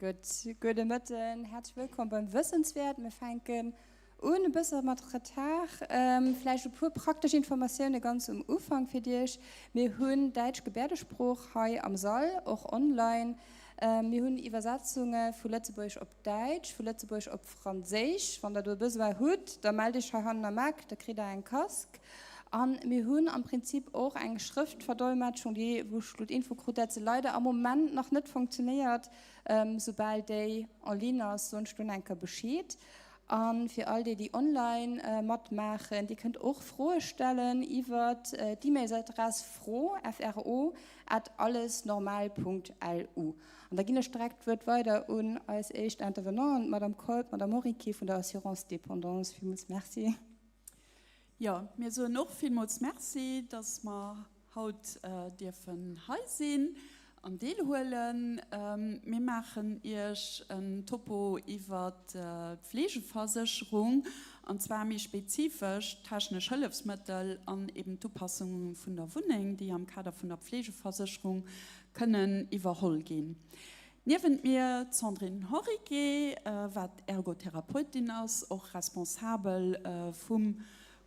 Gutt, gudde Mëtten, häerzlech wëllkomm beim Wëssenswäert. Mir fänken un e bësse mat Retard. Vläicht e puer praktesch Informatioune ganz um Ufank fir Iech. Mir hunn däitsch Gebäerdesprooch hei am Sall, och online. Mir hunn Iwwersetzunge vu Lëtzebuergesch op Däitsch, vu Lëtzebuergesch op Franséisch. Wann der do e Besoin hutt, da mellt Iech hei hannen am Eck, da kritt der eng Casque. A mir hunn am Prinzip och eng Schrëftverdolmetschung, déi, wou ech elo d'Info krut, dat se leider am Moment nach net funktionéiert. Soubal déi en ligne ass, soen ech dunn eng Kéier Bescheed. A fir all déi, déi online matmaachen, Dir kënnt och Froe stellen iwwer d'E-Mailsadress fro, F-R-O, at allesnormal.lu. An da ginn ech direkt d'Wuert weider un eis éischt Intervenanten, d'Madame Kolb, d'Madame Henriquet vun der Assurance Dépendance. Villmools Merci. Jo, mir soen och villmools Merci, dass mer haut dierfen hei sinn an deelhuelen. Mir maachen Iech en Topo iwwert d'Fleegeversécherung, an zwar méi spezifesch d'technesch Hëllefsmëttel an eben d'Upassunge vun der Wunneng, déi am Kader vun der Pflegeversécherung kënnen iwwerholl ginn. Niewent mir d'Sandrine Horiquet, wat Ergotherapeutin ass, och responsabel vum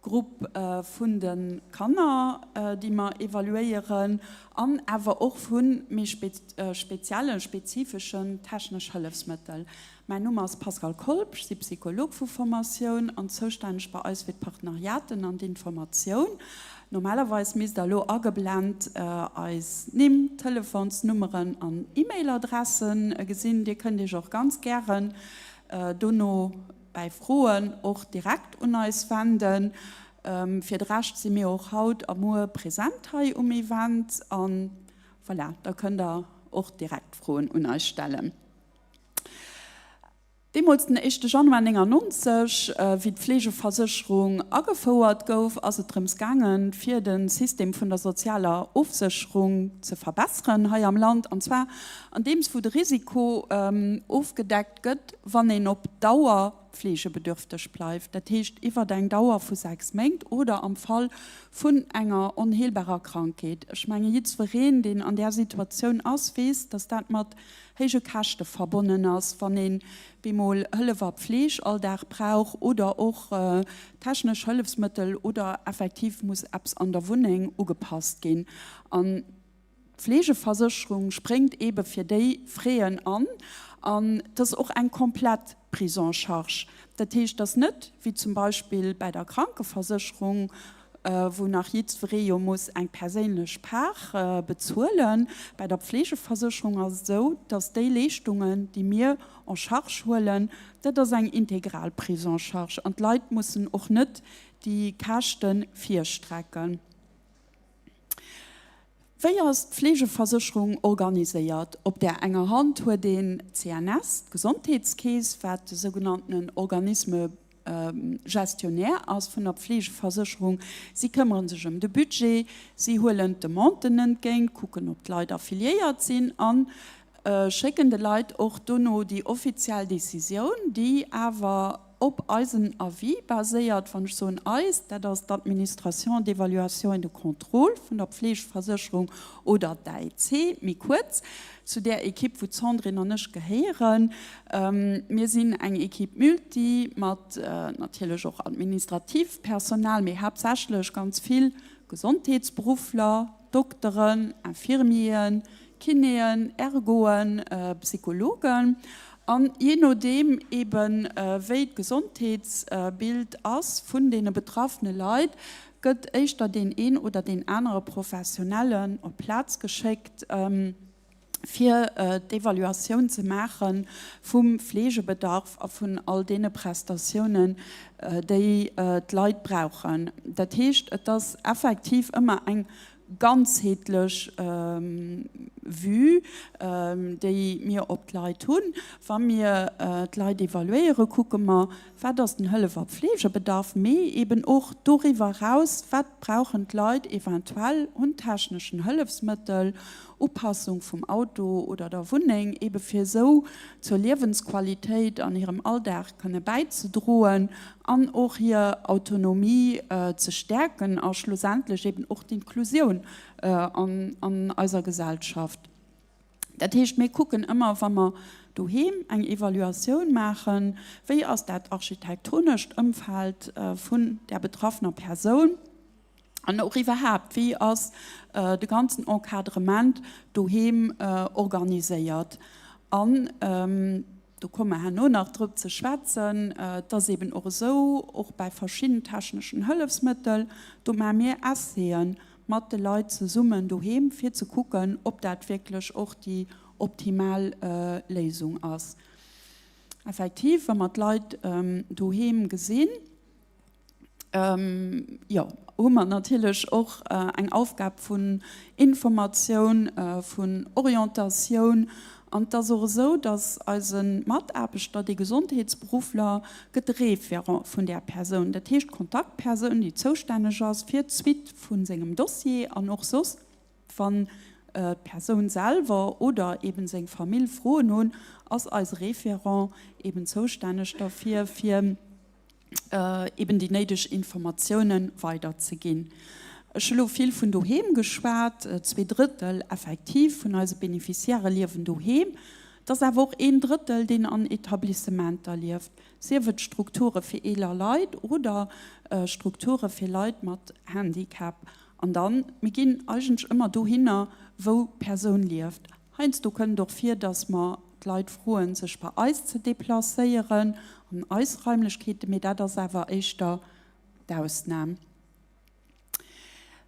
Grupp vun de Kanner, déi mer evaluéieren, an awer och vu méi speziellen, spezifeschen technesch Hëllefsmëttel. Mäin Numm ass Pascale Kolb, ech si Psycholog vu Formatioun an zoustänneg bei eis fir d'Partenariaten an d'Informatioun. Normalerweis misst der elo ageblent eis Nimm, Telefonsnummeren an E-Mail-Adressen gesinn. Dir kënnt Iech och ganz gären dono bäi Froen och direkt un eis wenden. Fir de Rescht si mir och haut a muer present hei um Event an voilà, da kënnt der och direkt Froen un eis stellen. Deemools, den éischte Januar 99, wéi d'Fleegeversécherung agefouert gouf, ass et drëms gaangen, fir de System vun der sozialer Ofsécherung ze verbesseren hei am Land, an zwar andeems wou de Risiko ofgedeckt gëtt, wann een op Dauer fleegebedürfteg bleift, dat heescht iwwert eng Dauer vu 6 Méint oder am Fall vun enger onheelbarer Krankheet. Ech menge jiddwereen, deen an där Situatioun ass, weess, dass dat mat héije Käschte verbonnen ass, wann een bemol Hëllef a Pfleg all Dag brauch oder och technesch Hëllefsmëttel oder effektiv muss eppes an der Wunneng ugepasst ginn. An d'Fleegeversécherung spréngt eebe fir déi Fräen an. An et ass och eng komplett Prise en charge. Dat heescht, et ass net wéi zum Beispill bäi der Krankeversécherung, wou nach jiddweree jo muss eng perséinlech Part bezuelen. Bei der Pflegeversécherung ass et esou, dass déi Leeschtungen, déi mir en charge huelen, dat ass eng integral Prise en charge an d'Leit mussen och net déi Käschte virstrecken. Wéi ass d'Fleegeversécherung organiséiert? Op där enger Hand huet een d'CNS, d'Gesondheetskeess, wat de sougenanntenen Organisme gestionnaire ass vun der Pflegeversécherung. Si këmmere sech ëm de Budget, si huelen d'Demanden entgéint, kucken, ob d'Leit affiliéiert sinn a schécken de Leit och dono déi offiziell Decisioun, déi awer op eisen Avis baséiert. Wann ech soen eis, dat ass d'Administration d'évaluation et de contrôle vun der Pflegeversécherung oder d'AEC méi kuerz, zu där Ekipp, wou d'Sandrine an ech gehéieren. Mir sinn eng Equipe multi mat natierlech och administrativ Personal, mee haaptsächlech ganz vill Gesondheetsberuffler, Dokteren, Infirmieren, Kinéen, Ergoen, Psychologen. An jee nodeem eeben, wéi d'Gesondheetsbild ass vun deene betraffene Leit, gëtt éischter deen een oder deen anere Professionellen op d'Plaz geschéckt, fir d'Evaluatioun ze maache vum Fleegebedarf a vun all deene Prestatiounen, déi d'Leit brauchen. Dat heescht, et ass effektiv ëmmer eng ganzheetlech Vue, déi mir op d'Leit hunn. Wa mir d'Leit evaluéieren, kucke mer, Wat ass den Hëllef a Pflegebedarf, mee eben och doriwwer eraus, wat brauchen d'Leit eventuell un techneschen Hëllefsmëttel, Upassung vum Auto oder der Wunneng, ebe fir esou zur Liewensqualitéit an hirem Alldag kënne bäizedroen an och hir Autonomie ze stäerken a schlussendlech eben och d'Inklusioun an eiser Gesellschaft. Dat heescht, mir kucken ëmmer, wa mer doheem eng Evaluatioun maachen, wéi ass dat architektonescht Ëmfeld vun där betraffener Persoun an och iwwerhaapt, wéi ass de ganzen Encadrement doheem organiséiert. An do komme mer herno nach drop ze schwätzen, et ass eeben och esou, och bäi verschidden techneschen Hëllefsmëttel, do maache mir Essay'en mat de Leit zesummen doheem, fir ze kucken, ob dat wierklech och déi optimal Léisung ass. Effektiv, wa mer d'Leit doheem gesinn, jo, hu mer natierlech och eng Aufgab vun Informatioun, vun Orientatioun. An et ass och esou, datt eise Mataarbechter, dee Gesondheetsberuffler, gëtt de Référent vun där Persoun, dat heescht d'Kontaktpersoun, déi zoustänneg ass fir d'Suite vu sengem Dossier an och soss, wann d'Persoun selwer oder eben seng Famill Froen hunn, ass eise Référent eben zoustänneg derfir, fir eben déi néideg Informatiounen weiderzeginn. Ech hu lo vill vun doheem geschwat. Zweedrëttel effektiv vun eise Beneficiairë liewen doheem. Et ass awer och een Drëttel, deen an Etablissementer lieft, sief et Strukture fir eeler Leit oder Strukture fir Leit mat Handicap. An dann, mir ginn eigentlech ëmmer dohinner, wou d'Persoun lieft. Heiansdo kënnt et och vir, dass mer d'Leit froen, sech bei eis ze deplacéieren, an eis Raimlechkeeten, mee dat ass awer éischter d'Ausnam.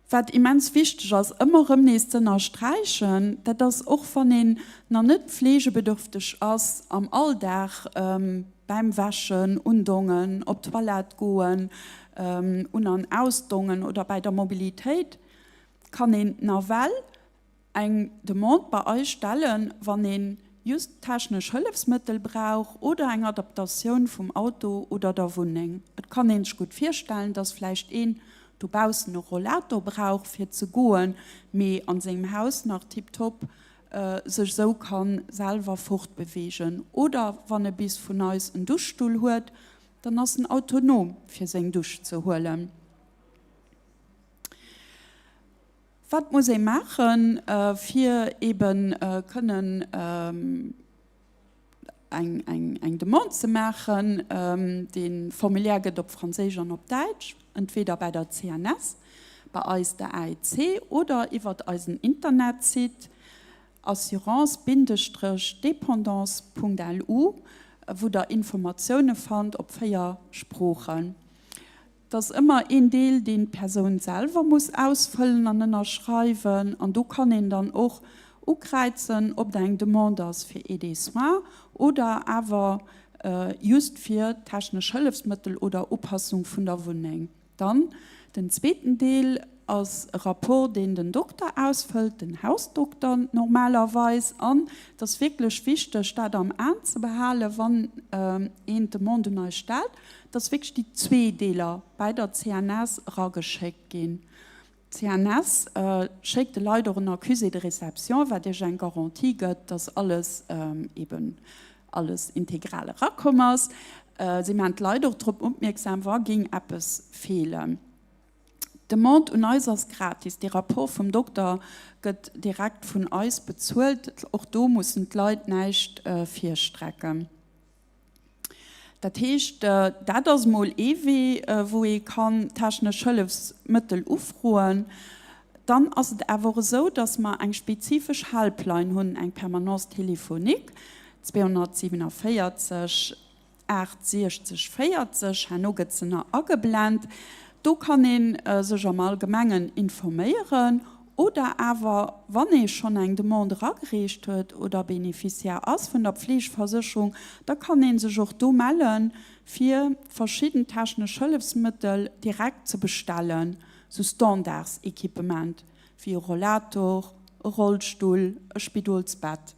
Wat immens wichteg ass, ëmmer erëm nees ze ënnersträichen, dat ass, och wann een nach net pflegebedürfteg ass, am Alldag beim Wäschen, Undongen, op d'Toilette goen, un an ausdongen oder bäi der Mobilitéit, kann een nawell eng Demande bei eis stellen, wann een just technesch Hëllefsmëttel brauch oder eng Adaptatioun vum Auto oder der Wunneng. Et kann een sech gutt virstellen, dass vläicht een dobaussen e Rollator brauch fir ze goen, mee an sengem Haus nach tiptop sech esou kann selwer fortbeweegen. Oder wann e bis vun eis en Duschstull huet, dann ass en autonom fir seng Dusch ze huelen. Wat muss ee maachen, fir eebe kënnen eng Demande ze maachen? Dee Formulaire gëtt op Franséisch an op Däitsch, entweeder bäi der CNS, bei eis der AEC oder iwwert eisen Internetsite assurance-dépendance.lu, wou der Informatioune fannt op 4 Sproochen. Et ass ëmmer een Deel, deen d'Persoun selwer muss ausfëllen an ënnerschreiwen. An do kann een dann och ukräizen, ob et eng Demande ass fir Aide et soins oder awer just fir technesch Hëllefsmëttel oder Upassung vun der Wunneng. Dann den zweeten Deel ass e Rapport, deen den Dokter ausfëllt, den Hausdokter normalerweis. An et ass wierklech wichteg, dat am Aen ze behalen, wann een d'Demande un eis stellt, dass wierklech déi zwee Deeler bäi der CNS erageschéckt ginn. D'CNS schéckt de Leit och en Accusé de réception, wat Iech eng Garantie gëtt, dass alles eben alles integral erakomm ass. Si maachen d'Leit och drop opmierksam, wa géing eppes feelen. D'Demande un eis ass gratis. Dee Rapport vum Dokter gëtt direkt vun eis bezuelt. Och do mussen d'Leit näischt virstrecken. Dat heescht, dat ass emol ee Wee, wou ee kann technesch Hëllefsmëttel ufroen. Dann ass et awer och esou, dass mer eng spezifesch Helpline hunn, eng Permanence téléphonique, 247 8 60 40, herno gëtt se nach ageblent. Do kann ee sech am Allgemengen informéieren oder awer, wann ee schonn eng Demande eragereecht huet oder Bénéficiaire ass vun der Pflegeversécherung, da kann ee sech och do mellen, fir verschidden technesch Hëllefsmëttel direkt ze bestellen, sou Standardsequipement wéi e Rollator, e Rollstull, e Spidolsbett.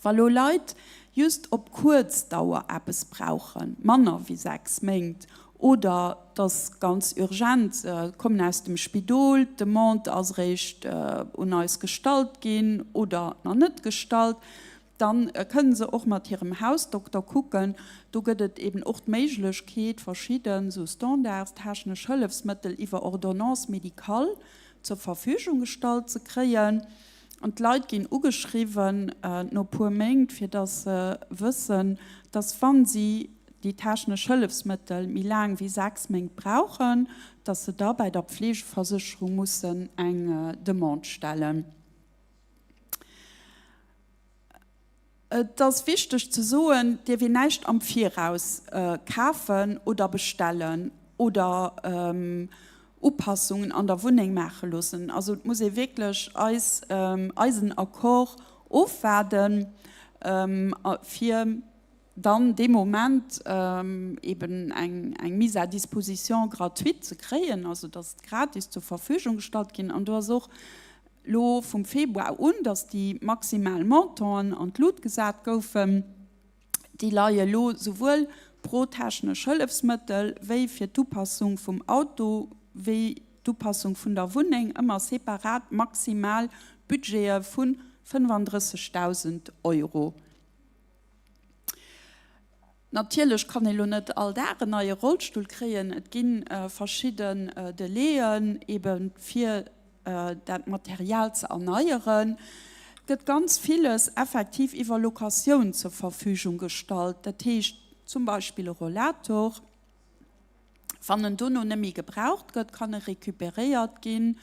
Wa lo Leit just op kuerz Dauer eppes brauchen, manner wéi 6 Méint, oder et ass ganz urgent, se kommen aus dem Spidol, d'Demande ass eréischt un eis gestallt ginn oder nach net gestallt, da kënne se och mat hirem Hausdokter kucken. Do gëtt et eben och d'Méiglechkeet, verschidden esou standardstechnesch Hëllefsmëttel iwwer Ordonnance médicale zur Verfügung gestallt ze kréien. An d'Leit ginn ugeschriwwen no puer Méint, fir dass se wëssen, dass wa si déi technesch Hëllefsmëttel méi laang wéi 6 Méint brauchen, dass se da bäi der Pflegeversécherung mussen eng Demande stellen. Et ass wichteg ze soen, et dierf een näischt am Viraus kafen oder bestellen oder Upassungen an der Wunneng maache loossen. Also et muss ee wierklech eis, eisen Accord ofwaarden, fir dann dee Moment eben eng Mise à disposition gratuite ze kréien, also dass et gratis zur Verfügung gestallt ginn. An do ass och Lo vum Februar un, datt déi maximal Montanten an d'Lut gesat goufen, déi leie lo souwuel pro technesch Hëllefsmëttel wéi fir d'Upassung vum Auto wéi d'Upassung vun der Wunneng ëmmer separat maximal Budgete vu 35.000 Euro. Natierlech kann ee lo net all Dag en neie Rollstull kréien. Et gi verschidden Delaien, ebe fir dat Material ze erneieren. Et gëtt ganz villes effektiv iwwer Locatioun zur Verfügung gestallt, dat heescht zum Beispill e Rollator. Wann en dono net méi gebraucht gëtt, kann e recuperéiert ginn,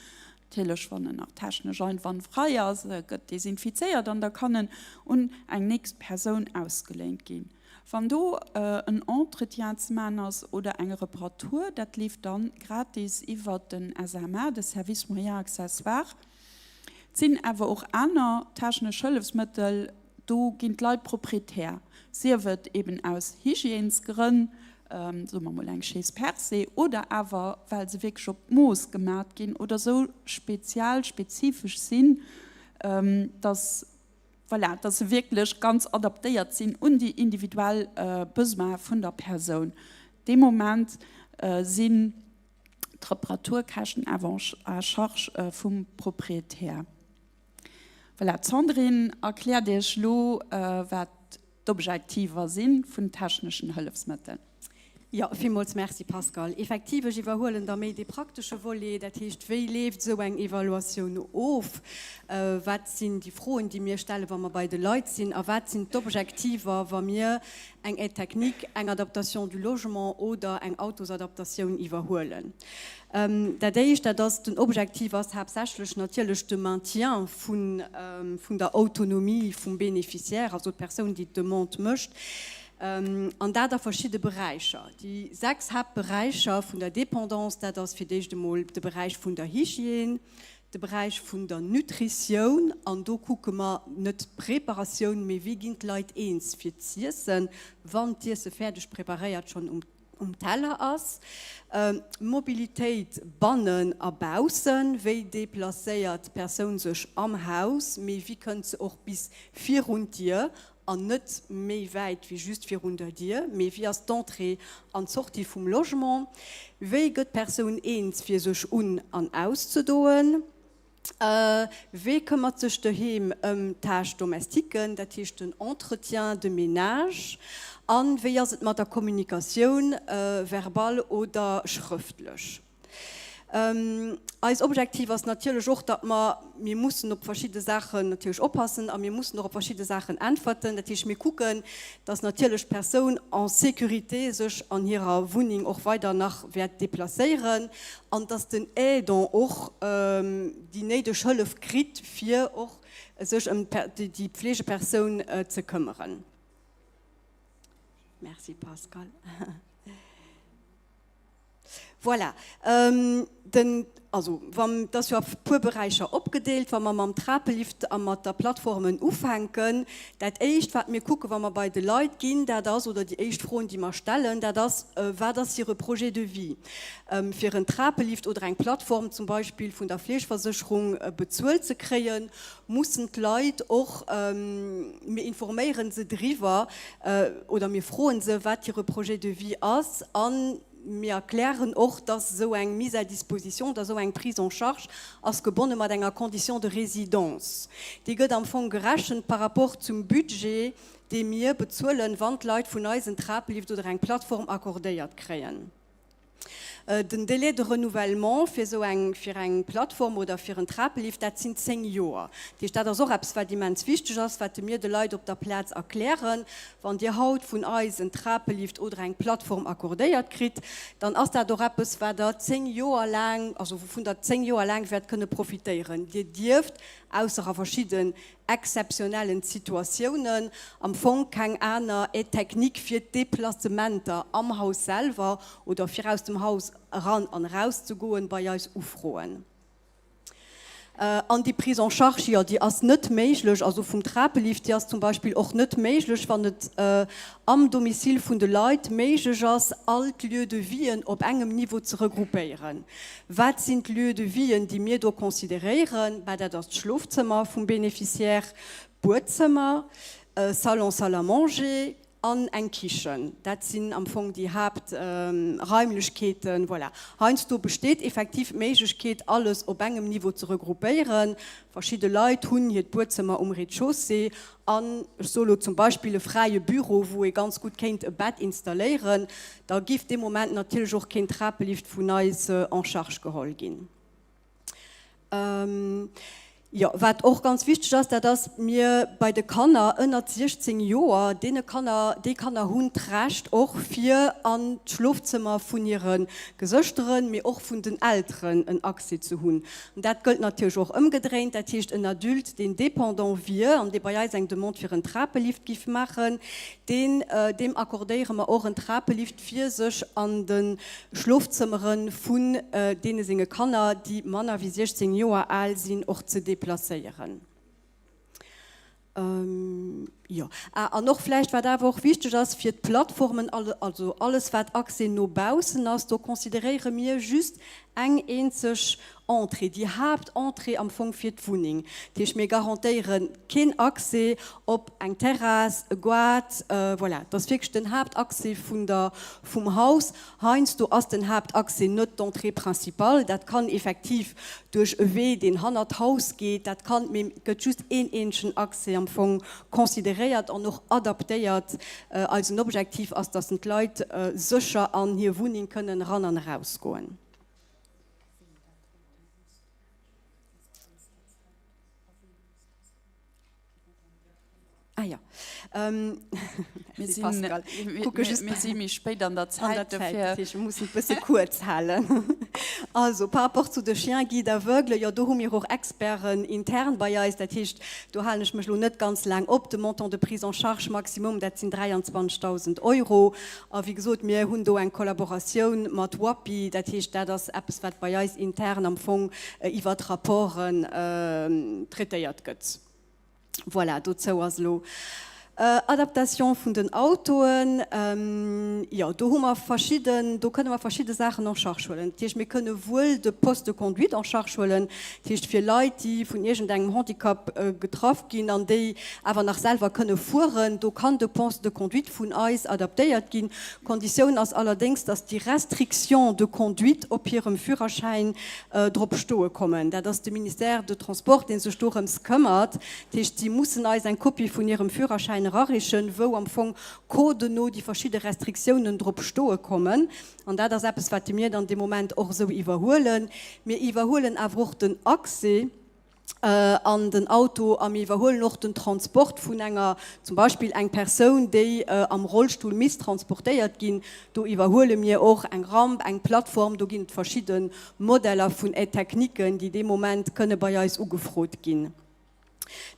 natierlech wann en nach technesch einwandfrei ass, e gëtt desinfizéiert an da kann en un eng nächst Persoun ausgeléint ginn. Wann do en Entretien ze maachen ass oder eng Reparatur, dat leeft dann gratis iwwert den SMA, de Service Moyens Accessoires. Et sinn awer och aner technesch Hëllefsmëttel, do ginn d'Leit Proprietär, sief et eben aus Hygiènesgrënn, soe mer mol eng Chaise percée, oder awer well se wierklech op d'Mooss gemat ginn oder esou spezial, spezifesch sinn, dass, voilà, dass se wierklech ganz adaptéiert sinn un déi individuell Besoine vun der Persoun. Dee Moment sinn d'Reparaturkäschten awer à charge vum Proprietär. Voilà, d'Sandrine erkläert Iech elo, wat d'Objektiver si vun techneschen Hëllefsmëttel. Jo, villmools Merci, Pascal. Effektiv, ech iwwerhuelen da méi dee praktesche Volet, dat heescht, wéi leeft esou eng Evaluatioun of, wat sinn déi Froen, déi mir stellen, wa mer bei de Leit sinn, a wat sinn d'Objektiver, wa mir eng Aide technique, eng Adaptation du logement oder eng Autosadaptatioun iwwerhuelen. Dat Éischt, dat ass, den Objektiv ass haaptsächlech natierlech de Maintien vun der Autonomie vum Bénéficiaire, also d'Persoun, déi d'Demande mécht, an dat a verschidde Beräicher. Déi 6 Haaptberäicher vun der Dépendance, dat ass fir d'éischt emol de Beräich vun der Hygiène, De Beräich vun der Nutritioun, an do kucke mer net d'Preparatioun, mee wéi ginn d'Leit eens fir z'iessen, wann d'Iesse fäerdeg preparéiert schonn um Teller ass. Mobilitéit bannen a baussen, wéi deplacéiert d'Persoun sech am Haus, mee wéi kënnt se och bis virun d'Dier an net méi wäit wéi just virun der Dier, mee wéi ass d'Entrée an d'Sortie vum Logement, wéi gëtt d'Persoun eens fir sech un an auszedoen, wee këmmert sech doheem ëm d'Tâches domestiques, dat heescht den Entretien, de Ménage, a wéi ass et mat der Kommunikatioun, verbal oder schrëftlech. Eis Objektiv ass natierlech och, datt mer, mir mussen op verschidde Saachen natierlech oppassen a mir mussen och op verschidde Saachen äntwerten. Dat heescht, mir kucken, datt natierlech d'Persoun en sécurité sech an hirer Wunneng och weider nach wäert deplacéieren an datt den Aidant och déi néideg Hëllef kritt, fir och sech ëm déi Pflegepersoun ze këmmeren. Merci Pascal. Voilà. Den, also wann, et ass jo a puer Beräicher opgedeelt. Wa mer mam Trapelift a mat der Plattformen ufänken, dat Éischt, wat mir kucken, wa mer bei de Leit ginn, dat ass, oder déi éischt Froen, déi mer stellen, dat ass, Wat ass hire Projet de vie? Fir en Trapelift oder eng Plattform zum Beispill vun der Fleegeversécherung bezuelt ze kréien, mussen d'Leit och, mir informéiere se driwwer oder mir froen se, wat hire Projet de vie ass a mir erklären och, dass esou eng Mise à disposition, dass esou eng Prise en charge ass gebonne mat enger Condition de résidence. Déi gëtt am Fong gerechent par rapport zum Budget, dee mir bezuelen, wann d'Leit vun eis en Traplift oder eng Plattform accordéiert kréien. Den Délai de renouvellement fir esou eng, fir eng Plattform oder fir en Trapelift, dat sinn 10 Joer. Dat heescht, dat ass och eppes, wat immens wichteg ass, wat mir de Leit op der Plaz erklären. Wann Dir haut vun eis en Trapelift oder eng Plattform accordéiert kritt, dann ass dat och eppes, wat Der 10 Joer laang, also wouvun Der 10 Joer laang wäert kënne profitéieren. Dir dierft, ausser a verschidden exzeptionellen Situatiounen, am Fong keng aner Aide technique fir d'Deplacementer am Haus selwer oder fir aus dem Haus eran an eraus ze goen, bei eis ufroen. An déi Prise en charge, jo, déi ass net méiglech, also vum Trapelift, déi ass zum Beispill och net méiglech, wann et am Domicile vun de Leit méiglech ass, all d'Lieux de vien op engem Niveau ze regroupéieren. Wat sinn d'Lieux de vien, déi mir do consideréieren? Bah, dat ass d'Schlofzëmmer vum Bénéficiaire, d'Buedzëmmer, Salon, Salle à manger, An eng Kichen. Dat sinn am Fong déi Haaptraimlechkeeten. Voilà. Heiansdo besteet effektiv d'Méiglechkeet, alles op engem Niveau ze regroupéieren. Verschidde Leit hunn hiert Buedzëmmer um Rez-de-chaussée an, ech soe lo zum Beispill, e fräie Büro, wou ee ganz gutt kéint e Bett installéieren. Da giff dee Moment natierlech och keen Trapelift vun eis en charge geholl ginn. Jo, wat och ganz wichteg ass, dat ass, mir bei de Kanner ënnert 16 Joer, deene Kanner, déi Kanner hunn d'Recht och fir an d'Schlofzëmmer vun hire Gesëschteren, mee och vun den Elteren en Accès ze hunn. An dat gëllt natierlech och ëmgedréint, dat heescht en Adulte, deen dépendant wier an dee bei eis eng Demande fir en Trapelift giff maachen, deen, deem accordéiere mer och en Trapelift fir sech an de Schlofzëmmere vun deene senge Kanner, déi manner wéi 16 Joer al sinn, och ze deplacéieren. Jo, ah, an och vläicht, wat awer och wichteg ass fir d'Plattformen, also alles wat Accès no baussen ass, do consideréiere mir just eng eenzeg Entrée, déi Haaptentrée am Fong fir d'Wunneng. Dat heescht, mir garantéiere keen Accès op eng Terrass, e Goart, voilà, dat ass wierklech den Haaptaccès vun der, vum Haus. Heiansdo ass den Haaptaccès net d'Entrée principale, dat kann effektiv duerch e Wee, deen hannert d'Haus geet, dat kann, mee et gëtt just een eenzegen Accès am Fong consideréiert an och adaptéiert. Eisen Objektiv ass, dass d'Leit sécher an hir Wunneng kënnen eran an erausgoen. Ah ja. Ähm, mir sinn, Pascal. Mir, mir si méi spéit an der Zäit. Ech muss e bësse kuerz halen. Also par rapport zu de Chiens guides aveugles, jo do hu mir och Experten intern bei eis. Dat heescht, do halen ech mech elo net ganz laang op. De Montant de prise en charge maximum, dat sinn 23.000 Euro. A wéi gesot, mir hunn do eng Kollaboratioun mat WAPI, dat heescht, dat ass eppes, wat bei eis intern am Fong iwwert Rapporten traitéiert gëtt. Voilà, dozou ass elo. Adaptation vun den Autoen, jo, do hu mer verschidden, do kënne mer verschidde Saachen en charge huelen. Dat heescht, mir kënne wuel de Poste de conduite en charge huelen, dat heescht fir Leit, déi vun iergendengem Handicap getraff ginn an déi awer nach selwer kënne fueren, do kann de Poste de conduite vun eis adaptéiert ginn. Konditioun ass allerdéngs, dass déi Restrictions de conduite op hirem Führerschäin drop stoe kommen. Dat ass de Ministère de Transports, dee sech dorëms këmmert. Dat heescht, si mussen eis eng Kopie vun hirem Führerschäin erareechen, wou am Fong Code no déi verschidde Restriktiounen drop stoe kommen. An dat ass eppes, wat mir dann dee Moment och esou iwwerhuelen. Mir iwwerhuelen awer och den Accès an den Auto a mir iwwerhuelen och den Transport vun enger, zum Beispill eng Persoun, déi am Rollstull misst transportéiert ginn. Do iwwerhuele mir och eng Ramp, eng Plattform. Do ginn et verschidde Modeller vun Aide-techniquen, déi dee Moment kënne bei eis ugefrot ginn.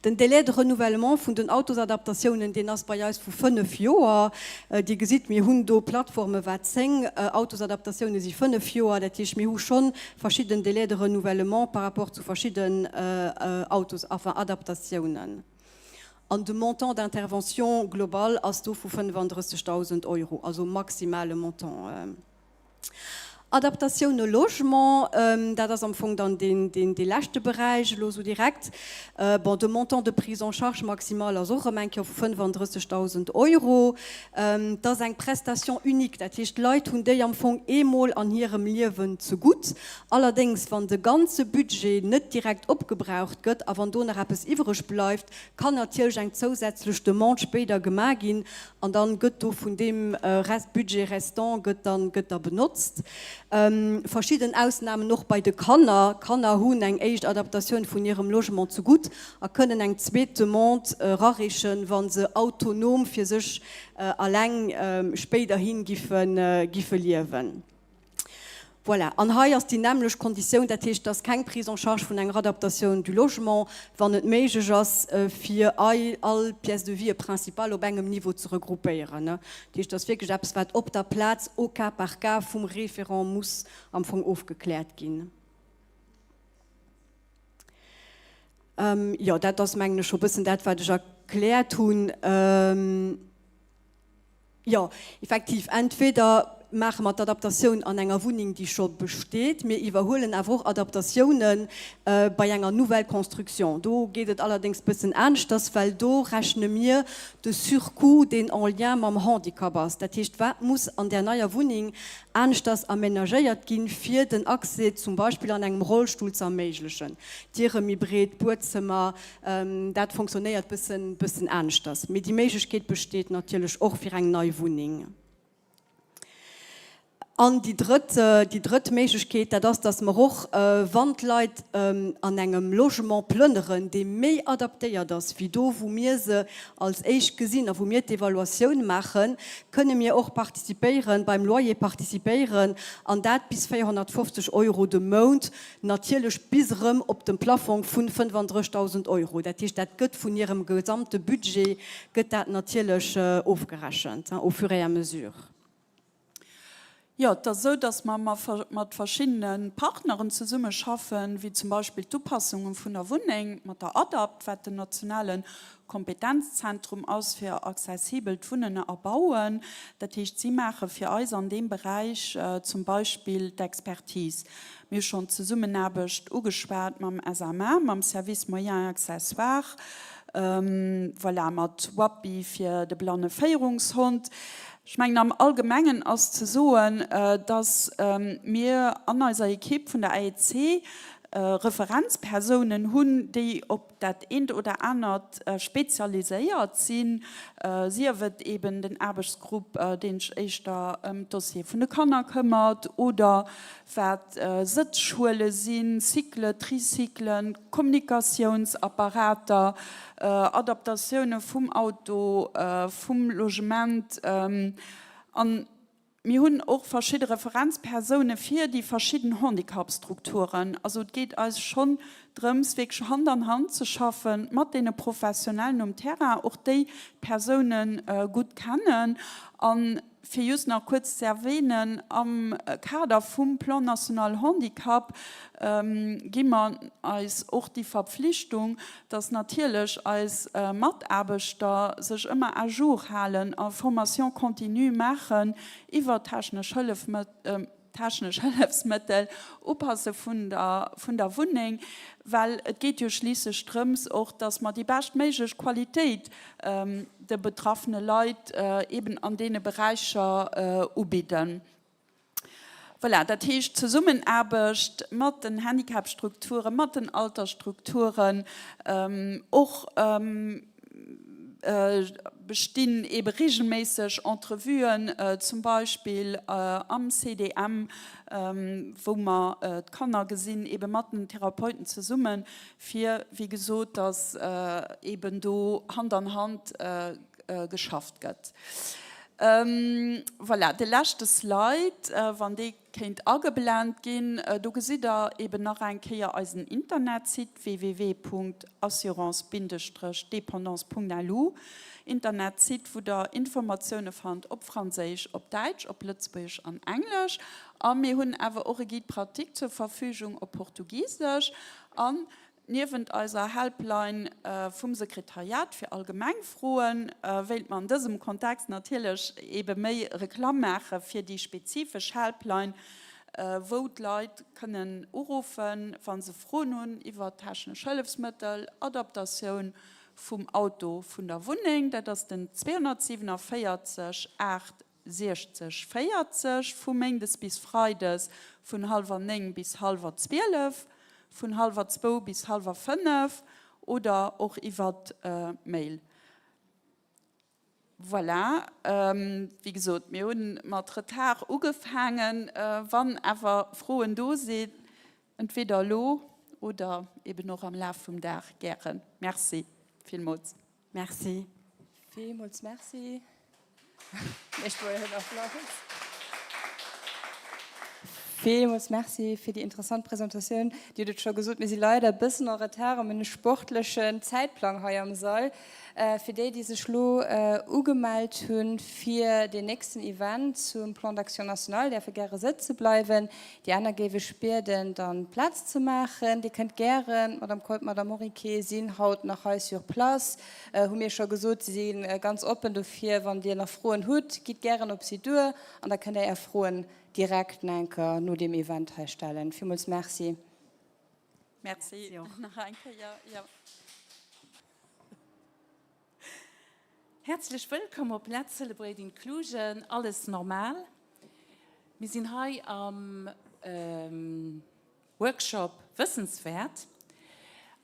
Den Délai de renouvellement vun den Autosadaptatiounen, deen ass bei eis vu 5 Joer. Dir gesitt, mir hunn do Plattforme wat 10 Autosadaptatioune si 5 Joer. Dat heescht, mir hu schonn verschidden Délais de renouvellement par rapport zu verschidden Autos, enfin Adaptatiounen. An de Montant d'intervention global ass do vu 35.000 Euro, also maximale Montant. Adaptatioun au logement, dat ass am Fong dann deen, deen, dee leschte Beräich elo esou direkt. Bon, de Montant de prise en charge maximal ass och erëm eng Kéier vu 35.000 Euro. Et ass eng Prestation unique, dat heescht, d'Leit hunn déi am Fong eemol an hirem Liewen zegutt. Allerdéngs, wann de ganze Budget net direkt opgebraucht gëtt a wann do nach eppes iwwreg bleift, kann natierlech eng zousätzlech Demande spéider gemaach ginn An dann gëtt do vun deem Rest, Budget restant gëtt dann, gëtt da benotzt. Verschidden Ausnamen och bei de Kanner. Kanner hunn eng éischt Adaptatioun vun hirem Logement zegutt a kënnen eng zweet Demande erareechen, wa se autonom fir sech alleng spéiderhi giffe liewen. Voilà, an hei ass déi nämmlecht Konditioun, dat heescht, et ass keng Prise en charge vun enger Adaptatioun du logement, wann et méiglech ass, fir all Pièce de vie principale op engem Niveau ze regroupéieren. Dat heescht, et ass wierklech eppes, wat op der Plaz au cas par cas vum Référent muss am Fong ofgekläert ginn. Jo, dat ass, mengen ech, scho e bëssen dat, wat ech erkläert hunn. Jo, effektiv. Entweder maache mer d'Adaptatioun an enger Wunneng, déi scho besteet, mir iwwerhuelen awer och Adaptatioune bei enger Nouvelle construction. Do geet et allerdéngs bëssen aneschters, well do rechne mir de Surcoût, deen en lien mam Handicap ass. Dat heescht, wat muss an där neier Wunneng aneschters amenagéiert ginn, fir den Accès zum Beispill an engem Rollstull ze erméiglechen, Diere méi breet, Buedzëmmer, Dat fonctionnéiert bëssen bëssen aneschters, mee déi Méiglechkeet besteet natierlech och fir eng nei Wunneng. An déi drëtt, déi drëtt Méiglechkeet, dat ass, dass mer och, wann d'Leit an engem Logement plënneren, dee méi adaptéiert ass wéi do, wou mir se als éischt gesinn a wou mir d'Evaluatioun maachen, kënne mir och participéieren, beim Loyer participéieren, an dat bis 450 Euro de Mount, Natierlech bis erëm op dem Plafong vun 35.000 Euro. Dat heescht, dat gëtt vun hirem gesamte Budget gëtt dat natierlech ofgerechent au fur et à mesure. Jo, et ass esou, dass mer mat verschiddene Partneren zesummeschaffen, wéi zum Beispill d'Upassunge vun der Wunneng mat der ADAPT, wat den nationale Kompetenzzentrum ass fir accessibelt Wunnen a Bauen. Dat heescht, si maache fir eis an deem Beräich zum Beispill d'Expertise. Mir hu schonn d'Zesummenaarbecht ugeschwat mam SMA, mam Service Moyens et Accessoires, voilà, mat WAPI fir de Blanneféierungshond. Ech mengen, am Allgemengen ass ze soen, dass mir an eiser Ekipp vun der AEC Referenzpersounen hunn, déi op dat eent oder anert spezialiséiert sinn, sief et eben den Aarbechtsgrupp, deen sech éischter ëm d'Dossiere vun de Kanner këmmert, oder wat Sëtzschuele sinn, Cycle, Tricyclen, Kommunikatiounsapparater, Adaptatioune vum Auto, vum Logement. An mir hunn och verschidde Referenzpersoune fir déi verschidden Handicapstrukturen. Also et geet eis schonn drëms, wierklech Hand an Hand ze schaffe mat deene Professionellen um Terrain, och déi d'Persoune gutt kennen. An Fir just nach kuerz ze erwähnen, am Kader vum Plan national Handicap gi mer eis och déi Verpflichtung, dass natierlech eis Mataarbechter sech ëmmer à jour halen a Formation continue maachen iwwer technesch Hëllefmëttel, technesch Hëllefsmëttel, Upasse vun der, vun der Wunneng, well et geet jo schliisslech drëms och, dass mer déi beschtméiglech Qualitéit de betraffene Leit eben an deene Beräicher ubidden. Voilà, dat heescht Zesummenaarbecht mat den Handicapstrukturen, mat den Altersstrukturen, och bestinn ebe regelméisseg Entrevuen, zum Beispill am CDM, wou mer d'Kanner gesinn, ebe mat den Therapeuten zesummen, fir, wéi gesot, dass eben do Hand an Hand geschafft gëtt. Voilà, de leschte Slide, wann dee kéint ageblent ginn. Do gesitt Der eben nach eng Kéier eisen Internetsite www.assurance-dépendance.lu, Internetsite, wou Der Informatioune fannt op Franséisch, op Däitsch, op Lëtzebuergesch an Englesch. A mir hunn awer och e Guide pratique zur Verfügung op Portugisesch. An Niewent eiser Helpline vum Sekretariat fir allgemeng Froen, wéilt mer an dësem Kontext natierlech ebe méi Reklamm maache fir déi spezifesch Helpline, wou d'Leit kënnen uruffen, wa se Froen hunn iwwer technesch Hëllefsmëttel, Adaptatioun vum Auto, vun der Wunneng. Dat ass den 247 8 60 40, vu méindes bis freides vun hallwer 9 bis hallwer 12, vun hallwer zwou bis hallwer 5 oder och iwwert Mail. Voilà, wéi gesot, mir hu mat Retard ugefaangen. Wann awer Froen do sinn, entweder elo oder eben och am Laf vum Dag, gären. Merci villmools. Merci. Villmools Merci. Ech brauch en Applaus. Villmools Merci fir déi interessant Presentatioun. Dir hutt et scho gesot, mir si leider e bëssen en retard a mir hunn e sportlechen Zäitplang hei am Sall. Fir déi, déi sech elo ugemellt hunn fir deen nächsten Event zum Plan d'action national, däerfe gäre sëtze bleiwen. Déi aner géif ech bieden, dann Plaz ze maachen. Dir kënnt gären, d'Madame Keup, d'Madame Moriquet sinn haut nach hei sur place, hu mir scho gesot. Si si ganz oppen dofir, wann Dir nach Froen hutt, gitt gären op si duer an da kënnt Der Är Froen direkt nach enker no deem Event hei stellen. Villmools Merci. Merci och nach eng Kéier, jo. Häerzlech wëllkomm op Let's Celebrate Inclusion, alles normal. Mir sinn hei am Workshop Wëssenswäert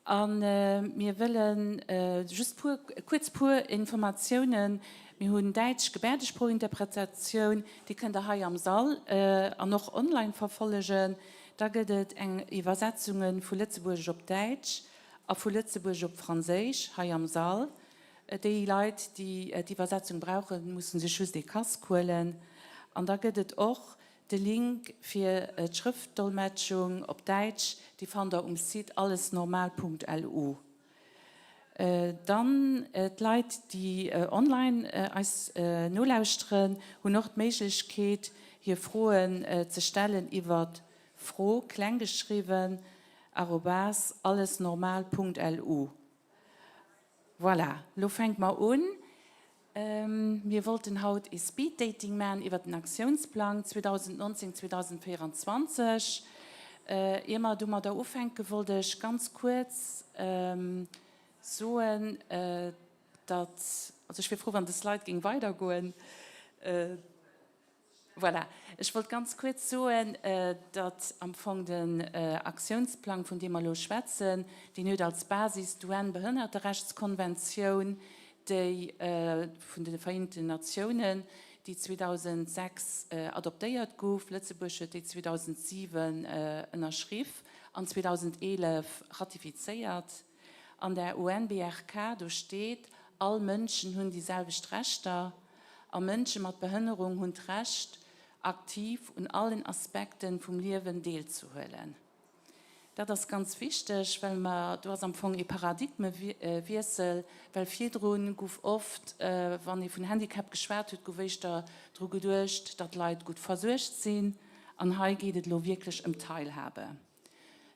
a mir wëlle just puer, kuerz puer Informatiounen. Mir hunn däitsch Gebärdesprooch-Interpretatioun, déi kënnt der hei am Sall an och online verfollegen. Da gëtt et eng Iwwersetzunge vu Lëtzebuergesch op Däitsch a vu Lëtzebuergesch op Franséisch hei am Sall. Déi Leit, déi d'Iwwersetzung brauchen, musse sech just ee Casque huelen. An da gëtt et och de Link fir d'Schrëftdolmetschung op Däitsch, déi fannt der um Site allesnormal.lu. Dann d'Leit, déi online eis nolauschteren, hunn och d'Méiglechkeet, hir Froen ze stellen iwwer fro, klenggeschriwwen, arobas allesnormal.lu. Voilà, lo fänke mer un. Mir wollten haut ee Speed-Dating maachen iwwert den Aktiounsplang 2019, 2024. Ier mer domadder ufänken, wollt ech ganz kuerz soen, datt, also ech wier frou, wann de Slide géing weidergoen. Voilà, ech wollt ganz kuerz soen, datt am Fong den Aktiounsplang, vun deem mer elo schwätzen, deen huet als Basis d'UN-Behënnerterechtskonventioun, déi vun de Vereenten Natiounen, déi 2006 adoptéiert gouf. Lëtzebuerg huet déi 2007 ënnerschriff an 2011 ratifizéiert. An der UNBRK, do steet, All Mënschen hunn déi selwecht Rechter a Mënsche mat Behënnerung hunn d'Recht, aktiv un allen Aspekten vum Liewen deelzehuelen. Dat ass ganz wichteg, well mer, do ass am Fong ee Paradigmewiessel, well virdru guff oft, wann ee vun Handicap geschwat huet, guff éischter dru geduecht, datt d'Leit gutt versuergt sinn. An hei geet et elo wierklech ëm d'Teilhabe.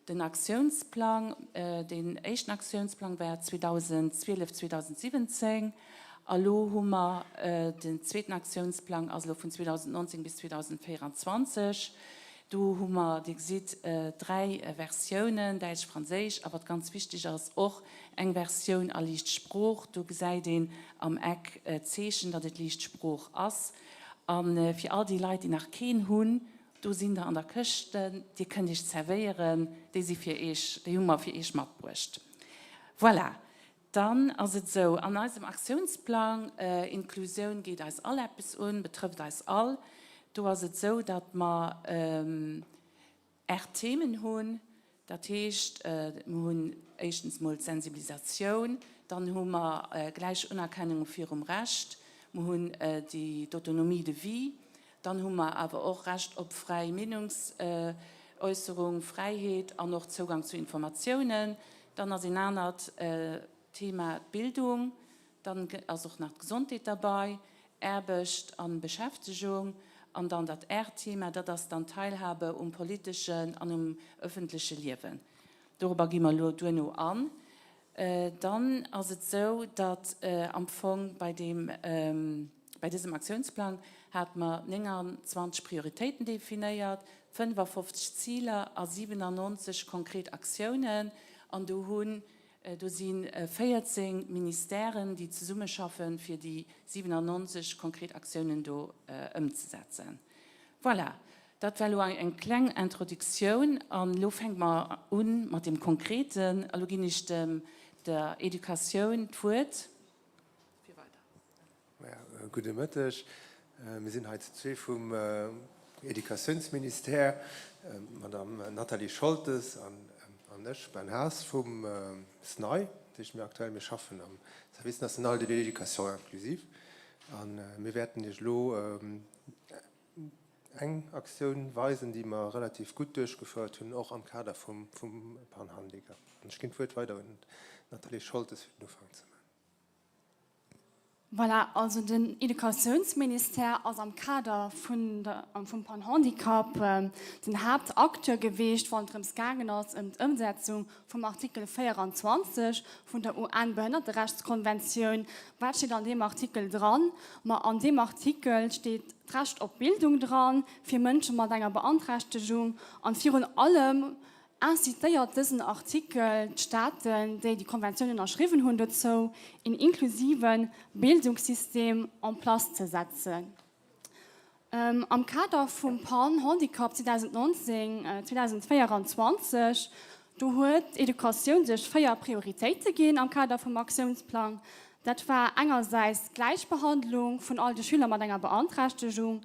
Den Aktiounsplang, deen éischten Aktiounsplang war 2012, 2017 a lo hu mer den zweeten Aktiounsplang ass elo vun 2019 bis 2024. Do hu mer, Dir gesitt, dräi Versiounen, Däitsch, Franséisch a wat ganz wichteg ass, och eng Versioun a Liicht Sprooch. Do gesäit een am Eck d'Zeechen, datt et Liicht Sprooch ass. A fir all déi Leit, déi nach keen hunn, Do sinn der an der Këscht, dir kënnt iech zerwéieren, déi si fir iech, déi hu mer fir iech matbruecht. Voilà, dann ass et esou, an eisem Aktiounsplang Inklusioun geet eis all eppes un, betrëfft eis all, do ass et esou, datt mer 8 Themen hunn, Dat heescht, mir hunn éischtens mol d'Sensibilisatioun, dann hu mer gläich Unerkennung virum Recht, mer hunn déi d'Autonomie de vie, dann hu mer awer och Recht op fräi Meenungsäusserung, Fräiheet an och Zougang zu Informatiounen. Dann ass een anert Thema d'Bildung, Dann ass och nach d'Gesondheet derbei, Aarbecht an Beschäftegung an dann dat R-Thema, dat ass dann Teilhabe um politeschen an um öffentleche Liewen. Dorobber gi mer elo duerno an. Dann ass et esou, datt am Fong bei deem, bei dësem Aktiounsplang hate mer 29 Prioritéiten definéiert, 55 Ziler a 97 konkret Aktiounen an do hunn Do si 14 Ministèren, déi zesummeschaffen, fir déi 97 konkret Aktiounen do ëmzesetzen. Voilà, dat war elo eng kleng Introductioun. An elo fänke mer u mat deem Konkreten. A lo ginn ech dem der Educatioun d'Wuert, fir weider. Gudde Mëtteg. Mir sinn hei zu zwee vum Educatiounsministère, d'Madame Nathalie Scholtes an ech, Ben Haas vum SNAI. Dat heescht, mir aktuell, mir schaffen am Service national de l'éducation inclusive a mir wäerten Iech elo eng Aktioun weisen, déi mer relativ gutt duerchgefouert hunn, och am Kader vum PAN-Handicap. An ech ginn d'Wuert weider un d'Nathalie Scholtes, fir den Ufank ze maachen. Voilà, also den Educatiounsministère ass am Kader vun der, vum Pan Handicap den Haaptacteur geweecht, wann et drëms gaangen ass ëm d'Ëmsetzung vum Artikel 24 vun der UN-Behënnerterechtskonventioun. Wat steet an deem Artikel dran? Ma an deem Artikel steet d'Recht op Bildung dran fir Mënsche mat enger Beanträchtegung an virun allem incitéiert dësen Artikel d'Staaten, déi déi Konventioun ënnerschriwwen hunn, dozou, een inklusive Bildungssystem en place ze setzen. Am Kader vum PAN Handicap 2019, 2024, do huet d'Educatioun sech 4 Prioritéite ginn am Kader vum Aktiounsplang. Dat war engersäits d'Gläichbehandlung vun all de Schüler mat enger Beanträchtegung,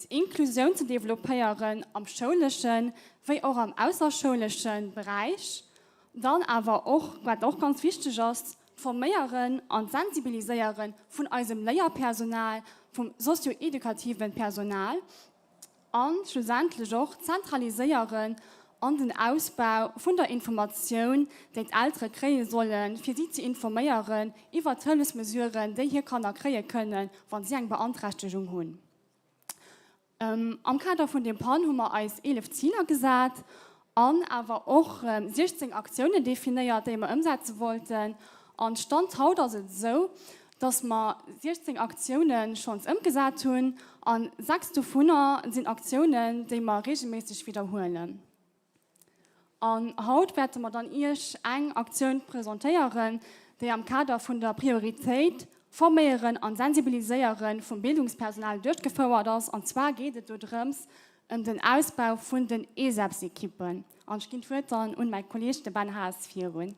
d'Inklusioun ze developpéieren am schouleschen wéi och am ausserschoulesche Beräich, dann awer och, wat och ganz wichteg ass, d'Forméieren an d'Sensibiliséiere vun eisem Léierpersonal, vum socio-educativen Personal a schlussendlech och d'Zentraliséieren an den Ausbau vun der Informatioun, déi d'Eltere kréie sollen, fir si ze informéieren iwwert d'Hëllefsmesuren, déi hir Kanner kréie kënnen, wa si eng Beanträchtegung hunn. Am Kader vun deem PAN hu mer eis 11 Ziler gesat an awer och 16 Aktiounen definéiert, déi mer ëmsetze wollten. An Stand haut ass et esou, dass mer 16 Aktiounen schonns ëmgesat hunn an 6 dovunner sinn Aktiounen, déi mer reegelméisseg widderhuelen. An haut wäerte mer dann Iech eng Aktioun presentéieren, déi am Kader vun der Prioritéit Forméieren an Sensibiliséiere vum Bildungspersonal duerchgefouert ass. An zwar geet et do drëms ëm den Ausbau vun den ESEPS-Ekippen. An ech ginn d'Wuert dann un mäi Kolleeg, de Ben Haas, virun.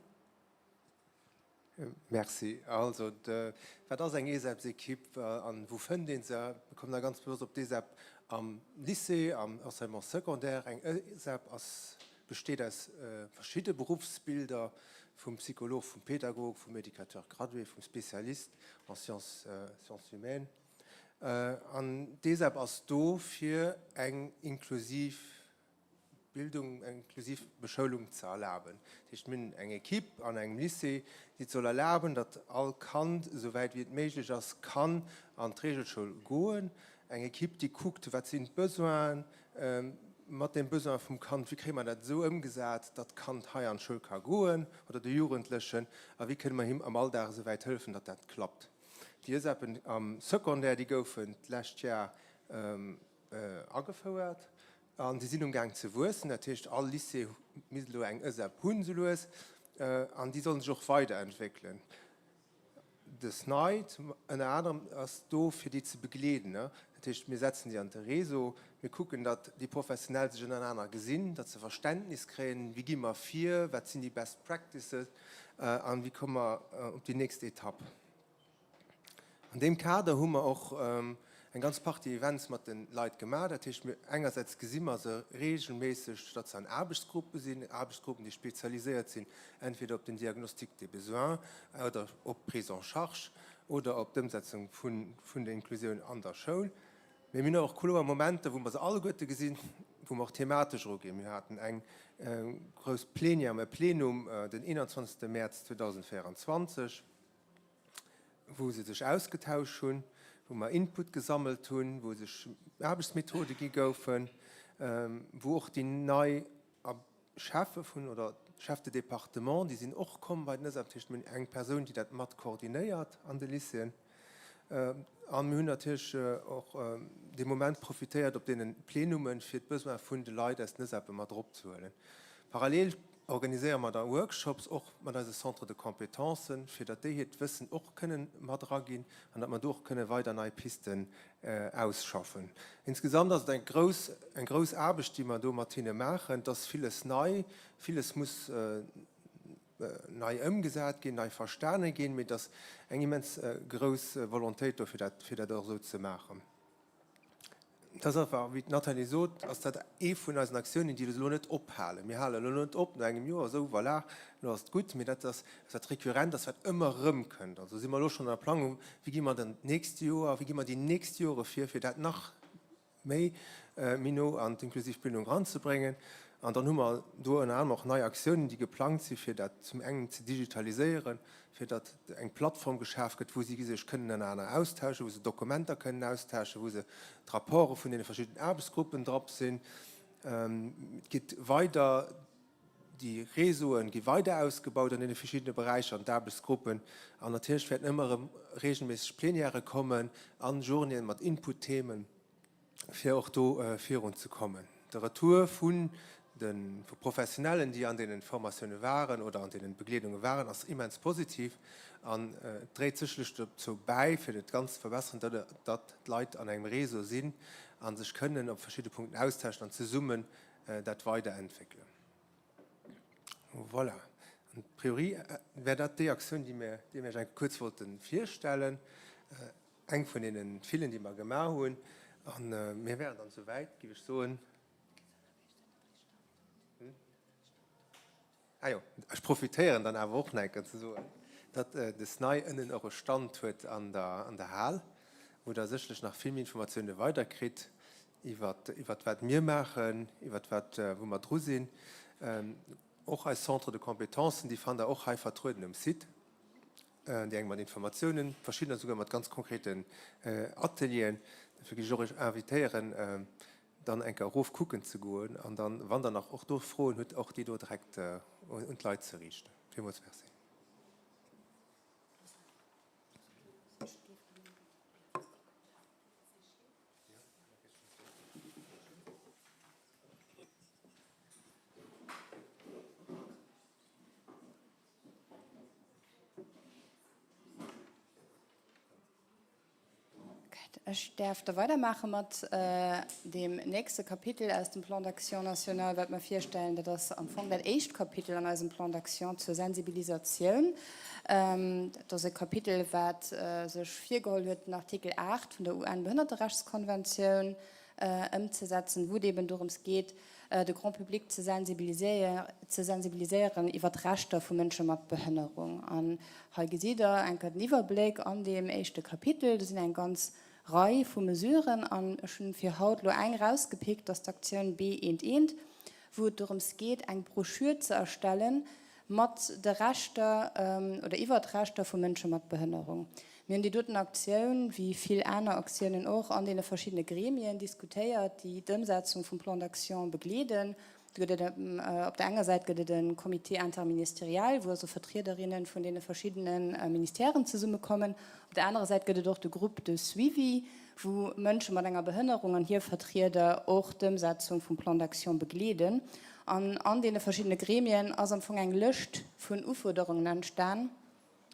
Merci. Also, wat ass eng ESEPS-Ekipp an wou fënnt ee se? Mir kommen da ganz bewosst op d'ESEP am Lycée, am Enseignement secondaire. Eng ESEP ass, besteet aus verschidde Beruffsbilder, vum Psycholog, vum Pädagog, vum Éducateur gradué, vum Spécialiste en sciences, sciences humaines. An d'ESEP ass do, fir eng inklusiv Bildung, inklusiv Beschoulung ze erlaben. Dat heescht, mir hunn eng Equipe an engem Lycée, déi et soll erlaben, datt all Kand, esou wäit wéi et méiglech ass, kann an d'Regelschoul goen. Eng Equipe, déi kuckt, wat sinn d'Besoinen, mat deem Besoin vum Kand, wéi kréie mer dat esou ëmgesat, datt d'Kand hei an d'Schoul ka goen oder de Jugendlechen, a wéi kënne mer him am Alldag esou wäit hëllefen, datt dat klappt. Déi ESAPen am Secondaire, déi goufen d'lescht Jar agefouert an déi sinn um Gaang ze wuessen. Dat heescht, all Lycée misst elo eng ESEP hunn, sou lues, an déi solle sech och weiderentwéckelen. De SNAI ënner anerem ass do, fir déi ze begleeden. Dat heescht, mir setzen déi an de Réseau, mir kucken, datt déi Professionell sech ënnerenaner gesinn, datt se Verständnis kréien, wéi gi mer vir, wat sinn déi Best Practices an wéi komme mer op déi nächst Etapp. An deem Kader hu mer och eng ganz Partie Events mat de Leit gemaach. Dat heescht, mir engersäits gesi mer se reegelméisseg, datt se an Aarbechtsgruppe sinn, Aarbechtsgruppen, déi spezialiséiert sinn entweder op den Diagnostic des besoins oder op d'Prise en charge oder op d'Ëmsetzung vun der Inklusioun an der Schoul. Mee mir hunn och kloer Momenter, wou mer se alleguerte gesinn, wou mer och thematesch eruginn. Mir haten eng grouss Plenière, e Plenum den 21. Mäerz 2024, wou se sech ausgetauscht hunn, wou mer Input gesammelt hunn, wou sech Aarbechtsmethode gi goufen, wou och déi nei Cheffe vun oder Chefs de département, déi sinn och komm bei den ESAP, dat heescht mir hunn eng Persoun, déi dat mat koordinéiert an de Lycéeën. A mir hunn natierlech och dee Moment profitéiert op deene Plenummen, fir d'Besoin vun de Leit aus den ESAPe mat eropzehuelen. Parallel organiséiere mer da Workshops, och mat eise Centres de compétences, fir datt déi hiert Wëssen och kënnen mat eraginn an datt mer do och kënne weider nei Pisten ausschaffen. Insgesamt ass et eng grouss, eng grouss Aarbecht, déi mer do mat hinne maachen. Et ass villes nei, villes muss. nei ëmgesat ginn, nei verstane ginn, mee et ass eng immens grouss Volontéit do, fir dat, fir dat och esou ze maachen. Et ass einfach, wéi d'Nathalie sot, ass dat ee vun eisen Aktiounen, déi elo net ophalen. Mir halen elo net op no engem Joer, esou, voilà, elo ass et gutt, mee dat ass eppes, wat récurrent ass, wat ëmmer erëmkënnt. Also si mer elo schonn an der Plangung, wéi gi mer dann d'nächst Joer, wéi gi mer déi nächst Jore vir, fir dat nach méi méi no an d'inklusiv Bildung eranzebréngen. An dann hu mer do ënner anerem och nei Aktiounen, déi geplangt si fir dat zum engen ze digitaliséieren, fir datt eng Plattform geschaf gëtt, wou si sech kënnen ënnerenaner austauschen, wou se Dokumenter kënnen austauschen, wou se d'Rapporte vun deene verschiddenen Aarbechtsgruppen drop sinn. Et geet weider, déi Réseaue gi weider ausgebaut an deene verschiddene Beräicher an d'Aarbechtsgruppen. An natierlech wäerten ëmmer erëm regelméisseg Plenièrë kommen an Journéeën mat Input-Themen. fir och do virun ze kommen. De Retour vun de Professionellen, déi an deenen Formatioune waren oder an deenen Begleedunge waren, ass immens positiv an et dréit sécherlech dozou bäi, fir dat Ganzt ze verbesseren, datt d'Leit an engem Réseau sinn a sech kënnen op verschidde Punkten austauschen an zesummen dat weiderentwéckelen. Voilà. A priori wär dat déi Aktioun, déi mir Iech eng Kéier kuerz wollte virstellen. Eng vun deene villen, déi mer gemaach hunn. A mir wären dann esou wäit, géif ech soen. Ah jo, ech profitéieren dann awer och nach eng Kéier ze soen, datt de SNAI ënnen och e Stand huet an der, an der Hal, wou Der sécherlech nach vill méi Informatioune weiderkritt iwwer, iwwer wat mir maachen, iwwer wat, wou mer dru sinn. Och eis Centres de compétences, déi fannt Der och hei vertrueden um Site. Déi eng mat Informatiounen, verschiddener souguer mat ganz konkreten Atelieren. Dofir géif ech och Iech invitéieren, dann eng Kéier erof kucken ze goen an dann, wann Der nach och do Froen hutt, och déi do direkt un d'Leit ze riichten. Villmools Merci. Ech däerf da weidermaache mat deem nächste Kapitel aus dem Plan d'action national, wat mer virstellen. Dat ass am Fong dat éischt Kapitel an eisem Plan d'action zur Sensibilisatioun. Dat ass e Kapitel, wat sech virgeholl huet, den Artikel 8 vun der UN-Behënnerterechtskonventioun ëmzesetzen, wou et eben dorëms geet, de Grand public ze sensibiliséieren iwwer d'Rechter vu Mënsche mat Behënnerung. An hei gesitt Der eng Kéier den Iwwerbléck an deem éischte Kapitel. Do sinn eng ganz Rei vu Mesuren an ech hunn fir haut elo eng erausgepickt, dat ass d'Aktioun B eent eent, wou et dorëms geet, eng Broschür ze erstellen mat de Rechter oder iwwer d'Rechter vu Mënsche mat Behënnerung. Mir hunn déi doten Aktioun, wéi vill aner Aktiounen och, an deene verschiddene Gremien diskutéiert, déi d'Ëmsetzung vum Plan d'action begleeden. Do gëtt et op der enger Säit gëtt et e Comité interministériel, wou also Vertriederinne vun deene verschiddene Ministèren zesummekommen. Op der anerer Säit gëtt et och de Groupe de suivi, wou Mënsche mat enger Behënnerung an hir Vertrieder och d'Ëmsetzung vum Plan d'action begleeden. An an deene verschiddene Gremien ass am Fong eng Lëscht vun Ufuerderungen entstan,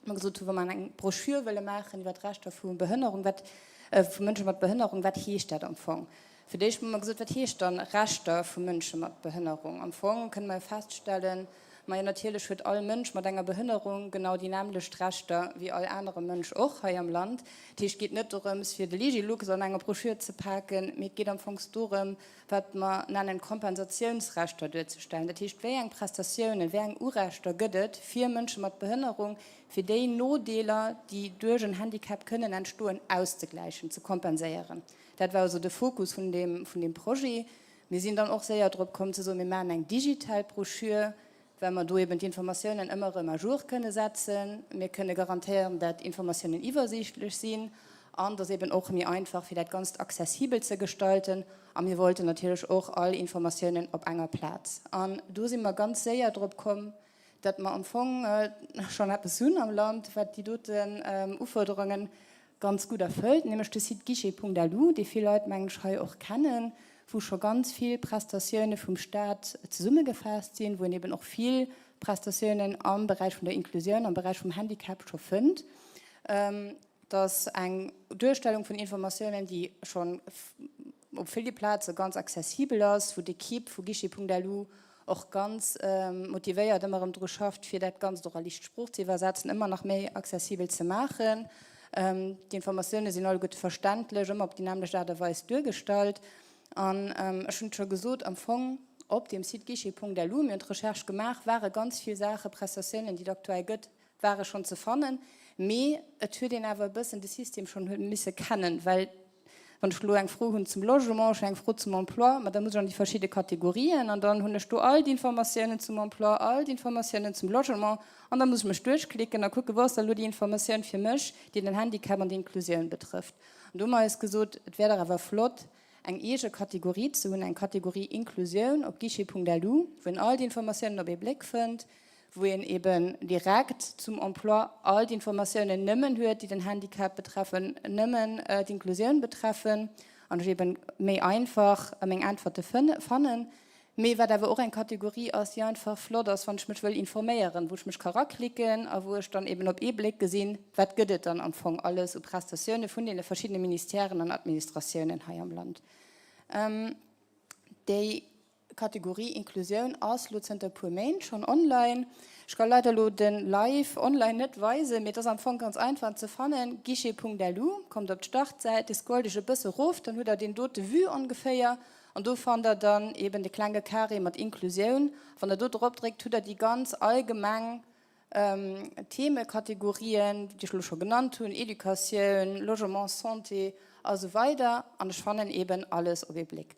mer gesot hunn, wa mer eng Broschür wëlle maachen iwwer d'Rechter vu Behënnerung, wat, vu Mënsche mat Behënnerung, wat heescht dat am Fong? Fir d'éischt hu mer gesot, wat heescht dann Rechter vu Mënsche mat Behënnerung? Am Fong kënne mer jo feststellen, majo natierlech huet all Mënsch mat enger Behënnerung genau déi nämmlecht Rechter wéi all anere Mënsch och hei am Land. Dat heescht, et geet net dorëms, fir de Legilux an enger Broschür ze paken, mee et geet am Fong dorëm, wat mer nennen Kompensatiounsrechter duerzestellen. Dat heescht, wéi eng Prestatiounen, wéi eng Urechter gëtt et fir Mënsche mat Behënnerung, fir déi Nodeeler, déi duerch en Handicap kënnen entstoen, auszegläichen, ze kompenséieren. Dat war also de Fokus vun deem, vun deem Projet. Mir sinn dann och séier drop komm ze soen, mir maachen eng digital Broschür, well mer do eben d'Informatiounen ëmmer erëm à jour kënne setzen. Mir kënne garantéieren, dat Informatiounen iwwersiichtlech sinn an dass eben och méi einfach, fir dat Ganzt accessibel ze gestalten. A mir wollten natierlech och all Informatiounen op enger Plaz. An do si mer ganz séier drop komm, dat mer am Fong schonn eppes hunn am Land, wat déi doten Ufuerderungen ganz gutt erfëllt, nämlech de Site guichet.lu, dee vill Leit, mengen ech, hei och kennen, wou scho ganz vill Prestatioune vum Stat zesummegefaasst sinn, wou een eben och vill Prestatiounen am Beräich vun der Inklusioun, am Beräich vum Handicap scho fënnt. Et ass eng Duerstellung vun Informatiounen, déi schonn op ville Plaze ganz accessibel ass, wou d'Equipe vu guichet.lu. och ganz motivéiert ëmmer erëm dru schafft, fir dat Ganzt och a liicht Sprooch ze iwwersetzen, ëmmer nach méi accessibel ze maachen. D'Informatioune sinn alleguerte verständlech, ëmmer op déi nämmlecht Aart a Weis duergestallt. An ech hunn et scho gesot, am Fong op deem Site guichet.lu, mir hunn d'Recherche gemaach, ware ganz vill Saachen, Prestatiounen, déi et aktuell gëtt, ware schonn ze fannen, mee et huet een awer e bëssen de System schonn huet misse kennen, well wann ech elo eng Fro hunn zum Logement, ech hunn eng Fro zum Emploi, ma da muss ech an déi verschidde Kategorien an dann hunn ech do all d'Informatiounen zum Emploi, all d'Informatiounen zum Logement an da muss ech mech duerchklicken a kucken, wou ass da elo déi Informatioun fir mech, déi den Handicap an d'Inklusioun betrëfft. An do hu mer eis gesot, et wär dach awer flott, eng eege Kategorie ze hunn, eng Kategorie Inklusioun op guichet.lu, wou een all d'Informatiounen op ee Bléck fënnt, wou een eben direkt zum Emploi all d'Informatiounen nëmmen huet, déi den Handicap betreffen, nëmmen d'Inklusioun betreffen, an ech eben méi einfach meng Äntwerte fannen. Mee wat awer och eng Kategorie ass, déi einfach flott ass, wann ech mech wëll informéieren, wou ech mech ka raklicken a wou ech dann eben op ee Bléck gesinn, wat gëtt et dann am Fong alles u Prestatioune vun deene verschiddene Ministèren an Administratiounen hei am Land. Déi Kategorie Inklusioun ass lo zënter e puer Méint schonn online. Ech ka leider lo de Live online net weisen, mee et ass am Fong ganz einfach ze fannen, guichet.lu, kommt op d'Startsäit, dir scrollt iech e bësse rof, dann hutt der deen dote Vue ongeféier an do fannt der dann eben de klenge Carré mat Inklusioun. Wann der do drop dréckt, hutt der déi ganz allgemeng Themekategorien, déi ech elo scho genannt hunn, Educatioun, Logement, Santé a sou weider an ech fannen eben alles op ee Bléck.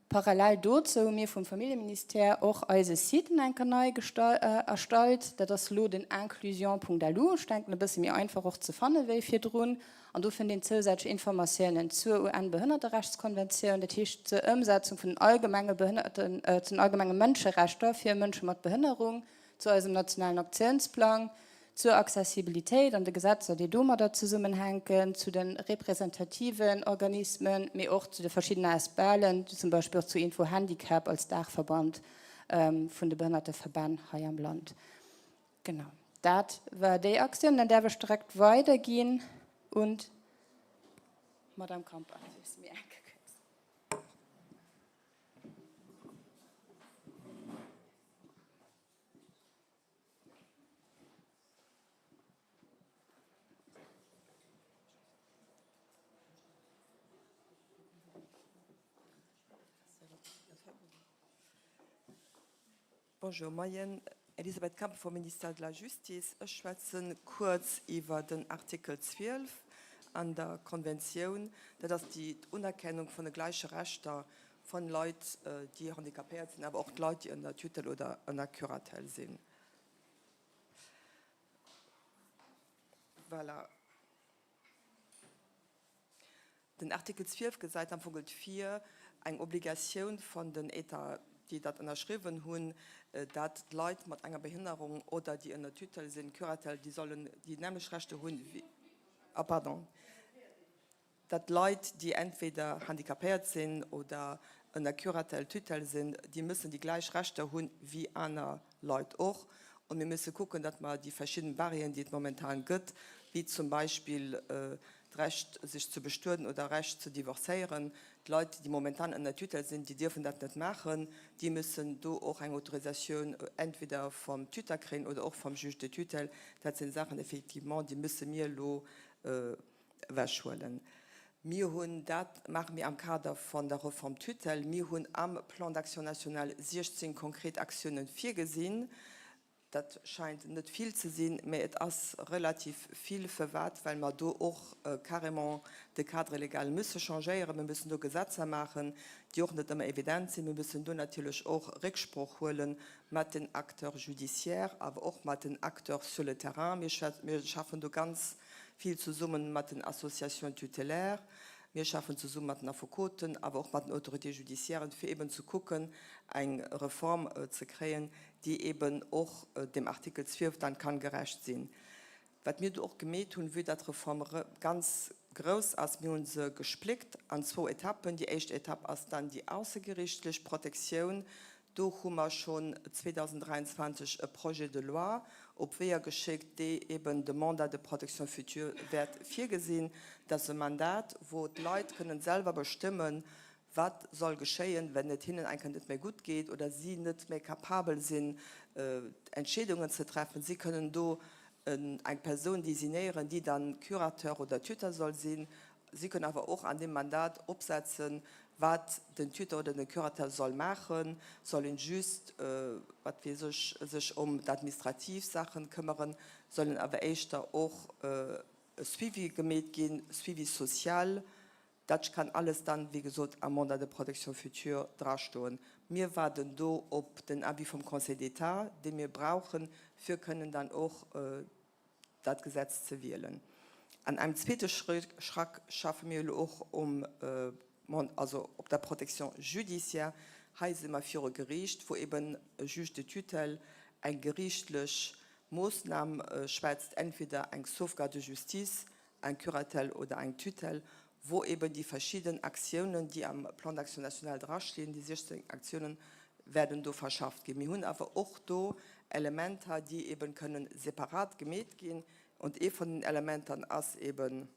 Parallel dozou hu mir vum Familljeministère och eise Site eng Kéier nei erstallt. Dat ass elo den inclusion.lu. Ech denken e bësse méi einfach och ze fanne wéi virdrun. An do fënnt een zousätzlech Informatiounen zur UN-Behënnerterechtskonventioun, dat heescht zur Ëmsetzung vun den allgemenge Behënnerten, zu den allgemenge Mënscherechter fir Mënsche mat Behënnerung, zu eisem nationalen Aktiounsplang, zur Accessibilitéit an de Gesetzer, déi domadder zesummenhänken, zu de representativen Organismen, mee och zu de verschiddenen ASBLen, zum Beispill och zu Info-Handicap als Daachverband vun de Behënnerteverbänn hei am Land. Genau, dat war déi Aktioun. Dann däerf ech direkt weiderginn un d'Madame Kamper. Bonjour, Moien. Elisabeth Kamp vum Ministère de la Justice. Ech schwätze kuerz iwwer den Artikel 12 an der Konventioun. Dat ass déi d'Unerkennung vun de gläiche Rechter Von Leit, déi handicapéiert sinn, awer och d'Leit, déi ënner Tutelle oder ënner Curatelle sinn. Voilà. Den Artikel 12 gesäit am Fong vir eng Obligatioun von den États, déi dat ënnerschriwwen hunn, dat d'Leit mat enger Behinnerung oder déi ënner Tutelle sinn, Curatelle, déi sollen déi nämmlecht Rechte hunn wéi, ah pardon, dat Leit, déi entweder handicapéiert sinn oder ënner Curatelle, Tutelle sinn, déi müssen déi gläich Rechter hunn wéi aner Leit och. Und mir müsse kucken, datt mer déi verschidden Barrieren, déi et momentan gëtt, wéi zum Beispill d'Recht sech ze bestueden oder Recht ze divorcéieren, d'Leit, déi momentan ënner Tutelle sinn, déi dierfen dat net maachen, déi müssen do och eng Autorisatioun entweder vom Tuteur kréien oder och vom Juge de tutelle. Dat sinn Saachen effectivement, déi müsse mir elo ewechhuelen. Mir hunn, dat maache mir am Kader vun der Reforme tutelle, mir hunn am Plan d'action national 16 konkret Aktiounen virgesinn. Dat scheint net vill ze sinn, mä et ass relativ vill. Firwat? Well mer do och carrément de Cadre légal musse changéieren. Mir müssen do Gesetzer maachen, déi och net ëmmer evident sinn. Mir müssen do natierlech och Récksproch huele mat den Acteurs judiciaires, awer och mat den Acteurs sur le terrain. Mir schaffen do ganz vill zesumme mat den Associations tutélaires, mir schaffen zesumme mat den Affekoten, awer och mat den Autorités judiciaires, fir eben ze kucken, eng Reform ze kréien, déi eben och dem Artikel 12 dann kann gerecht sinn. Wat mir do och gemeet hunn, vue dat d'Reform ganz grouss ass, mir hu se gespléckt an zwou Etappen. Déi éischt Etapp ass dann déi aussergerichtlech Protektioun. Do hu mer schonn 2023 e Projet de loi op d'Weeër geschéckt, dee eben de Mandat de protection future wäert virgesinn. Dat ass e Mandat, wou d'Leit kënnen selwer bestëmmen. Wat soll geschéien, wenn et hinnen eng Kéier net méi gutt geet oder si net méi capabel sinn, Entscheedungen ze treffen? Si kënnen do eng Persoun designéieren, déi dann Curateur oder Tuteur soll sinn. Si kënnen awer och an deem Mandat opsetzen, wat den Tuteur oder den Curateur soll maachen. Soll en just, wat weess ech, sech ëm d'administrativ Saachen këmmeren? Soll en awer éischter och e Suivi gemeet ginn, Suivi social? Dat kann alles dann, wéi gesot, am Mandat de protection future drastoen. Mir waarden do op den Avis vum Conseil d'État, dee mir brauchen, fir kënnen dann och dat Gesetz ze wielen. An engem zweete Schrack schaffe mir elo och um, also op der Protection judiciaire. Hei si mer viru Geriicht, wou eben e Juge de tutelle eng geriichtlech Moosnam schwätzt, entweder eng Sauvegarde de justice, eng Curatelle oder eng Tutelle, wou eben déi verschidden Aktiounen, déi am Plan d'action national drastinn, déi 16 Aktiounen, werden do verschafft ginn. Mir hunn awer och do Elementer, déi eben kënnen separat gemeet ginn. Und ee vun den Elementern ass eben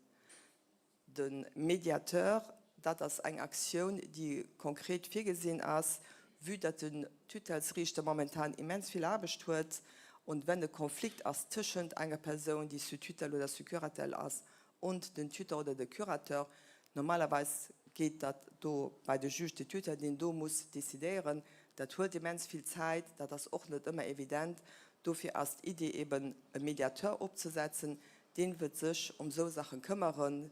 de Médiateur. Dat ass eng Aktioun, déi konkret virgesinn ass, vue datt den Tutellesriichter momentan immens vill Aarbecht huet und wenn e Konflikt ass tëschent enger Persoun, déi sous tutelle oder sous curatelle ass, und den Tuteur oder de Curateur, normalerweis geet dat do bei de Juge de tutelle, deen do muss decidéieren. Dat huelt immens vill Zäit, dat ass och net ëmmer evident. Dofir ass d'Idee eben e Mediateur opzesetzen, deen wëllt sech ëm esou Saache këmmeren,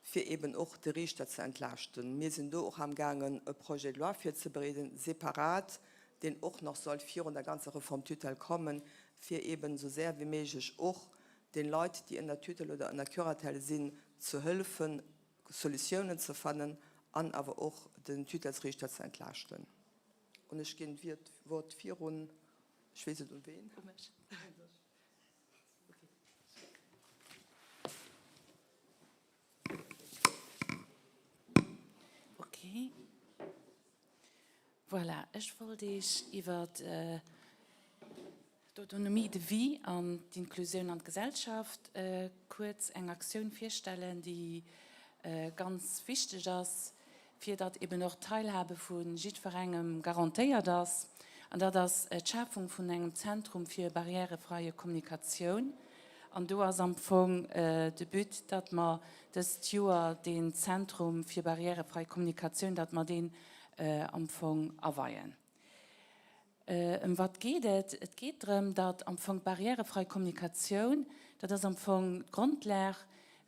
fir eben och de Riichter ze entlaaschten. Mir sinn do och amgaangen, e Projet de loi virzebereeden, separat, deen och nach soll virun der ganzer Reform tutelle kommen, fir eben esou séier wéi méiglech och de Leit, déi ënner Tutelle oder ënner Curatelle sinn, ze hëllefen, Solutiounen ze fannen an awer och den Tutellesriichter ze entlaaschten. An ech ginn d'Wuert virun, ech weess net un ween. U mech. Ok. Voilà, ech wollt Iech iwwer d'Autonomie de vie an d'Inklusioun an d'Gesellschaft kuerz eng Aktioun virstellen, déi ganz wichteg ass, fir datt eben och d'Teilhabe vu jiddwerengem garantéiert ass, an dat ass d'Schafung vun engem Zentrum fir barrièrefreie Kommunikatioun. An do ass am Fong de But, datt mer dëst Joer deen Zentrum fir barrièrefrei Kommunikatioun, datt mer deen am Fong aweien. Ëm wat geet et? Et geet drëm, datt am Fong d'barrièrefrei Kommunikatioun, dat ass am Fong d'Grondlag,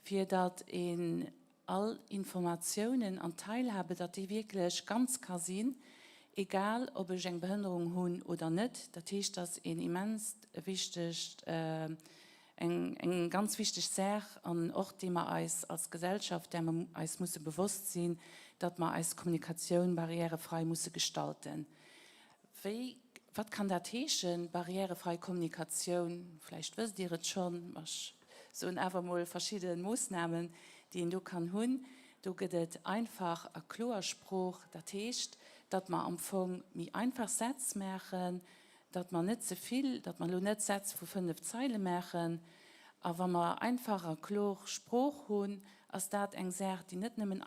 fir datt een all Informatiounen an Teilhabe, datt déi wierklech ganz ka sinn, egal ob ech eng Behënnerung hunn oder net. Dat heescht, dat ass een immenst wichtegt, eng, eng ganz wichteg Saach an och déi mer eis als Gesellschaft, där mer eis musse bewosst sinn, datt mer eis Kommunikatioun barrièrefrei musse gestalten. Wéi, wat kann dat heeschen, barrièrefrei Kommunikatioun? Vläicht wësst Dir et schonn, ma ech soen awer emol verschidde Moossnamen, déi een do kann hunn. Do gëtt et einfach a kloer Sprooch. Dat heescht, datt mer am Fong méi einfach Sätz maachen, datt mer net ze vill, datt mer elo net Sätz vu fënnef Zeile maachen. A wa mer einfach a klor Sprooch hunn, ass dat eng Saach, déi net nëmmen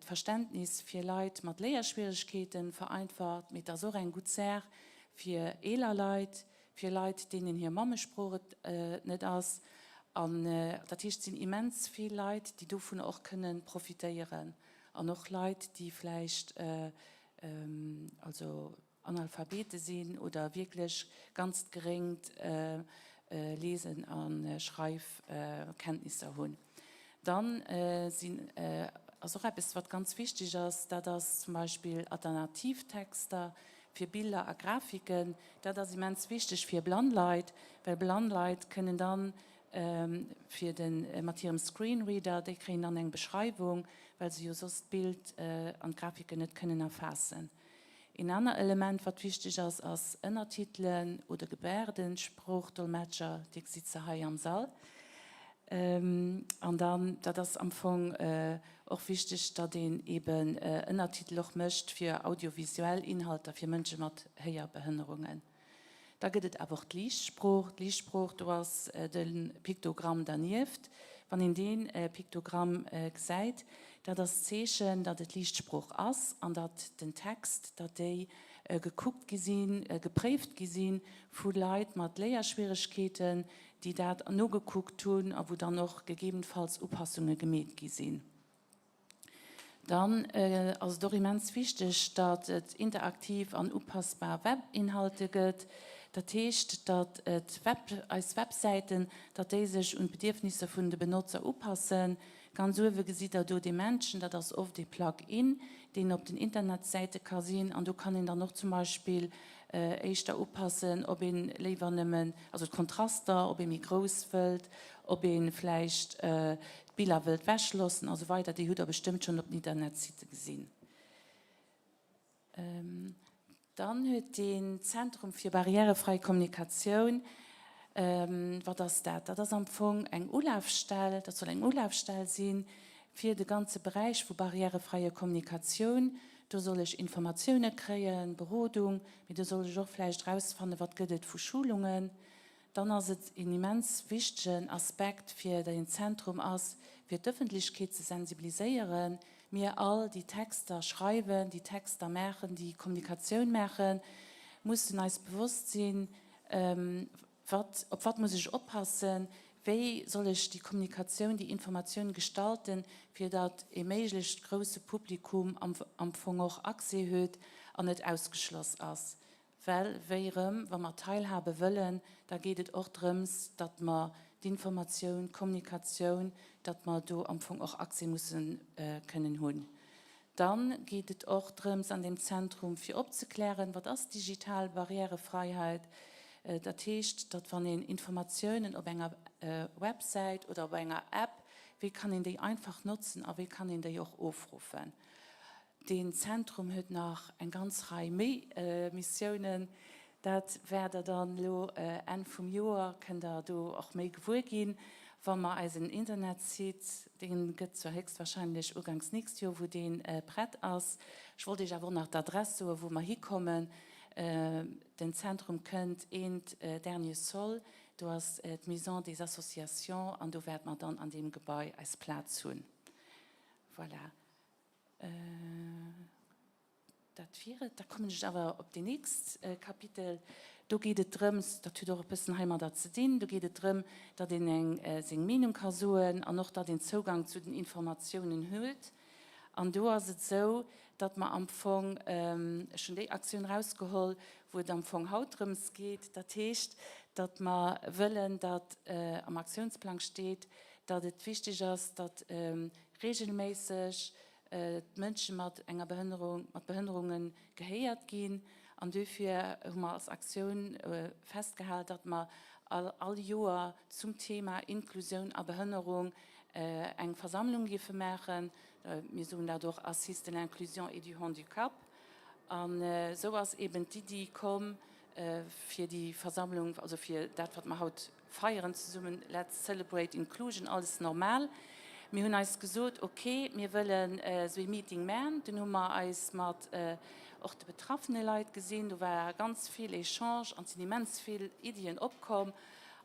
d'Verständnis fir Leit mat Léierschwieregkeeten vereinfacht, mee et ass och eng gutt Saach fir eeler Leit, fir Leit, deenen hir Mammesprooch et net ass. An dat heescht, et sinn immens vill Leit, déi dovunner och kënnen profitéieren an och Leit, déi vläicht also Analphabete sinn oder wierklech ganz geréngt Lesen a Schreifkenntnisser hunn. Dann sinn, ass och eppes, wat ganz wichteg ass, dat ass zum Beispill Alternativtexter fir Biller a Grafiken. Dat ass immens wichteg fir blann Leit, well blann Leit kënnen dann fir de mat hirem Screenreader, déi kréien dann eng Beschreiwung, well se jo soss d'Bild an d'Grafiken net kënnen erfaassen. Een aner Element, wat wichteg ass, ass Ënnertitelen oder Gebärdensproochdolmetscher, Dir gesitt se hei am Sall. An dann, dat ass am Fong och wichteg, datt een eben Ënnertitel och mécht fir audiovisuell Inhalter fir Mënsche mat Héierbehënnerungen. Da gëtt et awer och d'Liichtsprooch. D'Liichtsprooch, do ass de Piktogramm dernieft. Wann een dee Piktogramm gesäit, Dat ass d'Zeechen, datt et Liicht Sprooch ass an datt den Text, datt déi gekuckt gi sinn, gepréift gi si vu Leit mat Léierschwieregkeeten, déi dat nogekuckt hunn a wou dann och gegebenfalls Upassunge gemeet gi sinn. Dann ass et och immens wichteg, datt et interaktiv an upassbar Webinhalte gëtt. Dat heescht, datt et Web, eis Websäiten, datt déi sech un d'Bedierfnisser vun de Benotzer upassen. Ganz uewe gesitt Der do dee Männchen, dat ass oft ee Plug-in, deen op den Internetsäite ka sinn. An do kann een dann och zum Beispill éischter upassen, ob ee léiwer nëmmen, also d'Kontraster, ob ee méi grouss wëllt, ob ee vläicht d'Biller wëllt wechloossen a sou weider. Déi hutt Der bestëmmt schonn op den Internetsitte gesinn. Dann huet den Zentrum fir barrièrefrei Kommunikatioun, wat ass dat? Dat ass am Fong eng Ulafstell, dat soll eng Ulafstell si fir de ganze Beräich vu barrièrefreier Kommunikatioun. Do soll ech Informatioune kréien, Berodung, mee do soll ech och vläicht erausfannen, wat gëtt et vu Schulungen. Dann ass et een immens wichtegen Aspekt fir deen Zentrum ass, fir d'Ëffentlechkeet ze sensibiliséieren. Mir all, déi Texter schreiwen, déi Texter maachen, déi Kommunikatioun maachen, mussen eis bewosst sinn, wat, op wat muss ech oppassen, wéi soll ech déi Kommunikatioun, déi Informatioun gestalten, fir datt ee méiglechst grousse Publikum am, am Fong och Accès huet an net ausgeschloss ass. Well, wéi erëm, wa mer Teilhabe wëllen, da geet et och drëms, datt mer d'Informatioun, d'Kommunikatioun, datt mer do am Fong och Accès musse kënnen hunn. Da geet et och drëms an deem Zentrum, fir opzeklären, wat ass digital Barrièrefreiheit. Dat heescht, datt wann een Informatiounen op enger Websäit oder op enger App, wéi kann een déi einfach notzen a wéi kann een déi och ofruffen. Deen Zentrum huet nach eng ganz Rei méi Missiounen. Dat wäert Der dann elo Enn vum Joer, kënnt Der do och méi gewuer ginn, wa mer eisen Internetsite, dee gëtt zwar héchstwahrscheinlech uganks nächst Joer, wou dee prett ass. Ech wollt Iech awer och nach d'Adress soen, wou mer hikommen. Den Zentrum kënnt eent Dernier Sol, do ass d'Maison des Associations an do wäerte mer dann an deem Gebai eis Plaz hunn. Voilà. Dat wier et. Da kommen ech awer op deen nächst Kapitel. Do geet et drëms, dat huet och e bëssen heimadder ze dinn, do geet et drëm, datt een eng seng Meenung ka soen an och datt een Zougang zu den Informatiounen huet. An do ass et esou, datt mer am Fong, ech hunn déi Aktioun erausgeholl, wou et am Fong haut drëms geet, dat heescht, datt mer wëllen, datt am Aktiounsplang steet, datt et wichteg ass, datt reegelméisseg d'Mënsche mat enger Behënnerung, mat Behënnerunge gehéiert ginn. An duerfir hu mer als Aktioun festgehal, datt mer all Joer zum Thema Inklusioun a Behënnerung eng Versammlung géife maachen. Mir soen dat och Assises de l'inclusion et du handicap. An esou ass eeben d'Iddi komm fir déi Versammlung, also fir dat, wat mer haut feieren zesummen, Let's celebrate inclusion, alles normal. Mir hunn eis gesot, ok, mir wëllen esou ee Meeting man. Dunn hu mer eis mat och de betraffene Leit gesinn. Do war ganz vill Echange an et sinn immens vill Iddien opkomm.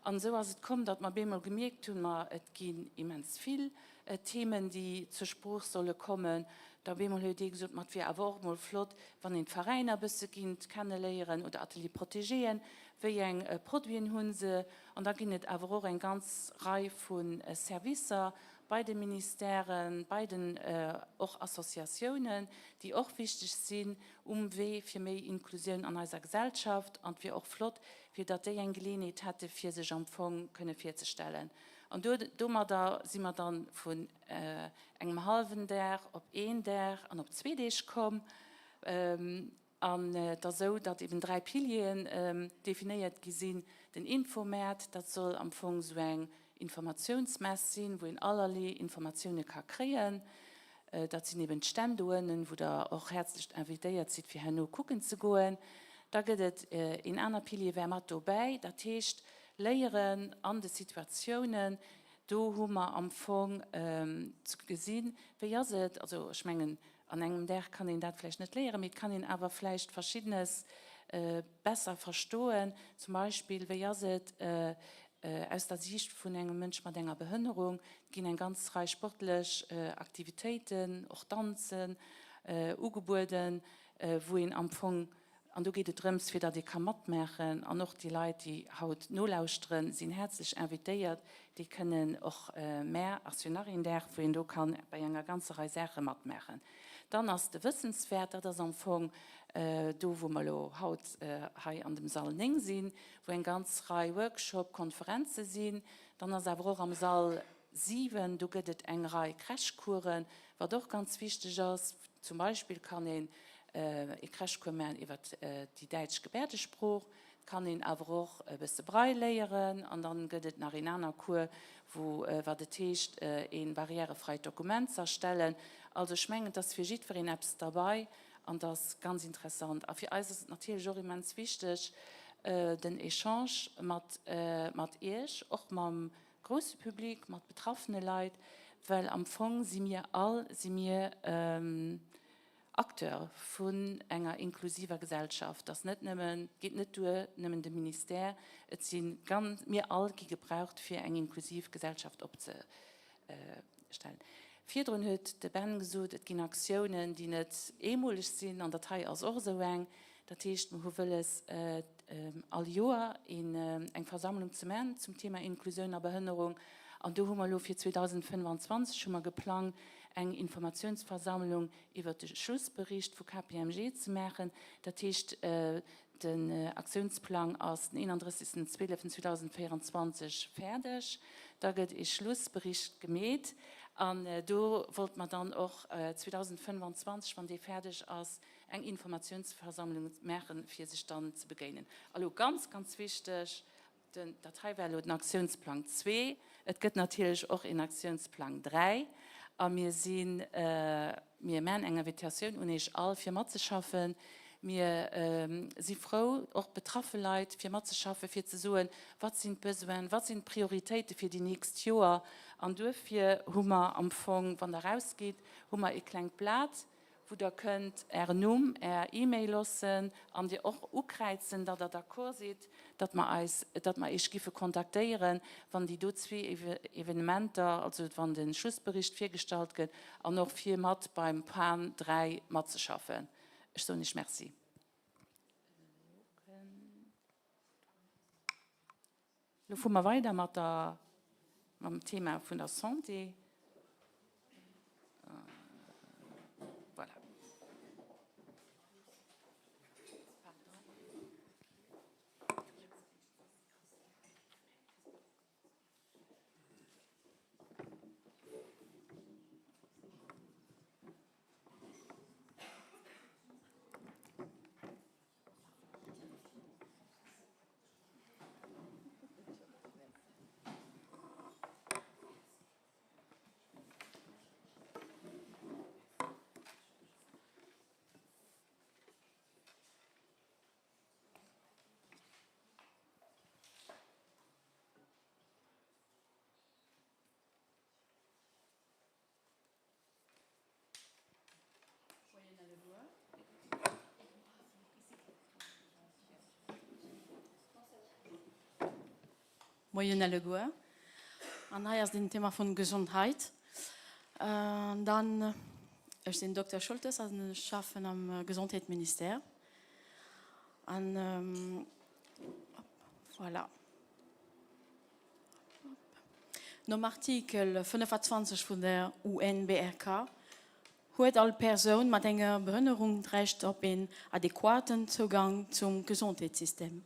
An esou ass et komm, datt mer bemol gemierkt hunn, ma et ginn immens vill Themen, déi zur Sprooch solle kommen. Da bemol huet ee gesot, ma et wier awer och mol flott, wann een d'Veräiner e bësse ginnt kenneléieren oder Ateliers protégéen, wéi eng Produiten hu se. An da ginn et awer och eng ganz Rei vu Servicer bei de Ministèren, bei den och Associatiounen, déi och wichteg sinn um Wee fir méi Inklusioun an eiser Gesellschaft. An et wier och flott, fir datt déi eng Geleeënheet hätte fir sech am Fong kënne virzestellen. An domadder si mer dann vun engem hallwen Dag op een Dag an op zwee Deeg komm. An et ass esou, datt eben dräi Pilieren definéiert gi sinn. Den Infomäert, dat soll am Fong esou eng Informatiounsmess sinn, wou een allerlee Informatioune ka kréien. Dat sinn eben d'Stänn do ënnen, wou Der och häerzlech invitéiert sidd, fir herno kucken ze goen. Da gëtt et een aner Pilier, Wär mat dobäi, dat heescht Léieren an de Situatiounen. Do hu mer am Fong ze gesinn, wéi ass et, also ech mengen, an engem Dag kann een dat vläicht net léieren, mee et kann een awer vläicht Verschiddenes besser verstoen. Zum Beispill, wéi ass et? Aus der Siicht vun engem Mënsch mat enger Behënnerung. Et ginn eng ganz Rei sportlech Aktivitéiten, och Danzen, ugebueden, wou een am Fong, an do geet et drëms, fir datt ee ka matmaachen, an och déi Leit, déi haut nolauschteren, sinn häerzlech invitéiert, déi kënnen och, mä ass jo nach een Dag, wou een do ka bei enger ganzer Rei Saache matmaachen. Dann ass de Wëssenswäert, dat ass am Fong do, wou mer elo haut hei an dem Sall 9 sinn, wou eng ganz Rei Workshop, Konferenze sinn. Dann ass awer och am Sall 7, do gëtt et eng Rei Crashcoursen, wat och ganz wichteg ass. Zum Beispill kann een ee Crashcours maachen iwwer déi däitsch Gebäerdesprooch, et kann een awer och e bësse Braille léieren an dann gëtt et nach een aner Cours, wou wat et heescht ee barrièrefreit Dokument ze erstellen. Also ech mengen, et ass fir jiddwereen eppes derbei An dat ass ganz interessant. A fir eis ass et natierlech och immens wichteg, den Echange mat, mat Iech, och mam grousse Public, mat betraffene Leit, well am Fong si mir all, si mir Acteur vun enger inklusiver Gesellschaft. Et ass net nëmmen, geet net duer nëmmen de Ministère, et si ganz, mir all gi gebraucht, fir eng inklusiv Gesellschaft opze, Stellen. Virdrun huet de Ben gesot, et ginn Aktiounen, déi net eemoleg sinn, an dat hei ass och esou eng. Dat heescht, mer hu wëlles, all Joer eng Versammlung ze man zum Thema Inklusioun a Behënnerung. An do hu mer elo fir 2025 hu mer geplangt, eng Informatiounsversammlung iwwert de Schlussbericht vu KPMG ze maachen. Dat heescht, Den Aktiounsplang ass den 31.12.2024 fäerdeg. Da gëtt ee Schlussbericht gemeet an do wollte mer dann och 2025, wann dee fäerdeg ass, eng Informatiounsversammlung maachen, fir sech dann ze begéinen. A lo ganz, ganz wichteg, Den, dat hei war elo den Aktiounsplang zwee. Et gëtt natierlech och een Aktiounsplang dräi. A mir sinn, mir maachen eng Invitatioun un Iech all, fir matzeschaffen. Mir si frou, och betraffe Leit, fir matzeschaffen, fir ze soen, Wat sinn d'Besoinen, wat sinn d'Prioritéite fir déi nächst Joer? An duerfir hu mer am Fong, wann Der erausgitt, hu mer ee klengt Blat, wou der kënnt Ären Numm, Är E-Mail loossen an Dir och ukräizen, datt Der d'accord sidd, datt mer eis, datt mer Iech giffe kontaktéieren, wann déi do zwee Evenementer, also wann de Schlussbericht virgestallt gëtt an och fir mat beim PAN 3 matzeschaffen. Ech soen Iech Merci. Lo fuere mer weider mat der, mam Thema vun der Santé. Voilà. Moien alleguer. An hei ass den Thema vun Gesondheit. An dann, ech sinn Dokter Schultes an ech schaffen am Gesondheetsministère. An voilà. Nom Artikel 25 vun der UNBRK huet all Persoun mat enger Behënnerung d'Recht op een adequaten Zougang zum Gesondheetssystem.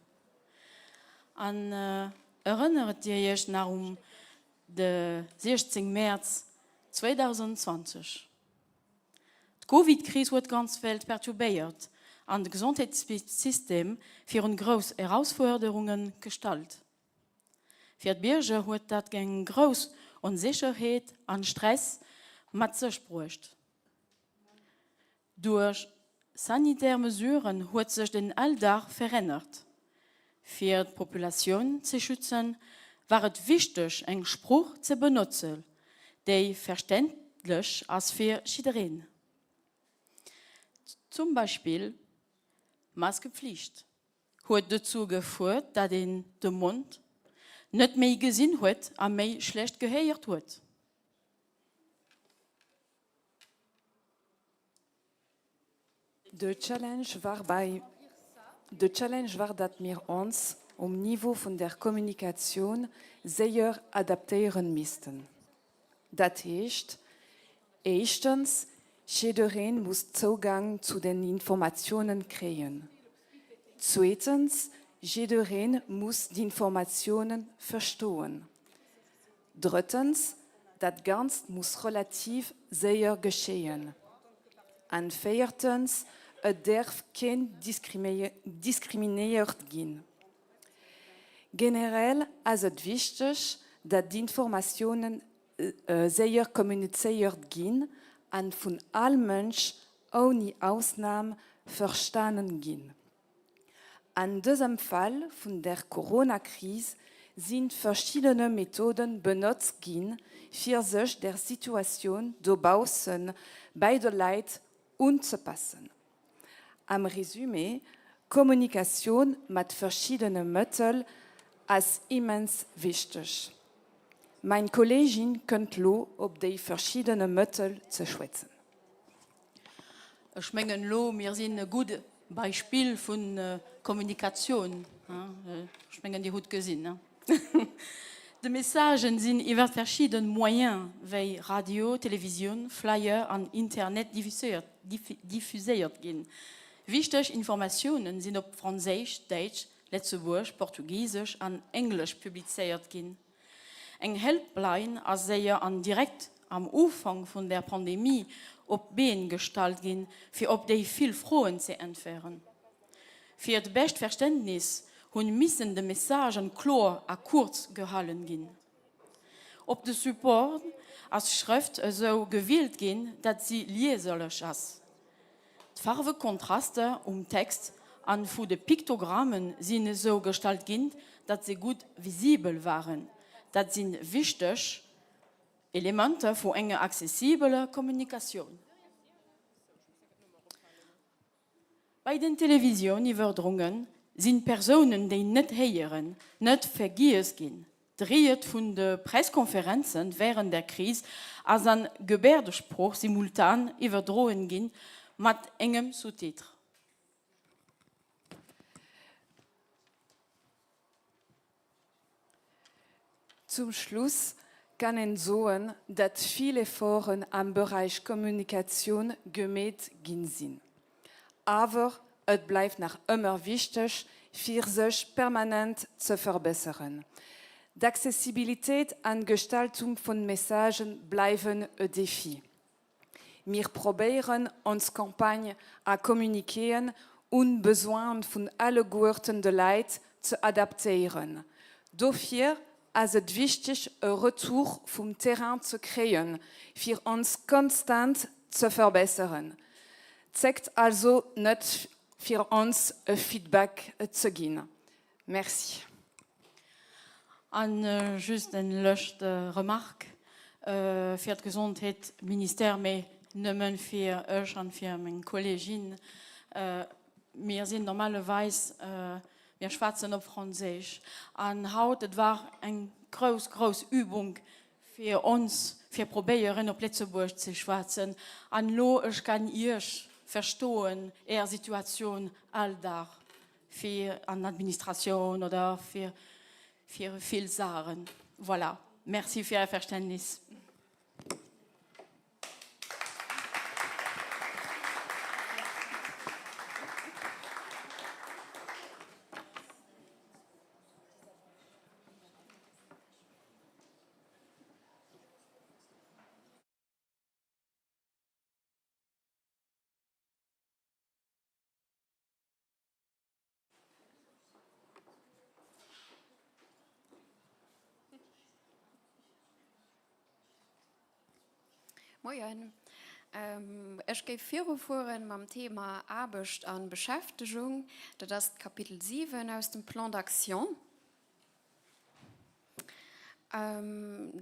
An erënnert Dir Iech nach um de 16 Mäerz 2020? D'Covid-Kris huet d'ganz Welt perturbéiert an de Gesondheetssystem virun grouss Erausfuerderunge gestallt. Fir d'Bierger huet dat eng grouss Onsécherheet an Stress mat sech bruecht. Duerch sanitär Mesuren huet sech den Alldag verännert. Fir d'Populatioun ze schützen, war et wichteg eng Sprooch ze benotze, déi verständlech ass fir jiddereen. Zum Beispill Maskepflicht. Huet dozou gefuert, dat een de Mond Net méi gesinn huet a méi schlecht gehéiert huet. De Challenge war bei De Challenge war datt mir ons um Niveau vun der Kommunikatioun séier adaptéieren missten. Dat heescht, éischtens, jiddereen muss Zougang zu den Informatiounen kréien. Zweetens, jiddereen muss d'Informatiounen verstoen. Drëttens, dat Ganzt muss relativ séier geschéien. An véiertens, et däerf keen diskriminéiert ginn. Generell ass et wichteg, datt d'Informatioune séier kommunizéiert ginn an vun all Mënsch ouni Ausnam verstanen ginn. An dësem Fall vun der Corona-Kris si verschiddene Methode benotzt ginn, fir sech der Situatioun dobausse bei de Leit unzepassen. Am Resumé, Kommunikatioun mat verschiddene Mëttel ass immens wichteg. Mein Kollegin kënnt lo op déi verschiddene Mëttel ze schwätzen. Ech mengen elo, mir sinn e gutt Beispill vu Kommunikatioun. Ech mengen, Dir hutt gesinn. De Messagen sinn iwwer verschidden Moyen wéi Radio, Televisioun, Flyer an Internet diffuséiert ginn. Wichteg Informatiounen sinn op Franséisch, Däitsch, Lëtzebuerg, Portugisesch an Englesch publizéiert ginn. Eng Helpline ass séier an direkt am Ufank vun der Pandemie op d'Been gestallt ginn, fir op déi vill Froen ze äntweren. Fir d'bescht Verständnis hunn missen de Messagen kloer a kuerz gehalen ginn. Op de Support ass d'Schrëft esou gewielt ginn, dat si lieserlech ass. D'Farwekontraster um Text an vu de Piktogrammen sinn esou gestalt ginn, dat se gutt visibel waren. Dat sinn wichteg Elementer vu enger accessibeler Kommunikatioun. Bei den Televisiouniwwerdrounge sinn d'Persounen, déi net héieren, net vergiess ginn. D'Ried vun de Presskonferenze wärend der Kris ass an Gebäerdesprooch simultan iwwerdroen ginn, mat engem Sous-titre. Zum Schluss kann een soen, datt vill Efforten am Beräich Kommunikatioun gemeet ginn sinn. Awer et bleift nach ëmmer wichteg, fir sech permanent ze verbesseren. D'Accessibilitéit an d'Gestaltung vun Messagen bleiwen e Défi. Mir probéieren, ons Campagne a Communiquéen un d'Besoine vun alleguerten de Leit ze adaptéieren. Dofir ass et wichteg e Retour vum Terrain ze kréien, fir ons konstant ze verbesseren. Zéckt also net fir ons e Feedback ze ginn. Merci. An just eng lëscht Remarque fir d'Gesondheetsministère, mee nëmme fir ech an fir meng Kollegin. Mir sinn normalerweis, mir schwätzen op Franséisch. An haut, et war eng grouss, grouss Übung fir ons, fir probéieren op Lëtzebuerg ze schwätzen. An elo, ech kann Iech verstoen, Är Situatioun all Dag. Fir an Administratioun oder fir fir vill Saachen. Voilà. Merci fir Är Verständnis. Moien. Ech géif virufueren mam Thema Aarbecht a Beschäftegung. Dat ass d'Kapitel 7 aus dem Plan d'action.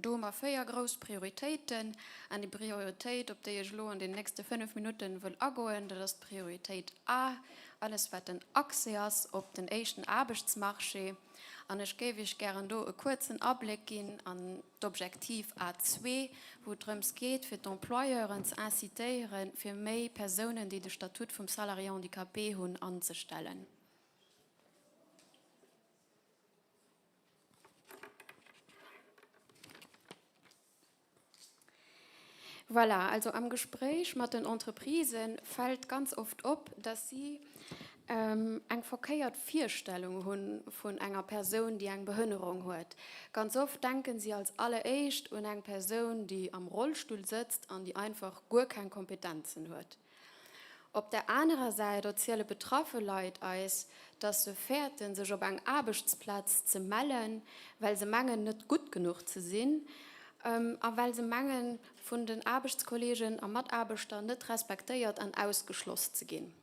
Do hu mer 4 grouss Prioritéiten. An déi Prioritéit, op déi ech elo an den nächste 5 Minutten wëll agoen, dat ass d'Prioritéit A, alles wat den Accès ass op den éischten Aarbechtsmarché. An ech géif Iech gären do e kuerzen Abléck ginn an d'Objektiv A2, wou et drëms geet, fir d'Employeuren ze incitéieren, fir méi Persounen, déi de Statut vum Salarié handicapé hunn, anzestellen. Voilà, also am Gespréich mat den Entreprisë fält ganz oft op, dass si eng verkéiert Virstellung hu vun enger Persoun, déi eng Behënnerung huet. Ganz oft denken si als alleréischt un eng Persoun, déi am Rollstull sëtzt an déi einfach guer keng Kompetenzen huet. Op der anerer Säit erziele betraffe Leit eis, dass se fäerten, sech op eng Aarbechtsplaz ze mellen, well se mengen, net gutt genuch ze sinn a well se mengen, vun den Aarbechtskolleegen a Mataarbechter net respektéiert an ausgeschloss ze ginn.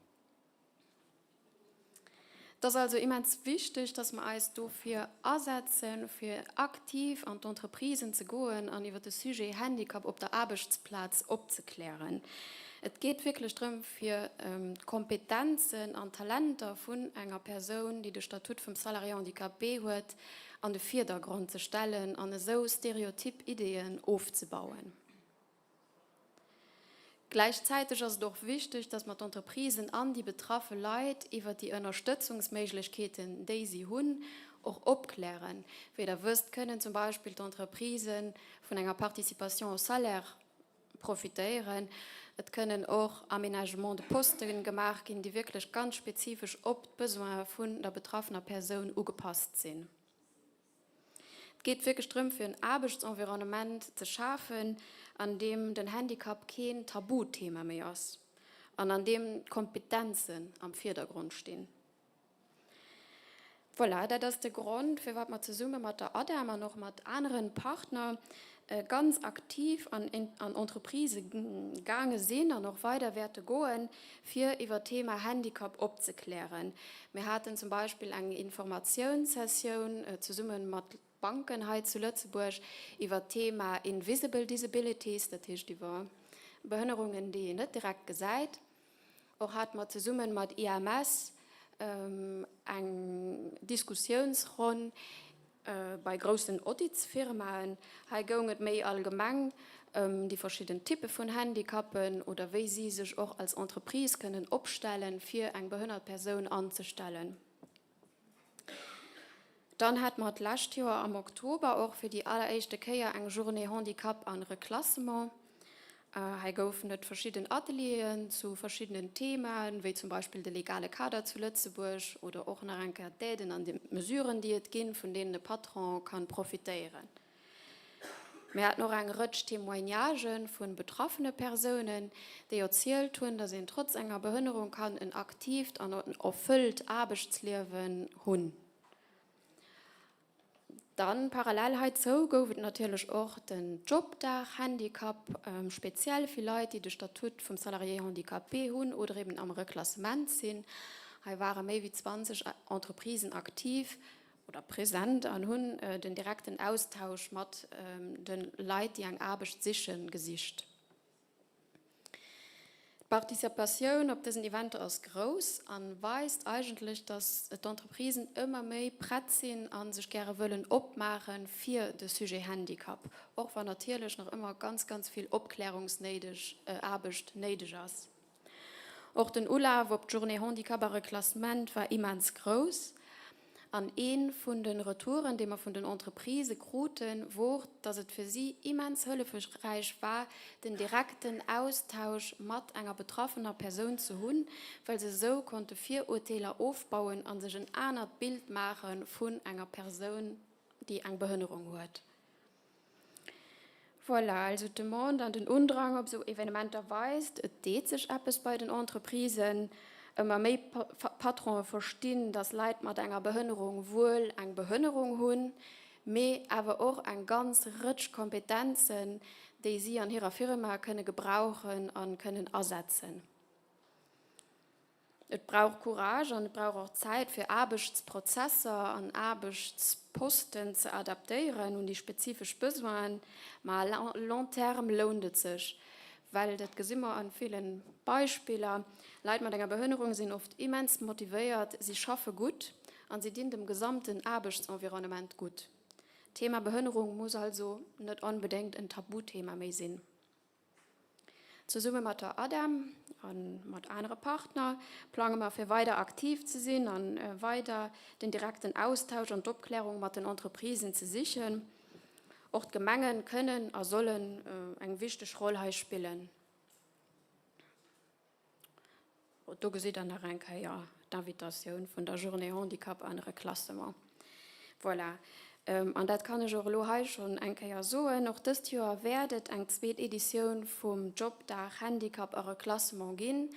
Et ass also immens wichteg, dass mer eis dofir asetzen, fir aktiv an d'Entreprisen ze goen an iwwer de Sujet Handicap op der Aarbechtsplaz opzeklären. Et geet wierklech drëm, fir d'Kompetenzen an d'Talenter vun enger Persoun, déi de Statut vum Salarié handicapé huet, an de Vierdergrond ze stellen an esou stereotyp Ideeën ofzebauen. Gläichzäiteg ass et och wichteg, dass mer d'Entreprisen an déi betraffe Leit iwwert déi Ënnerstëtzungsméiglechkeeten, déi si hunn, och opklären. Wéi Der wësst, kënnen zum Beispill d'Entreprisë vun enger Participation au salaire profitéieren. Et kënnen och Aménagements de poste gemaach ginn, déi wierklech ganz spezifesch op d'Besoine vun der betraffener Persoun ugepasst sinn. Et geet wierklech drëm, fir en Aarbechtsenvironnement ze schafen, an deem den Handicap keen Tabuthema méi ass an an deem d'Kompetenzen am Virdergrond stinn. Voilà, dat ass de Grond, firwat mer zesumme mat der ADEM an och mat anere Partner ganz aktiv an an Entreprisë gaange sinn an och weider wäerte goen, fir iwwer d'Thema Handicap opzeklären. Mir haten zum Beispill eng Informatiounssessioun zesumme mat Banken hei zu Lëtzebuerg iwwer d'Thema Invisible Disabilities, dat heescht iwwer Behënnerungen, déi een net direkt gesäit. Och hate mer zesumme mat IMS eng Diskussiounsronn bei groussen Auditsfirmaen. Hei goung et méi allgemeng ëm déi verschidden Typpe vun Handicappen oder wéi si sech och als Entreprise kënnen opstellen, fir eng behënnert Persoun anzestellen. Dann hate mer d'lescht Joer am Oktober och fir déi alleréischte Kéier eng Journée Handicap an Reclassement. Hei goufen et verschidden Atelieren zu verschiddenen Themaen, wéi zum Beispill de legale Kader zu Lëtzebuerg oder och nach eng Kéier d'Aiden an déi Mesuren, déi et ginn, vun deenen e Patron kann profitéieren. Mir haten och eng Rëtsch Témoignagen vu betraffene Persounen, déi erzielt hunn, dass een trotz enger Behënnerung kann en aktiivt an erfëllt Aarbechtsliewen hunn. Dann parallel heizou gouf et natierlech och den Jobdag Handicap, speziell fir Leit, déi de Statut vum Salarié handicapé hunn oder eben am Reklassement sinn. Hei ware méi wéi 20 Entreprisen aktiv oder present an hunn den direkten Austausch mat de Leit, déi eng Aarbecht sichen, gesicht. D'Participatioun op dësen Eventer ass grouss a weist eigentlech, dass d'Entreprisen ëmmer méi prett sinn a sech gäre wëllen opmaache fir de Sujet Handicap, och wann natierlech nach ëmmer ganz, ganz vill Opklärungsnéideg Aarbecht néideg ass. Och den Ulaf op d'Journée Handicap a Reclassement war immens grouss. An ee vun de Retouren, dee mer vun den Entreprisë kruten, wor, dass et fir si immens hëllefreich war, den direkten Austausch mat enger betraffener Persoun ze hunn, well se esou konnte Virurteeler ofbauen a sech en anert Bild maache vun enger Persoun, déi eng Behënnerung huet. Voilà, also d'Demande an den Undrang op esou Evenementer weist, et deet sech eppes bei den Entreprisen. Ëmmer méi Patrone verstinn, datt Leit mat enger Behënnerung wuel eng Behënnerung hunn, mee awer och eng ganz Rëtsch Kompetenzen, déi si an hirer Firma kënne gebrauchen a kënnen asetzen. Et brauch Courage an et brauch och Zäit, fir Aarbechtsprozesser an Aarbechtsposten ze adaptéieren un déi spezifesch Besoinen. Ma à long terme lount et sech, well, dat gesi mer a ville Beispiller, Leit mat enger Behënnerung sinn oft immens motivéiert, si schaffe gutt. An si dinn dem gesamten Aarbechtsenvironnement gutt. D'Thema Behënnerung muss also net onbedéngt en Tabuthema méi sinn. Zesumme mat der ADEM a mat anere Partner plange mer fir weider aktiv ze sinn a weider den direkten Austausch an d'Opklärung mat den Entreprisen ze sichen. Och d'Gemengen kënnen a sollen eng wichteg Roll hei spillen. Do gesitt der nach eng Kéier d'Invitatioun vun der Journée Handicap an Reclassement. Voilà. An dat kann ech och elo hei schonn eng Kéier soen, Och dëst Joer wäert et eng zweet Editioun vum Jobdag Handicap a Reclassement ginn.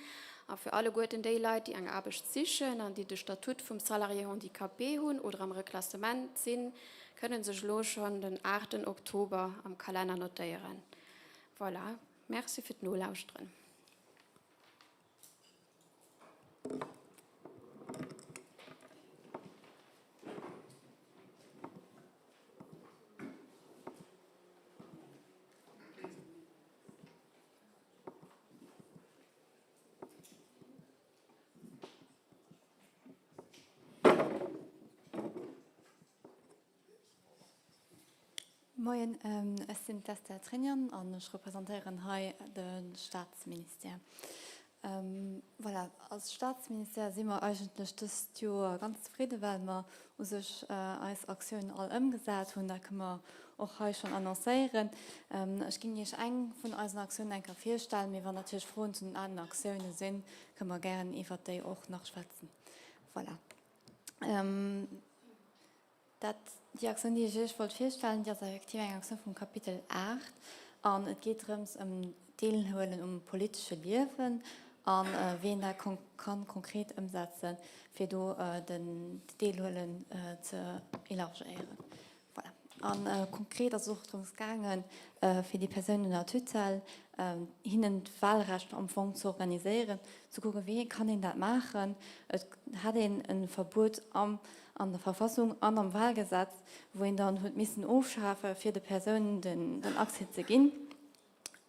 A fir alleguerten déi Leit, déi eng Aarbecht sichen an déi de Statut vum Salarié handicapé hunn oder am Reclassement sinn, kënne sech elo schonn den aachten Oktober am Kalenner notéieren. Voilà. Merci fir d'Nolauschteren. Moien, ech sinn d'Esther Trignon an ech representéieren hei de Staatsministère. Voilà, als Staatsministère si mer eigentlech dëst Joer ganz zefridde well mer u sech eis Aktiounen all ëmgesat hunn. Dat kënne mer och hei schonn annoncéieren. Ech géing Iech eng vun eisen Aktiounen eng Kéier virstellen, mee wann natierlech Froen zu den aneren Aktioune sinn, kënne mer gären iwwert déi och nach schwätzen. Voilà. Dat, déi Aktioun, déi ech Iech wollt virstellen, déi ass effektiv eng Aktioun vum Kapitel 8 an et geet drëms ëm d'Deelhuelen um politesche Liewen a wéi een dat kann konkret ëmsetzen, fir do den Deelhuelen ze élargéieren. Voilà. A konkret ass et och drëms gaangen, fir déi Persounen ënner Tutelle, hinnen d'Wahlrecht am Fong ze organiséieren, ze kucken, wéi kann een dat maachen. Et hat een e Verbuet am an der Verfassung an am Wahlgesetz, wou een dann huet missen ofschafe fir de Persounen den Accès ze ginn.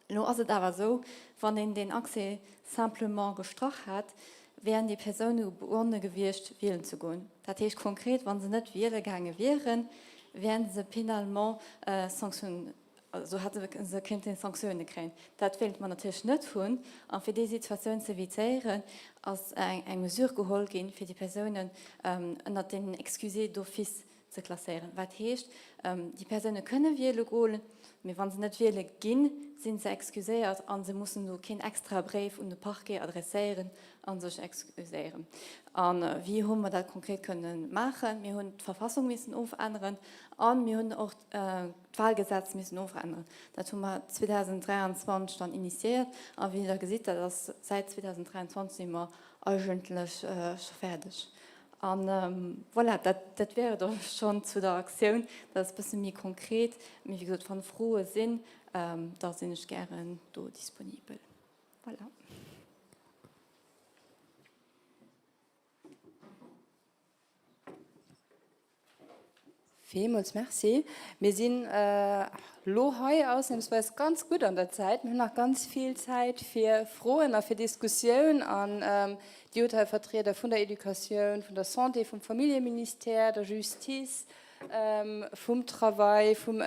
Elo ass et awer esou, wann een deen Accès simplement gestrach hätt, wären déi Persoune gebonne gewiescht wielen ze goen. Dat heescht konkret, wa se net wiele gaange wieren, wären se pénalement sanctionnéiert. Also hätte se kéinten Sanktioune kréien. Dat wéilte mer natierlech net hunn. A fir déi Situatioun ze evitéieren, ass eng Mesure geholl ginn, fir déi Persounen ënnert den Excusés d'office ze klasséieren. Wat heescht, déi Persoune kënne wiele goen, mee wa se net wiele ginn, si se excuséiert a se mussen do keen extrae Bréif un de Parquet adresséieren a sech excuséieren. A wéi hu mer dat konkret kënne maachen? Mir hunn d'Verfassung missen ofänneren a mir hunn och d'Wahlgesetz missen ofänneren. Dat hu mer 2023 dann initiéiert a wéi Der gesitt, dat ass säit 2023 si mer eigentlech scho fäerdeg. A voilà, dat, dat wär et och schonn zu der Aktioun. Dat ass e bësse méi konkret. Mee wéi gesot, wann Froe sinn, da sinn ech gären do disponibel. Voilà. Villmools Merci. Mir sinn elo hei ausnahmsweis ganz gutt an der Zäit. Mir hunn nach ganz vill Zäit fir Froen a fir Diskussioun. An Dir hutt hei Vertrieder vun der Educatioun, vun der Santé, vum Familljeministère, der Justice, vum Travail, vum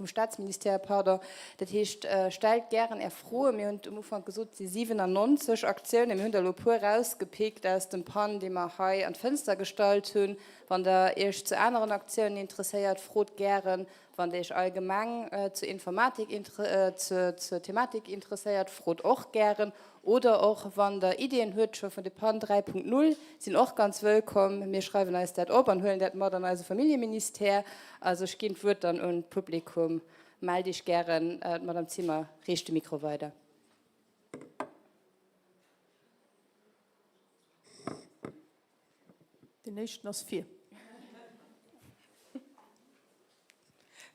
Staatsministère, pardon. Dat heescht, stellt gären Är Froen. Mir hunn et um Ufank gesot, et si 97 Aktiounen. Mir hunn der elo e puer erausgepickt aus dem PAN, déi mer hei an d'Fënster gestallt hunn. Wann Der Iech zu aneren Aktiounen interesséiert, frot gären. Wann Der Iech allgemeng zur Informatik, zur Thematik interesséiert, frot och gären. Oder och wann Der Iddien huet scho vun de PAN 3.0, sinn och ganz wëllkomm. Mir schreiwen eis dat op an huelen dat mat an eise Familljeministère. Also ech ginn d'Wuert dann un d'Publikum. Mellt Iech gären. D'Madame Zimmer reecht de Mikro weider. Deen éischten ass vir.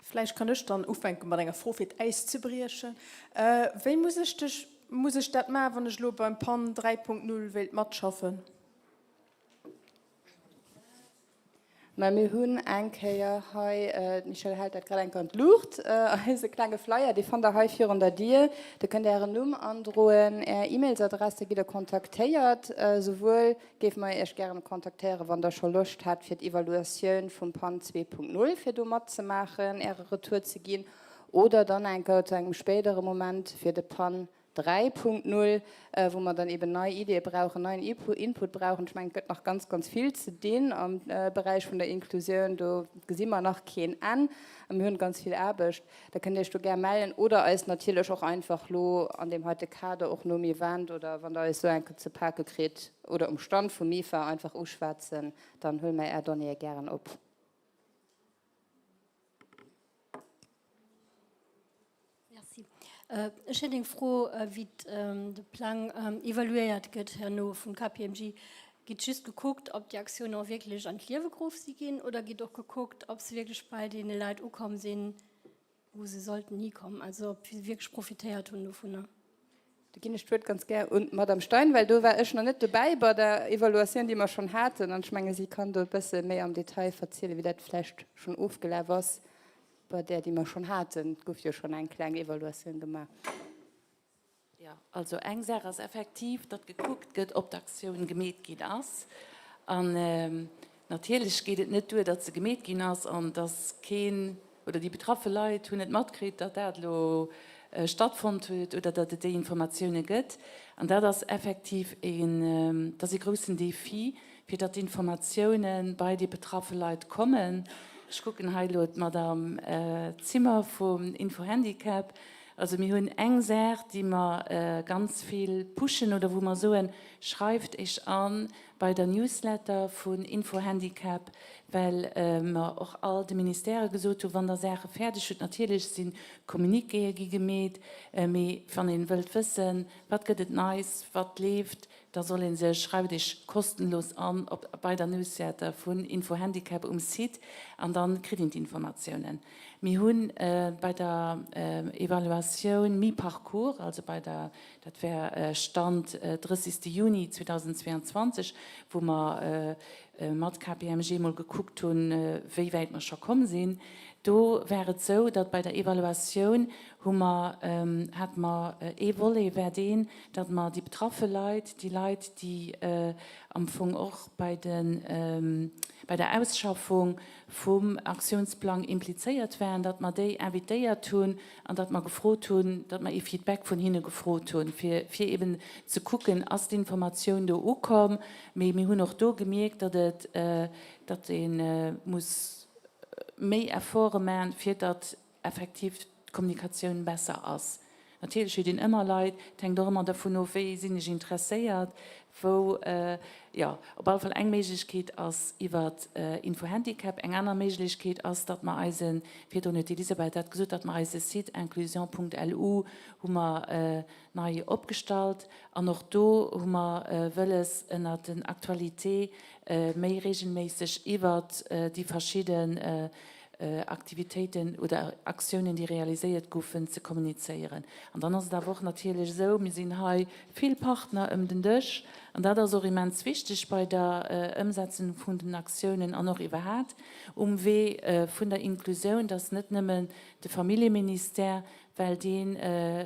Vläicht kann ech dann ufänke mat enger Fro fir d'Äis ze briechen. Wéi muss ech dech, muss ech dat maachen, wann ech elo beim PAN 3.0 wéilt matschaffen? Mä mir hunn eng Kéier hei, d'Michèle hält dat grad eng Kéier an d'Luucht, eise klenge Flyer, dee fannt Der hei virun der Dier. Do kënnt Der Ären Numm androen, Är E-Mailsadress, da gitt Der kontaktéiert. Souwuel géife mer Iech gären kontaktéieren, wann Der scho Loscht hätt, fir d'Evaluatioun vum PAN 2.0 fir do matzemaachen, Äre Retour ze ginn, oder dann eng Kéier zu engem spéidere Moment fir de PAN 3.0, wou mer dann eben nei Ideeë brauchen, neien Input brauchen. Ech mengen, et gëtt nach ganz, ganz vill ze dinn am Beräich vun der Inklusioun. Do gesi mer nach keen Enn a mir hunn ganz vill Aarbecht. Da kënnt Dir Iech do gär mellen oder eis natierlech och einfach lo an deem heite Kader och nom Event oder wann Der eis esou eng Kéier ze pake kritt oder um Stand vum MIFA einfach uschwätzen, dann huele mer Är Donnéeë gären op. Merci. Ech hätt eng Fro, wéi de Plang evaluéiert gëtt herno vun KPMG. Gitt just gekuckt, ob déi Aktiounen och wierklech an d'Liewe geruff si ginn, oder gitt och gekuckt, ob se wierklech bei deene Leit ukomm sinn, wou se sollten hikommen, also ob se wierklech profitéiert hunn dovunner? Do ginn ech d'Wuert ganz gär un d'Madame Stein, well do war ech nach net dobäi bei der Evaluatioun, déi mer schonn haten. An ech menge si kann do e bësse méi am Detail verzielen, wéi dat vläicht schonn ofgelaf ass bei där, déi mer schonn haten. Et gouf jo schonn eng kleng Evaluatioun gemaach. Jo, also eng Saach ass effektiv, datt gekuckt gëtt, ob d'Aktioun gemeet ginn ass. An Natierlech geet et net duer, datt se gemeet ginn ass an datt keen oder déi betraffe Leit hunn net matkritt, datt dat elo stattfonnt huet oder datt et déi Informatioune gëtt. An dat ass effektiv een, dat ass ee groussen Défi, fir datt d'Informatioune bei déi betraffe Leit kommen. Ech kucken hei elo d'Madame Zimmer vum Info-Handicap. Also mir hunn eng Saach, déi mer ganz vill pushen oder wou mer soen, Schreift Iech an bei der Newsletter vun Info-Handicap, well mer och all de Ministèrë gesot hunn, wann Der Saache fäerdeg hutt, natierlech si Communiquéë gi gemeet, mee wann ee wëllt wëssen, wat gëtt et Neis, wat leeft, da soll ee sech, schreift Iech kostenlos an op bei der Newsletter vun Info-Handicap um Site an da kritt een d'Informatiounen. Mir hu bei der Evaluatioun mi-parcours, also bei der Dat war Stand 30 Juni 2022, wou mer mat KPMG mol gekuckt hunn, wéi wäit mer scho komm sinn. Do war et esou, datt bei der Evaluatioun hu mer, hate mer ee Volet war deen, datt mer déi betraffe Leit, déi Leit, déi am Fong och bei de, bei der Ausschaffung vum Aktiounsplang implizéiert waren, datt mer déi invitéiert hunn an datt mer gefrot hunn, datt mer ee Feedback vun hinne gefrot hunn, fir, fir eben ze kucken, ass d'Informatioun do ukomm. Mee mir hunn och do gemierkt, datt et, datt ee muss méi Efforte maachen, fir datt effektiv d'Kommunikatioun besser ass. Natierlech huet een ëmmer Leit, et hänkt och ëmmer dervun of, wéi sinn ech interesséiert, wou, jo, op alle Fall eng Méiglechkeet ass iwwer Info-Handicap. Eng aner Méiglechkeet ass, datt mer eisen, virdrun huet d'Elisabeth dat gesot, datt mer eise Site inclusion.lu hu mer nei opgestallt an och do hu mer wëlles ënnert den Actualités méi regelméisseg iwwert déi verschidden Aktivitéiten oder Aktiounen, déi realiséiert goufen, ze kommunizéieren. An dann ass et awer och natierlech esou, mir sinn hei vill Partner ëm den Dësch, an dat ass och immens wichteg bei der Ëmsetzung vun den Aktiounen an och iwwerhat um Wee vun der Inklusioun, dass net nëmmen de Familljeministère, well deen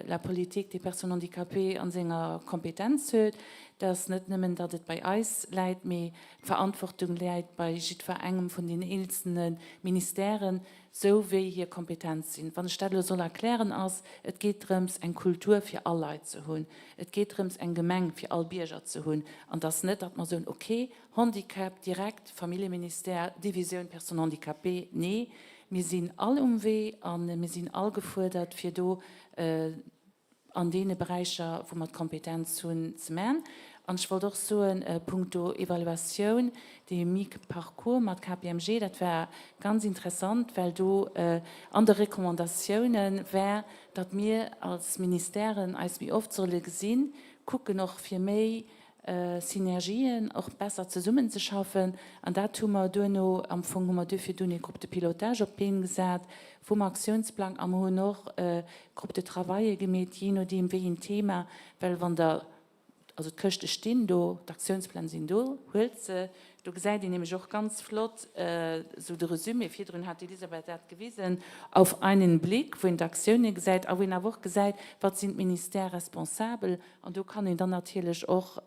la politique des personnes handicapées an senger Kompetenz huet, dass net nëmmen, datt et bei eis läit, mee d'Verantwortung läit bei jiddwer engem vun den eenzelne Ministèren, sou wéi hir Kompetenz sinn. Wann ech dat elo soll erklären, ass, et geet drëms, eng Kultur fir all Leit ze hunn. Et geet drëms, eng Gemeng fir all Bierger ze hunn. An dass net, datt mer soen, okay, Handicap direkt, Familljeministère, Divisioun Personnes handicapées, nee, mir sinn all um Wee a mir sinn all gefuerdert, fir do an deene Beräicher, wou mer d'Kompetenz hunn, ze man. An ech wollt och soen, punkto Evaluatioun, dee Mi-Parcours mat KPMG, dat war ganz interessant, well do an de Recommandatiounen war, datt mir als Ministèren eis méi oft solle gesinn, kucken och fir méi Synergien, och besser zesummenzeschaffen. An dat hu mer duerno, am Fong hu mer duerfir dunn ee Groupe de pilotage op d'Been gesat vum Aktiounsplang a mer hunn och Groupe de travaille gemeet, jee nodeem wéi een Thema, well wann Der. Also d'Këschte stinn do, d'Aktiounspläng sinn do, huelt se. Do gesäit een nämlech och ganz flott esou de Resumé, virdrun hat d'Elisabeth dat gewisen, auf einen Blick, wou een d'Aktiounen gesäit a wou een awer och gesäit, wat sinn d'Ministères responsables. An do kann een dann natierlech och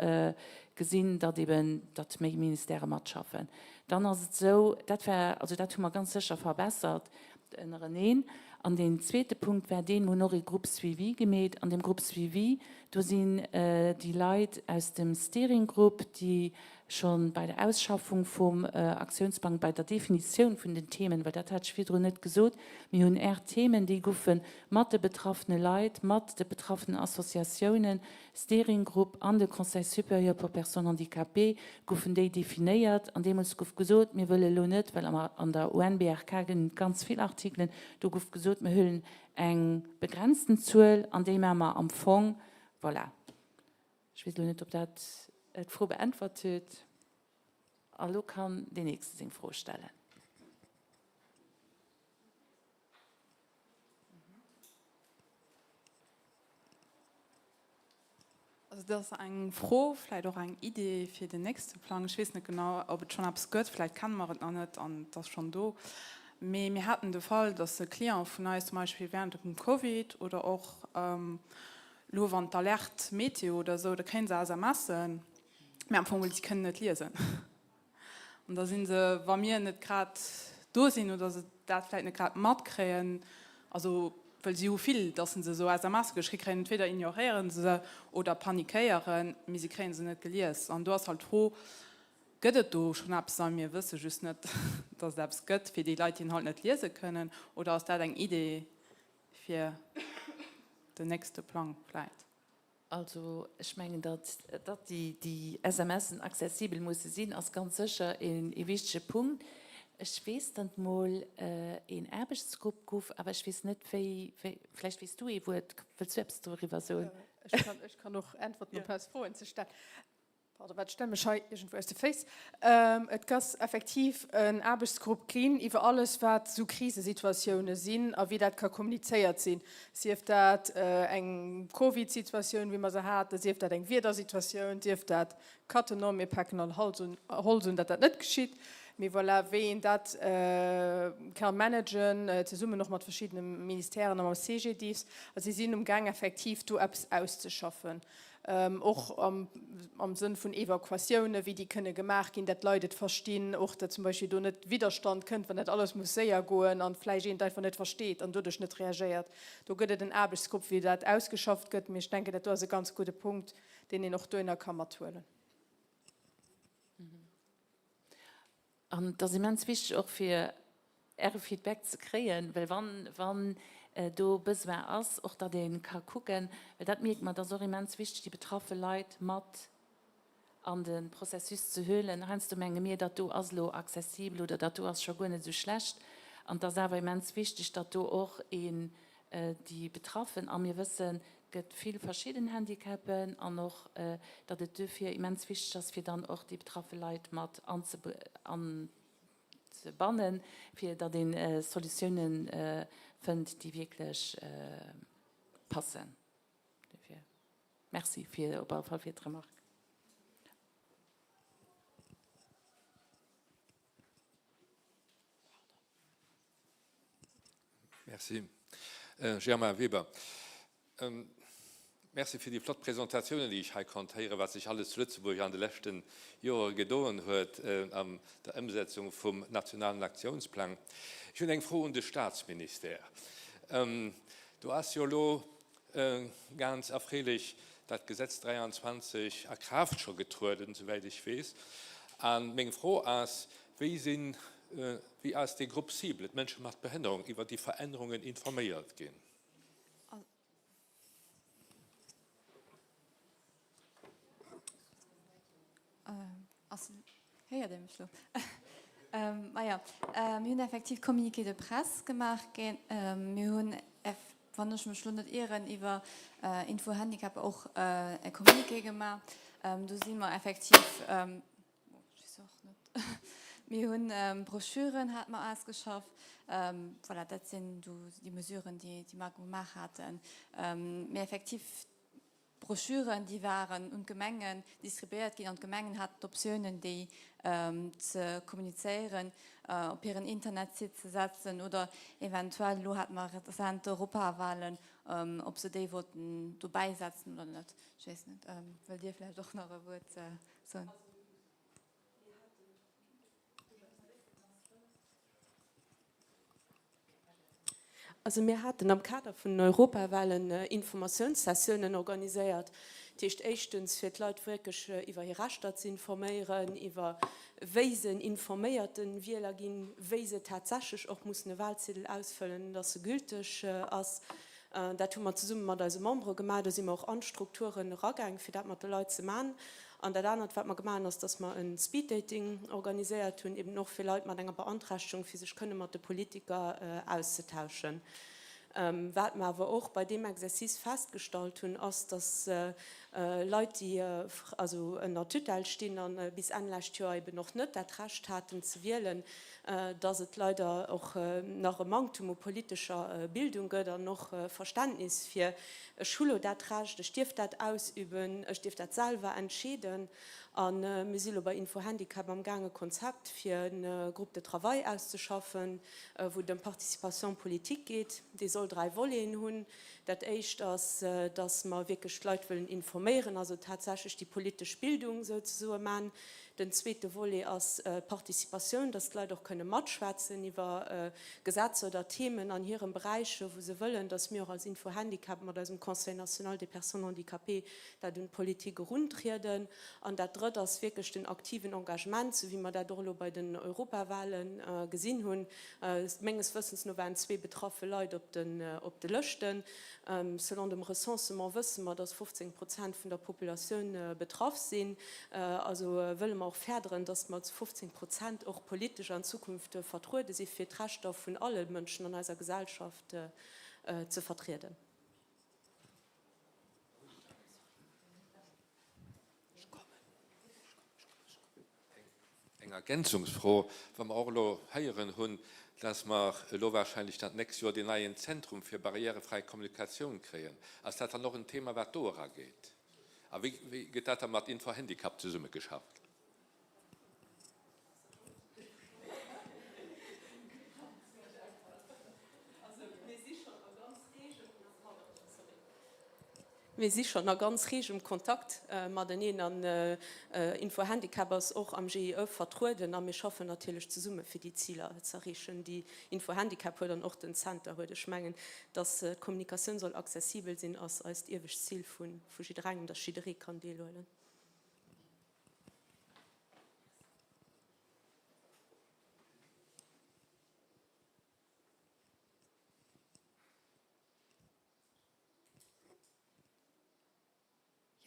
gesinn, datt eben, datt méi Ministèrë matschaffen. Dann ass et esou, dat war, also dat hu mer ganz sécher verbessert ënnereneen. An deen zweete Punkt war deen, mer hunn och ee Groupe suivi gemeet. An deem Groupe suivi, do sinn déi Leit aus dem Steering Group, déi scho bei der Ausschaffung vum Aktiounsplang, bei der Definitioun vun den Themen, well dat hat ech virdrun net gesot, mir hunn 8 Themen, déi goufe mat de betraffene Leit, mat de betraffenen Associatiounen, Steering Group an de Conseil supérieur pour personnes handicapées goufen déi definéiert. An deemools gouf gesot, mir wëlle elo net, well an der UNBRK ginn et ganz vill Artikelen, do gouf gesot, mir huelen eng begrenzten Zuel an déi maache mer am Fong. Voilà. Ech weess elo net, ob dat d'Fro beäntwert huet. A lo kann deen Nächste seng Fro stellen. Also dat ass eng Fro, vläicht och eng Idee fir den nächste Plang. Ech weess net genau, ob et schonn eppes gëtt, vläicht kenne mer et nach net an et ass schonn do. Mee mir haten de Fall, datt e Client vun eis zum Beispill während dem Covid oder och elo wann d'Alerte Météo oder esou, da kréie se SMSen, mee am Fong, si kënnen net liesen. An da si se, wa mir net grad do sinn oder se dat vläicht net grad matkréien, also well si hu vill, datt se esou SMSe geschritt kréien, entweder ignoréiere se se oder panikéieren, mee se kréie se net gelies. An do ass halt d'Fro, Gëtt et do schonn eppes a mir wësse just net, datt et eppes gëtt fir déi Leit, déi en halt net liese kënnen? Oder ass dat eng Idee fir den nächste Plang vläicht? Also ech mengen, datt datt déi SMSen accessibel musse sinn, ass ganz sécher ee wichtege Punkt. Ech weess, datt mol een Aarbechtsgrupp gouf, awer ech weess net wéi, wéi, vläicht weess du ee Wuert, wëlls du eppes doriwwer soen? Ech kann och äntwerten, amplaz Froen ze stellen. Pardon, wat stelle mech hei iergendwou aus de Féiss. Et ass effektiv en Aarbechtsgrupp ginn iwwer alles, wat esou Krisesituatioune sinn a wéi dat ka kommunizéiert sinn, sief dat eng Covid-Situatioun, wéi mer se haten, sief dat eng Wiedersituatioun, sief dat Cattenom, mir paken all Holz un, Holz un, datt dat net geschitt. Mee voilà, wéi een dat ka managen, zesummen och mat verschiddene Ministèren a mam CGDIS. A si sinn umgaang effektiv do eppes auszeschaffen. Och am Sënn vun Evakuatiounen, wéi déi kënne gemaach ginn, dat d'Leit et verstinn, och dat zum Beispill do net Widderstand kënnt, wann dat alles muss séier goen an vläicht een et einfach net versteet an doduerch net reagéiert. Do gëtt et en Aarbechtsgrupp, wéi dat ausgeschafft gëtt. Mee ech denken, dat do ass e ganz gudde Punkt, deen een och dohinner ka mathuelen. An et ass immens wichteg och fir Äre Feedback ze kréien, well wann, wann do Besoin ass, och datt ee ka kucken, well dat mierke mer, et ass och immens wichteg déi betraffe Leit mat an de Processus ze huelen. Heiansdo menge mir, dat do ass elo accessibel oder dat do ass scho guer net esou schlecht. An et ass awer immens wichteg, datt do och een déi Betraffen, a mir wëssen, et gëtt vill verschidden Handicapen, an och datt et duerfir immens wichteg ass, fir dann och déi betraffe Leit mat anzebannen, fir datt ee Solutiounen fënnt, déi wierklech passen. Duerfir Merci fir op alle Fall fir d'Remarque. Merci. Germain Weber, Merci fir déi flott Presentatiounen, déi ech hei konnt héieren, wat sech alles zu Lëtzebuerg an de leschte Jore gedoen huet an der Ëmsetzung vum nationalen Aktiounsplang. Ech hunn eng Fro un de Statsministère. Do ass jo elo Ganz erfreelech dat Gesetz 23 a Kraaft scho getrueden, souwäit ech weess. A meng Fro ass, Wéi sinn, wéi ass dee Groupe cible, d'Mënsche mat Behënnerung, iwwer déi Verännerungen informéiert ginn? Héiert ee mech lo? Maja, mir hunn effektiv Communiqué de presse gemaach. Mir hunn, wann ech mech lo net ieren, iwwer Info Handicap och e Communiqué gemaach. Do si mer effektiv, mir hunn Broschüren hate mer ausgeschafft. Voilà, dat sinn do déi Mesuren, déi mer gemaach haten. Mee effektiv. Broschüren, déi waren un d'Gemengen distribuéiert ginn an d'Gemengen haten d'Optiounen, déi ze kommunizéieren, op hiren Internetsite ze setzen oder eventuell, elo hate mer rezent d'Europawahlen, ob se déi wollten dobäi setzen oder net. Ech weess net, wëllt Dir vläicht och nach e Wuert soen? Also mir haten am Kader vun den Europawahlen Informatiounssessiounen organiséiert. Dat heescht éischtens fir d'Leit wierklech iwwer hir Rechter ze informéieren, iwwer wéi se en informéierte Wieler ginn, wéi se tatsächlech och mussen e Wahlziedel ausfëllen, dass e gülteg ass. Dat hu mer zesumme mat eise Membere gemaach. Do si mer och an d'Strukturen eragaang, fir dat mat de Leit ze man. An dat anert, wat mer gemaach hunn, ass, dass mer e Speeddating organiséiert hunn, eben och fir Leit mat enger Beanträchtegung, fir sech kënne mat de Politiker auszetauschen. Wat mer awer och bei deem Exercice festgestallt hunn, ass, dass Leit, déi also ënner Tutelle stinn a bis Enn lescht Joer eben och net dat Recht haten ze wielen, dass et leider och nach e Manktum u politescher Bildung gëtt an och Verständnis fir, ech hu lo dat Recht, ech dierf dat ausüben, ech dierf dat selwer entscheeden. A mir si lo bei Info-Handicap am Gaang e Konzept fir e Groupe de travail auszeschaffen, wou et ëm Participation politique geet. Dee soll 3 Voleten hunn. Dat éischt ass, dass mer wierklech d'Leit wëllen informéieren, also tatsächlech déi politesch Bildung souzesoe man. Den zweete Volet ass d'Participatioun, dass d'Leit och kënne matschwätzen iwwer Gesetzer oder Themen an hirem Beräich, wou se wëllen, dass mir och als Info-Handicap mat eisem Conseil national des personnes handicapées dat un d'Politik eruntrieden. An dat Drëtt ass wierklech den aktiven Engagement, sou wéi mer dat och elo bei den Europawale gesinn hunn. Menges Wëssens no waren zwee betraffe Leit op de Lëschten. Selon dem Recensement wësse mer, dass 15 Prozent vun der Populatioun betraff sinn. Also wëlle mer och férderen, dass mer zu 15 Prozent och politesch an Zukunft vertruede si fir d'Rechter vun alle Mënschen an eiser Gesellschaft ze vertrieden. Eng Ergänzungsfro, Wa mer och elo héieren hunn, dass mer elo wahrscheinlech dann d'nächst Joer deen neien Zentrum fir barrièrefräi Kommunikatioun kréien, ass dat dann och en Thema, wat do erageet? A wéi gëtt dat da mat Info-Handicap zesummegeschafft? Mir si schonn a ganz reegem Kontakt mateneen an Info-Handicap ass och am GIE vertrueden a mir schaffen natierlech zesumme fir déi Ziler ze erreechen, déi Info-Handicap huet an och den Zenter huet. Ech mengen, datt d'Kommunikatioun soll accessibel sinn, ass eist iewescht Zil vu jidderengem, datt jidderee kann deelhuelen.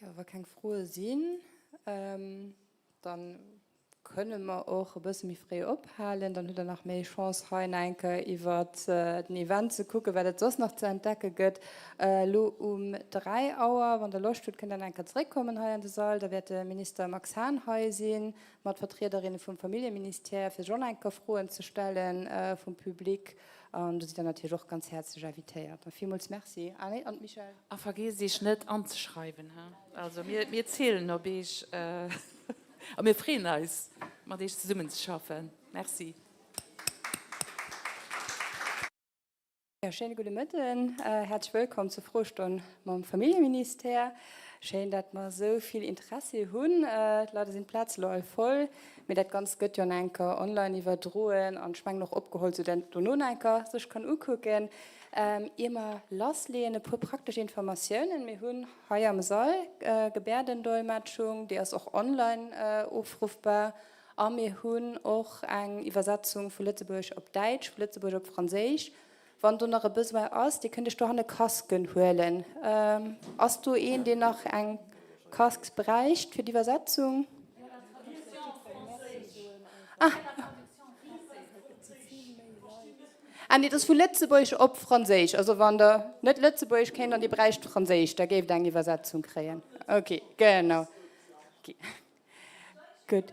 Jo, wa keng Froe sinn, da kënne mer och e bësse méi fréi ophalen. Dann hutt Der nach méi Chance, hei nach eng Kéier iwwer den Event ze kucken, wat et soss nach ze entdecke gëtt. Elo um 3 Auer, wann Der Loscht hutt, kënnt Der nach eng Kéier zeréckkommen hei an de Sall. Da wäert de Minister Max Hahn hei sinn, mat Vertriederinne vum Familljeministère, fir sech och nach eng Kéier Froen ze stelle vum Public. An do sidd der natierlech och ganz häerzlech invitéiert. A villmools Merci. Ah nee, an d'Michèle. A vergiesst iech net anzeschreiwen, he. Also mir, mir zielen op iech a mir freeën eis, mat iech zesummenzeschaffen. Merci. Jo, schéine gudde Mëtten. Häerzlech wëllkomm zur Froestonn mam Familljeministère. Schéin, dat mer esou vill Interessi hunn. Leider sinn d'Plaze lo all voll. Mee dat Ganzt gëtt jo nach enker online iwwerdroen an ech mengen och opgeholl, sou dat dono nach enker sech kann ukucken. Ier mer lassleeën, e puer praktesch Informatiounen. Mir hunn hei am Sall Gebärdendolmetschung, déi ass och online ofruffbar. A mir hunn och eng Iwwersetzung vu Lëtzebuergesch op Däitsch, vu Lëtzebuergesch op Franséisch. Wann do nach e Besoin ass, Dir kënnt Iech dohanne Casquen huelen. Ass do een, deen nach eng Casque bräicht fir d'Iwwersetzung? Ah, ah nee, dat ass vu Lëtzebuergesch op Franséisch. Also wann Der net Lëtzebuergesch kéint an Dir bräicht Franséisch, da géift Der eng Iwwersetzung kréien. Okay, genau. Okay. Gutt.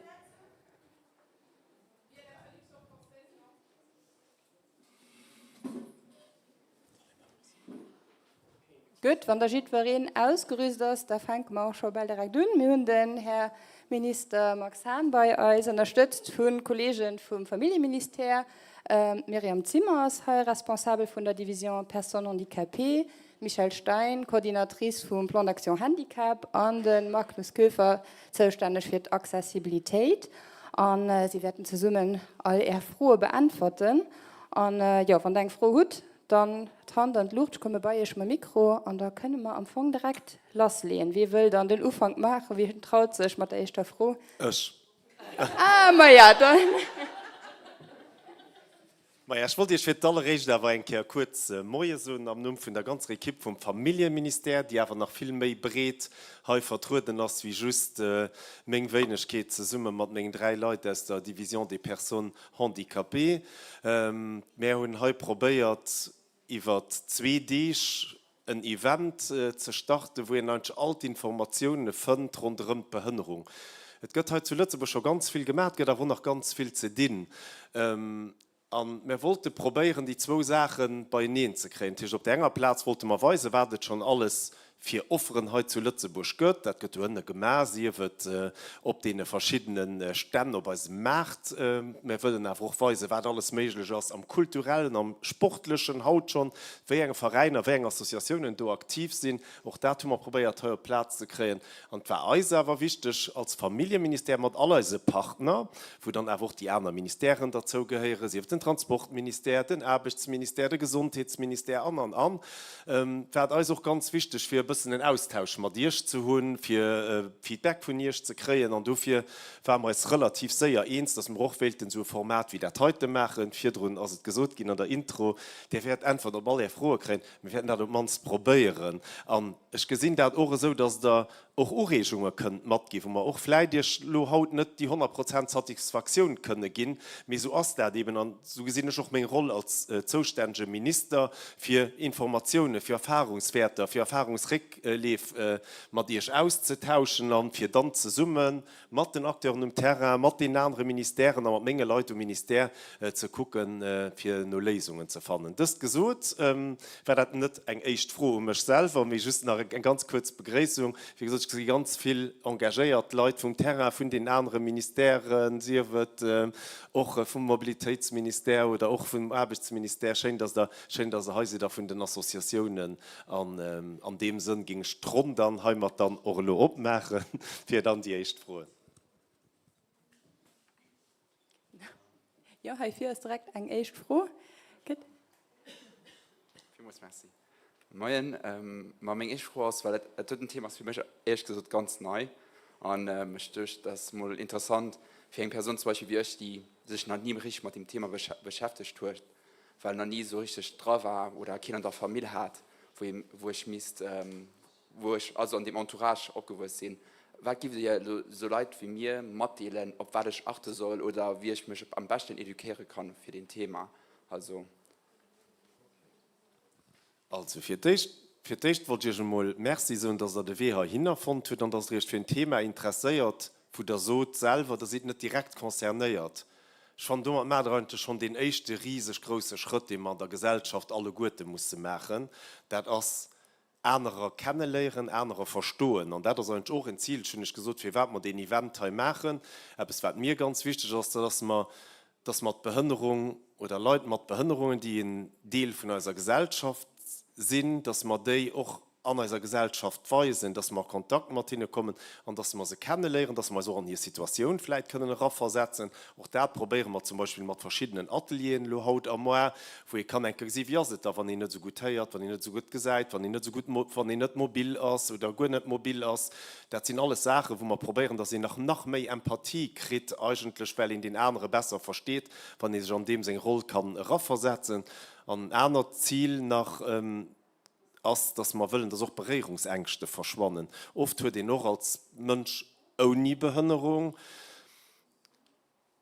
Gutt, wann da jiddwereen ausgerüst ass, da fänke mer och scho bal direkt un. Mir hunn den Här Minister Max Hahn bei eis, ënnerstëtzt vu Kolleege vum Familljeministère. D'Myriam Zimmer ass hei responsabel vun der Division Personnes handicapées, d'Michèle Stein, Coordinatrice vum Plan d'action handicap an de Magnus Koefer, zoustänneg fir d'Accessibilitéit. A si wäerten zesummen all Är Froe beäntwerten. An jo, wann Der eng Fro hutt, Dann d'Hand an d'Luucht, ech komme bei Iech mam Mikro an da kënne mer am Fong direkt lassleeën. Wie wëll dann den Ufank maachen? Wien traut sech mat der éischter Fro? Ech. Ah, maja, dann. Maja, ech wollt Iech fir d'alleréischt awer eng Kéier kuerz Moie soen am Numm vun der ganzer Ekipp vum Familljeministère, déi awer nach vill méi breet hei vertrueden ass wéi just meng Wéinegkeet zesumme mat mengen 3 Leit aus der Division des personnes handicapées. Mär hunn hei probéiert iwwer zwee Deeg en Event ze starten, wou een eigentlech all d'Informatioune fënnt ronderëm d'Behënnerung. Et gëtt hei zu Lëtzebuerg scho ganz vill gemaach, et gëtt awer och nach ganz vill ze dinn. A mär wollte probéieren, déi zwou Saache beieneen ze kréien. Dat heescht, op där enger Plaz wollte mer weisen, wat et schonn alles fir Offeren hei zu Lëtzebuerg gëtt. Dat gëtt dohënne gemaach, sief et op deene verschiddene Stänn op eisem Maart. Mir wëllen awer och weisen, wat alles méiglech ass am Kulturellen, am Sportlechen haut schonn, wéi eng Veräiner, wéi eng Associatiounen do aktiv sinn. Och dat hu mer probéiert hei op d'Plaz ze kréien. An et war eis awer wichteg als Familljeministère mat all eise Partner, wou dann awer och déi aner Ministèren derzou gehéieren, sief et den Transportministère, den Aarbechtsministère, de Gesondheetsministère an, an, an, War et eis och ganz wichteg, fir e bëssen en Austausch mat Iech ze hunn, fir Feedback vun Iech ze kréien. An dofir ware mer eis relativ séier eens, dass mer och wéilten esou e Format wéi dat heite maachen. Virdrun ass et gesot ginn an der Intro, Dir wäert Äntwert op all Är Froe kréien. Mir wäerten dat op d'mannst probéieren. An ech gesinn dat och esou, dass Der och Ureegunge kënnt matginn, wou mer och vläit Iech elo haut net déi 100 Prozent Satisfaktioun kënne ginn, mee esou ass dat eben an esou gesinn ech och meng Roll als zoustännege Minister, fir Informatiounen, fir Erfahrungswäerter, fir Erfahrungsréckleef mat Iech auszetauschen an fir dann zesumme mat den Acteuren um Terrain, mat deenen anere Ministèren a mat menge Leit um Ministère ze kucken, fir no Léisungen ze fannen. Dëst gesot, war dat net eng éischt Fro u mech selwer, mee just nach eng ganz kuerz Begréissung. Wéi gesot, ech gesi ganz vill engagéiert Leit vum Terrain, vun deenen anere Ministèren, sief et och vum Mobilitéitsministère oder och vum Aarbechtsministère. Schéin, dass Der, schéin, dass Der hei sidd, a vun den Associatiounen. An an deem Sënn géing ech d'Ronn dann heimat dann och elo opmaache fir dann déi éischt Froen. Jo, hei vir ass direkt eng éischt Fro. Gutt. Villmools Merci. Moien. Ma meng éischt Fro ass, well dat doten Thema ass fir mech éierlech gesot ganz nei an ech duecht, dat ass mol interessant fir eng Persoun zum Beispill wéi ech, déi sech nach ni richteg mat deem Thema beschäftegt huet, well nach ni esou richteg dra war oder keen an der Famill hat, wou ee wou ech misst wou ech also an deem Entourage opgewuess sinn. Wat giff Dir elo esou Leit wéi mir matdeelen, op wat ech achte soll oder wéi ech mech am beschten eduquéiere kann fir deen Thema? Also. Also fir d'éischt, fir d'éischt wollt ech Iech emol Merci soen, dass Der de Wee heihinner fonnt hutt an dass Der Iech fir en Thema interesséiert, wou Der sot selwer, Der sidd net direkt concernéiert. Ech fannen, domat maacht Der eigentlech schonn deen éischte riseg grouse Schrëtt, dee mer an der Gesellschaft alleguerte musse maachen, dat ass anerer kenneléieren, anerer verstoen. An dat ass eigentlech och en Zil, ech hunn lech gesot, firwat mer deen Event hei maachen. Eppes, wat mir ganz wichteg ass, dat ass mer, dass mer d'Behënnerung oder Leit mat Behënnerungen, déi en Deel vun eiser Gesellschaft sinn, dass mer déi och an eiser Gesellschaft weisen, dass mer a Kontakt mat hinne kommen an dass mer se kenneléieren, dass mer eis och an hir Situatioun vläit kënnen eraversetzen. Och dat probéiere mer zum Beispill mat verschiddenen Atelieren elo haut a moar, wou ee kann eng Kéier gesinn, wéi ass et da, wann een net esou gutt héiert, wann een net esou gutt gesäit, wann een net esou gutt, wann een net mobil ass oder guer net mobil ass. Dat sinn alles Saachen, wou mer probéieren, dass een nach nach méi Empathie kritt eigentlech, well een deen anere besser versteet, wann ee sech an deem seng Roll kann eraversetzen. An en anert Zil nach ass, dass mer wëllen, dass och Beréierungsängschte verschwannen. Oft huet een och als Mënsch ouni Behënnerung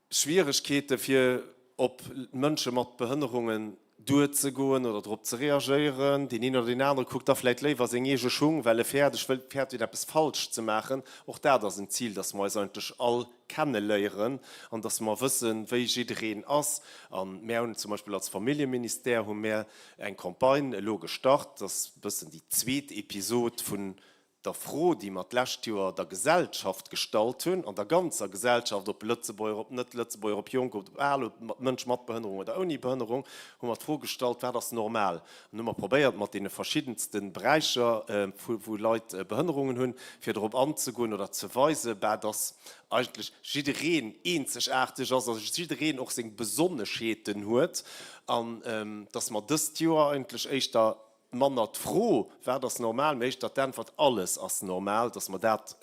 Schwieregkeete fir op Mënsche mat Behënnerungen. Duerzegoen oder drop ze reagéieren. Deen een oder deen anere kuckt da vläit léiwer seng eege Schung, well e fäerdeg wëllt, fäert huet eppes falsch ze maachen. Och dat ass en Zil, dass mer eis eigentlech all kenneléieren an dass mer wëssen, wéi jiddereen ass. A mär hunn zum Beispill als Familljeministère hu mär eng Campagne elo gestart, dat ass e bëssen déi zweet Episod vun der Fro, déi mer d'lescht Joer der Gesellschaft gestallt hunn, an der ganzer Gesellschaft, ob Lëtzebuerger, ob Net-Lëtzebuerger, ob jonk, ob al, ob Mënsch mat Behënnerung oder ouni Behënnerung, hu mer d'Fro gestallt, Wat ass normal? An hu mer probéiert, mat deene verschiddenste Beräicher, wou Leit Behënnerungen hunn, fir dorop anzegoen oder ze weisen, bah, dass eigentlech jiddereen eenzegaarteg ass a jiddereen och seng Besonneschheeten huet an dass mer dëst Joer eigentlech éischter manner d'Fro, wat ass normal, mee éischter d'Äntwert, alles ass normal, dass mer dat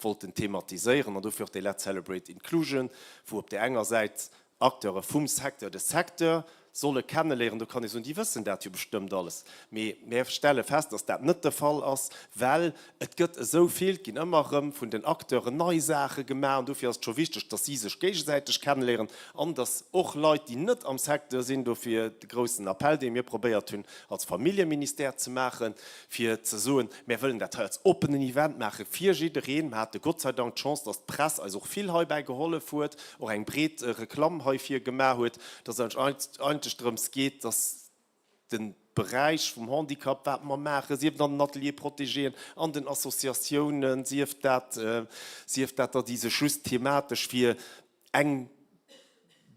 wollten thematiséieren an dofir och dee Let's Celebrate Inclusion, wou op där enger Säit Acteure vum Secteur de Secteur solle kenneléieren. Do kann ee soen, déi wëssen dat jo bestëmmt alles, mee mir stelle fest, dass dat net de Fall ass, well et gëtt esou vill, et ginn ëmmer erëm vun den Acteuren nei Saache gemaach an dofir ass et scho wichteg, dass si sech géigesäiteg kenneléieren an dass och Leit, déi net am Secteur sinn, dofir de groussen Appell, dee mir probéiert hunn als Familljeministère ze maachen, fir ze soen, Mär wëllen dat hei als oppenen Event maache fir jiddereen. Mer hate Gott sei Dank d'Chance, dass d'Press eis och vill heibäi gehollef huet, och eng breet Reklamm heifir gemaach huet, dass et eigentlech drëms geet, dass de Beräich vum Handicap, wat mer maachen, sief et an den Ateliers protégéen, an den Associatiounen, sief dat, sief dat, datt déi sech just thematesch fir eng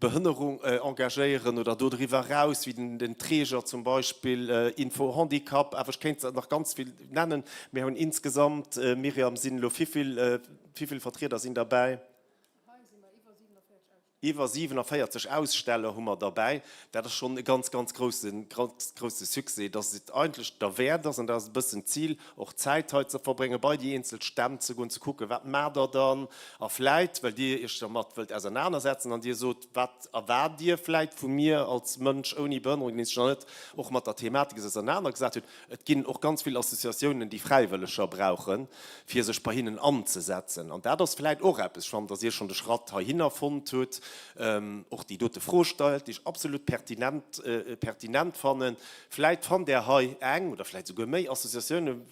Behënnerung engagéieren oder dodriwwer eraus, wéi den Träger zum Beispill Info Handicap, awer ech kéint nach ganz vill nennen. Mir hunn insgesamt, Myriam, sinn elo wivill, wivill Vertrieder sinn derbäi? Iwwer 47 Aussteller hu mer derbäi. Dat ass schonn e ganz, ganz grousse, ganz grousse Succès, dass et eigentlech derwäert ass, an dat ass e bëssen d'Zil, och Zäit hei ze verbréngen, bei déi eenzel Stänn ze goen, ze kucken, wat maacht Der dann? A vläit, well Dir Iech dermat wëllt ausernanersetzen an Dir sot, wat erwaart Dir vläit vu mir als Mënsch ouni Behënnerung, deen sech nach net och mat der Thematik ausernanergesat huet, Et ginn och ganz vill Associatiounen, déi Fräiwëlleger brauchen, fir sech bei hinnen anzesetzen. An dat ass vläit och eppes, ech fannen, dass Dir schonn de Schratt heihinner fonnt hutt, och déi dote Fro stellt, déi ech absolut pertinent, pertinent fannen. Vläit fannt Där hei eng oder vläit souguer méi Associatiounen,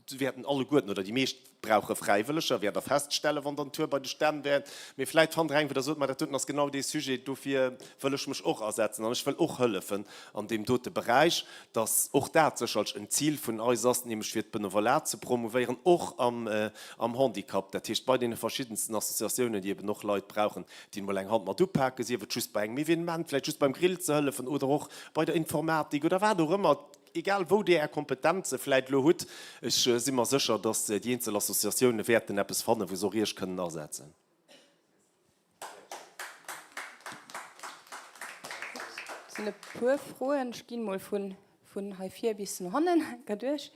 se wäerten alleguerten oder déi meescht brauche Fräiwëlleger, wäert Der feststellen, wann Der en Tour bei de Stänn wäert. Mee vläit fannt Der eng, wou Der sot, Ma dat doten ass genau dee Sujet, dofir wëll ech mech och asetzen an ech wëll och hëllefen an deem dote Beräich, dass och dat sécherlech en Zil vun eis ass, nämlech fir d'Benevolat ze promouvéieren, och am am Handicap, dat heescht bei deene verschiddensten Associatiounen, déi eben och Leit brauchen, déi emol eng Hand mat upaken, sief et just bei engem Evenement, vläicht just beim Grill ze hëllefen oder och bei der Informatik oder wat och ëmmer. Egal wou Dir Är Kompetenze vläit elo hutt, ech si mer sécher, dass déi eenzel Associatioune wäerten eppes fannen, wou se och Iech kënnen asetzen. Et sinn e puer Froen. Ech ginn mol vun hei vir bis no hannen geduerch.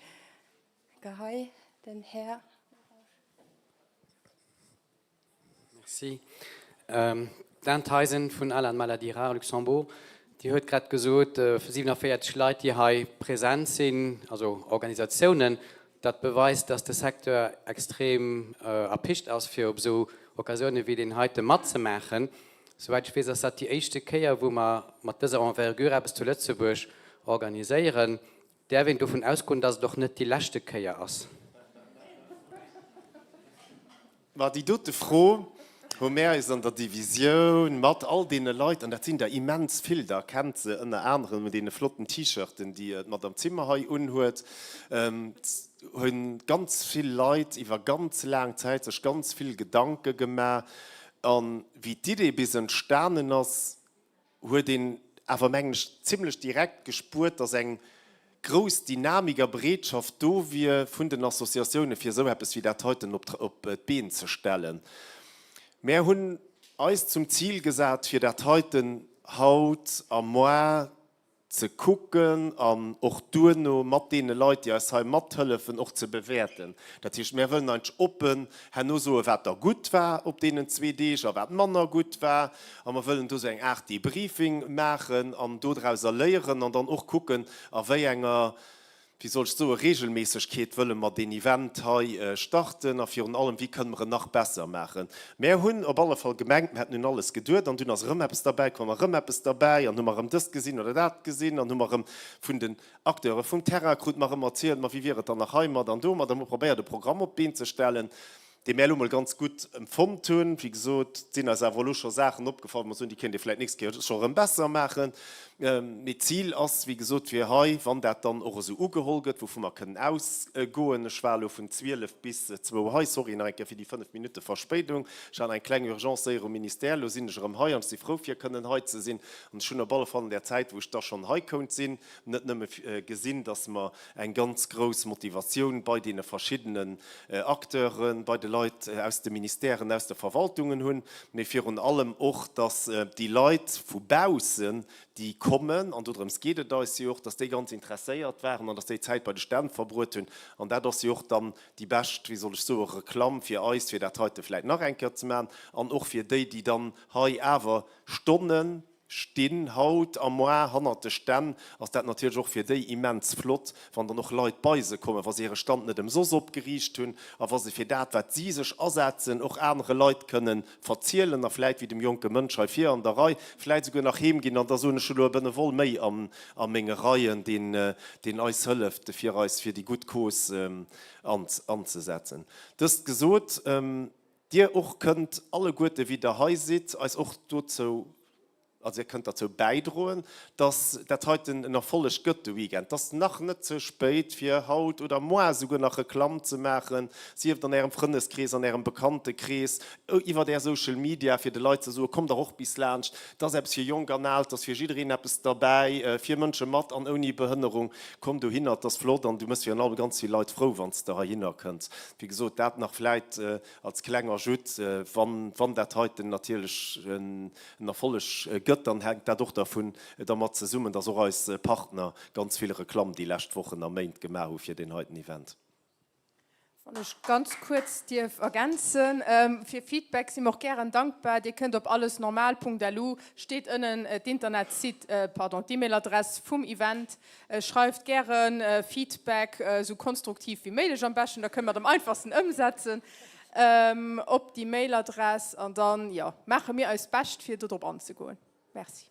Hei den Här. Merci. D'Anne Theisen vun Alan Maladie Rare Luxembourg, Dir huet grad gesot, 47 Leit, déi hei present sinn, also Organisatiounen, dat beweist, dass de Secteur extrem erpicht ass, fir op esou Occasioune wéi deen heite matzemaachen. Souwäit ech weess, ass dat déi éischte Kéier, wou mer mat dëser Envergure eppes zu Lëtzebuerg organiséieren. Däerf een dovun ausgoen, dass et och net déi leschte Kéier ass? Ma déi dote Fro hu mär eis an der Divisioun mat all deene Leit, an dat sinn der immens vill, Der kennt se ënner anerem un deene flotten T-Shirten, déi d'Madame Zimmer hei unhuet, hu ganz vill Leit iwwer ganz laang Zäit sech ganz vill Gedanke gemaach. A wéi d'Idee bis entstanen ass, huet een awer, mengen ech, zimlech direkt gespuert, dass eng grouss Dynamik a Bereetschaft do wier vun den Associatioune fir esou eppes wéi dat heiten op d'Been ze stellen. Mär hunn eis zum Zil gesat, fir dat heiten haut a moar ze kucken an och duerno mat deene Leit, déi eis hei mathëllefen, och ze bewäerten. Dat heescht, mär wëllen eigentlech oppen herno soen, wat da gutt war op deenen zwee Deeg a wat manner gutt war. A mer wëllen do esou eng Aart Debriefing maachen an dodrauser léieren an dann och kucken, a wéi enger. wéi soll ech soen, Regelméissegkeet wëlle mer deen Event hei starten a virun allem, wéi kënne mer en nach besser maachen. Mär hunn op alle Fall gemengt, mer hätten un alles geduet an dunn ass erëm eppes derbäi komm, erëm eppes derbäi an hu mer erëm dëst gesinn oder dat gesinn an hu mer erëm vun den Acteure vum Terrain krute mer erëm erzielt, ma wéi wier et dann nach heimat an domat a mer hu probéiert e Programm op d'Been ze stellen, dee mär elo mol ganz gutt empfonnt hunn. Wéi gesot, et sinn eis awer elo scho Saachen opgefall, wou mer soen, déi kéint ee vläicht d'nächst Kéier scho erëm besser maachen. Mee d'Zil ass, wéi gesot, fir hei, wann dat dann och esou ugeholl gëtt, wouvu mer kënnen ausgoen, ech war elo vun 12 bis zwou hei, sorry nach eng Kéier fir déi 5 Minutte Verspéidung, ech hat eng kleng Urgence séier um Ministère, elo sinn ech erëm hei an ech si frou fir kënnen hei ze sinn. An ech hunn op alle Fall an där Zäit, wou ech da schonn hei kount sinn, net nëmme gesinn, dass mer eng ganz grouss Motivatioun bei deene verschiddenen Acteuren, bei de Leit aus de Ministèren, aus de Verwaltungen hunn, mee virun allem och, dass déi Leit vu baussen, déi kommen, an dodrëms geet et eis jo och, dass déi ganz interesséiert waren an dass déi Zäit bei de Stänn verbruet hunn. An dat ass jo och dann déi bescht, wéi soll ech soen, Reklamm fir eis, fir dat heite vläicht nach eng Kéier ze maachen an och fir déi, déi dann hei awer Stonnen, Stinn haut a moar hannert de Stänn, ass dat natierlech och fir déi immens flott, wann dann och Leit bei se kommen, wa se hire Stand net ëmsoss opgeriicht hunn a wa se fir dat, wat si sech asetzen, och anere Leit kënnen verzielen a vläit, wéi dem jonke Mënsch hei vir an der Rei, vläit esouguer nach heem ginn an da soen, ech hu lo e Benevole méi a menge Reien, deen, deen eis hëlleft, fir eis fir déi gutt Cause anzesetzen. Dëst gesot. Dir och kënnt alleguerte wéi der hei sidd eis och dozou, also dir kënnt derzou bäidroen, dass dat heiten en Erfolleg gëtt de Weekend. Et ass nach net ze spéit fir haut oder moar souguer nach Reklamm ze maachen, sief et an Ärem Frëndeskrees, an Ärem Bekanntekrees, iwwert Är Social Media, fir de Leit ze soen, kommt dach och bis laanscht, et ass eppes fir Jonk an Al, et ass fir jiddereen eppes derbäi, fir Mënsche mat an ouni Behënnerung. Komm dohinner, et ass flott an du méchs virun allem ganz vill Leit frou, wann s de heihinner kënns. Wéi gesot, dat nach vläit als kleng Ajout. Wann, wann dat heiten natierlech en Erfolleg gëtt, dann hänkt dat och dervun, dermat zesummen, dass och eis Partner ganz vill Reklamm déi lescht Wochen a Méint gemaach hu fir deen heiten Event. Wann ech ganz kuerz dierf ergänzen, Fir Feedback si mer och gären dankbar. Dir kënnt op allesnormal.lu, steet ënnen d'Internetsite, pardon, d'E-Mail-Adress vum Event. Schreift gäre Feedback, esou konstruktiv wéi méiglech am beschten, da kënne mer et am einfachsten ëmsetzen, op déi Mailadress an dann, jo, maache mir eist Bescht, fir dodrop anzegoen. Merci.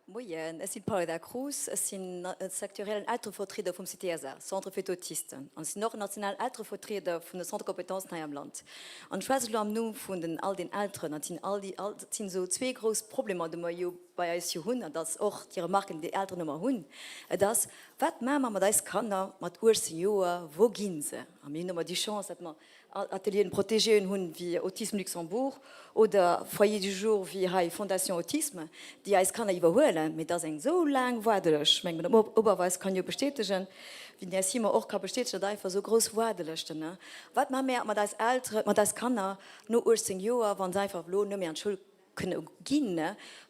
Moien, ech sinn d'Paula Da Cruz, ech sinn sektoriellen Elterevertrieder vum CTSA, Centre fir d'Autisten, an ech sinn och nationalen Elterevertrieder vun de Centres de compétences hei am Land. An ech schwätze elo am Numm vun den all den Elteren. An et sinn all déi, all, et sinn esou zwee grouss Problemer, déi mer jo bei eis jo hunn, an dat ass och déi Remarken, déi Elteren ëmmer hunn, et ass, Wat maache mer mat eis Kanner mat 18 Joer, wou gi se? A mir hunn ëmmer déi Chance, datt mer Atelieren protégéen hunn wéi Autisme Luxembourg oder Foyer du jour wéi hei Fondation Autisme, déi eis Kanner iwwerhuelen. Mee et ass eng esou laang Waardelëscht. Ech mengen, d'Madame Oberweis kann jo bestätegen, wéi den Här Simon och ka bestätegen, datt einfach esou grouss Waardelëschten. Wat maache mir mat eis Elteren, mat eis Kanner no 18 Joer, wa se einfach elo net méi an d'Schoul kënne ginn.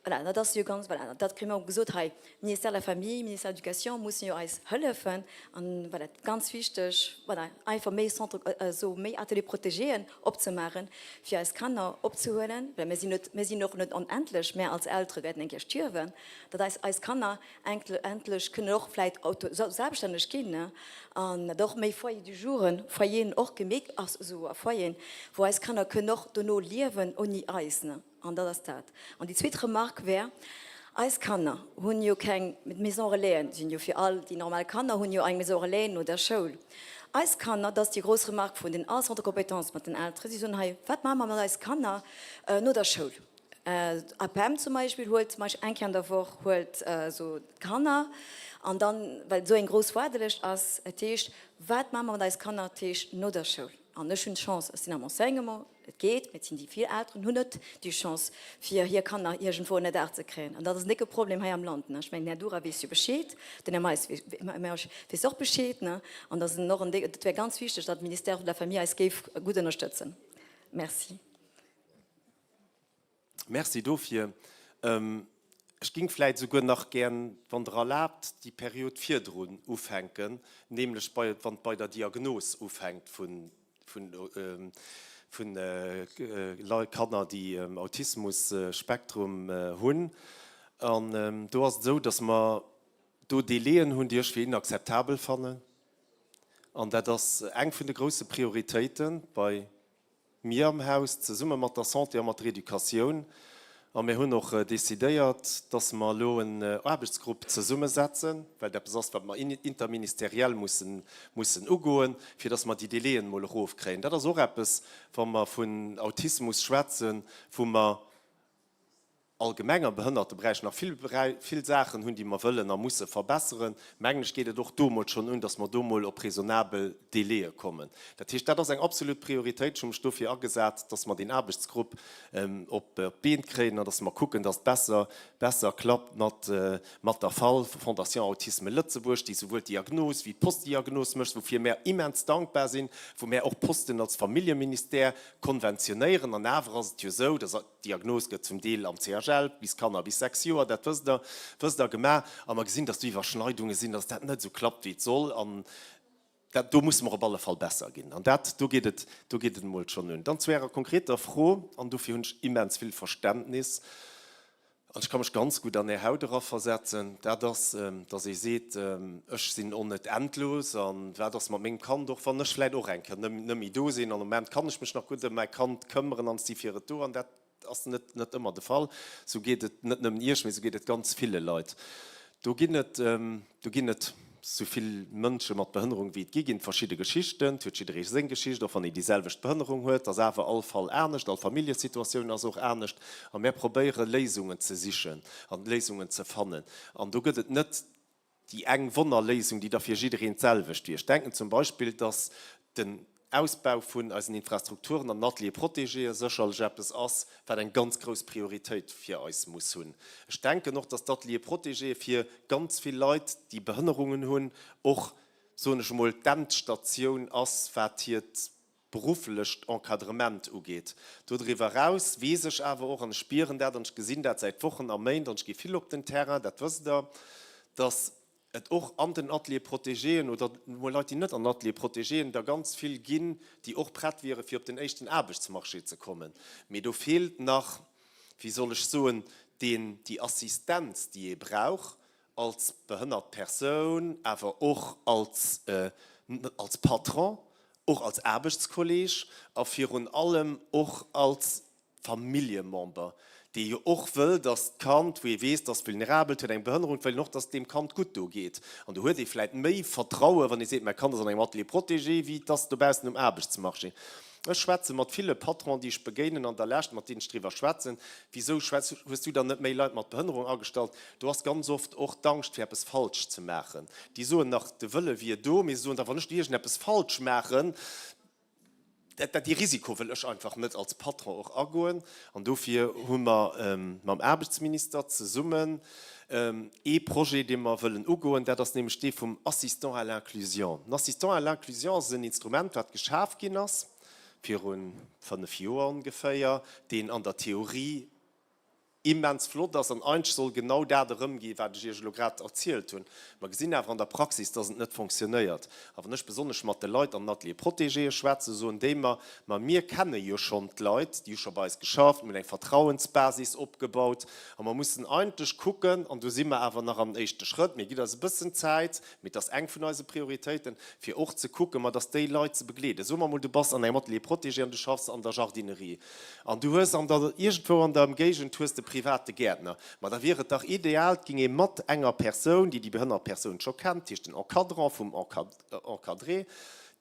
Voilà, dat ass jo ganz, voilà, dat kréie mer gesot hei, Ministère de la Famille, Ministère de l'Éducation mussen jo eis hëllefen an voilà, ganz wichteg, voilà, einfach méi Centres, esou méi Ateliers protégéen opzemaachen, fir eis Kanner opzehuelen, well mir sinn net, mir sinn och net onendlech, mär als Eltere wäerten eng Kéier stierwen, datt eis eis Kanner endlech kënnen och vläit auto, selbststänneg ginn an datt och méi Foyers du jouren, Foyeren och gemeet ass, esou a Foyeren, wou eis Kanner kënnen och dono liewen ouni eis. An dat ass dat. An déi zweet Remarque wär, Eis Kanner hunn jo keng, d'Maison relaisen sinn jo fir all, déi normal Kanner hunn jo eng Maison relais no der Schoul. Eis Kanner, dat ass déi grouss Remarque vun den all Centres de compétences mat den Elteren, si soen hei, wat maache mer mat eis Kanner no der Schoul? APEM zum Beispill huelt zum Beispill eng Kéier an der Woch huelt esou d'Kanner an dann, well esou eng grouss Waardelëscht ass, et heescht, wat maache mer mat eis Kanner, et heescht no der Schoul. An ech hunn d'Chance, ech sinn am Enseignement, et geet, mee et sinn déi vill Elteren hunn net déi Chance fir hir Kanner iergendwou ënnerdaach ze kréien. An dat ass en décke Problem hei am Land. Ech mengen, den Här Dura weess jo Bescheed, den Här Mais weess och Bescheed. An dat ass och en décke, dat wär ganz wichteg, datt de Ministère de la Famille eis géif gutt ënnerstëtzen. Merci. Merci dofir. Ech ging vläit esouguer nach gär, wann Der erlaabt, déi Period virdrun ufänken, nämlech bei, wann et bei der Diagnos ufänkt vu, vu, vun Leit, Kanner, déi Autismus-Spektrum hunn. An do ass et esou, dass mer do Délaiën hunn, déi ech fir inakzeptabel fannen. An dat ass eng vun de grouse Prioritéite bei mir am Haus, zesumme mat der Santé a mat der Educatioun. A mir hunn och decidéiert, dass mer elo en Aarbechtsgrupp zesummesetzen, well et eppes ass, wat mer interministeriell mussen mussen ugoen, fir dass mer déi Délaiën emol erofkréien. Dat ass och eppes, wa mer vun Autismus schwätzen, wou mer allgemeng am Behënnerteberäich nach vill, vill Saachen hunn, déi mer wëllen a musse verbesseren, mengen ech, geet et och do emol schonn un, dass mer do emol op raisonnabel Délaië kommen. Dat heescht, dat ass eng absolut Prioritéit. Ech hu mech dofir agesat, dass mer deen Aarbechtsgrupp op d'Been kréien an dass mer kucken, dass et besser, besser klappt mat, mat der fal, Fondation Autisme Lëtzebuerg, déi souwuel d'Diagnos wéi d'Postdiagnos mécht, woufir mär immens dankbar sinn, wou mär och Posten als Familljeministère konventionéieren. An awer ass et jo esou, dass. D'Diagnos gëtt zum Deel am CHL, bis Kanner bis 6 Joer, dat wësst Der, wësst Der, gemaach. A mer gesinn, dass do Iwwerschneidunge sinn, dass dat net esou klappt, wéi et soll. An dat, do musse mer op alle Fall besser ginn. An dat, do geet et, do geet et emol schonn un. Dann zu Ärer konkreter Fro, an dofir hunn ech immens vill Verständnis, An ech ka mech ganz gutt an Är Haut eraversetzen, dat ass, dass ee seet, ech sinn och net endlos a wat ass mat mengem Kand, och wann ech vläicht och eng Kéier net méi do sinn. An am Moment kann ech mech nach gutt ëm mäi Kand këmmeren an ech si fir et do. An dat ass net net ëmmer de Fall. Esou geet et net nëmmen Iech, mee esou geet et ganz ville Leit. Do ginn et Do ginn et sou vill Mënsche mat Behënnerung wéi et gi ginn verschidde Geschichten. Et huet jidderee seng Geschicht, och wann een déi selwecht Behënnerung huet, ass awer all Fall anescht, all Familljesituatioun ass och anescht. A mär probéiere Léisungen ze sichen an Léisungen ze fannen. An do gëtt et net déi eng Wonnerléisung, déi da fir jiddereen d'selwecht wier. Ech denken zum Beispill, dass den Ausbau vun eisen Infrastrukturen an den Ateliers protégéë sécherlech eppes ass, wat eng ganz grouss Prioritéit fir eis muss hunn. Ech denken och, dass d'Ateliers protégéë fir ganz vill Leit, déi Behënnerungen hunn, och, soen ech emol, d'Endstatioun ass, wat hiert berufflecht Encadrement ugeet. Dodriwwer eraus weess ech awer och, an ech spieren dat an ech gesinn dat säit Wochen a Méint an ech gi vill op den Terrain, dat wësst Der, dass et och an den Ateliers protégéen oder mol Leit, déi net an Ateliers protégéen, der ganz vill ginn, déi och prett wiere fir op den éischten Aarbechtsmarché ze kommen. Mee do feelt nach, wéi soll ech soen, deen, déi Assistenz, déi ee brauch als behënnert Persoun, awer och als, als Patron, och als Aarbechtskolleeg a virun allem och als Familljemember, dee jo och wëll, dass d'Kand, wou ee weess, dass vulnerabel, huet eng Behënnerung, wëll een och, dass et deem Kand gutt do geet. An do huet ee vläit méi Vertraue wann ee seet, mäi Kand ass an engem Atelier protégé, wéi et ass dobaussen um Aarbechtsmarché. Ech schwätze mat ville Patronen, déi ech begéinen an der Lescht, mat deenen ech driwwer schwätzen, Wisou schwätz, hues du dann net méi Leit mat Behënnerung agestallt? Do ass ganz oft och d'Angscht, fir eppes falsch ze maachen. Déi soen nach, de Wëlle wier do, mee se soen da, wann ech do iergendeppes falsch maachen, Dat, dee Risiko wëll ech einfach net als Patron och agoen. An dofir hu mer mam Aarbechtsminister zesummen ee Projet, dee mer wëllen ugoen. Dat ass nämlech dee vum Assistant à l'inclusion. Den Assistant à l'inclusion ass en Instrument, wat geschaf ginn ass viru fënnf Joer ongeféier, deen an der Theorie immens flott ass an eigentlech soll genau dat erëmgi wat ech Iech elo grad erzielt hunn. Mer gesinn awer an der Praxis, dass et net fonctionnéiert. A wann ech besonnesch mat de Leit an den Ateliers protégéë schwätzen, soen déi mer, Ma mir kenne jo schonn d'Leit, déi hu scho bei eis geschafft, mir hunn eng Vertrauensbasis opgebaut a mer mussen eigentlech kucken, an do si mer awer nach am éischte Schrëtt, mir gitt eis e bëssen Zäit, mee et ass eng vun eise Prioritéiten, fir och ze kucken, ma dass déi Leit ze begleeden. Soe mer emol, du bass an engem Atelier protégé an du schaffs an der Jardinerie. An du hues an der, iergendwou an der Ëmgéigend hues de private Gäertner. Ma da wier et dach ideal, et ging ee mat enger Persoun, déi déi behënnert Persoun scho kennt, dat heescht den Encadrant vum Encadré,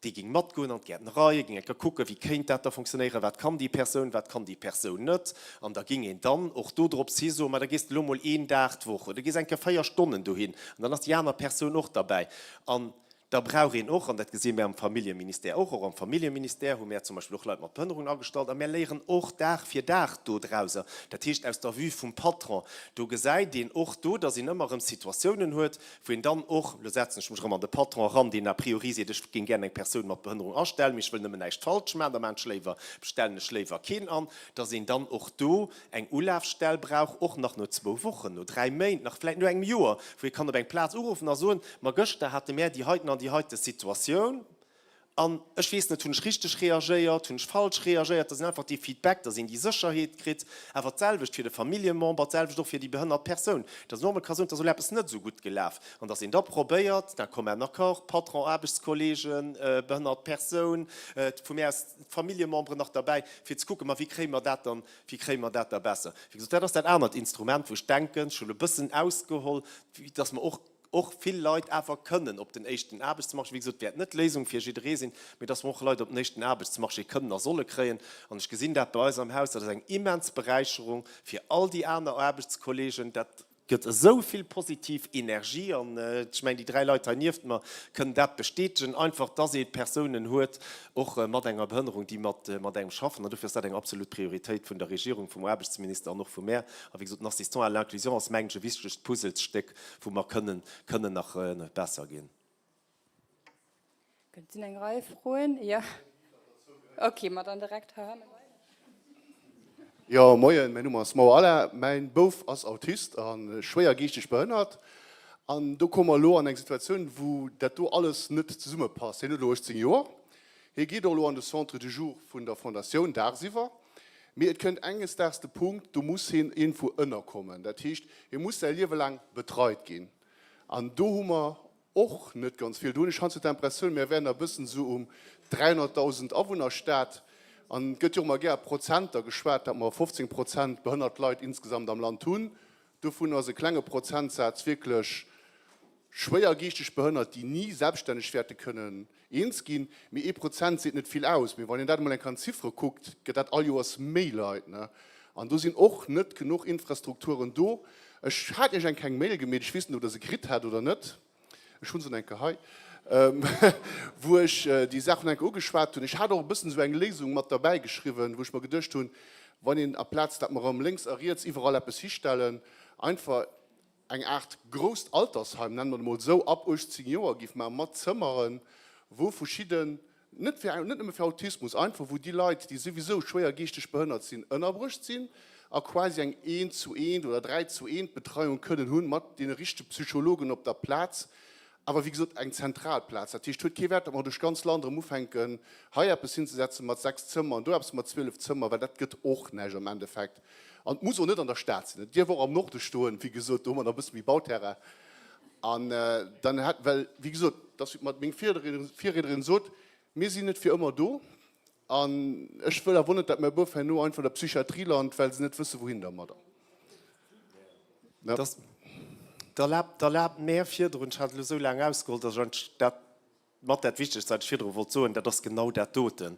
dee ging matgoen an d'Gäertnerei, e ging eng Kéier kucken, wéi kéint dat da fonctionnéieren, wat kann déi Persoun, wat kann déi Persoun net. An da ging een dann och do drops hi soen, ma da gees de elo mol een Dag d'Woch oder gees eng Kéier 4 Stonnen dohin an dann ass déi aner Persoun och derbäi. An Da brauch een och, an dat gesi mär am Familljeministère och, och am Familljeministère hu mär zum Beispill och Leit mat Behënnerungen agestallt a mär léieren och Dag fir Dag dodrauser, dat heescht aus der Vue vum Patron, do gesäit een och do, datt een ëmmer erëm Situatiounen huet, wou een dann och, elo setzen ech mech erëm an de Patron eran, deen a priori seet, ech géing gär eng Persoun mat Behënnerung astellen, mee ech wëll nëmmen näischt falsch maachen, da maachen ech léiwer, stellen ech léiwer keen an, datt een dann och do eng Ulafstell brauch, och nach no zwou Wochen, no dräi Méint, nach vläicht no engem Joer, wou ee kann op eng Plaz uruffen a soen, Ma gëschter hate mär déi heiten an déi heite Situatioun. An ech weess net, hunn ech richteg reagéiert, hunn ech falsch reagéiert? Dat ass einfach dee Feedback, dass een déi Sécherheet kritt. Awer d'selwecht fir de Familljemember, d'selwecht och fir déi behënnert Persoun, dass een och emol ka soen, et ass elo eppes net esou gutt gelaf. An dass een da probéiert, d'un commun accord, Patron, Aarbechtskolleegen, behënnert Persoun, vu mär aus d'Familljememberen nach derbäi, fir ze kucken, ma wéi kréie mer dat dann, wéi kréie mer dat da besser? Wéi gesot, dat ass dat anert Instrument, wou ech denken, ech hu elo e bëssen ausgeholl, dass mer och, och vill Leit awer kënnen op den éischten Aarbechtsmarché, wéi gesot, wäert net d'Léisung fir jidderee sinn, mee dass mer och Leit op den éischten Aarbechtsmarché kënnen a solle kréien. An ech gesinn dat bei eis am Haus, dat ass eng immens Beräicherung fir all déi aner Aarbechtskolleegen. Dat gëtt esou vill positiv Energie an ech mengen, déi dräi Leit hei nieft mer kënnen dat bestätegen, einfach dass ee Persounen huet, och mat enger Behënnerung, déi mat engem schaffen. An dofir ass dat eng absolut Prioritéit vun der Regierung, vum Aarbechtsminister an och vu mär. A wéi gesot, den Assistant à l'inclusion ass, mengen ech, e wichtegt Puzzlestéck, wou mer kënnen, kënnen nach besser ginn. Et sinn eng Rei Froen. Jo. Okay, ma dann direkt heihanne weider. Jo, moien, mäin Numm ass Mauer Alain. Mäin Bouf ass Autist a schwéier geeschteg behënnert. An do komme mer elo an eng Situatioun, wou dat do alles net zesummepasst. Hien huet elo 18 Joer. Hie geet och elo an de Centre de jour vun der Fondatioun dagsiwwer. Mee et kënnt enges Daags de Punkt, do muss hien iergendwou ënnerkommen. Dat heescht, hie muss säi Liewe laang betreit ginn. An do hu mer och net ganz vill. Do hunn ech heiansdo d'Impressioun, mir wären e bëssen esou um 300.000 Awunner-Staat. An et gëtt jo och ëmmer gär a Prozenter geschwat, datt mer 15 Prozent behënnert Leit insgesamt am Land hunn. Dovun ass e klenge Prozentsaz wierklech schwéier geeschteg behënnert, déi ni selbststänneg wäerte kënnen eens ginn. Mee ee Prozent seet net vill aus. Mee wann een dat emol eng Kéier an Ziffere kuckt, gëtt dat all Joers méi Leit. An do sinn och net genuch Infrastrukturen do. Ech hat Iech eng kleng Mail gemeet, ech weess net, ob Der se kritt hat oder net. Ech hunn se eng Kéier hei, wou ech déi Saach eng Kéier ugeschwat hunn. Ech hat och e bëssen esou eng Léisung mat derbäi geschriwwen, wou ech mer geduecht hunn, wann een aplaz dat mer erëm lénks a riets iwwerall eppes histellen, einfach eng Aart grousst Altersheim, nennen mer et emol esou, ab 18 Joer géif maachen, mat Zëmmeren, wou verschidden, net fir, net nëmme fir Autismus, einfach wou déi Leit, déi souwisou schwéier geeschteg behënnert sinn, ënnerbruecht sinn a quasi eng eent zu eent oder 3 zu eent Betreiung kënnen hunn, mat deene richtege Psychologen op der Plaz, awer wéi gesot eng zentral Plaz. Dat heescht, et huet kee Wäert, datt mer duerch d'ganz Land erëm ufänken, hei eppes hinzesetzen mat 6 Zëmmer an do eppes mat 12 Zëmmer, well dat gëtt och näischt am Endeffekt. An et muss och net an der Stad sinn, et dierf och am Norde stoen, wéi gesot, do hu mer nach e bësse méi Bauterrain. An dann hätt, well, wéi gesot, et ass, wéi meng Virriednerin sot, mir sinn net fir ëmmer do. An ech wëll awer net, datt mäi Bouf herno einfach an der Psychiatrie lant, well se net wësse wouhin dermadder. Erlaabt mär virdrun, ech hat elo esou laang ausgeholl, datt ech eigentlech dat Mat dat Wichtegst, wat ech virdru wollt soen, dat ass genau dat doten.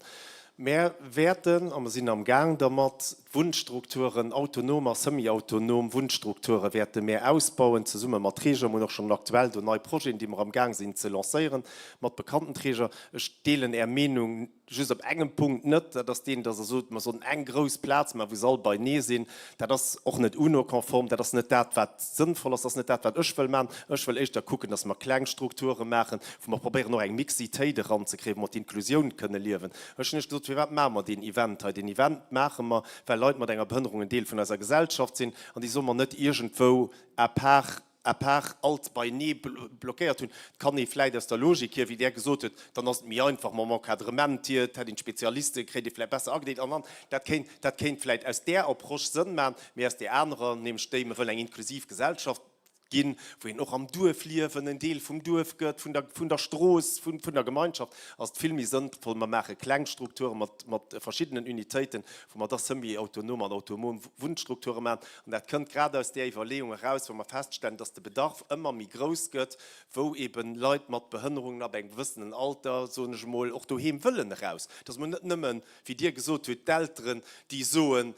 Mär wäerten, a mer sinn amgaang dermat, d'Wunnstrukturen, autonom a semi-autonom Wunnstrukture wäerte mär ausbauen, zesumme mat Träger. Mer hunn och schonn aktuell do nei Projeten, déi mer amgaang sinn ze lancéieren, mat bekannten Träger. Ech deelen Är Meenung Just op engem Punkt net, dat ass deen, dass Der sot, mer sollen eng grouss Plaz maachen, wou se all beinee sinn. Dat ass och net UNO-konform, dat ass net dat, wat sënnvoll ass, dat ass net dat, wat ech wëll maachen. Ech wëll éischter kucken, dass mer kleng Strukture maachen, wou mer probéieren, och eng Mixitéit eranzekréien, wou mer d'Inklusioun kënne liewen. Ech hunn lech gesot, Firwat maache mer deen Event hei? Deen Event maache mer, well Leit mat enger Behënnerung en Deel vun eiser Gesellschaft sinn an déi solle mer net iergendwou à part à part alt beinee blockéiert hunn. Et kann ee vläit aus der Logik hier, wéi Der gesot hutt, dann ass et méi einfach mam Encadrement hier, et hätt een d'Spezialiste, kréit ee vläit besser agedeelt an an. Dat kéint, dat kéint vläit aus där Approche Sënn maachen, mee aus där anerer, nämlech déi, mir wëllen eng inklusiv Gesellschaft ginn, wou een och am Duerfliewen en Deel vum Duerf gëtt, vun der, vun der Strooss, vun, vun der Gemeinschaft, ass et vill méi sënnvoll, mer maache kleng Strukture mat, mat verschiddenen Unitéiten, wou mer da semi-autonom an autonom Wunnstrukture maachen. An dat kënnt grad aus där Iwwerleeung eraus, wou mer feststellen, dass de Bedarf ëmmer méi grouss gëtt, wou eeben Leit mat Behënnerungen ab engem gewëssenen Alter, soen ech emol, och doheem wëllen eraus. Dass mer net nëmmen, wéi Dir gesot hutt, d'Elteren, déi soen,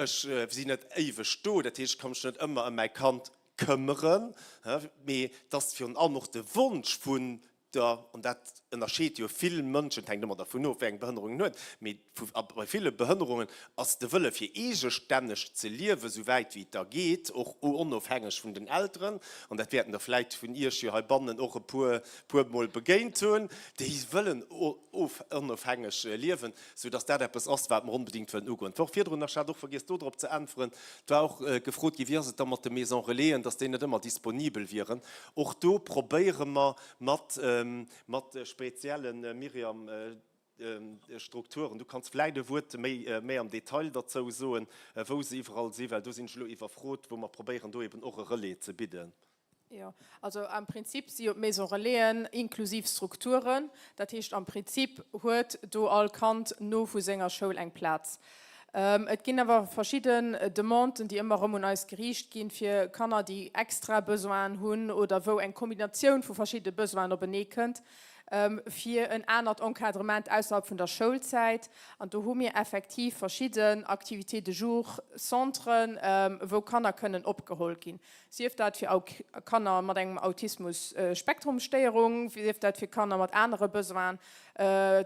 ech sinn net éiweg do, dat heescht, ech ka mech net ëmmer ëm mäi Kand këmmeren, mee dass virun allem och de Wonsch vun der, an dat ënnerscheet jo vill Mënschen, et hänkt ëmmer dervun of, wéi eng Behënnerung en huet, mee vu, a bei ville Behënnerungen ass de Wëlle fir eegestänneg ze liewen, sou wäit wéi et da geet, och onofhängeg vun den Elteren, an dat wäerten der vläit vun Iech jo heibannen och e puer, puer mol begéint hunn, déi wëllen of, onofhängeg liewen, sou dass dat eppes ass, wat mer onbedéngt wëllen ugoen. D'Woch virdrun, ech hat och vergiess dodrop ze äntweren, et war och gefrot ginn, wéi ass et da mat de Maison-relaisen, dass déi net ëmmer disponibel wieren. Och do probéiere mer, mat. mat speziellen, Myriam, Strukturen. Du kanns vläit e Wuert méi am Detail derzou soen, wou se iwwerall sinn, well do sinn ech elo iwwerfrot, wou mer probéieren, do eben och e Relais ze bidden. Jo, also am Prinzip si jo d'Maison Relaisen inklusiv Strukturen. Dat heescht, am Prinzip huet do all Kand no vu senger Schoul eng Plaz. Et ginn awer verschidden Demanden, déi ëmmer erëm un eis geriicht ginn, fir Kanner, déi extra Besoinen hunn oder wou eng Kombinatioun vu verschidde Besoinen openee kënnt, fir en anert Encadrement ausserhalb vun der Schoulzäit. An do hu mir effektiv verschidden Activités de jour, Centren, wou Kanner kënnen opgeholl ginn. Sief dat fir Kanner mat engem Autismus-Spektrum-Stéierung, sief dat fir Kanner mat anere Besoinen.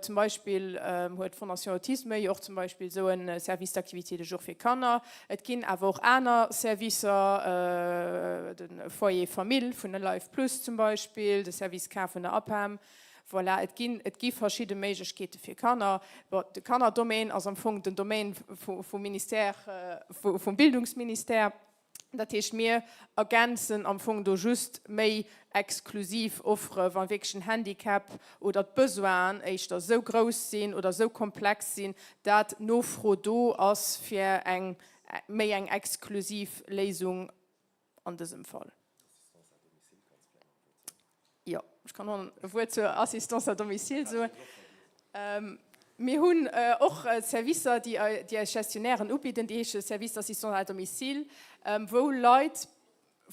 Zum Beispill huet d'Fondation Autisme jo och zum Beispill esou e Service d'activités de jour fir Kanner. Et ginn awer och aner Servicer, de Foyer Famille vun Alive Plus zum Beispill, de Service K vun der APEM. Voilà, et ginn, et gi verschidde Méiglechkeete fir Kanner. Bon, de Kannerdomaine ass am Fong den Domaine vum Ministère, vum Bildungsministère. Dat heescht, mir ergänzen am Fong do just méi exklusiv Offere wa wierklech den Handicap oder d'Besoinen éischter esou grouss sinn oder esou komplex sinn, dat d'Nofro do ass fir eng méi eng exklusiv Léisung an dësem Fall. Jo, ech kann och e Wuert zur Assistance à domicile soen. Mir hunn och Servicer, déi eis Gestionnairen ubidden, déi heesche Service d'assistance à domicile, wou Leit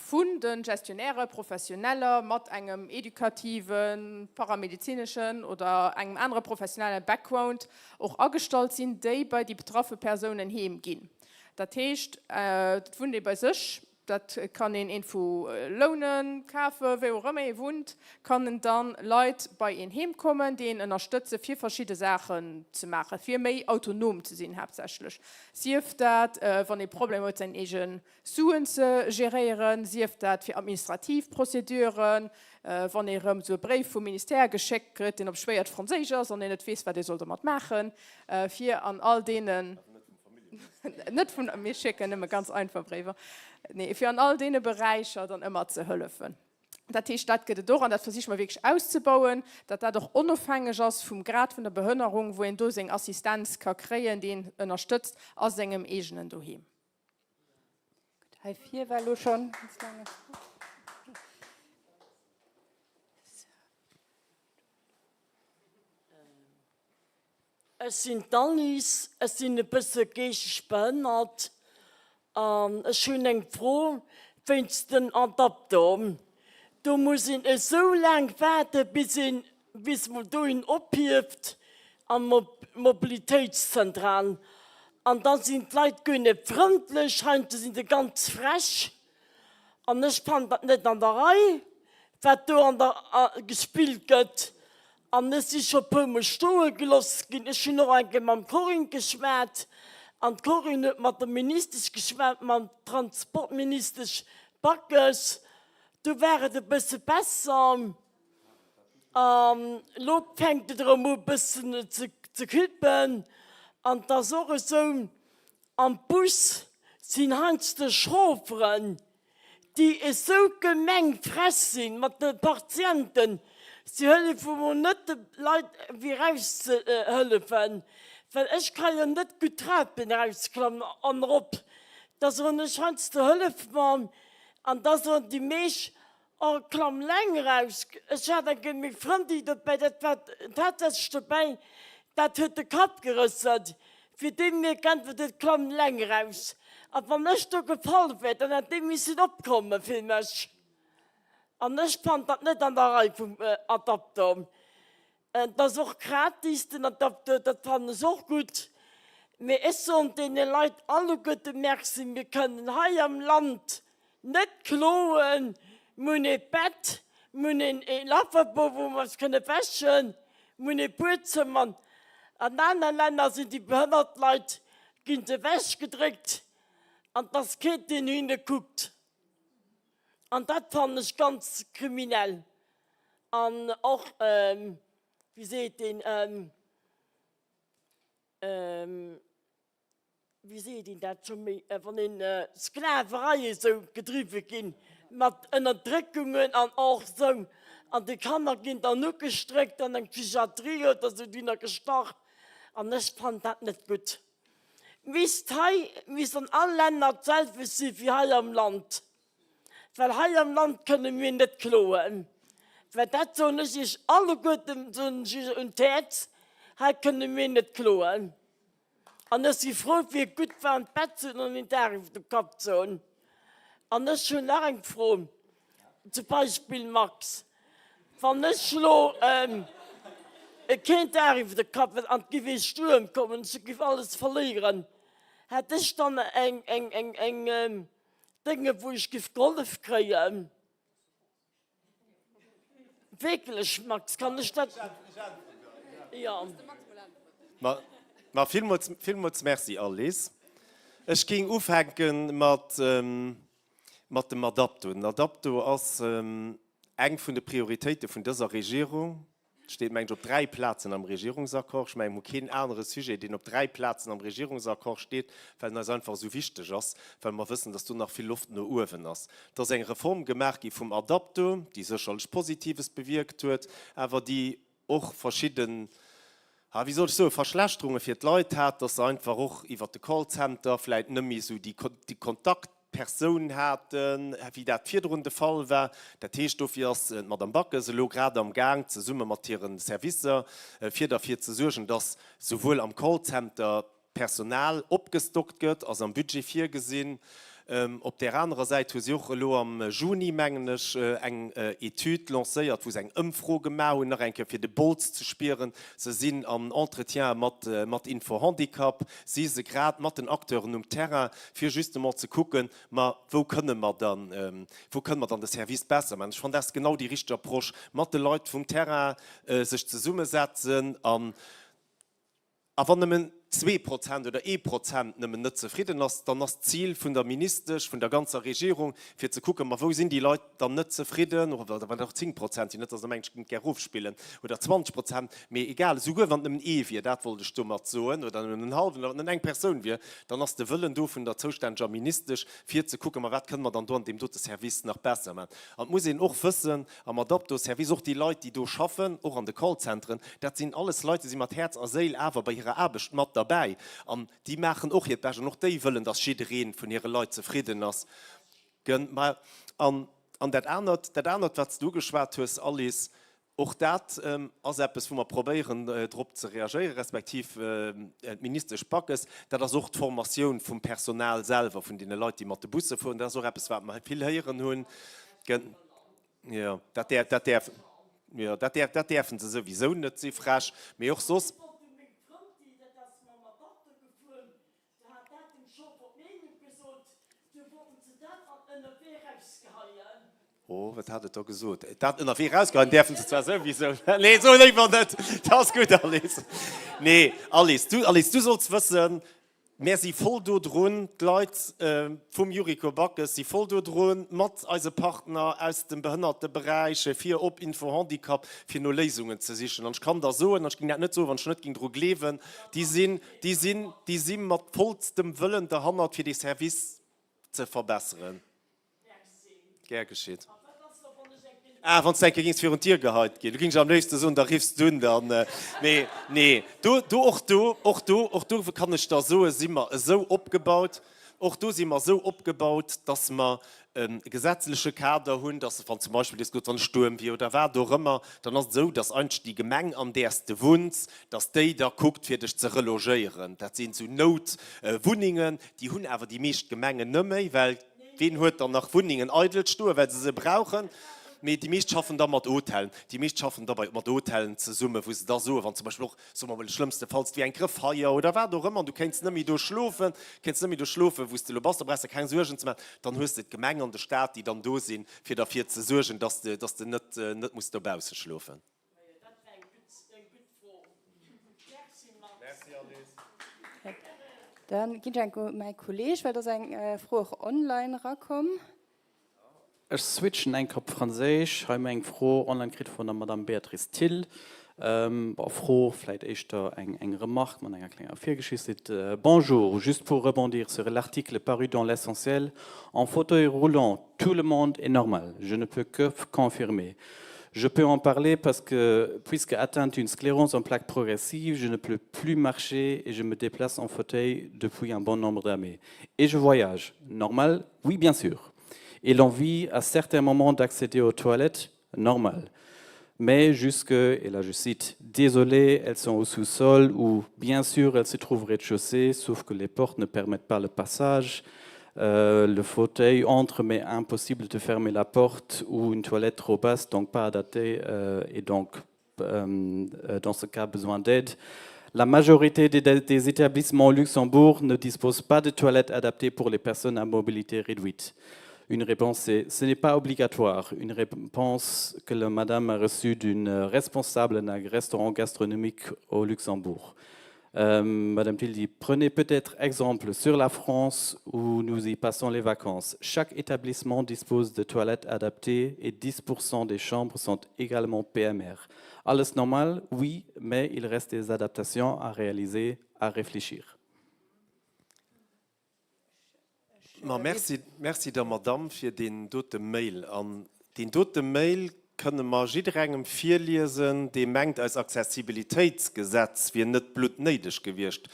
vun de Gestionnairë, Professioneller mat engem edukativen, paramedezineschen oder engem anere professionelle Background och agestallt sinn, déi bei déi betraffe Persounen heem ginn. Dat heescht, et wunnt ee bei sech, Dat kann een een vu lounen, kafen, wéi och ëmmer ee wunnt, kannen dann Leit bei een heem kommen, déi een ënnerstëtzen fir verschidde Saachen ze maachen, fir méi autonom ze sinn haaptsächlech. Sief dat wann ee Problemer huet säin eegen Suen ze geréieren, sief dat fir administrativ Prozeduren, wann ee rëm esou e Bréif vum Ministère geschéckt kritt, deen op schwéiert Franséisch ass an een net weess wat ee soll domat maachen, fir an all deenen. Net vun, mir schécken nëmme ganz einfach Bréiwer. Nee, fir an all deene Beräicher dann ëmmer ze hëllefen. Dat heescht, dat gëtt et och an dat versiche mer wierklech auszebauen, datt dat och onofhängeg ass vum Grad vun der Behënnerung, wou een do seng Assistenz ka kréien, déi een ënnerstëtzt a sengem eegenen Doheem. Gutt, hei vir war elo schonn ganz laang. Ech sinn d'Alice, ech sinn e bësse geeschteg behënnert an ech hunn eng Fro wéinst den Adapto. Do muss een esou laang waarde bis een, bis mol do een ophieft am Mobilitéitszentral an da sinn d'Leit guer net frëndlech, heiansdo sinn se ganz frech an ech fannen dat net an der Rei wat do an der gespillt gëtt. An ech si scho puermol stoe geloss ginn. Ech hunn och eng Kéier mam Corinne geschwat. An d'Corinne huet mat der Ministesch geschwat, mam Transportministesch Backes. Do war et e bësse besser. An elo fänkt et erëm u bëssen ze kippen. An et ass och esou, am Bus sinn heiansdo Chaufferen, déi esou gemeng frech sinn mat de Patienten, si hëllefe mol net de Leit fir erauszehëllefen, well ech ka jo net gutt d'Trapen erausklammen an erop, da soen ech heiansdo hëllef mer an da soen déi meesch, oh klamm leng eraus. Ech hat eng Kéier meng Frëndin dobäi, dat war tatsächlech dobäi, dat huet de Kapp gerësselt, Fir dee mir geäntwert huet, Klamm eleng eraus. A wann ech do gefall wär, dann hätt dee missen opkomme fir mech. An ech fannen dat net an der Rei vum Adapto. Et ass och gratis, den Adapto, dat fannen ech och gutt. Mee ech soen deene Leit alleguerte Merci. Mir kënnen hei am Land Net kloen, mir hunn ee Bett, mir hunn ee Lavabo, wou mer eis kënne wäschen, mir hunn ee Buedzëmmer. An aner Länner sinn déi behënnert Leit, ginn se ewechgedréckt an et ass keen, deen no hinne kuckt. An dat fannen ech ganz kriminell. An och, wéi seet een, wéi seet een dat scho méi, wann een Sklaverei esou gedriwwe ginn. Mat Ënnerdréckungen an och sou. An déi Kanner ginn dann ugestréckt an eng Psychiatrie oder sou, ginn da gestach. An ech fannen dat net gutt. Misst hei, misst an all Länner d'selwecht si wéi hei am Land. Well hei am Land kënne mir net kloen. Well dat soen ech Iech alleguerten, soen ech Iech un d'Häerz, hei kënne mir net kloen. An ech si frou, fir e gutt waarmt Bett ze hunn an een Daach iwwer dem Kapp ze hunn. An ech hunn nach eng Fro, zum Beispill, Max, wann ech elo keen Daach iwwer dem Kapp hätt an et géif ee Stuerm kommen, ech géif alles verléieren, hätt ech dann eng Dénge wou ech géif gehollef kréien? Wierklech, Max, kann ech dat? Jo. Ma villmools, villmools Merci, Alice. Ech géing ufänke mat, mat dem Adapto. Den Adapto ass eng vun de Prioritéite vun dëser Regierung. Steet, mengen ech, op dräi Plazen am Regierungsaccord. Ech mengen, mir hu keen anere Sujet, deen op dräi Plazen am Regierungsaccord steet, well en eis einfach esou wichteg ass, well mer wëssen, dass do nach vill Loft no uewen ass. Et ass eng Reform gemaach gi vum Adapto, déi sécherlech Positives bewierkt huet, awer déi och verschidden, ha wéi soll ech soen, Verschlechterunge fir d'Leit hat, dass se einfach och iwwert de Callcenter vläicht net méi esou déi Kontakt, Persoun haten, wéi dat virdrun de Fall war. Dat heescht, dofir ass d'Madame Backes elo grad am Gaang, zesumme mat hire Servicer, fir derfir ze suergen, dass souwuel am Callcenter Personal opgestockt gëtt, ass am Budget virgesinn. Op där anerer Säit hu si och elo am Juni, mengen ech, eng Etüd lancéiert, wou se eng Ëmfro gemaach hunn, nach eng Kéier fir de Bols ze spieren. Se sinn an Entretien mat Info-Handicap, si se grad mat den Acteuren um Terrain, fir justement ze kucken, ma wou kënne mer dann, wou kënne mer dann de Service besser maachen. Ech fannen, dat ass genau déi richteg Approche, mat de Leit vum Terrain sech zesummesetzen an, a wann nëmmen 2% oder 1% nëmmen net zefridden ass, dann ass d'Zil vun der Ministesch, vun der ganzer Regierung, fir ze kucken, ma wou sinn déi Leit dann net zefridden, oder wann et och 10% sinn, net datt Der mengt, ech géing gär erofspillen, oder 20%, mee egal, esouguer wann et nëmmen ee wier, dat wollt ech domat soen, oder nëmmen en hallwen, oder wann et nëmmen eng Persoun wier, dann ass de Wëllen do vun der zoustänneger Ministesch, fir ze kucken, ma wat kënne mer dann do an deem dote Service nach besser maachen. An et muss een och wëssen, am Adapto-Service, och déi Leit, déi do schaffen, och an de Callcenteren, dat sinn alles Leit, déi si mat Häerz a Séil awer bei hirer Aarbecht mat derbäi an déi maachen och hiert Bescht an och déi wëllen, dass jidderee vun hire Leit zefridden ass. Mä an, an dat anert, dat anert, wat s de ugeschwat hues, Alice, och dat ass eppes, wou mer probéieren, drop ze reagéieren, respektiv d'Ministesch Backes, dat ass och d'Formatioun vum Personal selwer, vun deene Leit, déi mat de Busse fueren. Dat ass och eppes, wat mer vill héieren hunn. Jo, dat däerf, dat däerf, jo, dat däerf, dat däerfe se souwisou net si frech, mee och soss. Du hat dat dem Chauffer d'Meenung gesot, du wollten se dat an ënnerwee rausgeheien. Oh, wat hat et da gesot? Dat ënnerwee rausgeheien däerfen se zwar souwisou net. Nee, so léiwer net. Dat ass gutt, Alice. Nee, Alice, du, Alice, du solls wëssen, mär si voll do drun, d'Leit vum Yuriko Backes si voll do drun, mat eise Partner aus dem Behënnerteberäich, fir op Info Handicap, fir no Léisungen ze sichen. An ech kann der soen, an ech géing dat net soen, wann ech net géing dru gleewen, déi sinn, Déi sinn, déi si mat vollstem Wëllen derhannert, fir dee Service ze verbesseren. Gär geschitt. Ah, wann s de eng Kéier géings virun d'Dier geheit ginn, du géings am léifste soen, da riffs du un, dann. Mee nee, do, do, och do, och do, och do kann ech der soen, si mer esou opgebaut, och do si mer esou opgebaut, dass mer e gesetzleche Kader hunn, dass wann zum Beispill, du hues gesot, wann e Stuerm wier oder wat och ëmmer, dann ass et esou, dass eigentlech déi Gemeng, an där s de wunns, dass déi da kuckt, fir dech ze relogéieren. Dat sinn esou Noutwunnengen, déi hunn awer déi meescht Gemengen net méi, well ween huet dann nach Wunnengen eidel stoen, well se se brauchen. Mee déi meescht schaffen da mat Hotellen, déi meescht schaffen da bei mat Hotellen zesummen, wou se da soen, wann zum Beispill och, soe mer mol, schlëmmstefalls et wier eng Grëffhaier oder wat och ëmmer an du kéints net méi do schlofen, kéints net méi do schlofen, wou s de elo bass, da brauchs de keng Suergen ze maachen, dann hues de d'Gemeng an de Staat, déi dann do sinn, fir derfir ze suergen, dass de, dass de net, net muss dobausse schlofen. Dann ginn ech enk u mäi Kolleeg, well do ass eng Fro och online erakomm. Ech switchen eng Kéier op Franséisch. Hei hu mir eng Fro online kritt vun der Madame Béatrice Thill. Bon, Fro, vläit éischter eng, eng Remarque mat enger klenger Virgeschicht. Seet, Bonjour, juste pour rebondir sur l'article paru dans L'Essentiel, en fauteuil roulant, tout le monde est normal. Je ne peux que confirmer. Je peux en parler parce que, puisque atteinte d'une sclérose en plaques progressive, je ne peux plus marcher et je me déplace en fauteuil depuis un bon nombre d'années. Et je voyage. Normal? Oui, bien sûr. Et l'envie à certains moments d'accéder aux toilettes, normal. Mais jusque, et là je cite, désolé, elles sont au sous-sol ou bien sûr elles se trouvent rez-de-chaussée, sauf que les portes ne permettent pas le passage. Euh, le fauteuil entre, mais impossible de fermer la porte ou une toilette trop basse, donc pas adaptée euh, et donc euh, euh, dans ce cas besoin d'aide. La majorité des, des établissements au Luxembourg ne disposent pas de toilettes adaptées pour les personnes à mobilité réduite. Une réponse est ce n'est pas obligatoire. Une réponse que la madame a reçue d'une responsable d'un restaurant gastronomique au Luxembourg. Euh, madame Tildy, prenez peut-être exemple sur la France où nous y passons les vacances. Chaque établissement dispose de toilettes adaptées et 10% des chambres sont également PMR. Alles normal, oui, mais il reste des adaptations à réaliser, à réfléchir. Ma merci, merci der Madamm fir deen dote Mail. An deen dote Mail kënne mer jidderengem virliesen, dee mengt, eis Accessibilitéitsgesetz wier net bluttnéideg gewiescht.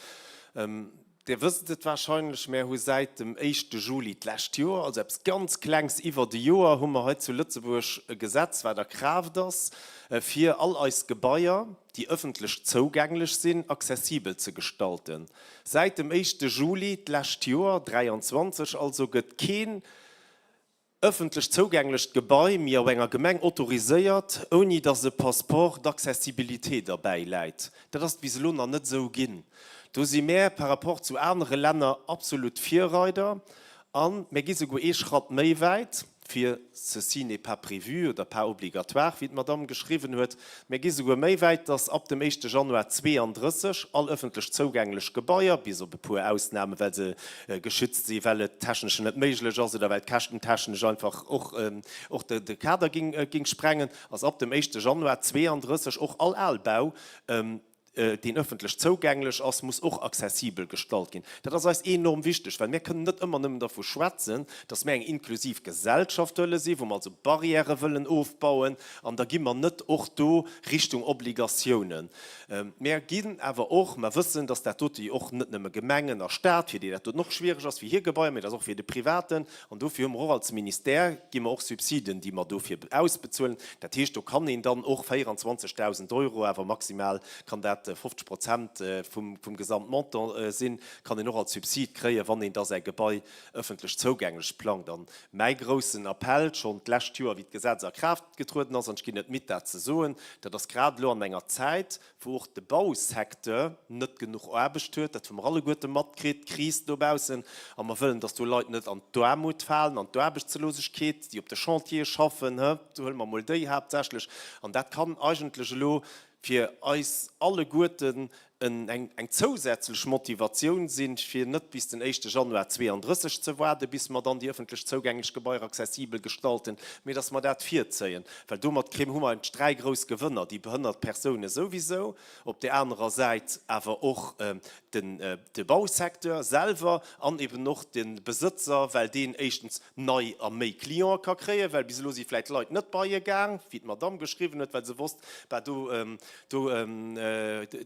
Dir wësst et wahrscheinlech, mär hu säit dem éischte Juli d'lescht Joer, also eppes ganz Klengs iwwert e Joer, hu mer hei zu Lëtzebuerg e Gesetz, wat a Kraaft ass, fir all eis Gebaier, déi ëffentlech zougänglech sinn, accessibel ze gestalten. Säit dem éischte Juli d'lescht Joer, 23 also, gëtt keen ëffentlech zougänglecht Gebai méi op enger Gemeng autoriséiert, ouni datt e Passeport d'accessibilité derbäi läit. Dat ass et bis elo nach net esou ginn. Do si mär par rapport zu anere Länner absolut Virreider a mär gi souguer ee Schratt méi wäit. fir ceci n'est pas prévu oder pas obligatoire, wéi d'Madamm geschriwwen huet. Mir gi souguer méi wäit, dass ab dem éischte Januar 32 all ëffentlech zougänglech Gebaier, bis op e puer Ausnahmen, well se geschützt sinn, well et technesch net méiglech ass oder well et käschtentechnesch einfach och och de Kader géing sprengen, ass ab dem éischte Januar 32 och all Albau deen ëffentlech zougänglech ass, muss och accessibel gestallt ginn. Dat ass eis enorm wichteg, well mir kënnen net ëmmer nëmmen dervu schwätzen, dass mir eng inklusiv Gesellschaft wëlle sinn, wou mer also Barrièrë wëllen ofbauen, an da gi mer net och do Richtung Obligatiounen. Mir ginn awer och, mer wëssen, dass dat dote jo och net nëmme Gemengen a Stat, fir déi dat doten och schwiereg ass, fir hir Gebaier, mee dat ass och fir de Privaten, An dofir hu mer och als Ministère, gi mer och Subsiden, déi mer dofir ausbezuelen. Dat heescht, do kann een dann och 24.000 Euro, awer maximal kann dat 50 Prozent vum Gesamtmontant sinn, kann een och als Subsid kréien, wann een da säi Gebai ëffentlech zougänglech plangt. An mäi groussen Appell, schonn d'lescht Joer, wéi d'Gesetz a Kraaft getrueden ass, an ech ginn net midd dat ze soen, dat ass grad elo an enger Zäit, wou och de Bausecteur net genuch Aarbecht huet, dat hu mer alleguerte matkritt, d'Kris dobaussen, a mer wëllen, dass do Leit net an d'Aarmut falen, an d'Aarbechtslosegkeet, déi op de Chantiere schaffen, hë, huele mer emol déi haaptsächlech, an dat kann eigentlech elo fir eis alleguerten eng zousätzlech Motivatioun sinn, fir net bis den éischte Januar 32 ze waarden, bis mer dann déi ëffentlech zougänglech Gebaier accessibel gestalten, mee dass mer dat virzéien. Well domat kréien, hu mer eigentlech 3 grouss Gewënner, déi behënnert Persoune souwisou, op där anerer Säit awer och den de Bausecteur selwer an eben och de Besëtzer, well deen éischtens nei a méi Clientë ka kréien, well bis elo si vläicht Leit net bei e gaang, wéi d'Madamm geschriwwen huet, well se wosst, bah do do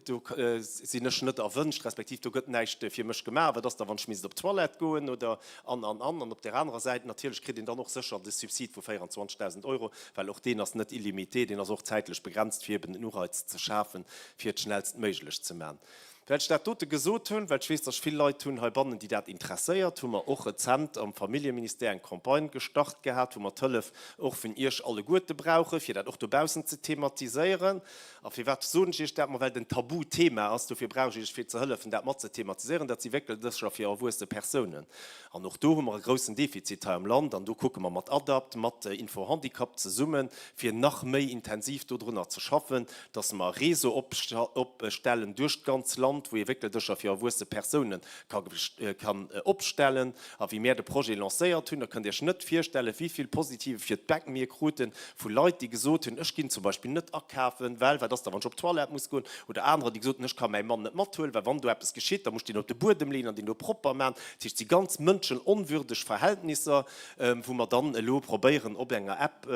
do sinn ech net erwënscht, respektiv do gëtt näischt fir mech gemaach, wat ass da wann ech misst op d'Toilette goen oder An, an, an. An op där anerer Säit natierlech kritt een dann och sécher de Subsid vu 24.000 Euro, well och deen ass net illimité, deen ass och zäitlech begrenzt, fir eben den Ureiz ze schafen, fir et schnellstméiglech ze maachen. Well ech dat dote gesot hunn, well ech weess, dass ech vill Leit hunn heibannen, déi dat interesséiert, hu mer och rezent am Familljeministère eng Campagne gestart gehat, wou mer d'Hëllef och vun Iech alleguerte brauchen, fir dat och dobaussen ze thematiséieren. A firwat soen ech Iech dat? Ma well et en Tabuthema ass. Dofir brauch ech Iech fir ze hëllefen, dat mat ze thematiséieren. Dat si Wéckeldëscher fir erwuesse Persounen. An och do hu mer e groussen Defizit hei am Land. An do kucke mer mat Adapt, mat Info Handicap zesummen, fir nach méi intensiv dodrunner ze schaffen, dass mer e Réseau opstellen duerch d'ganz Land. Land, wou ee Wéckeldëscher fir erwuesse Persoune kann opstellen. A wéi mär de Projet lancéiert hunn, da kënnt Iech net virstellen, wéi vill positive Feedback mir krute vu Leit, déi gesot hunn, ech ginn zum Beispill net akafen, well wat ass da, wann ech op d'Toilette muss goen? Oder anerer, déi gesot hunn, ech ka mäi Mann net mathuelen, well wann do eppes geschitt, da muss ech deen op de Buedem leeën an deen do propper maachen. Dat heescht, et si ganz mënschenonwürdeg Verhältnisser, wou mer dann elo probéieren, op enger App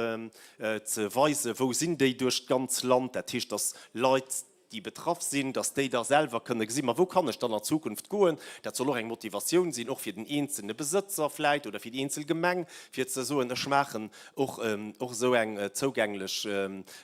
ze weisen, wou sinn déi duerch d'ganz Land. Dat heescht, dass Leit, déi betraff sinn, dass déi da selwer kënne gesinn, ma wou kann ech dann an Zukunft goen. Dat soll och eng Motivatioun sinn, och fir den eenzelne Besëtzer vläit oder fir déi eenzel Gemeng, fir ze soen, ech maachen och och esou eng zougänglech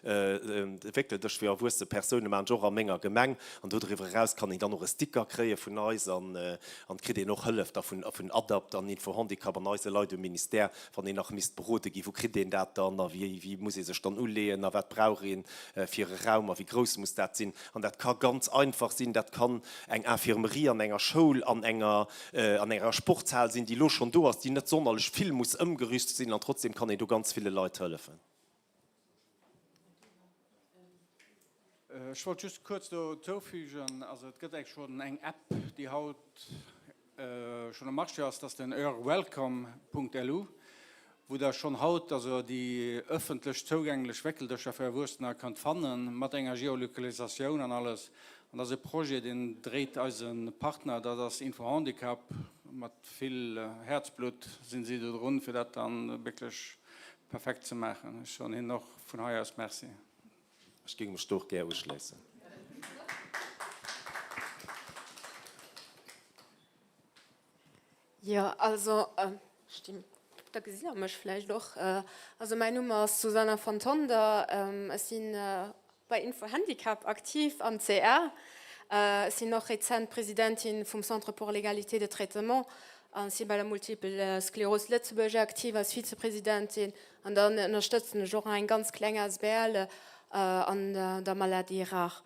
Wéckeldësch fir erwuesse Persoune maachen ech och a menger Gemeng. An dodriwwer eraus kann een dann och e Sticker kréie vun eis an an kritt een och Hëllef da vun vun Adapt an Info Handicap an eise Leit um Ministère, wann een nach misst berode ginn, wou kritt een dat dann a wéi wéi muss ee sech dann uleeën a wat brauch een fir e Raum a wéi grouss muss dat sinn. An dat ka ganz einfach sinn, dat kann eng Infirmerie an enger Schoul, an enger an enger Sportshal sinn, déi elo schonn do ass, déi net sonnerlech vill muss ëmgerüst sinn an trotzdem kann een do ganz ville Leit hëllefen. Ech wollt just kuerz dozoufügen, also et gëtt eigentlech schonn eng App, déi haut schonn am Marché ass, dat ass den eurwelcome.lu, wou Der schonn haut also déi ëffentlech zougänglech Wéckeldëscher fir Erwuessener kënnt fannen, mat enger Geolocalisatioun an alles. An dat ass e Projet, deen dréit eise Partner, dat ass Info-Handicap. Mat vill Häerzblutt sinn si do drun, fir dat dann wierklech perfekt ze maachen. Ech soen hinnen och vun hei aus Merci. Ech géing mech do och gär uschléissen. Jo, also, da gesitt Der mech vläicht och. Also mäin Numm ass Susanna van Tonder. Ech sinn bei Info Handicap aktiv am CR. Ech sinn och rezent Presidentin vum Centre pour l'égalité de traitement a si bei der Multiple Sklerose Lëtzebuerg aktiv als Vizepresidentin. An dann ënnerstëtzen ech och nach eng ganz kleng asbl an der Maladie rare.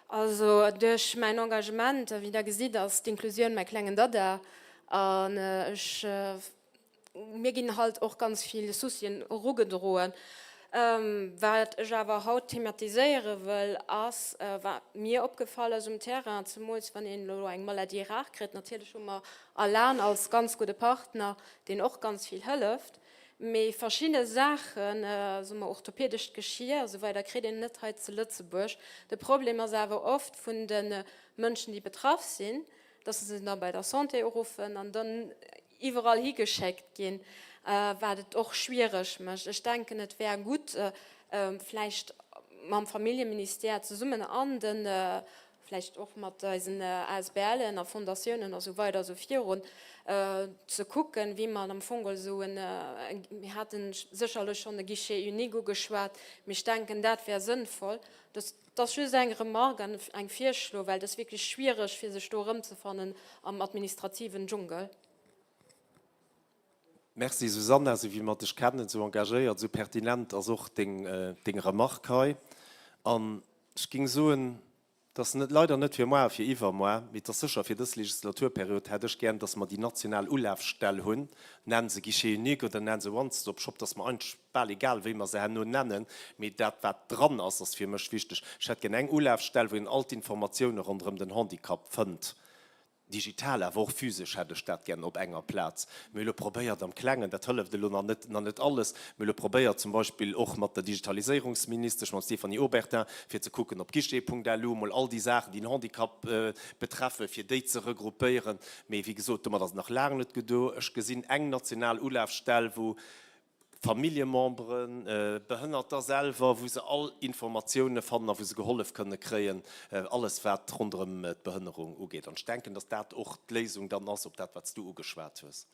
Also duerch mäin Engagement, wéi Der gesitt, ass d'Inklusioun mäi klengen Dada an ech Mir ginn halt och ganz vill Soucien erugedroen. Wat ech awer haut thematiséiere wëll, ass, wat mir opgefall ass um Terrain, zemools wann een elo eng Maladie rare kritt. Natierlech hu mer Alan als ganz gudde Partner, deen och ganz vill hëlleft, mee verschidde Saachen, soe mer orthopedescht Geschir a sou weider, kritt een net hei zu Lëtzebuerg. De Problem ass awer oft vun de Mënschen, déi betraff sinn, dass se se da bei der Santé uruffen an dann iwwerall higeschéckt ginn, wat et och schwiereg mécht. Ech denken, et wär gutt, vläicht mam Familljeministère zesummen an de vläicht och mat eisen ASBLen a Fondatiounen a sou weider a sou virun, ze kucken, wéi mer am Fong esou en, mir hate sécherlech schonn e Guichet unique ugeschwat, mee ech denken, dat wär sënnvoll. Dat ass just eng Remarque an eng Virschlo, well et ass wierklech schwiereg, fir sech do erëmzefannen am administrativen Dschungel. Merci Susanna, esou wéi mer dech kennen, esou engagéiert, esou pertinent ass och deng Remarque hei. An ech géing soen, et ass net, leider net fir moar a fir iwwermoar, mee et ass sécher fir dës Legislaturperiod hätt ech gären, dass mer déi national Ulafstell hunn, nenn se Guichet unique oder nenn se One-Stop-Shop, dass mer eigentlech bal egal wéi mer se herno nennen, mee dat wat dran ass, ass fir mech wichteg. Ech hätt gär eng Ulafstell, wou een all d'Informatioune ronderëm den Handicap fënnt, digital awer och physesch hätt ech dat gär op enger Plaz. Mir hu lo probéiert am Klengen, dat hëlleft elo nach net, nach net alles, mir hu lo probéiert zum Beispill och mat der Digitaliséierungsministesch, mam Stéphanie Obertin, fir ze kucken op guichet.lu mol all déi Saachen, déi den Handicap betreffen, fir déi ze regroupéieren. Mee wéi gesot, domat ass et nach laang net gedo. Ech gesinn eng national Ulafstell, wou Familljememberen, Behënnerter selwer, wou se all Informatioune fannen a wou se gehollef kënne kréien, alles wat ronderëm d'Behënnerung ugeet. An ech denken, datt dat och d'Léisung dann ass op dat, wat s du ugeschwat hues.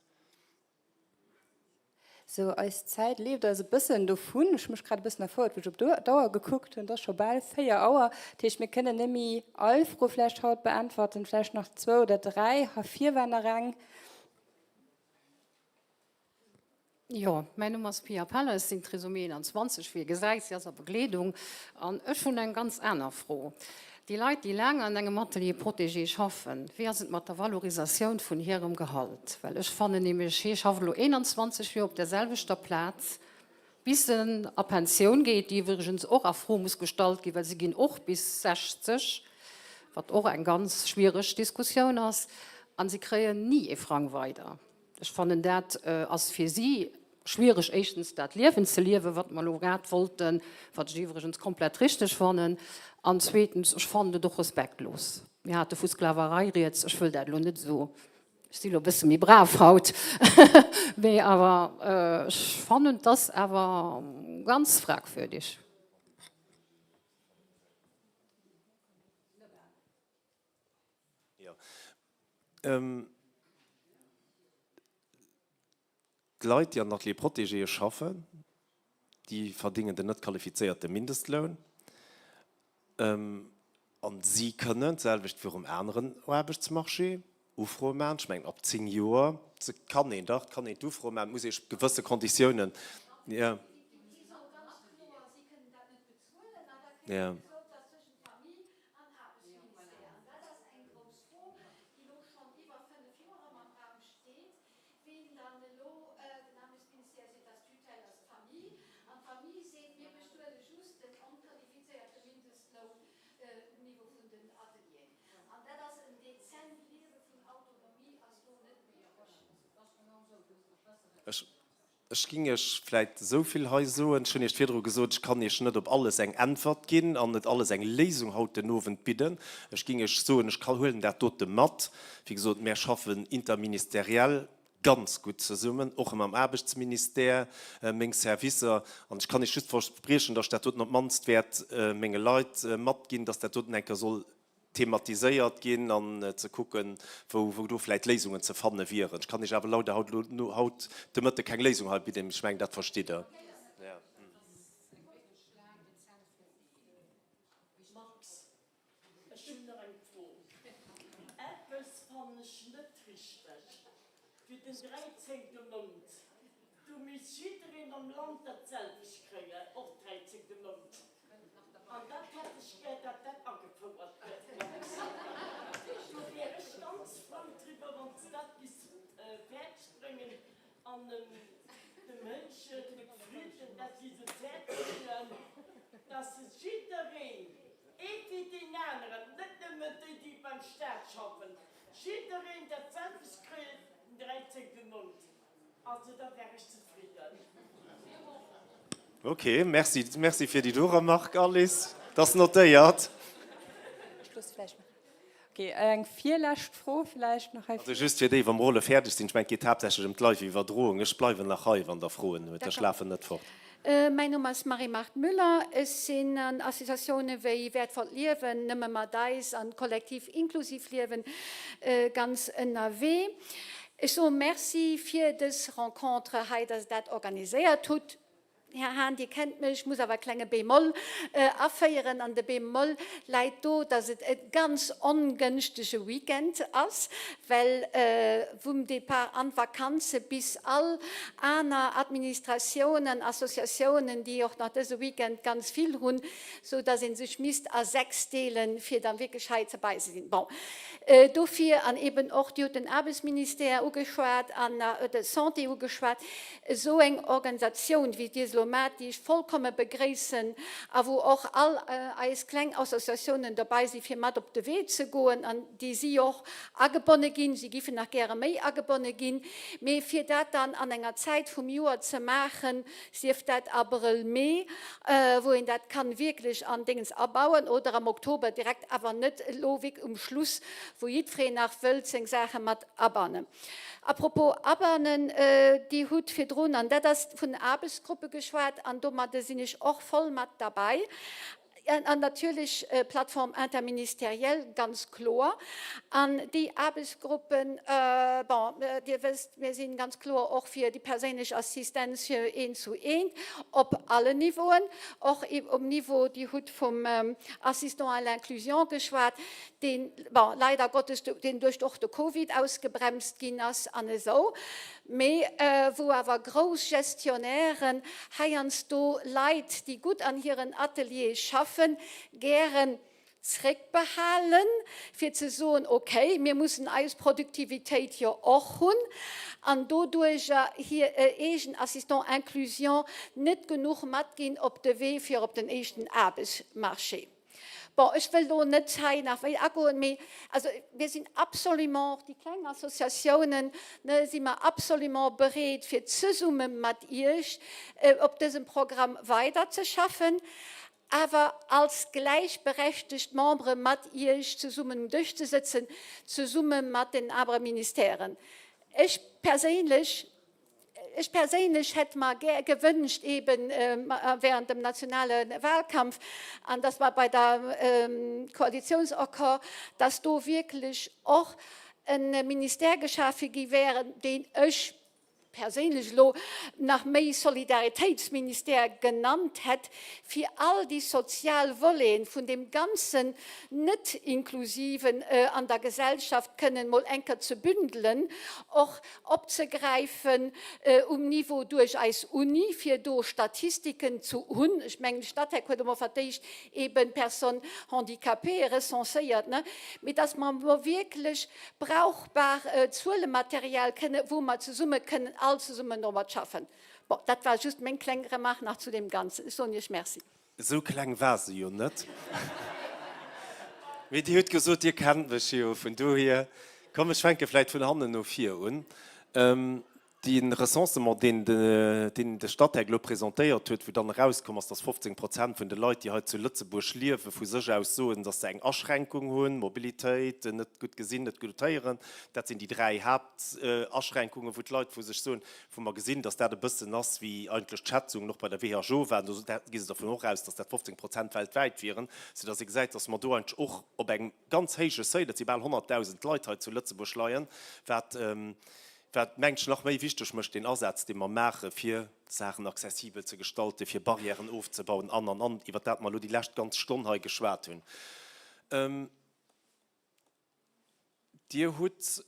Sou, eis Zäit leeft eis e bëssen dovun. Ech hu mech grad e bëssen erfouert, wou ech op d'Auer gekuckt hunn. Et ass scho bal 4 Auer. Dat heescht, mir kënnen net méi all Fro vläicht haut beäntwerten, vläicht nach zwou oder dräi. Hei vir war nach eng. Jo, mäin Numm ass Pia Peller, ech sinn Trisomie 21, wéi ee gesäit, si ass a Begleedung. An ech hunn eng ganz aner Fro. Déi Leit, déi laang an engem Atelier protégé schaffen, wéi ass et mat der Valorisatioun vun hirem Gehalt? Well ech fannen nämlech, hie schafft elo 21 Joer op där selwechter Plaz, bis en a Pensioun geet, déi iwwregens och a Fro muss gestallt ginn, well se ginn och bis 60. wat och eng ganz schwiereg Diskussioun ass, a si kréien ni ee Frang weider. Ech fannen, dat ass fir si schwiereg, éischtens dat Liewen ze liewen, wat mer elo grad wollten, wat ech iwwregens komplett richteg fannen, an zweetens, ech fannen et och respektlos. Mir hate vu Sklaverei rieds, ech wëll dat elo net esou, ech si elo e bësse méi brav haut, mee awer ech fannen, et ass awer ganz fragwürdig. Jo. D'Leit, déi an den Ateliers protégéë schaffen, déi verdingen den net qualifizéierte Mindestloun. A si kënnen, d'selwecht wéi och um aneren Aarbechtsmarché, Ufroe maachen. Ech mengen, ab 10 Joer kann een dach, kann een d'Ufroe maachen. Et muss ee gewësse Konditiounen, jo. Jo. Ween dann elo den Aarbechtsministère seet, dass d'Tutelle ass d'Famille, an d'Famille seet, mir bezuele just den onqualifizéierte Mindestloun um Niveau vun den Atelieren. An dat ass en dezent Liewe vun Autonomie ass do net méiglech. Ech ging Iech vläit esou vill hei soen, ech hunn Iech virdru gesot, ech kann Iech net op alles eng Äntwert ginn an net alles eng Léisung haut den Owend bidden. Ech ging Iech soen, ech huelen dat dote mat. Wéi gesot, mär schaffen interministeriell ganz gutt zesummen, och mam Aarbechtsministère, meng Servicer. An ech kann Iech just verspriechen, datt ech dat doten op d'mannst wäert menge Leit matginn, datt dat doten eng Kéier soll thematiséiert ginn an ze kucken, wou do vläicht Léisungen ze fanne wieren. Ech kann Iech awer lauder haut elo haut de Mëtte keng Léisung hei bidden, ech mengen, dat verstitt Der. Max, ech hunn nach eng Fro. Eppes fannen ech net richteg, Fir den dräizéngte Mount, do misst jiddereen am Land dat selwecht kréien, och dräizéngte Mount. An dat hätt ech gär, datt dat agefouert gëtt, Max. Do wär ech ganz frou driwwer, wann s dat giss fäerdeg bréngen an dem Hënnchen, dem Frieden, dat giss un d'Häerz leeën, datt se jiddereen, ee fir deen aneren, net nëmmen déi, déi beim Staat schaffen, jiddereen dat selwecht kréien den dräizéngte Mount. Also da wär ech zefridden. Ok, merci, merci fir déi do Remarque, Alice. Dat ass notéiert. Schluss vläicht nach. Ok, eng virlescht Fro vläicht nach hei. Also just fir déi, wa mer alle fäerdeg sinn, ech mengen, et geet haaptsächlech ëm d'Live-Iwwerdroung. Ech bleiwen nach hei, wann Der Froen hutt. Ech lafen net fort. Mäin Numm ass Marie-Marthe Müller. Ech sinn an Associatioune wéi Wäertvollt Liewen, Nëmme mat eis an Kollektiv Inklusiv Liewen ganz ënnerwee. Ech soe Merci fir dës Rencontre hei, dass Der dat organiséiert hutt. Här Hahn, Dir kennt mech, ech muss awer e klenge Bémol aféieren. An de Bémol läit do, dass et e ganz ongënschtege Weekend ass, well vum Départ an d'Vakanze bis all aner Administratiounen, Associatiounen, déi och nach dëse Weekend ganz vill hunn, sou dass ee sech misst a 6 deelen, fir dann wierklech hei zerbei ze sinn. Bon, dofir, an eben och, Dir hutt den Aarbechtsministère ugeschwat an d'Santé ugeschwat, esou eng Organisatioun, wéi Dir se elo maacht, déi ech vollkomme begréissen a wou och all eis kleng Associatiounen dobei si fir mat op de Wee ze goen an déi si och agebonne ginn, si giffen nach gäre méi agebonne ginn, mee fir dat dann an enger Zäit vum Joer ze maachen, sief dat Abrëll, Mee, wou een dat kann wierklech an Déngens abauen, oder am Oktober direkt, awer net elo wierklech um Schluss, wou jiddwereen nach wëllt seng Saache mat abannen. À propos abannen, Dir hutt virdrun, an dat ass vun Aarbechtsgruppe geschwat, an domadde sinn ech och voll mat derbäi, An natierlech Plateforme interministérielle, ganz kloer. An déi Aarbechtsgruppen, bon, Dir wësst, mir si ganz kloer och fir déi perséinlech Assistenz fir eent zu eent op allen Niveauen, och um Niveau, Dir hutt vum Assistant à l'inclusion geschwat, deen, bon, leider Gottes, deen duerch och de Covid ausgebremst ginn ass an esou. Mee wou awer grouss Gestionnairen, heiansdo Leit, déi gutt an hiren Ateliere schaffen, gären zréckbehalen, fir ze soen, okay, mir mussen eis Produktivitéit jo och hunn, an doduerjer hir eegen Assistant inclusion net genuch matginn op de Wee fir op den éischten Aarbechtsmarché. Bon, ech wëll do net hei nach wéi agoen, mee also mir sinn absolument, och déi kleng Associatiounen, ne, si mer absolument bereet, fir zesumme mat Iech op dësem Programm weiderzeschaffen, awer als gläichberechtegt Membere mat Iech zesummen um Dësch ze sëtzen, zesumme mat den anere Ministèren. Ech perséinlech Ech perséinlech hätt mer gär gewënscht, eben während dem nationale Wahlkampf, an dass mer bei der Koalitionsaccord, dass do wierklech och e Ministère geschafe gi wär, deen ech perséinlech elo nach méi Solidaritéitsministère genannt hätt, fir all déi sozial Voleten vun deem ganzen Net-Inklusiven an der Gesellschaft kënnen mol eng Kéier ze bündelen, och opzegräifen um Niveau duerch eis Uni, fir do Statistiken zu hunn. Ech mengen, de Statec huet emol fir d'éischt eben d'Personnes handicapées recenséiert, ne, mee dass mer emol wierklech brauchbar Zuelematerial kënne, wou mer zesumme kënnen, all zesummen domat schaffen. Bon, dat war just meng kleng Remarque nach zu deem Ganzen. Ech soen Iech Merci. Esou kleng war se jo net. Mee Dir hutt gesot, Dir kennt mech jo, vun dohier. Komm, ech fänke vläicht vun hannen no vir un. De Recensement, deen de Statec elo presentéiert huet, wou dann erauskomm ass, dass 15 Prozent vun de Leit, déi hei zu Lëtzebuerg liewen, vu sech aus soen, dass se eng Aschränkung hunn, Mobilitéit, net gutt gesinn, net gutt héieren, dat sinn déi dräi Haaptaschränkungen, wou d'Leit vu sech soen, wou mer gesinn, dass dat e bëssen ass, wéi eigentlech d'Schätzungen och bei der WHO waren, do gi se dervun och aus, dass dat 15 Prozent weltwäit wieren, soudass ee gesäit, dass mer do eigentlech och op engem ganz héije Seuil, dat si bal 100.000 Leit hei zu Lëtzebuerg leien, wat, wat mengen ech nach méi wichteg mécht, deen Asaz, dee mer maache fir d'Saachen accessibel ze gestalten, fir Barrièren ofzebauen an, an, an, iwwert dat mer elo déi lescht ganz Stonn hei geschwat hunn. Dir hutt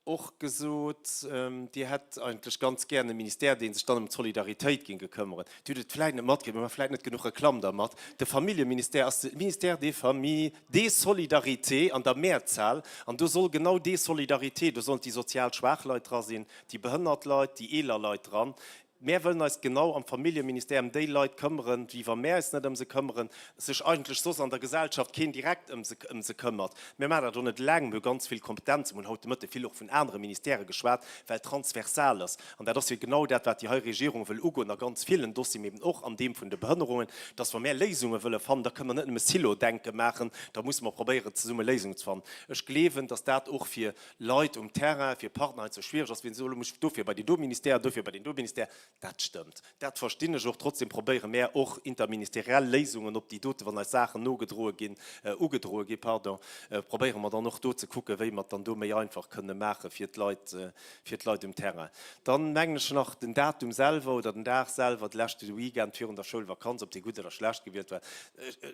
och gesot, Dir hätt eigentlech ganz gären e Ministère, dee sech dann ëm d'Solidaritéit géing gekëmmeren. Dir hutt et vläicht net matkritt, mir maache vläicht net genuch Reklamm dermat, De Familljeministère ass de Ministère des Familles, des Solidarités an der Mehrzahl. An do soll genau déi Solidarité, do sollen déi sozial schwaach Leit dra sinn, déi behënnert Leit, déi eeler Leit dran. Mär wëllen eis genau am Familljeministère ëm déi Leit këmmeren, wéi wa mär eis net ëm se këmmeren, sech eigentlech soss an der Gesellschaft keen direkt ëm se ëm se këmmert. Mär maachen dat och net eleng, mir hu ganz vill Kompetenzen, mir hunn haut de Mëtte vill och vun anere Ministèrë geschwat, well et transversal ass. An dat ass jo genau dat, wat déi hei Regierung wëll ugoen a ganz villen Dossieren, eben och an deem vun de Behënnerungen, dass wa mär Léisunge wëlle fannen, da kënnen mer net nëmme Silo-Denke maachen, da musse mer probéieren, zesumme Léisungen ze fannen. Ech gleewen, dass dat och fir Leit um Terrain, fir Partner heiansdo schwiereg ass, wien se soen, elo muss ech dofir bei deen do Ministère, dofir bei deen do Ministère. Dat stëmmt, dat verstinn ech och. Trotzdem probéiere mär och interministeriell Léisungen op déi dote, wann eis Saachen nogedroe ginn, ugedroe ginn, pardon, probéiere mer dann och do ze kucken, wéi mer et dann do méi einfach kënne maache fir d'Leit, fir d'Leit um Terrain. Dann mengen ech nach den Datum selwer oder den Dag selwer, de leschte Weekend virun der Schoulvakanz, ob dee gutt oder schlecht gewielt war,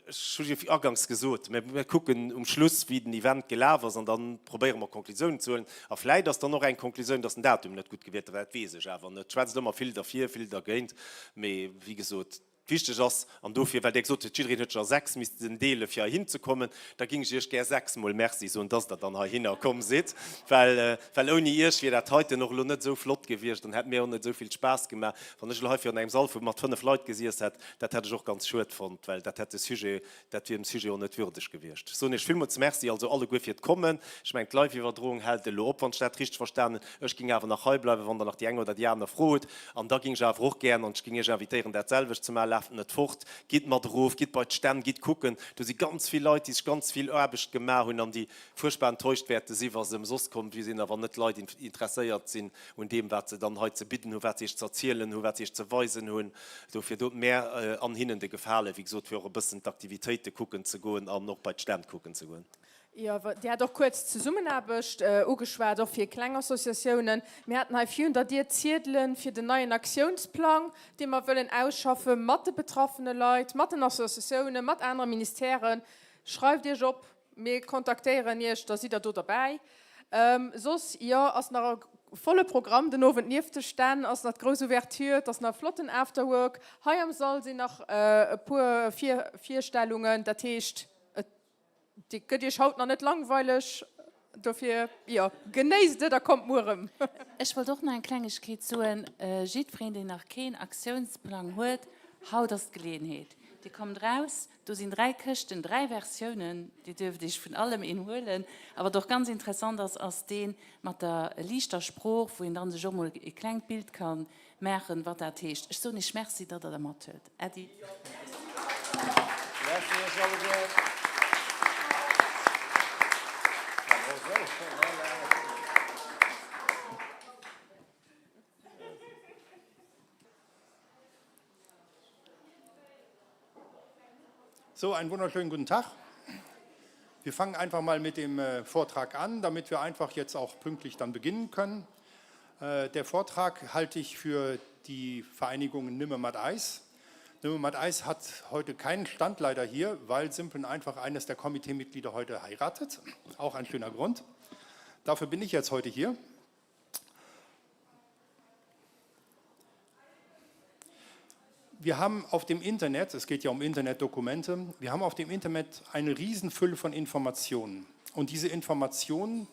Ech hu jo aganks gesot, mir kucken um Schluss, wéi den Event gelaf ass, an da probéiere mer Konklusiounen ze huelen. A vläit ass dann och eng Konklusioun, datt den Datum net gutt gewielt war, dat weess ech awer net. Et schwätzt ëmmer vill derfir, vill dergéint. Mee wéi gesot, wichteg ass, an dofir, well Dir gesot hutt, jiddereen huet sech a 6 missten deele fir heihin ze kommen, da géing ech Iech gär sechsmol Merci soen, datt Der dann heihinner komm sidd, well well ouni Iech wier dat heiten och elo net esou flott gewiescht an hätt mir och net esou vill Spaass gemaach, wann ech elo hei virun engem Sall vu mat 5 Leit gesiess hätt. Dat hätt ech och ganz schued fonnt, well dat hätt de Sujet, dat wier dem Sujet och net würdeg gewiescht. Ech soen Iech villmools Merci, also alleguer fir d'Kommen. Ech mengen, d'Live-Iwwerdroung hält elo op, wann ech dat richteg verstanen hunn. Ech géing awer nach hei bleiwen, wann Der nach déi eng oder déi aner Fro hutt. An da géing ech awer och gären, an ech géing Iech invitéieren, dat selwecht ze maachen, Laaft net fort, gitt mat erof, gitt bei d'Stänn, gitt kucken. Do si ganz vill Leit, déi sech ganz vill Aarbecht gemaach hunn an déi fuerchtbar enttäuscht wäerte si wa se ëmsoss komm sinn a wann net d'Leit interesséiert sinn un deem, wat se dann hei ze bidden hunn, wat se iech ze erzielen hunn, wat se iech ze weisen hunn. Dofir dot mär an hinnen de Gefale, wéi gesot, fir och e bëssen d'Aktivitéite kucken ze goen an och bei d'Stänn kucken ze goen. Jo, Dir hat och kuerz d'Zesummenaarbecht ugeschwat, och fir kleng Associatiounen. Mir haten hei virun der Dier d'Ziedele fir den neien Aktiounsplang, dee mer wëllen ausschaffe mat de betraffene Leit, mat den Associatiounen, mat anere Ministèren. Schreift Iech op, Mir kontaktéieren Iech, da sidd der do derbäi. Soss, jo, ass nach e volle Programm den Owend. Nieft de Stänn ass nach d'grouss Ouverture, et ass nach e flotten Afterwork. Hei am Sall sinn nach e puer Virstellungen. Dat heescht, et gëtt Iech haut nach net langweileg. Dofir, jo, genéisst et a kommt muer erëm. Ech wollt och nach eng Klengegkeet soen. Jiddwereen, deen nach keen Aktiounsplang huet, haut ass d'Geleeënheet. Dir kommt raus, do sinn 3 Këschten, 3 Versiounen, Dir duerft Iech vun allem een huelen. A wat och ganz interessant ass, ass dee mat der liichter Sprooch, wou een dann sech och mol e klengt Bild ka maachen, wat dat heescht. Ech soen Iech Merci, datt Der der mathuelt. Äddi. So, einen wunderschönen guten Tag. Wir fangen einfach mal mit dem äh, Vortrag an, damit wir einfach jetzt auch pünktlich dann beginnen können. Äh, der Vortrag halte ich für die Vereinigung Nimme Mat Eis. Nimme Mat Eis hat heute keinen Stand leider hier, weil simpel und einfach eines der Komiteemitglieder heute heiratet. Auch ein schöner Grund. Dafür bin ich jetzt heute hier. Wir haben auf dem Internet, es geht ja um Internetdokumente, wir haben auf dem Internet eine Riesenfülle von Informationen. Und diese Informationen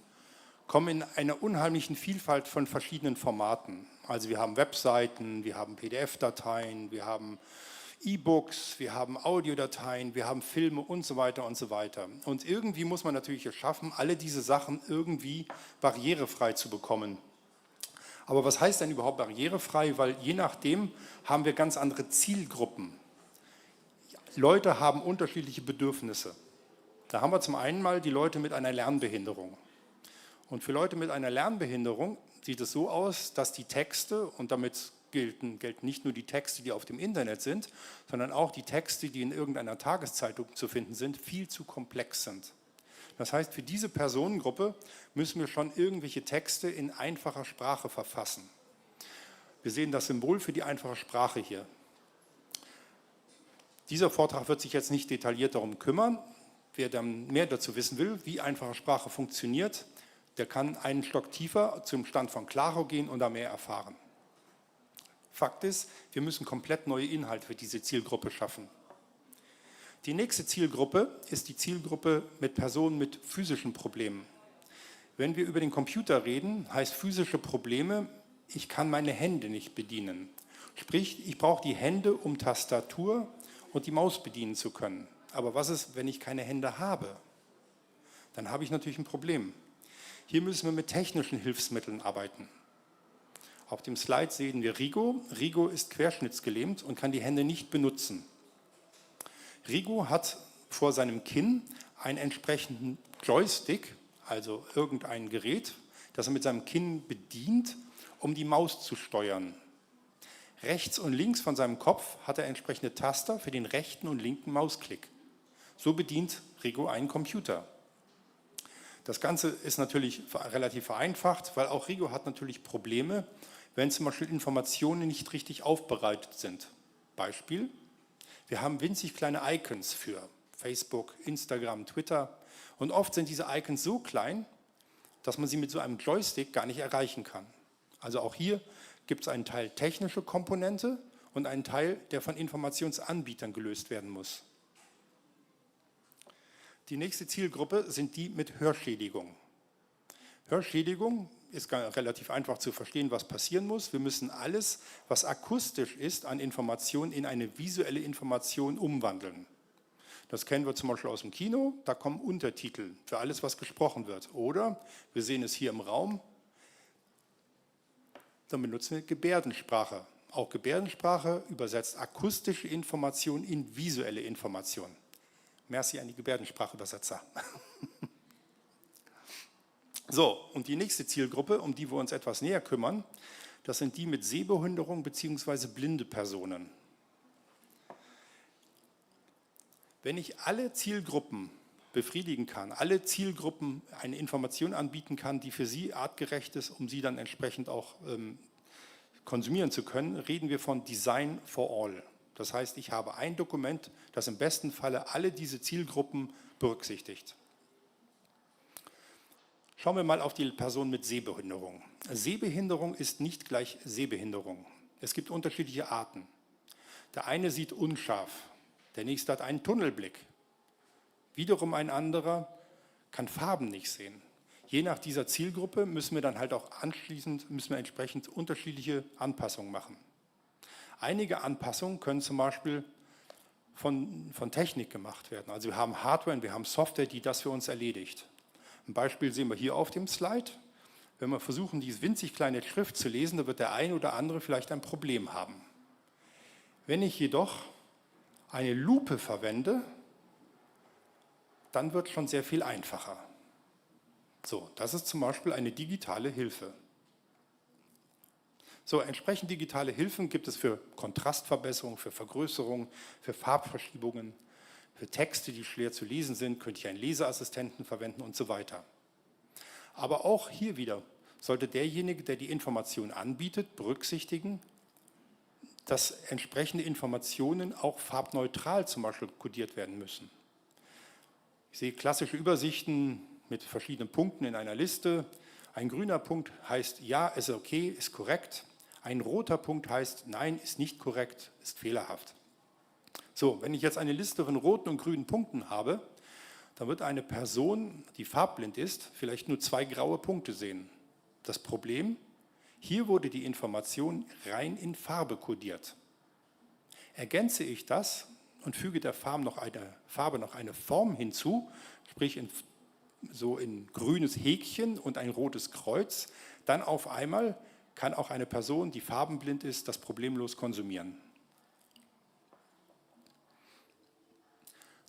kommen in einer unheimlichen Vielfalt von verschiedenen Formaten. Also wir haben Webseiten, wir haben PDF-Dateien, wir haben E-Books, wir haben Audiodateien, wir haben Filme und so weiter und so weiter. Und irgendwie muss man natürlich es schaffen, alle diese Sachen irgendwie barrierefrei zu bekommen. Aber was heißt denn überhaupt barrierefrei? Weil je nachdem haben wir ganz andere Zielgruppen. Leute haben unterschiedliche Bedürfnisse. Da haben wir zum einen mal die Leute mit einer Lernbehinderung. Und für Leute mit einer Lernbehinderung sieht es so aus, dass die Texte, und damit gelten, gelten nicht nur die Texte, die auf dem Internet sind, sondern auch die Texte, die in irgendeiner Tageszeitung zu finden sind, viel zu komplex sind. Das heißt, für diese Personengruppe müssen wir schon irgendwelche Texte in einfacher Sprache verfassen. Wir sehen das Symbol für die einfache Sprache hier. Dieser Vortrag wird sich jetzt nicht detailliert darum kümmern. Wer dann mehr dazu wissen will, wie einfache Sprache funktioniert, der kann einen Stock tiefer zum Stand von Claro gehen und da mehr erfahren. Fakt ist, wir müssen komplett neue Inhalte für diese Zielgruppe schaffen. Die nächste Zielgruppe ist die Zielgruppe mit Personen mit physischen Problemen. Wenn wir über den Computer reden, heißt physische Probleme, ich kann meine Hände nicht bedienen. Sprich, ich brauche die Hände, um Tastatur und die Maus bedienen zu können. Aber was ist, wenn ich keine Hände habe? Dann habe ich natürlich ein Problem. Hier müssen wir mit technischen Hilfsmitteln arbeiten. Auf dem Slide sehen wir Rigo. Rigo ist querschnittsgelähmt und kann die Hände nicht benutzen. Rigo hat vor seinem Kinn einen entsprechenden Joystick, also irgendein Gerät, das er mit seinem Kinn bedient, um die Maus zu steuern. Rechts und links von seinem Kopf hat er entsprechende Taster für den rechten und linken Mausklick. So bedient Rigo einen Computer. Das Ganze ist natürlich relativ vereinfacht, weil auch Rigo hat natürlich Probleme, wenn zum Beispiel Informationen nicht richtig aufbereitet sind. Beispiel, wir haben winzig kleine Icons für Facebook, Instagram, Twitter und oft sind diese Icons so klein, dass man sie mit so einem Joystick gar nicht erreichen kann. Also auch hier gibt es einen Teil technische Komponente und einen Teil, der von Informationsanbietern gelöst werden muss. Die nächste Zielgruppe sind die mit Hörschädigung. Hörschädigung ist relativ einfach zu verstehen, was passieren muss. Wir müssen alles, was akustisch ist, an Informationen in eine visuelle Information umwandeln. Das kennen wir zum Beispiel aus dem Kino, da kommen Untertitel für alles, was gesprochen wird. Oder wir sehen es hier im Raum, dann benutzen wir Gebärdensprache. Auch Gebärdensprache übersetzt akustische Information in visuelle Information. Merci an die Gebärdensprachübersetzer. So, und die nächste Zielgruppe, um die wir uns etwas näher kümmern, das sind die mit Sehbehinderung bzw. blinde Personen. Wenn ich alle Zielgruppen befriedigen kann, alle Zielgruppen eine Information anbieten kann, die für sie artgerecht ist, um sie dann entsprechend auch ähm, konsumieren zu können, reden wir von Design for All. Das heißt, ich habe ein Dokument, das im besten Falle alle diese Zielgruppen berücksichtigt. Schauen wir mal auf die Person mit Sehbehinderung. Sehbehinderung ist nicht gleich Sehbehinderung. Es gibt unterschiedliche Arten. Der eine sieht unscharf, der nächste hat einen Tunnelblick. Wiederum ein anderer kann Farben nicht sehen. Je nach dieser Zielgruppe müssen wir dann halt auch anschließend, müssen wir entsprechend unterschiedliche Anpassungen machen. Einige Anpassungen können zum Beispiel von, von Technik gemacht werden. Also wir haben Hardware und wir haben Software, die das für uns erledigt. Ein Beispiel sehen wir hier auf dem Slide. Wenn wir versuchen, diese winzig kleine Schrift zu lesen, da wird der ein oder andere vielleicht ein Problem haben. Wenn ich jedoch eine Lupe verwende, dann wird schon sehr viel einfacher. So, das ist zum Beispiel eine digitale Hilfe. So, entsprechend digitale Hilfen gibt es für Kontrastverbesserung, für Vergrößerung, für Farbverschiebungen, für Texte, die schwer zu lesen sind, könnte ich einen Leseassistenten verwenden und so weiter. Aber auch hier wieder sollte derjenige, der die Information anbietet, berücksichtigen, dass entsprechende Informationen auch farbneutral zum Beispiel kodiert werden müssen. Ich sehe klassische Übersichten mit verschiedenen Punkten in einer Liste. Ein grüner Punkt heißt ja, ist okay, ist korrekt. Ein roter Punkt heißt nein, ist nicht korrekt, ist fehlerhaft. So, wenn ich jetzt eine Liste von roten und grünen Punkten habe, dann wird eine Person, die farblind ist, vielleicht nur zwei graue Punkte sehen. Das Problem, hier wurde die Information rein in Farbe kodiert. Ergänze ich das und füge der Farbe noch eine, Farbe noch eine Form hinzu, sprich in, so in grünes Häkchen und ein rotes Kreuz, dann auf einmal kann auch eine Person, die farbenblind ist, das problemlos konsumieren.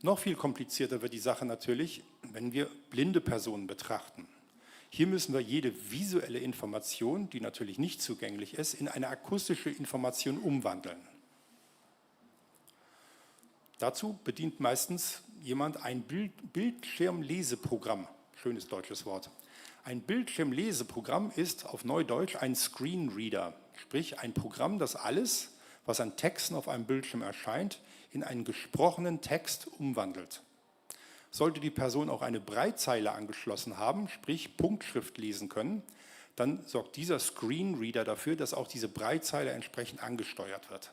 Noch viel komplizierter wird die Sache natürlich, wenn wir blinde Personen betrachten. Hier müssen wir jede visuelle Information, die natürlich nicht zugänglich ist, in eine akustische Information umwandeln. Dazu bedient meistens jemand ein Bild Bildschirmleseprogramm. Schönes deutsches Wort. Ein Bildschirmleseprogramm ist auf Neudeutsch ein Screenreader, sprich ein Programm, das alles, was an Texten auf einem Bildschirm erscheint, in einen gesprochenen Text umwandelt. Sollte die Person auch eine Breitzeile angeschlossen haben, sprich Punktschrift lesen können, dann sorgt dieser Screenreader dafür, dass auch diese Breitzeile entsprechend angesteuert wird.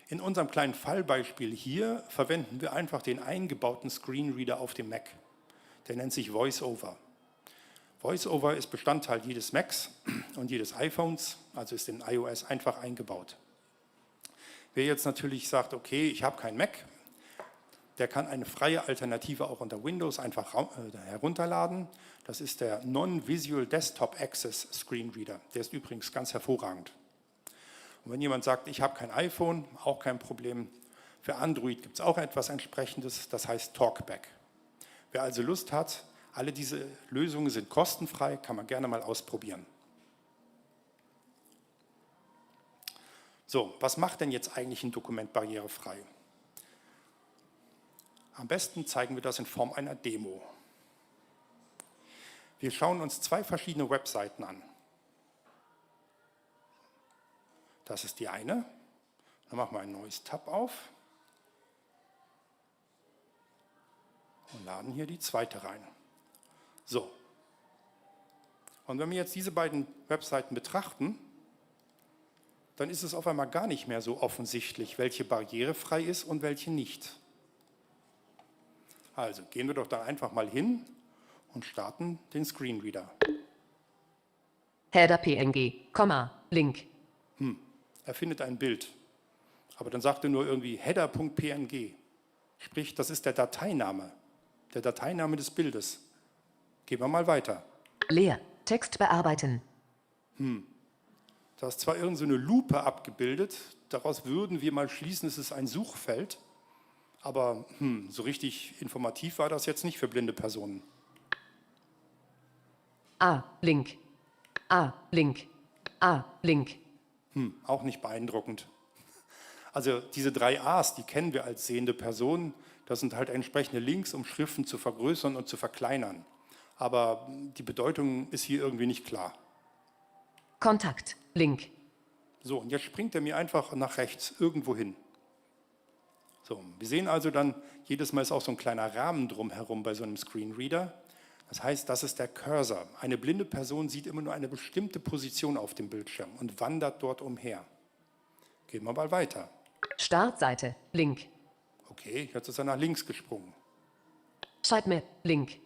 In unserem kleinen Fallbeispiel hier verwenden wir einfach den eingebauten Screenreader auf dem Mac. Der nennt sich VoiceOver. VoiceOver ist Bestandteil jedes Macs und jedes iPhones, also ist in iOS einfach eingebaut. Wer jetzt natürlich sagt, okay, ich habe kein Mac, der kann eine freie Alternative auch unter Windows einfach äh, herunterladen. Das ist der Non-Visual Desktop Access Screen Reader. Der ist übrigens ganz hervorragend. Und wenn jemand sagt, ich habe kein iPhone, auch kein Problem. Für Android gibt es auch etwas entsprechendes, das heißt Talkback. Wer also Lust hat, alle diese Lösungen sind kostenfrei, kann man gerne mal ausprobieren. So, was macht denn jetzt eigentlich ein Dokument barrierefrei? Am besten zeigen wir das in Form einer Demo. Wir schauen uns zwei verschiedene Webseiten an. Das ist die eine. Dann machen wir ein neues Tab auf und laden hier die zweite rein. So. Und wenn wir jetzt diese beiden Webseiten betrachten, dann ist es auf einmal gar nicht mehr so offensichtlich, welche barrierefrei ist und welche nicht. Also gehen wir doch da einfach mal hin und starten den Screenreader. Header PNG, Link. Hm, er findet ein Bild. Aber dann sagt er nur irgendwie header.png. Sprich, das ist der Dateiname, der Dateiname des Bildes. Gehen wir mal weiter. Leer, Text bearbeiten. Hm. Da ist zwar irgend so eine Lupe abgebildet, daraus würden wir mal schließen, es ist ein Suchfeld, aber hm, so richtig informativ war das jetzt nicht für blinde Personen. A, Link. A, Link. A, Link. Hm, auch nicht beeindruckend. Also diese drei A's, die kennen wir als sehende Person. Das sind halt entsprechende Links, um Schriften zu vergrößern und zu verkleinern. Aber die Bedeutung ist hier irgendwie nicht klar. Kontakt, Link. So, und jetzt springt er mir einfach nach rechts irgendwo hin. So, wir sehen also dann, jedes Mal ist auch so ein kleiner Rahmen drumherum bei so einem Screenreader. Das heißt, das ist der Cursor. Eine blinde Person sieht immer nur eine bestimmte Position auf dem Bildschirm und wandert dort umher. Gehen wir mal weiter. Startseite, Link. Okay, jetzt ist er nach links gesprungen. Sitemap, Link.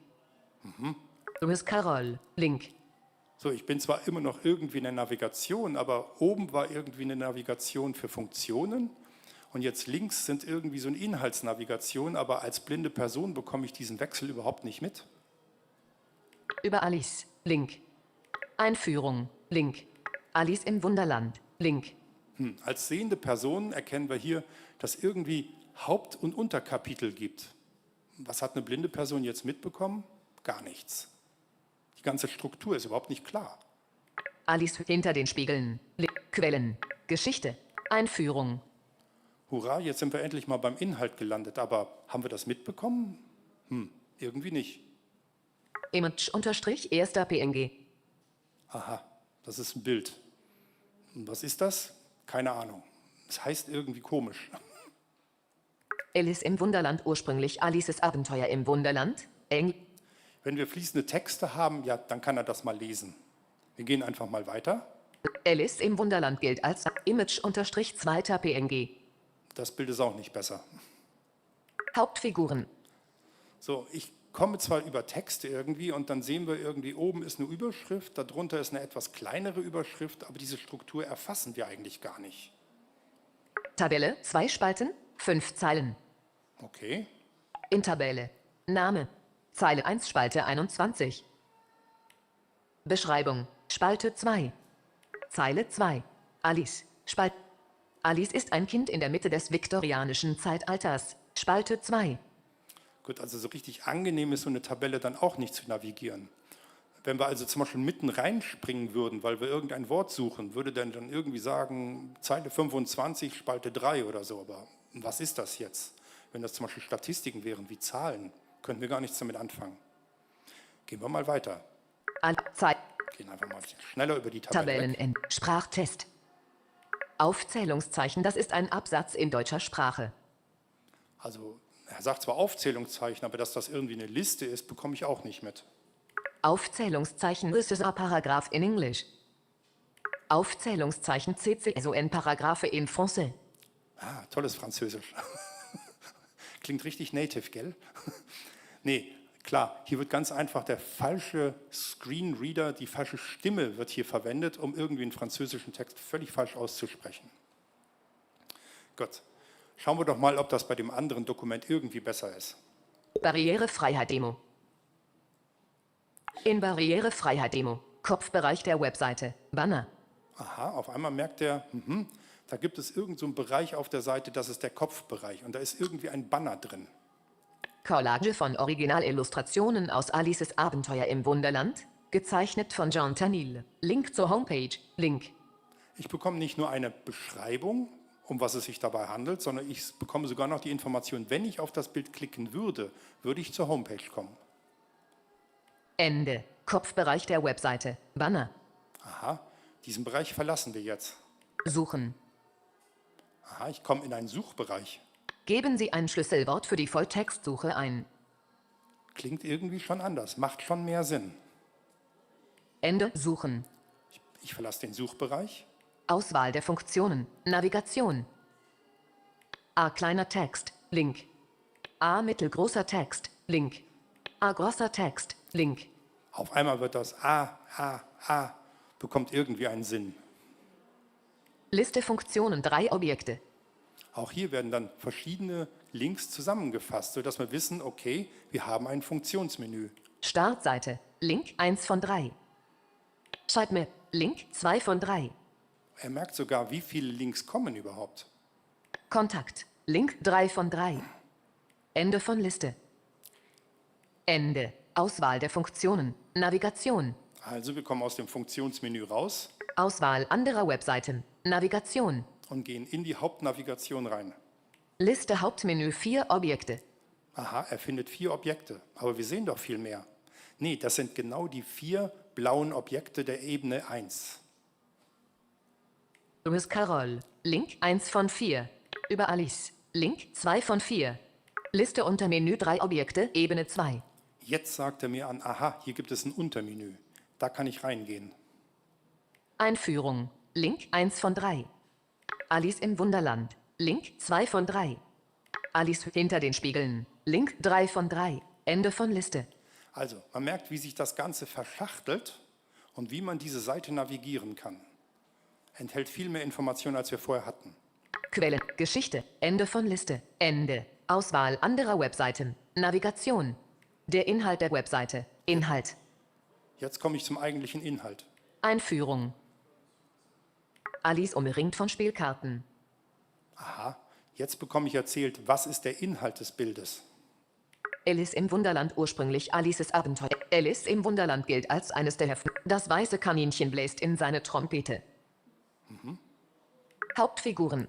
Mhm. Louis Carroll, Link. So, ich bin zwar immer noch irgendwie in der Navigation, aber oben war irgendwie eine Navigation für Funktionen und jetzt links sind irgendwie so eine Inhaltsnavigation, aber als blinde Person bekomme ich diesen Wechsel überhaupt nicht mit. Über Alice, Link. Einführung, Link. Alice im Wunderland, Link. Hm, als sehende Person erkennen wir hier, dass irgendwie Haupt- und Unterkapitel gibt. Was hat eine blinde Person jetzt mitbekommen? Gar nichts. Die ganze Struktur ist überhaupt nicht klar. Alice hinter den Spiegeln. Quellen. Geschichte. Einführung. Hurra, jetzt sind wir endlich mal beim Inhalt gelandet, aber haben wir das mitbekommen? Hm, irgendwie nicht. Image unterstrich erster PNG. Aha, das ist ein Bild. Und was ist das? Keine Ahnung. Es heißt irgendwie komisch. Alice im Wunderland ursprünglich Alices Abenteuer im Wunderland, Eng. Wenn wir fließende Texte haben, ja, dann kann er das mal lesen. Wir gehen einfach mal weiter. Alice im Wunderland gilt als Image unterstrich zweiter PNG. Das Bild ist auch nicht besser. Hauptfiguren. So, ich komme zwar über Texte irgendwie und dann sehen wir irgendwie, oben ist eine Überschrift, darunter ist eine etwas kleinere Überschrift, aber diese Struktur erfassen wir eigentlich gar nicht. Tabelle, zwei Spalten, fünf Zeilen. Okay. In Tabelle. Name. Zeile 1, Spalte 21. Beschreibung. Spalte 2. Zeile 2. Alice. Spalt. Alice ist ein Kind in der Mitte des viktorianischen Zeitalters. Spalte 2. Gut, also so richtig angenehm ist so eine Tabelle dann auch nicht zu navigieren. Wenn wir also zum Beispiel mitten reinspringen würden, weil wir irgendein Wort suchen, würde dann dann irgendwie sagen, Zeile 25, Spalte 3 oder so. Aber was ist das jetzt? Wenn das zum Beispiel Statistiken wären, wie Zahlen, könnten wir gar nichts damit anfangen. Gehen wir mal weiter. Gehen einfach mal ein bisschen schneller über die Tabelle. Tabellen Sprachtest. Aufzählungszeichen, das ist ein Absatz in deutscher Sprache. Also er sagt zwar Aufzählungszeichen, aber dass das irgendwie eine Liste ist, bekomme ich auch nicht mit. Aufzählungszeichen This is a paragraph in English. Aufzählungszeichen CCSON Paragraphe in Français. Ah, tolles Französisch. Klingt richtig native, gell? Nee, klar, hier wird ganz einfach der falsche Screenreader, die falsche Stimme wird hier verwendet, um irgendwie einen französischen Text völlig falsch auszusprechen. Gut, schauen wir doch mal, ob das bei dem anderen Dokument irgendwie besser ist. Barrierefreiheit-Demo. In Barrierefreiheit-Demo, Kopfbereich der Webseite, Banner. Aha, auf einmal merkt er, mh, da gibt es irgend so einen Bereich auf der Seite, das ist der Kopfbereich und da ist irgendwie ein Banner drin. Collage von Originalillustrationen aus Alices Abenteuer im Wunderland, gezeichnet von Jean Tennille. Link zur Homepage, Link. Ich bekomme nicht nur eine Beschreibung, um was es sich dabei handelt, sondern ich bekomme sogar noch die Information, wenn ich auf das Bild klicken würde, würde ich zur Homepage kommen. Ende. Kopfbereich der Webseite. Banner. Aha, diesen Bereich verlassen wir jetzt. Suchen. Aha, ich komme in einen Suchbereich. Geben Sie ein Schlüsselwort für die Volltextsuche ein. Klingt irgendwie schon anders, macht schon mehr Sinn. Ende Suchen. Ich, ich verlasse den Suchbereich. Auswahl der Funktionen. Navigation. A kleiner Text. Link. A mittelgroßer Text. Link. A großer Text. Link. Auf einmal wird das A, A, A bekommt irgendwie einen Sinn. Liste Funktionen drei Objekte. Auch hier werden dann verschiedene Links zusammengefasst, sodass wir wissen, okay, wir haben ein Funktionsmenü. Startseite, Link 1 von 3. Sitemap, Link 2 von 3. Er merkt sogar, wie viele Links kommen überhaupt. Kontakt, Link 3 von 3. Ende von Liste. Ende. Auswahl der Funktionen. Navigation. Also wir kommen aus dem Funktionsmenü raus. Auswahl anderer Webseiten. Navigation. Und gehen in die Hauptnavigation rein. Liste Hauptmenü vier Objekte. Aha, er findet vier Objekte. Aber wir sehen doch viel mehr. Nee, das sind genau die vier blauen Objekte der Ebene 1. Lewis Carroll, Link 1 von 4. Über Alice, Link 2 von 4. Liste unter Menü 3 Objekte, Ebene 2. Jetzt sagt er mir an, aha, hier gibt es ein Untermenü. Da kann ich reingehen. Einführung, Link 1 von 3. Alice im Wunderland, Link 2 von 3. Alice hinter den Spiegeln, Link 3 von 3. Ende von Liste. Also, man merkt, wie sich das Ganze verschachtelt. Und wie man diese Seite navigieren kann, enthält viel mehr Informationen, als wir vorher hatten. Quelle, Geschichte, Ende von Liste, Ende, Auswahl anderer Webseiten, Navigation, der Inhalt der Webseite, Inhalt. Jetzt komme ich zum eigentlichen Inhalt. Einführung. Alice umringt von Spielkarten. Aha, jetzt bekomme ich erzählt, was ist der Inhalt des Bildes? Alice im Wunderland ursprünglich Alices Abenteuer. Alice im Wunderland gilt als eines der Heften. Das weiße Kaninchen bläst in seine Trompete. Mhm. Hauptfiguren.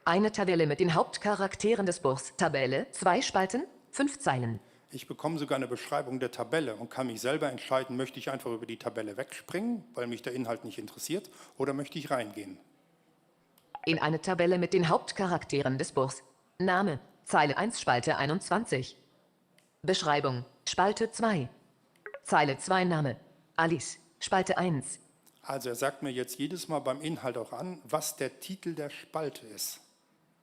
Eine Tabelle mit den Hauptcharakteren des Buchs. Tabelle, zwei Spalten, fünf Zeilen. Ich bekomme sogar eine Beschreibung der Tabelle und kann mich selber entscheiden, möchte ich einfach über die Tabelle wegspringen, weil mich der Inhalt nicht interessiert, oder möchte ich reingehen. In eine Tabelle mit den Hauptcharakteren des Buchs. Name, Zeile 1, Spalte 21. Beschreibung, Spalte 2. Zeile 2 Name, Alice, Spalte 1. Also er sagt mir jetzt jedes Mal beim Inhalt auch an, was der Titel der Spalte ist.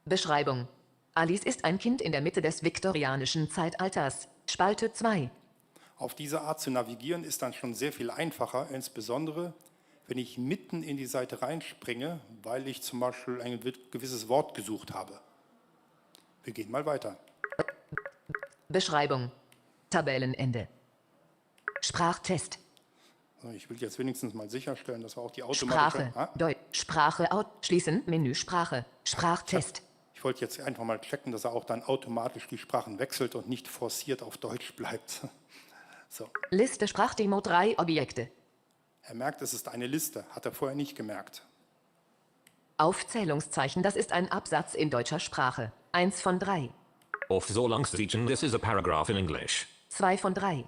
Beschreibung. Alice ist ein Kind in der Mitte des viktorianischen Zeitalters. Spalte 2. Auf diese Art zu navigieren ist dann schon sehr viel einfacher, insbesondere wenn ich mitten in die Seite reinspringe, weil ich zum Beispiel ein gewisses Wort gesucht habe. Wir gehen mal weiter. Beschreibung. Tabellenende. Sprachtest. Ich will jetzt wenigstens mal sicherstellen, dass wir auch die automatische Sprache, ah? Deu Sprache, out, schließen, Menü Sprache, Sprachtest. Ich wollte jetzt einfach mal checken, dass er auch dann automatisch die Sprachen wechselt und nicht forciert auf Deutsch bleibt. So. Liste Sprachdemo 3 Objekte. Er merkt, es ist eine Liste, hat er vorher nicht gemerkt. Aufzählungszeichen, das ist ein Absatz in deutscher Sprache. 1 von 3. Auf so this is a paragraph in English. 2 von 3.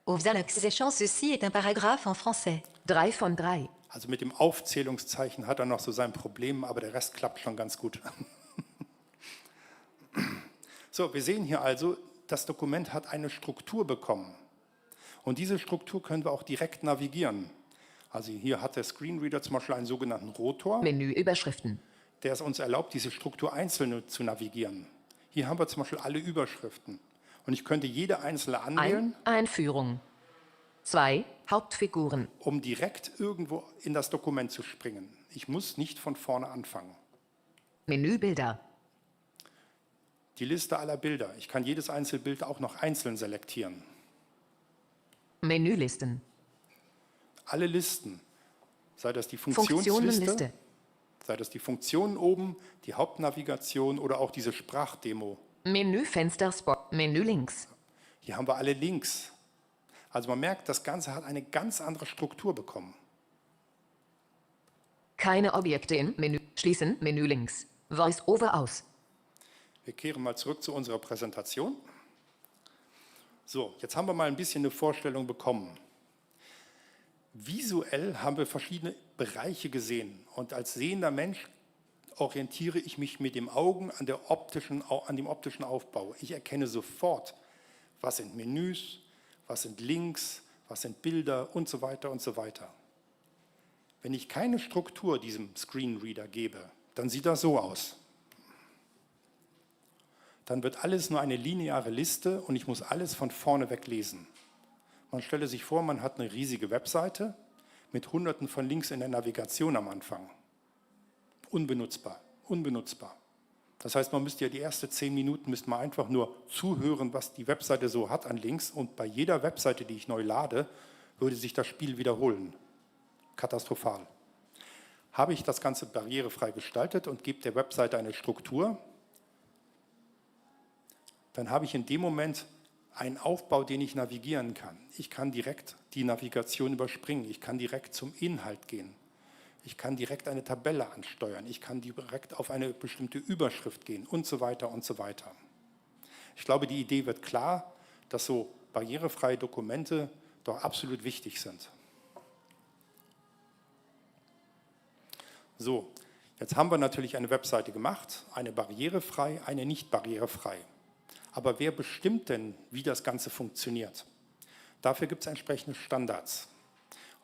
Ceci est un paragraphe en français. 3 von 3. Also mit dem Aufzählungszeichen hat er noch so sein Problem, aber der Rest klappt schon ganz gut. So, wir sehen hier also, das Dokument hat eine Struktur bekommen. Und diese Struktur können wir auch direkt navigieren. Also hier hat der Screenreader zum Beispiel einen sogenannten Rotor. Menüüberschriften. Der es uns erlaubt, diese Struktur einzeln zu navigieren. Hier haben wir zum Beispiel alle Überschriften. Und ich könnte jede einzelne anwählen. Ein Einführung. 2. Hauptfiguren. Um direkt irgendwo in das Dokument zu springen. Ich muss nicht von vorne anfangen. Menübilder. Die Liste aller Bilder. Ich kann jedes Einzelbild auch noch einzeln selektieren. Menülisten. Alle Listen, sei das die Funktionsliste, sei das die Funktionen oben, die Hauptnavigation oder auch diese Sprachdemo. Menüfenster Spot, Menü links. Hier haben wir alle Links. Also man merkt, das Ganze hat eine ganz andere Struktur bekommen. Keine Objekte in Menü, schließen, Menü links. Voice-over aus. Wir kehren mal zurück zu unserer Präsentation. So, jetzt haben wir mal ein bisschen eine Vorstellung bekommen. Visuell haben wir verschiedene Bereiche gesehen und als sehender Mensch orientiere ich mich mit dem Augen an, der optischen, an dem optischen Aufbau. Ich erkenne sofort, was sind Menüs, was sind Links, was sind Bilder und so weiter und so weiter. Wenn ich keine Struktur diesem Screenreader gebe, dann sieht das so aus. Dann wird alles nur eine lineare Liste und ich muss alles von vorne weg lesen. Man stelle sich vor, man hat eine riesige Webseite mit Hunderten von Links in der Navigation am Anfang. Unbenutzbar, unbenutzbar. Das heißt, man müsste ja die ersten zehn Minuten müsste man einfach nur zuhören, was die Webseite so hat an Links und bei jeder Webseite, die ich neu lade, würde sich das Spiel wiederholen. Katastrophal. Habe ich das Ganze barrierefrei gestaltet und gebe der Webseite eine Struktur, dann habe ich in dem Moment einen Aufbau, den ich navigieren kann. Ich kann direkt die Navigation überspringen. Ich kann direkt zum Inhalt gehen. Ich kann direkt eine Tabelle ansteuern. Ich kann direkt auf eine bestimmte Überschrift gehen und so weiter und so weiter. Ich glaube, die Idee wird klar, dass so barrierefreie Dokumente doch absolut wichtig sind. So, jetzt haben wir natürlich eine Webseite gemacht, eine barrierefrei, eine nicht barrierefrei. Aber wer bestimmt denn, wie das Ganze funktioniert? Dafür gibt es entsprechende Standards.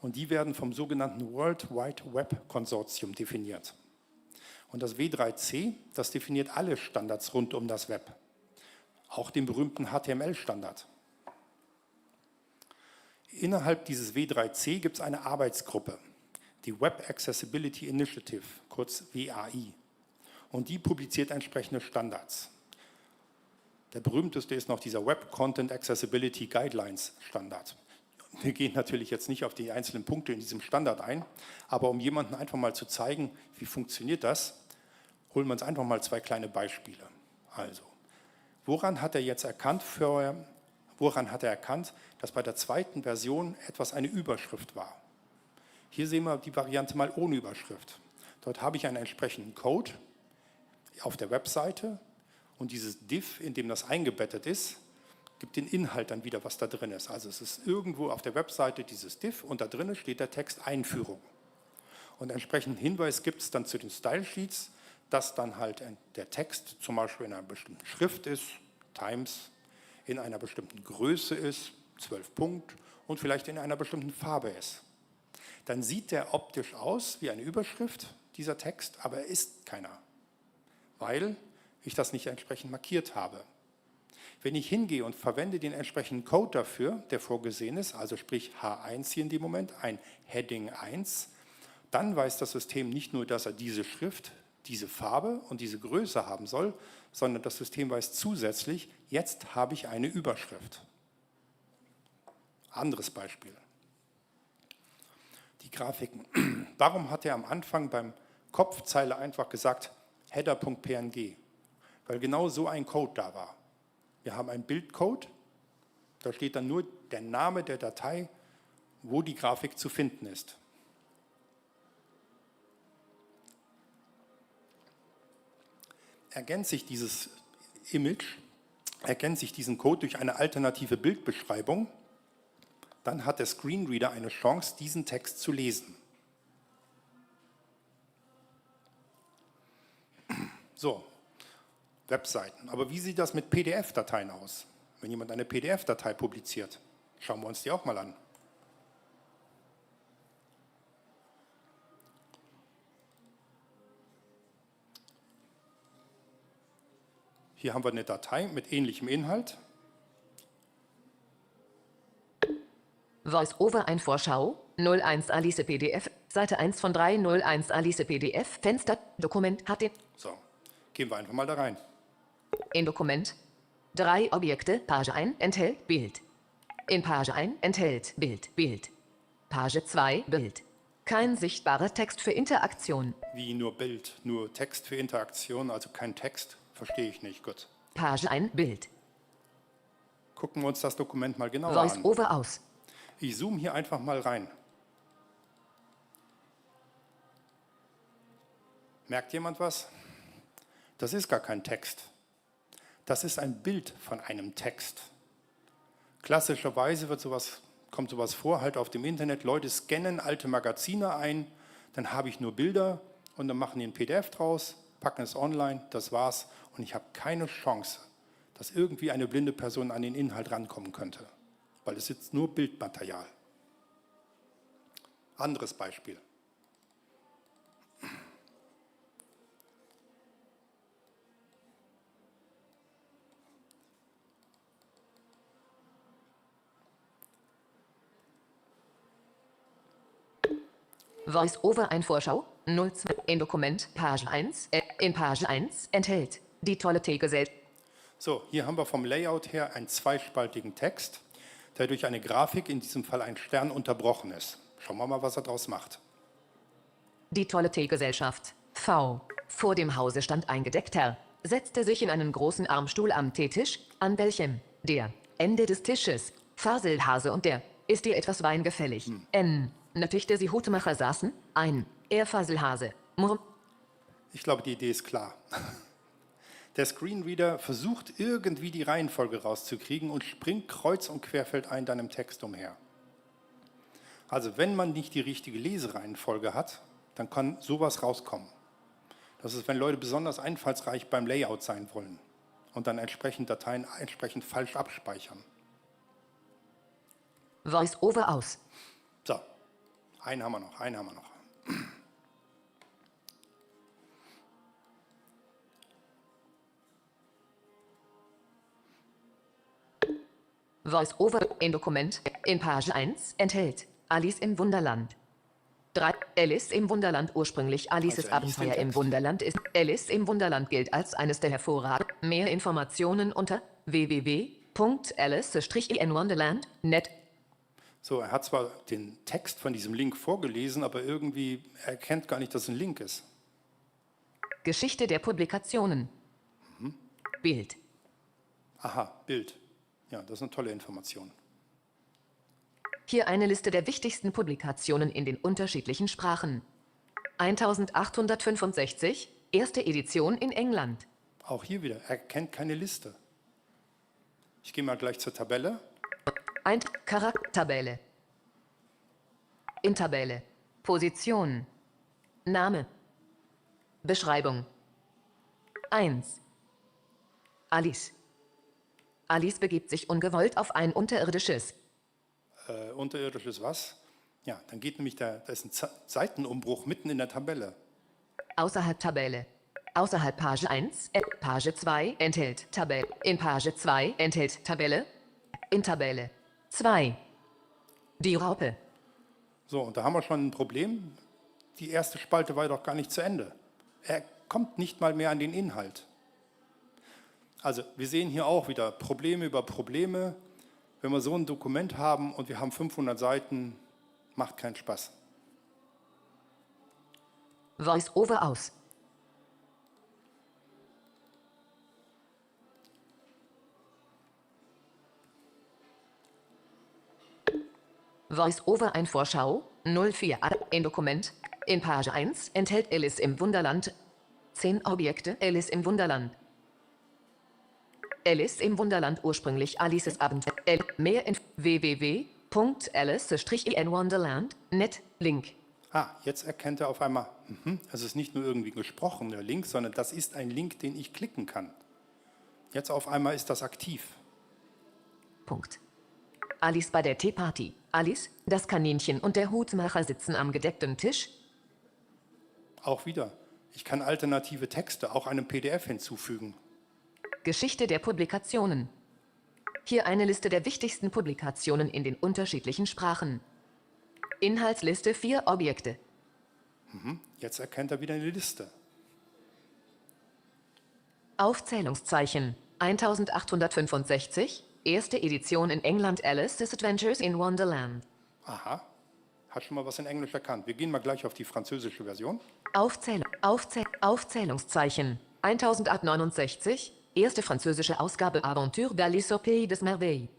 Und die werden vom sogenannten World Wide Web Konsortium definiert. Und das W3C, das definiert alle Standards rund um das Web. Auch den berühmten HTML-Standard. Innerhalb dieses W3C gibt es eine Arbeitsgruppe, die Web Accessibility Initiative, kurz WAI. Und die publiziert entsprechende Standards. Der berühmteste ist noch dieser Web Content Accessibility Guidelines Standard. Wir gehen natürlich jetzt nicht auf die einzelnen Punkte in diesem Standard ein, aber um jemanden einfach mal zu zeigen, wie funktioniert das, holen wir uns einfach mal zwei kleine Beispiele. Also, woran hat er jetzt erkannt vorher, woran hat er erkannt, dass bei der zweiten Version etwas eine Überschrift war? Hier sehen wir die Variante mal ohne Überschrift. Dort habe ich einen entsprechenden Code auf der Webseite und dieses Div, in dem das eingebettet ist, gibt den Inhalt dann wieder, was da drin ist. Also es ist irgendwo auf der Webseite dieses Div und da drin steht der Text Einführung. Und entsprechenden Hinweis gibt es dann zu den Style Sheets, dass dann halt der Text zum Beispiel in einer bestimmten Schrift ist, Times, in einer bestimmten Größe ist, 12 Punkt und vielleicht in einer bestimmten Farbe ist. Dann sieht der optisch aus wie eine Überschrift, dieser Text, aber er ist keiner, weil ich das nicht entsprechend markiert habe. Wenn ich hingehe und verwende den entsprechenden Code dafür, der vorgesehen ist, also sprich H1 hier in dem Moment, ein Heading 1, dann weiß das System nicht nur, dass er diese Schrift, diese Farbe und diese Größe haben soll, sondern das System weiß zusätzlich, jetzt habe ich eine Überschrift. Anderes Beispiel. Die Grafiken. Warum hat er am Anfang beim Kopfzeile einfach gesagt Header.png? Weil genau so ein Code da war. Wir haben einen Bildcode, da steht dann nur der Name der Datei, wo die Grafik zu finden ist. Ergänze ich dieses Image, ergänze ich diesen Code durch eine alternative Bildbeschreibung, dann hat der Screenreader eine Chance, diesen Text zu lesen. So, Webseiten. Aber wie sieht das mit PDF-Dateien aus? Wenn jemand eine PDF-Datei publiziert, schauen wir uns die auch mal an. Hier haben wir eine Datei mit ähnlichem Inhalt. VoiceOver ein Vorschau 01 Alice PDF Seite 1 von 301 Alice PDF Fenster Dokument HT. So, gehen wir einfach mal da rein. In Dokument 3 Objekte Page 1 enthält Bild. In Page 1 enthält Bild Bild. Page 2 Bild. Kein sichtbarer Text für Interaktion. Wie nur Bild, nur Text für Interaktion, also kein Text, verstehe ich nicht. Gut. Page 1 Bild. Gucken wir uns das Dokument mal genauer an. VoiceOver aus. Ich zoome hier einfach mal rein. Merkt jemand was? Das ist gar kein Text. Das ist ein Bild von einem Text. Klassischerweise wird sowas, kommt sowas vor, halt auf dem Internet. Leute scannen alte Magazine ein, dann habe ich nur Bilder und dann machen die ein PDF draus, packen es online, das war's. Und ich habe keine Chance, dass irgendwie eine blinde Person an den Inhalt rankommen könnte, weil es ist nur Bildmaterial. Anderes Beispiel. VoiceOver ein Vorschau 02 in Dokument Page 1 äh, in Page 1 enthält die tolle Teegesellschaft. So, hier haben wir vom Layout her einen zweispaltigen Text, der durch eine Grafik, in diesem Fall ein Stern, unterbrochen ist. Schauen wir mal, was er daraus macht. Die tolle Teegesellschaft. V. Vor dem Hause stand ein gedeckter, setzte sich in einen großen Armstuhl am Teetisch, an welchem der Ende des Tisches Faselhase und der ist dir etwas Wein gefällig. Hm. N. Nötigte sie Hutmacher saßen, ein. Er Faselhase. Murm. Ich glaube, die Idee ist klar. Der Screenreader versucht irgendwie die Reihenfolge rauszukriegen und springt kreuz und querfeldein dann im Text umher. Also wenn man nicht die richtige Lesereihenfolge hat, dann kann sowas rauskommen. Das ist, wenn Leute besonders einfallsreich beim Layout sein wollen und dann entsprechend Dateien entsprechend falsch abspeichern. VoiceOver aus. So, einen haben wir noch, einen haben wir noch. VoiceOver in Dokument in Page 1 enthält Alice im Wunderland. 3 Alice im Wunderland ursprünglich Alices Also er liest den Abenteuer im Text. Wunderland ist Alice im Wunderland gilt als eines der hervorragenden. Mehr Informationen unter www.alice-in-wonderland.net. So, er hat zwar den Text von diesem Link vorgelesen, aber irgendwie erkennt gar nicht, dass es ein Link ist. Geschichte der Publikationen. Mhm. Bild. Aha, Bild. Ja, das ist eine tolle Information. Hier eine Liste der wichtigsten Publikationen in den unterschiedlichen Sprachen. 1865, erste Edition in England. Auch hier wieder, er kennt keine Liste. Ich gehe mal gleich zur Tabelle. Ein Charaktertabelle. In Tabelle. Position. Name. Beschreibung. 1. Alice. Alice begibt sich ungewollt auf ein unterirdisches. Äh, unterirdisches was? Ja, dann geht nämlich der, da ist ein Z Seitenumbruch mitten in der Tabelle. Außerhalb Tabelle. Außerhalb Page 1, äh, Page 2 enthält Tabelle. In Page 2 enthält Tabelle. In Tabelle 2. Die Raupe. So, und da haben wir schon ein Problem. Die erste Spalte war doch gar nicht zu Ende. Er kommt nicht mal mehr an den Inhalt. Also wir sehen hier auch wieder Probleme über Probleme. Wenn wir so ein Dokument haben und wir haben 500 Seiten, macht keinen Spaß. VoiceOver aus. VoiceOver ein Vorschau 04 in Dokument in Page 1 enthält Alice im Wunderland 10 Objekte Alice im Wunderland Alice im Wunderland ursprünglich Alices Abenteuer L mehr in www.alice-in-wonderland.net Link Ah, jetzt erkennt er auf einmal, mhm, es ist nicht nur irgendwie gesprochener Link, sondern das ist ein Link, den ich klicken kann. Jetzt auf einmal ist das aktiv. Punkt. Alice bei der Teeparty. Alice, das Kaninchen und der Hutmacher sitzen am gedeckten Tisch. Auch wieder, ich kann alternative Texte, auch einem PDF hinzufügen. Geschichte der Publikationen. Hier eine Liste der wichtigsten Publikationen in den unterschiedlichen Sprachen. Inhaltsliste 4 Objekte. Mhm. Jetzt erkennt er wieder eine Liste. Aufzählungszeichen 1865, erste Edition in England Alice's Adventures in Wonderland. Aha, hat schon mal was in Englisch erkannt. Wir gehen mal gleich auf die französische Version. Aufzähl Aufzähl Aufzählungszeichen 1869, erste französische Ausgabe Aventure d'Alice au Pays des Merveilles.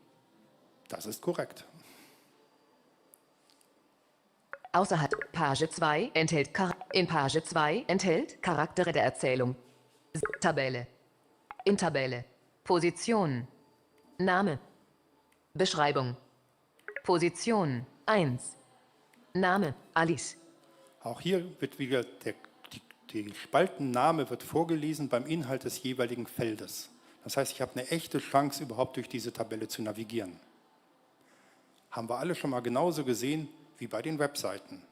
Das ist korrekt. Außerhalb Page 2 enthält Char in Page 2 enthält Charaktere der Erzählung. S Tabelle. In Tabelle. Position. Name. Beschreibung. Position 1. Name Alice. Auch hier wird wieder der, die, die Spaltenname wird vorgelesen beim Inhalt des jeweiligen Feldes. Das heißt, ich habe eine echte Chance, überhaupt durch diese Tabelle zu navigieren. Haben wir alle schon mal genauso gesehen wie bei den Webseiten.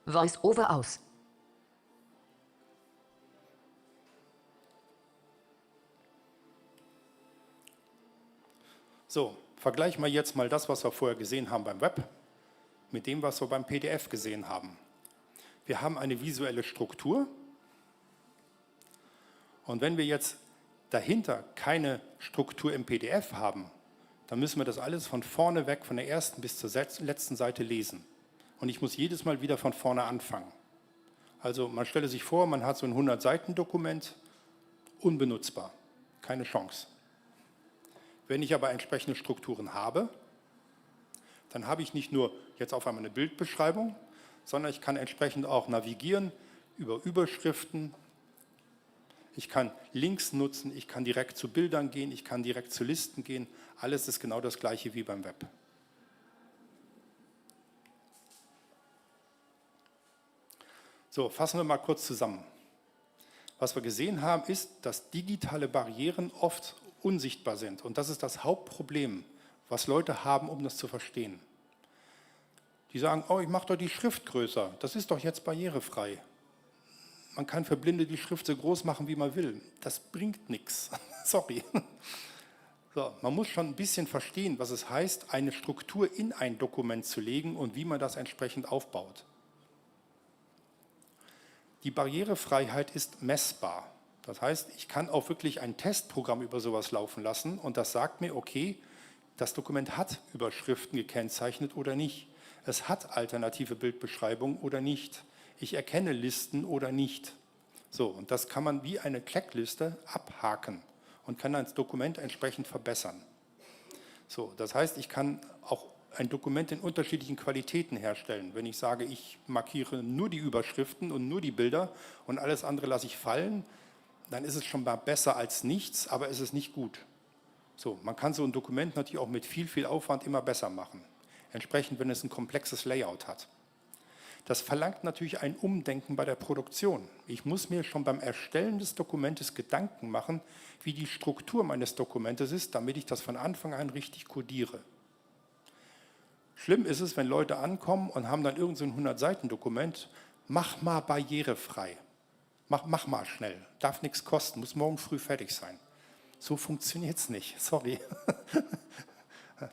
VoiceOver aus. So, vergleichen wir jetzt mal das, was wir vorher gesehen haben beim Web, mit dem, was wir beim PDF gesehen haben. Wir haben eine visuelle Struktur. Und wenn wir jetzt dahinter keine Struktur im PDF haben, dann müssen wir das alles von vorne weg, von der ersten bis zur letzten Seite lesen. Und ich muss jedes Mal wieder von vorne anfangen. Also man stelle sich vor, man hat so ein 100-Seiten-Dokument, unbenutzbar, keine Chance. Wenn ich aber entsprechende Strukturen habe, dann habe ich nicht nur jetzt auf einmal eine Bildbeschreibung, sondern ich kann entsprechend auch navigieren über Überschriften. Ich kann Links nutzen, ich kann direkt zu Bildern gehen, ich kann direkt zu Listen gehen. Alles ist genau das gleiche wie beim Web. So, fassen wir mal kurz zusammen. Was wir gesehen haben, ist, dass digitale Barrieren oft unsichtbar sind. Und das ist das Hauptproblem, was Leute haben, um das zu verstehen. Die sagen, oh, ich mache doch die Schrift größer, das ist doch jetzt barrierefrei. Man kann für Blinde die Schrift so groß machen, wie man will. Das bringt nichts. Sorry. So, man muss schon ein bisschen verstehen, was es heißt, eine Struktur in ein Dokument zu legen und wie man das entsprechend aufbaut. Die Barrierefreiheit ist messbar. Das heißt, ich kann auch wirklich ein Testprogramm über sowas laufen lassen und das sagt mir, okay, das Dokument hat Überschriften gekennzeichnet oder nicht. Es hat alternative Bildbeschreibungen oder nicht. Ich erkenne Listen oder nicht. So, und das kann man wie eine Checkliste abhaken und kann dann das Dokument entsprechend verbessern. So, das heißt, ich kann auch ein Dokument in unterschiedlichen Qualitäten herstellen. Wenn ich sage, ich markiere nur die Überschriften und nur die Bilder und alles andere lasse ich fallen, dann ist es schon mal besser als nichts, aber es ist nicht gut. So, man kann so ein Dokument natürlich auch mit viel, viel Aufwand immer besser machen. Entsprechend, wenn es ein komplexes Layout hat. Das verlangt natürlich ein Umdenken bei der Produktion. Ich muss mir schon beim Erstellen des Dokumentes Gedanken machen, wie die Struktur meines Dokumentes ist, damit ich das von Anfang an richtig kodiere. Schlimm ist es, wenn Leute ankommen und haben dann irgend so ein 100-Seiten-Dokument, mach mal barrierefrei. Mach, mach mal schnell, darf nichts kosten, muss morgen früh fertig sein. So funktioniert es nicht, sorry.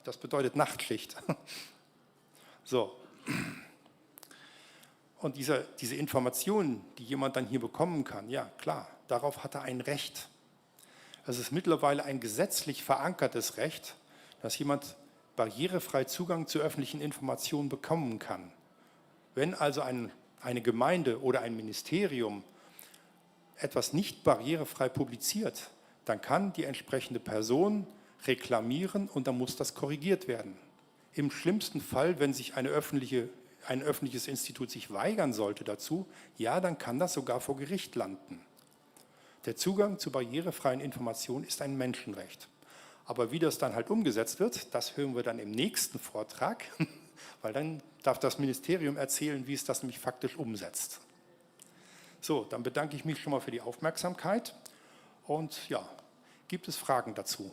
Das bedeutet Nachtschicht. So. Und diese, diese Informationen, die jemand dann hier bekommen kann, ja klar, darauf hat er ein Recht. Es ist mittlerweile ein gesetzlich verankertes Recht, dass jemand barrierefrei Zugang zu öffentlichen Informationen bekommen kann. Wenn also ein, eine Gemeinde oder ein Ministerium etwas nicht barrierefrei publiziert, dann kann die entsprechende Person reklamieren und dann muss das korrigiert werden. Im schlimmsten Fall, wenn sich eine öffentliche, ein öffentliches Institut sich weigern sollte dazu, ja, dann kann das sogar vor Gericht landen. Der Zugang zu barrierefreien Informationen ist ein Menschenrecht. Aber wie das dann halt umgesetzt wird, das hören wir dann im nächsten Vortrag, weil dann darf das Ministerium erzählen, wie es das nämlich faktisch umsetzt. So, dann bedanke ich mich schon mal für die Aufmerksamkeit und ja, gibt es Fragen dazu?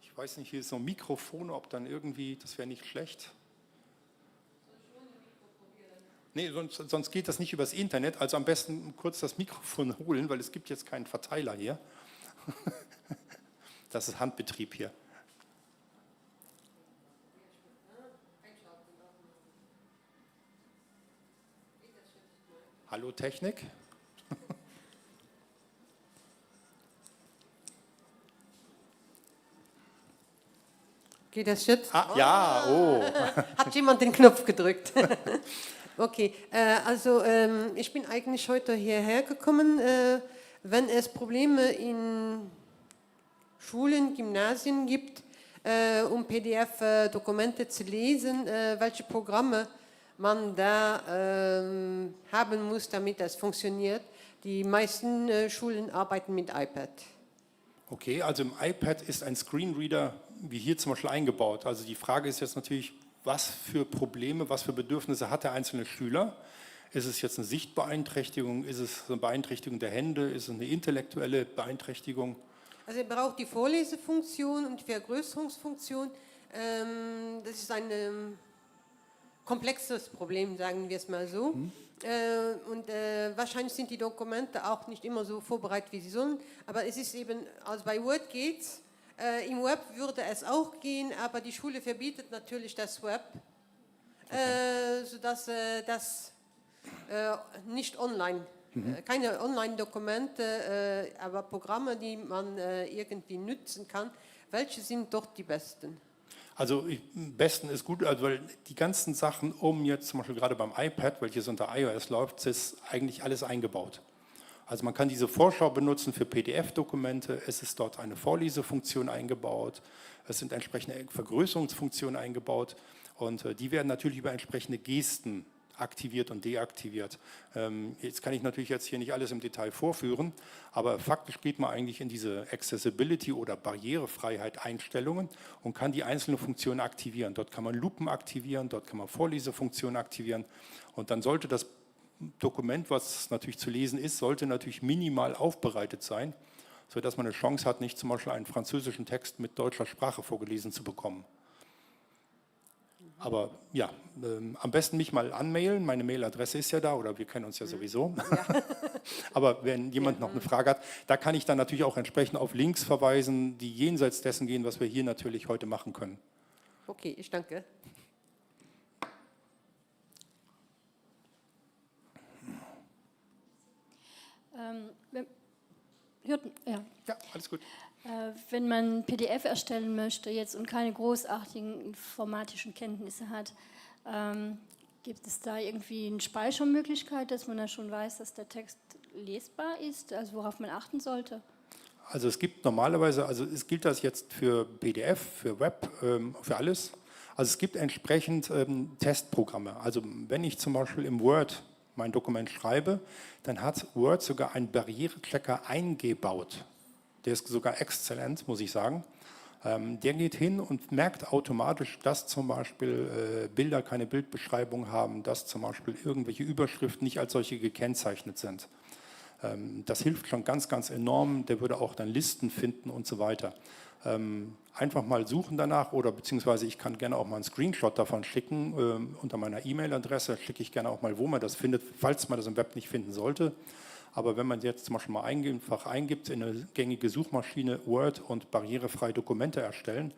Ich weiß nicht, hier ist so ein Mikrofon, ob dann irgendwie, das wäre nicht schlecht. Nee, sonst, sonst geht das nicht übers Internet. Also am besten kurz das Mikrofon holen, weil es gibt jetzt keinen Verteiler hier. Das ist Handbetrieb hier. Hallo Technik. Geht das jetzt? Ah, ja, oh. Hat jemand den Knopf gedrückt? Okay, äh, also ähm, ich bin eigentlich heute hierher gekommen, äh, wenn es Probleme in Schulen, Gymnasien gibt, äh, um PDF-Dokumente zu lesen, äh, welche Programme man da ähm, haben muss, damit das funktioniert. Die meisten äh, Schulen arbeiten mit iPad. Okay, also im iPad ist ein Screenreader wie hier zum Beispiel eingebaut. Also die Frage ist jetzt natürlich, was für Probleme, was für Bedürfnisse hat der einzelne Schüler? Ist es jetzt eine Sichtbeeinträchtigung? Ist es eine Beeinträchtigung der Hände? Ist es eine intellektuelle Beeinträchtigung? Also er braucht die Vorlesefunktion und die Vergrößerungsfunktion. Ähm, das ist ein ähm, komplexes Problem, sagen wir es mal so. Mhm. Äh, und äh, wahrscheinlich sind die Dokumente auch nicht immer so vorbereitet, wie sie sollen. Aber es ist eben, also bei Word geht's. Äh, Im Web würde es auch gehen, aber die Schule verbietet natürlich das Web, okay. äh, sodass äh, das äh, nicht online, mhm. äh, keine Online-Dokumente, äh, aber Programme, die man äh, irgendwie nützen kann. Welche sind dort die besten? Also ich, besten ist gut, also weil die ganzen Sachen um jetzt zum Beispiel gerade beim iPad, welches unter iOS läuft, ist eigentlich alles eingebaut. Also man kann diese Vorschau benutzen für PDF-Dokumente, es ist dort eine Vorlesefunktion eingebaut, es sind entsprechende Vergrößerungsfunktionen eingebaut und äh, die werden natürlich über entsprechende Gesten aktiviert und deaktiviert. Ähm, jetzt kann ich natürlich jetzt hier nicht alles im Detail vorführen, aber faktisch geht man eigentlich in diese Accessibility oder Barrierefreiheit Einstellungen und kann die einzelnen Funktionen aktivieren. Dort kann man Lupen aktivieren, dort kann man Vorlesefunktionen aktivieren und dann sollte das Dokument, was natürlich zu lesen ist, sollte natürlich minimal aufbereitet sein, sodass man eine Chance hat, nicht zum Beispiel einen französischen Text mit deutscher Sprache vorgelesen zu bekommen. Aber ja, ähm, am besten mich mal anmailen. Meine Mailadresse ist ja da oder wir kennen uns ja mhm. sowieso. Ja. Aber wenn jemand ja. noch eine Frage hat, da kann ich dann natürlich auch entsprechend auf Links verweisen, die jenseits dessen gehen, was wir hier natürlich heute machen können. Okay, ich danke. Ähm, hört, ja. ja, alles gut. Äh, wenn man PDF erstellen möchte jetzt und keine großartigen informatischen Kenntnisse hat, ähm, gibt es da irgendwie eine Speichermöglichkeit, dass man da schon weiß, dass der Text lesbar ist, also worauf man achten sollte? Also es gibt normalerweise, also es gilt das jetzt für PDF, für Web, ähm, für alles. Also es gibt entsprechend ähm, Testprogramme. Also wenn ich zum Beispiel im Word mein Dokument schreibe, dann hat Word sogar einen Barrierechecker eingebaut. Der ist sogar exzellent, muss ich sagen. Ähm, der geht hin und merkt automatisch, dass zum Beispiel äh, Bilder keine Bildbeschreibung haben, dass zum Beispiel irgendwelche Überschriften nicht als solche gekennzeichnet sind. Ähm, das hilft schon ganz, ganz enorm. Der würde auch dann Listen finden und so weiter. Ähm, einfach mal suchen danach oder beziehungsweise ich kann gerne auch mal einen Screenshot davon schicken. Ähm, unter meiner E-Mail-Adresse schicke ich gerne auch mal, wo man das findet, falls man das im Web nicht finden sollte. Aber wenn man jetzt zum Beispiel mal einfach eingibt in eine gängige Suchmaschine Word und barrierefreie Dokumente erstellen,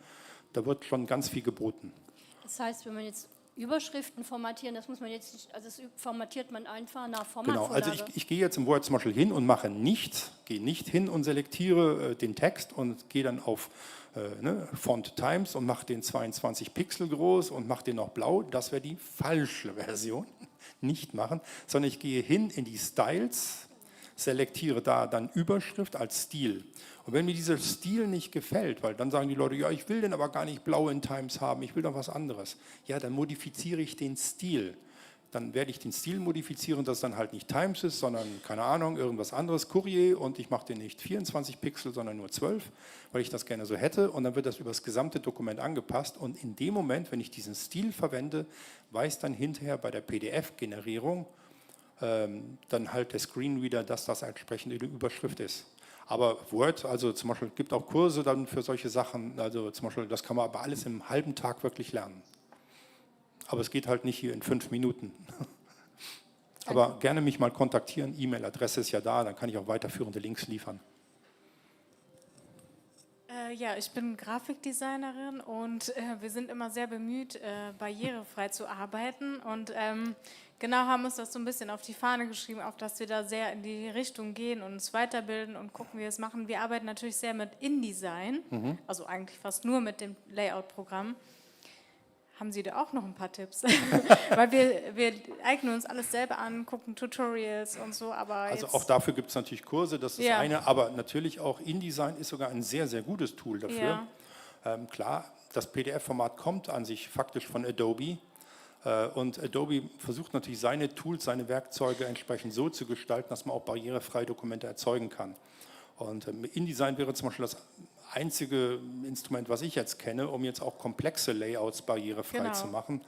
da wird schon ganz viel geboten. Das heißt, wenn man jetzt Überschriften formatieren, das muss man jetzt nicht, also das formatiert man einfach nach Formatvorlage. Genau, also ich, ich gehe jetzt im Word zum Beispiel hin und mache nichts, gehe nicht hin und selektiere äh, den Text und gehe dann auf äh, ne, Font Times und mache den 22 Pixel groß und mache den noch blau. Das wäre die falsche Version. Nicht machen, sondern ich gehe hin in die Styles, selektiere da dann Überschrift als Stil. Und wenn mir dieser Stil nicht gefällt, weil dann sagen die Leute, ja, ich will den aber gar nicht blau in Times haben, ich will doch was anderes. Ja, dann modifiziere ich den Stil. Dann werde ich den Stil modifizieren, dass dann halt nicht Times ist, sondern, keine Ahnung, irgendwas anderes, Courier und ich mache den nicht 24 Pixel, sondern nur 12, weil ich das gerne so hätte. Und dann wird das über das gesamte Dokument angepasst. Und in dem Moment, wenn ich diesen Stil verwende, weiß dann hinterher bei der PDF-Generierung, ähm, dann halt der Screenreader, dass das entsprechend die Überschrift ist. Aber Word, also zum Beispiel gibt auch Kurse dann für solche Sachen, also zum Beispiel, das kann man aber alles im halben Tag wirklich lernen. Aber es geht halt nicht hier in fünf Minuten. Aber gerne mich mal kontaktieren, E-Mail-Adresse ist ja da, dann kann ich auch weiterführende Links liefern. Äh, ja, ich bin Grafikdesignerin und äh, wir sind immer sehr bemüht, äh, barrierefrei zu arbeiten. Und ähm, genau haben uns das so ein bisschen auf die Fahne geschrieben, auch dass wir da sehr in die Richtung gehen und uns weiterbilden und gucken, wie wir es machen. Wir arbeiten natürlich sehr mit InDesign, mhm. also eigentlich fast nur mit dem Layout-Programm. Haben Sie da auch noch ein paar Tipps? Weil wir, wir eignen uns alles selber an, gucken Tutorials und so, aber Also auch dafür gibt es natürlich Kurse, das ist ja. eine, aber natürlich auch InDesign ist sogar ein sehr, sehr gutes Tool dafür. Ja. Ähm, klar, das PDF-Format kommt an sich faktisch von Adobe. Äh, und Adobe versucht natürlich seine Tools, seine Werkzeuge entsprechend so zu gestalten, dass man auch barrierefreie Dokumente erzeugen kann. Und ähm, InDesign wäre zum Beispiel das einzige Instrument, was ich jetzt kenne, um jetzt auch komplexe Layouts barrierefrei genau. zu machen.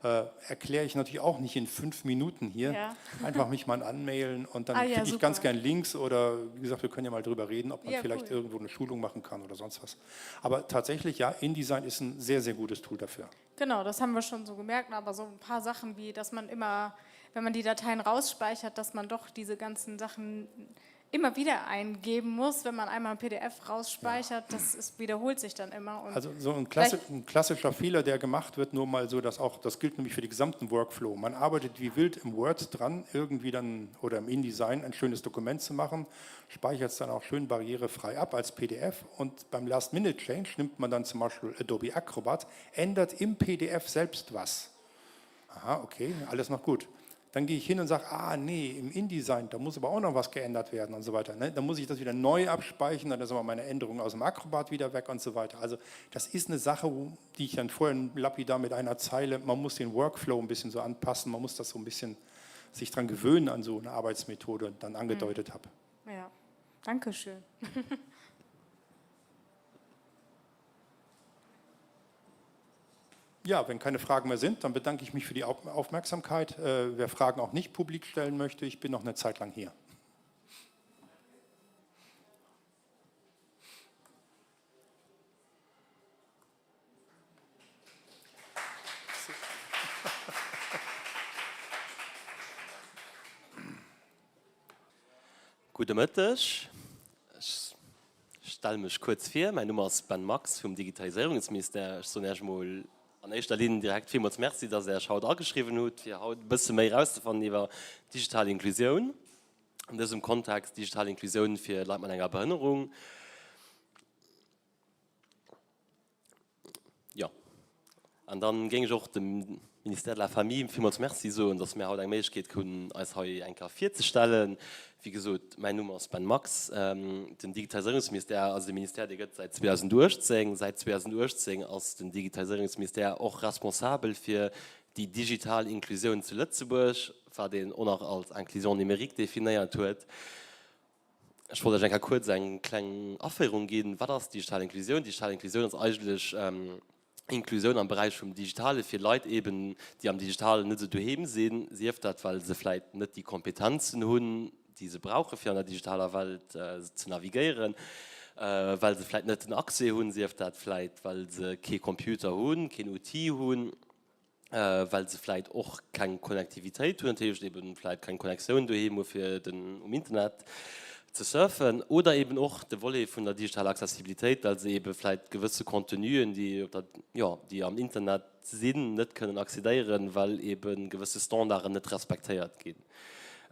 Ja. Äh, erkläre ich natürlich auch nicht in fünf Minuten hier. Ja. Einfach mich mal anmailen und dann ah, ja, kriege ich ganz gern Links oder wie gesagt, wir können ja mal drüber reden, ob man ja, vielleicht cool. irgendwo eine Schulung machen kann oder sonst was. Aber tatsächlich, ja, InDesign ist ein sehr, sehr gutes Tool dafür. Genau, das haben wir schon so gemerkt, aber so ein paar Sachen wie, dass man immer, wenn man die Dateien rausspeichert, dass man doch diese ganzen Sachen immer wieder eingeben muss, wenn man einmal ein PDF rausspeichert, ja. das ist, wiederholt sich dann immer. Und also so ein, Klassi ein klassischer Fehler, der gemacht wird, nur mal so, dass auch, das gilt nämlich für den gesamten Workflow. Man arbeitet wie wild im Word dran, irgendwie dann oder im InDesign ein schönes Dokument zu machen, speichert es dann auch schön barrierefrei ab als PDF und beim Last-Minute-Change nimmt man dann zum Beispiel Adobe Acrobat, ändert im PDF selbst was. Aha, okay, alles noch gut. Dann gehe ich hin und sage, ah nee, im InDesign, da muss aber auch noch was geändert werden und so weiter. Ne? Dann muss ich das wieder neu abspeichern, dann ist aber meine Änderung aus dem Acrobat wieder weg und so weiter. Also das ist eine Sache, die ich dann vorhin lapidar mit einer Zeile, man muss den Workflow ein bisschen so anpassen, man muss das so ein bisschen sich dran gewöhnen an so eine Arbeitsmethode dann angedeutet mhm. habe. Ja, danke schön. Ja, wenn keine Fragen mehr sind, dann bedanke ich mich für die Aufmerksamkeit. Äh, wer Fragen auch nicht publik stellen möchte, ich bin noch eine Zeit lang hier. Gudde Mëtteg. Ech stelle mech kuerz vir. Mäin Numm ass Ben Max vum Digitaliséierungsministère. Ech soen Iech emol an éischter Linn direkt villmools Merci, dass Der Iech haut ageschriwwen hutt, fir haut e bësse méi erauszefannen iwwer digital Inklusioun. An dësem Kontext digital Inklusioun fir Leit mat enger Behënnerung. Jo, an dann géing ech och dem Ministère de la Famille villmools Merci soen, dass mir haut eng Méiglechkeet hunn, eis hei eng Kéier virzestellen. Wéi gesot, mäin Numm ass Ben Max. Den Digitaliséierungsministère ass e Ministère, dee gëtt säit 2018. Säit 2018 ass den Digitaliséierungsministère och responsabel fir déi digital Inklusioun zu Lëtzebuerg, wat een och nach als Inclusion numérique definéiert huet. Ech wollt Iech eng Kéier kuerz eng kleng Aféierung ginn. Wat ass digital Inklusioun? Digital Inklusioun ass eigentlech Inklusioun am Beräich vum Digitale fir Leit eben, déi am Digitalen net esou doheem sinn, sief dat, well se vläit net déi Kompetenzen hunn, déi se brauche fir an der digitaler Welt ze navigéieren, well se vläit net den Accès hunn, sief dat vläit, well se kee Computer hunn, keen Outil hunn. well se vläit och keng Connectivitéit hunn, dat heescht eben vläit keng Connectioun doheem hu fir den um Internet ze surfen, oder eben och de Volet vun der digitaler Accessibilitéit, well se ebe vläit gewësse Contenuen, déi op der, jo, déi am Internet sinn, net kënnen accédéieren, well ebe gewësse Standarden net respektéiert ginn.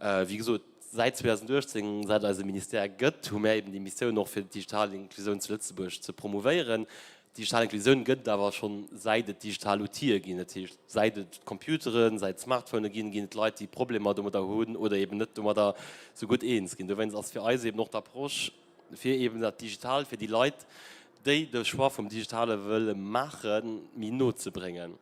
Wéi gesot, säit 2018, säit eise Ministère gëtt, hu mär eben déi Missioun och fir d'digital Inklusioun zu Lëtzebuerg ze promouvéieren. Digital Inklusioun gëtt et awer schonn säit et digital Outile ginn. Dat heescht, säit et Computeren, säit et Smartphone ginn, ginn et Leit, déi Problemer domadder hunn oder eben net domadder sou gutt eens ginn. Dowéinst ass fir eis eben och d'Approche, fir eben dat Digitalt fir déi Leit, déi de Choix vum Digitale wëlle maachen, méi no ze bréngen.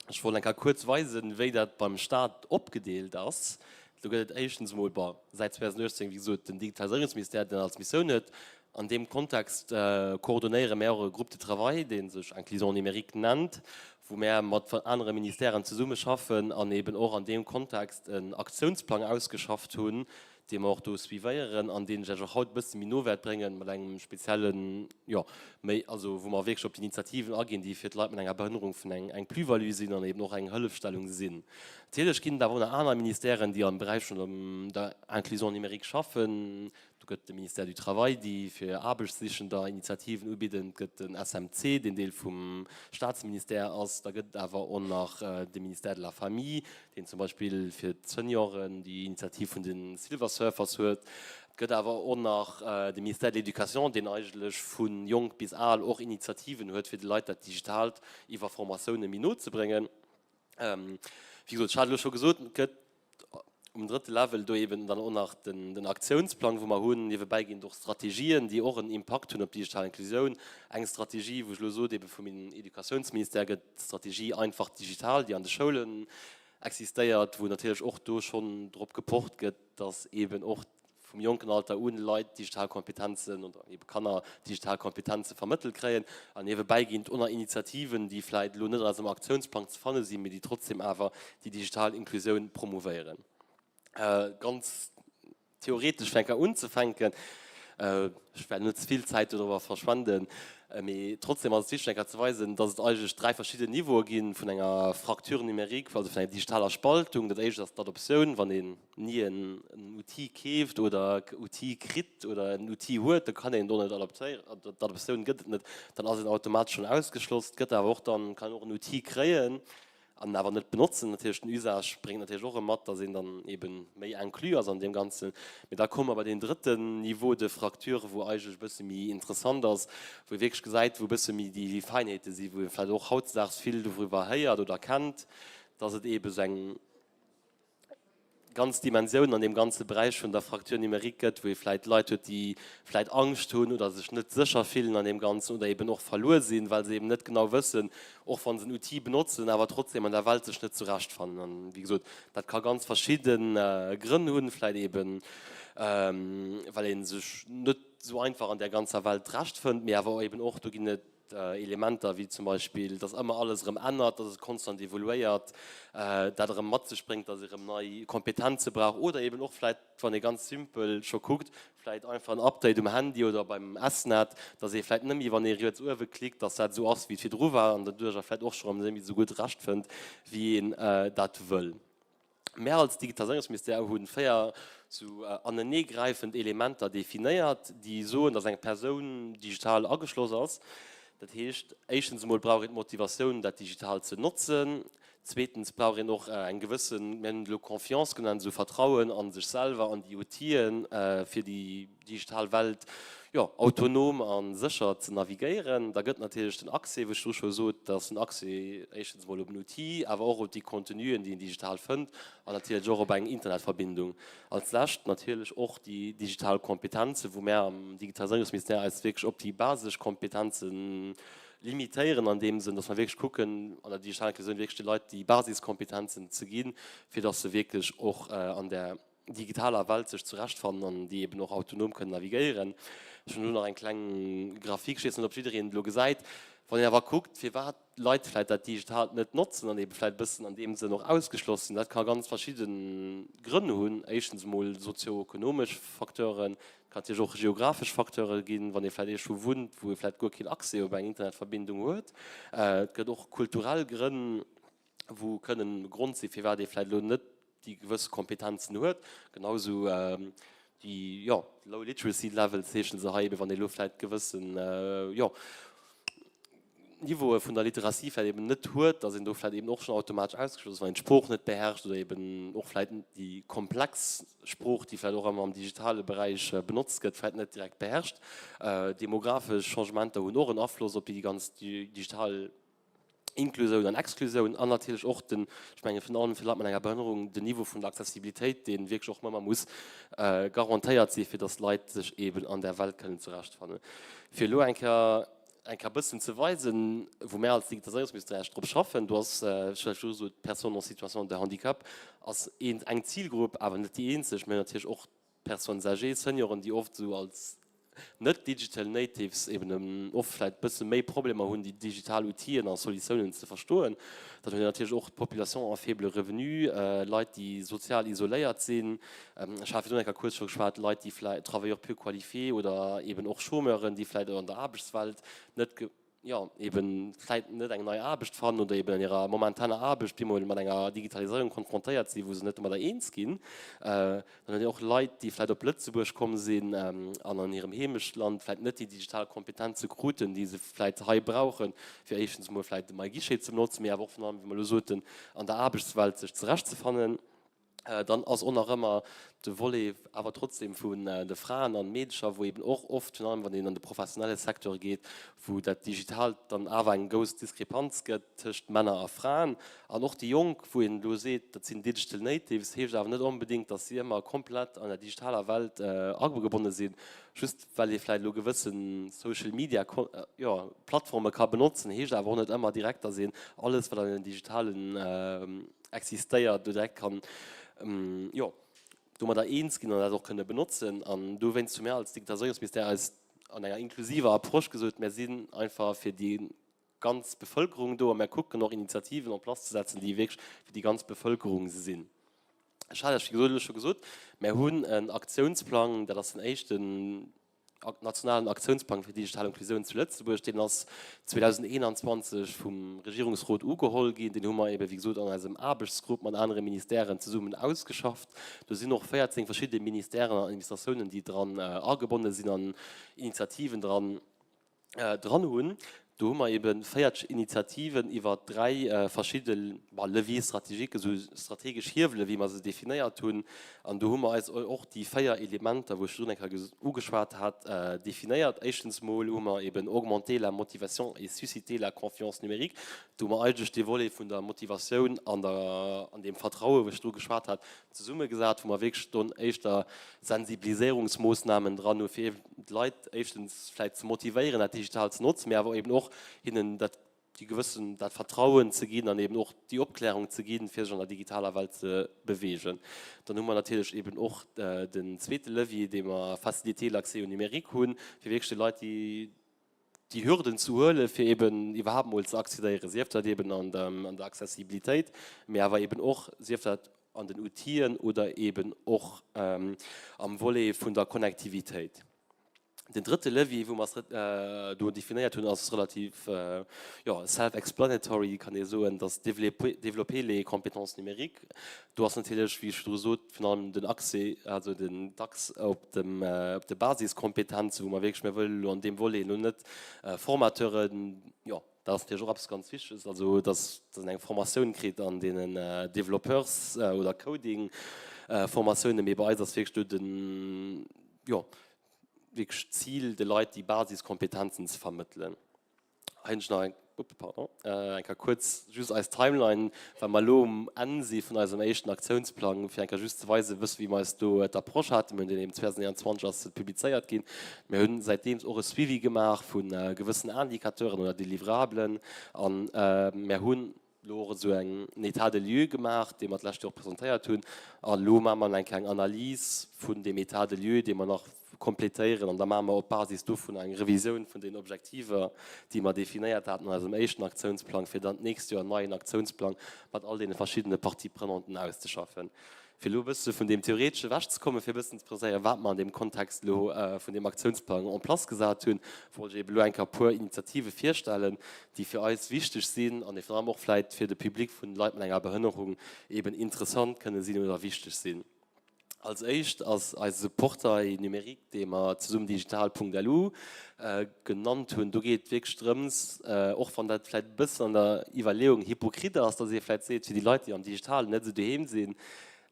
Ech wollt eng Kéier kuerz weisen, wéi dat beim Stat opgedeelt ass. Do gëtt et éischtens emol, bon, säit 2018, wéi gesot, den Digitaliséierungsministère, deen als Missioun huet. An deem Kontext coordonéiere mär och e Groupe de travail, dee sech Inclusion numérique nennt, wou mär mat anere Ministèren zesummeschaffen an eben och an deem Kontext en Aktiounsplang ausgeschafft hunn, dee mer och do suivéieren an deen ech Iech och haut e bësse méi no wäert bréngen, mat engem speziellen, jo, méi, also wou mer wierklech op déi Initiativen aginn, déi fir d'Leit mat enger Behënnerung vun eng, eng Plus-value sinn an eben och eng Hëllefstellung sinn. Natierlech ginn et awer och nach aner Ministèren, déi am Beräich vun der Inclusion numérique schaffen. Do gëtt de Ministère du Travail, déi fir Aarbechtssichender Initiativen ubidden. Et gëtt den SMC, deen Deel vum Staatsministère ass. Da gëtt et awer och nach de Ministère de la Famille, deen zum Beispill fir d'Senioren déi Initiativ vun de Silver Surfers huet. Et gëtt awer och nach de Ministère de l'Éducation, deen eigentlech vu jonk bis al och Initiativen huet, fir de Leit dat Digitaalt iwwer Formatioune méi no ze bréngen. Wéi gesot, ech hat elo scho gesot, et gëtt um drëtte Level do eben dann och nach den Aktiounsplang, wou mer hunn. Niewebäi ginn et och Strategien, déi och en Impakt hunn op d'digital Inklusioun. Eng Strategie, wou ech elo sot, ebe vum Educatiounsministère gëtt d'Strategie Einfach digital, déi an de Schoulen existéiert, wou natierlech och do schonn drop gepocht gëtt, dass eben och vum jonken Alter un Leit digital Kompetenzen oder ebe Kanner digital Kompetenze vermëttelt kréien. An niewebäi ginn et och nach Initiativen, déi vläit elo net an eisem Aktiounsplang ze fanne sinn, mee déi trotzdem awer déi digital Inklusioun promouvéieren. Ganz theoretesch fir eng Kéier unzefänken, ech wäert net ze vill Zäit dodrower verschwenden, mee trotzdem ass et wichteg eng Kéier ze weisen, dass et eigentlech 3 verschidden Niveaue gi vun enger Fracture numérique, also vun enger digitaler Spaltung. Dat éischt ass d'Adoptioun, wann een ni en Outil keeft oder e Outil kritt oder en Outil huet, da kann een do net adoptéieren, d'Adoptioun gëtt et net, dann ass een automatesch schonn ausgeschloss. Et gëtt awer och dann, kann een och en Outil kréien an awer net benotzen. Natierlech den Usage bréngt natierlech och erëm mat, datt een dann eeben méi inclus ass an deem Ganzen. Mee da komme mer bei deen drëtten Niveau de fracture, wou eigentlech e bësse méi interessant ass, wou ee wierklech gesäit, wou e bësse méi déi Feinheete sinn, wou ee vläicht och hautdesdaags vill doriwwer héiert oder kennt, datt et eebe sou eng, ganz Dimensioun an deem ganze Beräich vun der Fracture numérique gëtt, wou ee vläit Leit huet, déi vläit Angscht hunn oder sech net sécher fillen an deem Ganzen oder eben och verluer sinn, well se eben net genau wëssen, och wa se en Outil benotzen, awer trotzdem an der Welt sech net zurechtfannen. An, wéi gesot, dat ka ganz verschidde Grënn hunn, vläit eben, well ee sech net esou einfach an där ganzer Welt zurechtfënnt, mee awer eben och, do ginn et Elementer wéi zum Beispill, dass ëmmer alles erëm ännert, dass et konstant evoluéiert, dat erëm mat sech bréngt, dass ee erëm nei Kompetenze brauch oder eben och vläicht, wann ee ganz simpel scho kuckt, vläicht einfach en Update um Handy oder beim S-Net, dass ee vläicht net méi, wann ee riets uewe klickt, dass dat esou ass, wéi et virdru war an doduercher vläicht och scho erëm net méi esou gutt rechtfënnt, wéi een dat wëll. Mär als Digitaliséierungsministère hu 4 sou aneneegräifend Elementer definéiert, déi soen, dass eng Persoun digital ageschloss ass. Dat heescht, éischtens emol brauch een d'Motivatioun, dat digital ze notzen. Zweetens brauch een och eng gewëssen, mir hunn et elo Confiance genannt, esou Vertrauen a sech selwer, an déi Outile fir déi digital Welt, jo, autonom a sécher ze navigéieren. Da gëtt natierlech den Accès, wou ech virdru scho sot, dass den Accès éischtens emol op en Outil, awer och op déi Contenuen, déi een digital fënnt, an natierlech och op eng Internetverbindung. Als Lescht natierlech och déi digital Kompetenzen, wou mär am Digitaliséierungsministère eis wierklech op déi basesch Kompetenzen limitéieren an deem Sënn, dass mer wierklech kucken, an der digitalen Inklusioun wierklech de Leit déi Basiskompetenzen ze ginn, fir dass se wierklech och an där digitaler Welt sech zurechtfannen an déi eben och autonom kënnen navigéieren. Ech hunn elo nach eng kleng Grafik, ech weess net, ob jiddereen et elo gesäit. Wann een awer kuckt, firwat Leit vläicht dat Digitaalt net notzen an ebe vläicht e bëssen an deem Sënn och ausgeschloss sinn, dat ka ganz verschidde Grënn hunn. Éischtens emol sozio-ökonomesch Facteuren, et kann natierlech och geographesch Facteure ginn, wann ee vläicht iergendwou wunnt, wou ee vläicht guer keen Accès op eng Internetverbindung huet. Et gëtt och kulturell Grënn, wou kënnen e Grond sinn, firwat ee vläicht elo net déi gewësse Kompetenzen huet. Genau esou déi, jo, low literacy levels heeschen se hei, eben wann ee elo vläicht gewëssen, jo, Niveaue vun der Literatie vläicht eben net huet, dass een do vläicht eben och schonn automatesch ausgeschloss ass, wann een d'Sprooch net beherrscht oder eben och vläicht déi komplex Sprooch, déi vläicht och ëmmer am digitale Beräich benotzt gëtt, vläicht net direkt beherrscht. Demographesch Changementer hunn och en Afloss op déi ganz digital Inklusioun an Exklusioun an natierlech och den, ech mengen virun allem fir Leit mat enger Behënnerung, den Niveau vun der Accessibilitéit, dee wierklech och ëmmer muss garantéiert si fir datt d'Leit sech eeben an där Welt kënnen zurechtfannen. Fir elo eng Kéier eng Kéier e bëssen ze weisen, wou mär als Digitaliséierungsministère drop schaffen, do ass, ech hunn dat jo gesot, d'Personnes en situation de handicap ass een, eng Zilgrupp, awer net déi eenzeg. Mir hunn natierlech och Personnes âgées, Senioren, déi oft esou als net digital natives eben oft vläicht e bësse méi Problemer hunn, déi digital Outiller a Solutiounen ze verstoen. Dann huet een natierlech och d'Population à faible revenu, Leit, déi sozial isoléiert sinn. Ech hat virdrun eng Kéier kuerz scho geschwat, Leit, déi vläicht, Travailleurs peu qualifiés oder eben och Chômeuren, déi vläicht an der Aarbechtswelt net, jo, eben vläit net eng nei Aarbecht fannen oder eben an hirer momentaner Aarbecht bemol mat enger Digitaliséierung konfrontéiert sinn, wou se net domadder eens ginn. Dann huet een och Leit, déi vläit op Lëtzebuerg komm sinn an an hirem Heemechtland vläit net déi digital Kompetenze kruten, déi se vläit hei brauchen, fir éischtens emol vläit de MyGuichet ze benotzen, mee awer och virun allem, wéi mer elo soten, an der Aarbechtswelt sech zurechtzefannen. Dann ass och nach ëmmer de Volet awer trotzdem vun de Fraen an Meedecher, wou eben och oft, virun allem wann een an de professionelle Secteur geet, wou dat Digitaalt dann awer eng grouss Diskrepanz gëtt tëscht Männer a Fraen. An och déi Jonk, wou een elo seet, dat sinn Digital Natives, heescht awer net onbedéngt, datt si ëmmer komplett an der digitaler Welt agebonne sinn. Just well ee vläicht elo gewësse Social Media, jo, Plattforme ka benotzen, heescht awer och net ëmmer direkt, datt een alles, wat an den digitalen existéiert, do direkt kann, jo, domadder eens ginn an dat och kënne benotzen. An dowéinst hu mir als Digitaliséierungsministère eis an enger inklusiver Approche gesot, mir sinn einfach fir déi ganz Bevëlkerung do a mir kucken och Initiativen en place ze setzen, déi wierklech fir déi ganz Bevëlkerung sinn. Ech hat lech, wéi gesot, elo scho gesot, mir hunn en Aktiounsplang, dat ass den éischten, nationalen Aktiounsplang fir digital Inklusioun zu Lëtzebuerg, deen ass 2021 vum Regierungsrot ugeholl ginn. Deen hu mer ebe wéi gesot an eisem Aarbechtsgrupp mat anere Ministèren zesummen ausgeschafft. Do sinn och 14 verschidde Ministèren an Administratiounen, déi dran agebonne sinn an Initiativen dran dran hunn. Do hu mer ebe 40 Initiativen iwwer dräi verschidde Leviers stratégiques, esou strategesch Hiewele wéi mer se definéiert hunn. An do hu mer eis och déi véier Elementer, wou ech virdrun eng Kéier ugeschwat hat, definéiert. Éischtens mol hu mer eben augmenter la motivation et susciter la confiance numérique. Do hu mer eigentlech dee Volet vun der Motivatioun an der, an deem Vertraue wou ech virdru geschwat hat, zesummegesat, wou mer wierklech don éischter Sensibiliséierungsmoossnamen dran hu fir eben d'Leit éischtens vläicht ze motivéieren, dat digital ze notzen, mee awer eben och hinnen dat déi gewëssen dat Vertrauen ze ginn an eben och déi Opklärung ze ginn, fir sech an der digitaler Welt ze beweegen. Dann hu mer natierlech eben och den zweete Levier, dee mer Faciliter l'accès au numérique hunn, fir wierklech de Leit déi déi Hürden ze huelen, fir eben iwwerhaapt mol ze accédéieren, sief dat eben an der Accessibilitéit, mee awer eben och, sief dat an den Outile oder eben och am Volet vun der Connectivitéit. Den drëtte Levier, wou mer do definéiert hunn, ass relativ, jo, self-explanatory, kann ee soen, dass développer les compétences numériques. Do ass natierlech, wéi ech virdru sot, virun allem den Accès, also den Dachs op dem, op de Basiskompetenzen, wou mer wierklech, mir wëllen elo an deem Volet elo net Formateuren, jo, dat ass natierlech och eppes ganz Wichteges, also dass een eng Formatioun kritt an deenen Développeurs oder Coding-Formatiounen, mee bei eis ass wierklech do den, jo, wierklech d'Zil, de Leit déi Basiskompetenzen ze vermëttelen. Hei hunn ech nach eng, up, pardon, eng Kéier kuerz just eis Timeline, well mer elo um Enn si vun eisem éischten Aktiounsplang, fir eng Kéier just ze weisen, e bësse wéi mer eis do d'Approche haten. Mir hunn deen eben 2021 ass e publizéiert ginn. Mir hunn säitdeems och e Suivi gemaach vu gewëssen Indicateuren oder Delivrablen an mir hunn elo och esou en État de lieux gemaach, dee mer d'lescht Joer och presentéiert hunn. An elo maache mer eng kleng Analys vun deem État de lieux, dee mer nach kompletéieren. An da maache mer op Basis dovun eng Revisioun vun den Objektiver, déi mer definéiert haten an eisem éischten Aktiounsplang, fir dann d'nächst Joer en neien Aktiounsplang mat all deene verschiddene Partie-prenanten auszeschaffen. Fir elo e bësse vun deem Theoretesche ewechzekommen, fir e bëssen ze presentéieren, wat mer an deem Kontext elo vun deem Aktiounsplang en place gesat hunn, wollt ech eeben elo eng Kéier e puer Initiative virstellen, déi fir eis wichteg sinn an déi virun allem och vläicht fir de Public vun Leit mat enger Behënnerung eeben interessant kënne sinn oder wichteg sinn. Als éischt ass eise Portail numérique, dee mer zesummendigital.lu genannt hunn. Do geet et wierklech drëms, och wann dat vläicht e bëssen an der Iwwerleeung hypocrite ass, dass ee vläicht seet, fir déi Leit, déi am Digitalen net esou doheem sinn,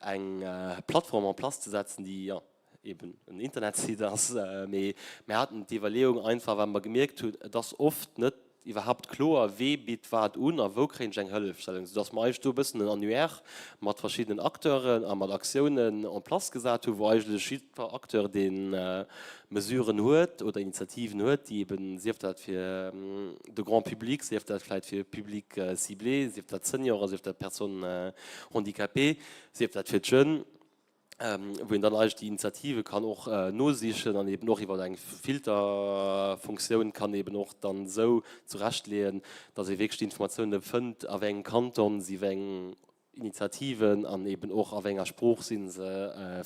eng Plattform en place ze setzen, déi, jo, eben en Internetsite ass. Mee mir haten d'Iwwerleeung einfach, well mer gemierkt hunn, et ass oft net iwwerhaapt kloer, wee bitt wat un a wou kréien ech eng Hëllefstellung, soudass mer eigentlech do e bëssen en Annuaire mat verschiddenen Acteuren a mat Aktiounen en place gesat hunn, wou eigentlech jiddwer Acteur, dee Mesuren huet oder Initiativen huet, déi eben, sief dat fir de Grand public, sief dat vläicht fir Public ciblé, sief dat Senioren, sief dat Personnes handicapées, sief dat fir d'Jeunes, wou een dann eigentlech déi Initiative kann och nosichen an eben och iwwer eng Filterfunktioun kann eben och dann esou zurechtleeën, dass ee wierklech déi Informatioune fënnt, a wéi engem Kanton si wéi eng Initiativen an eben och a wéi enger Sprooch si se,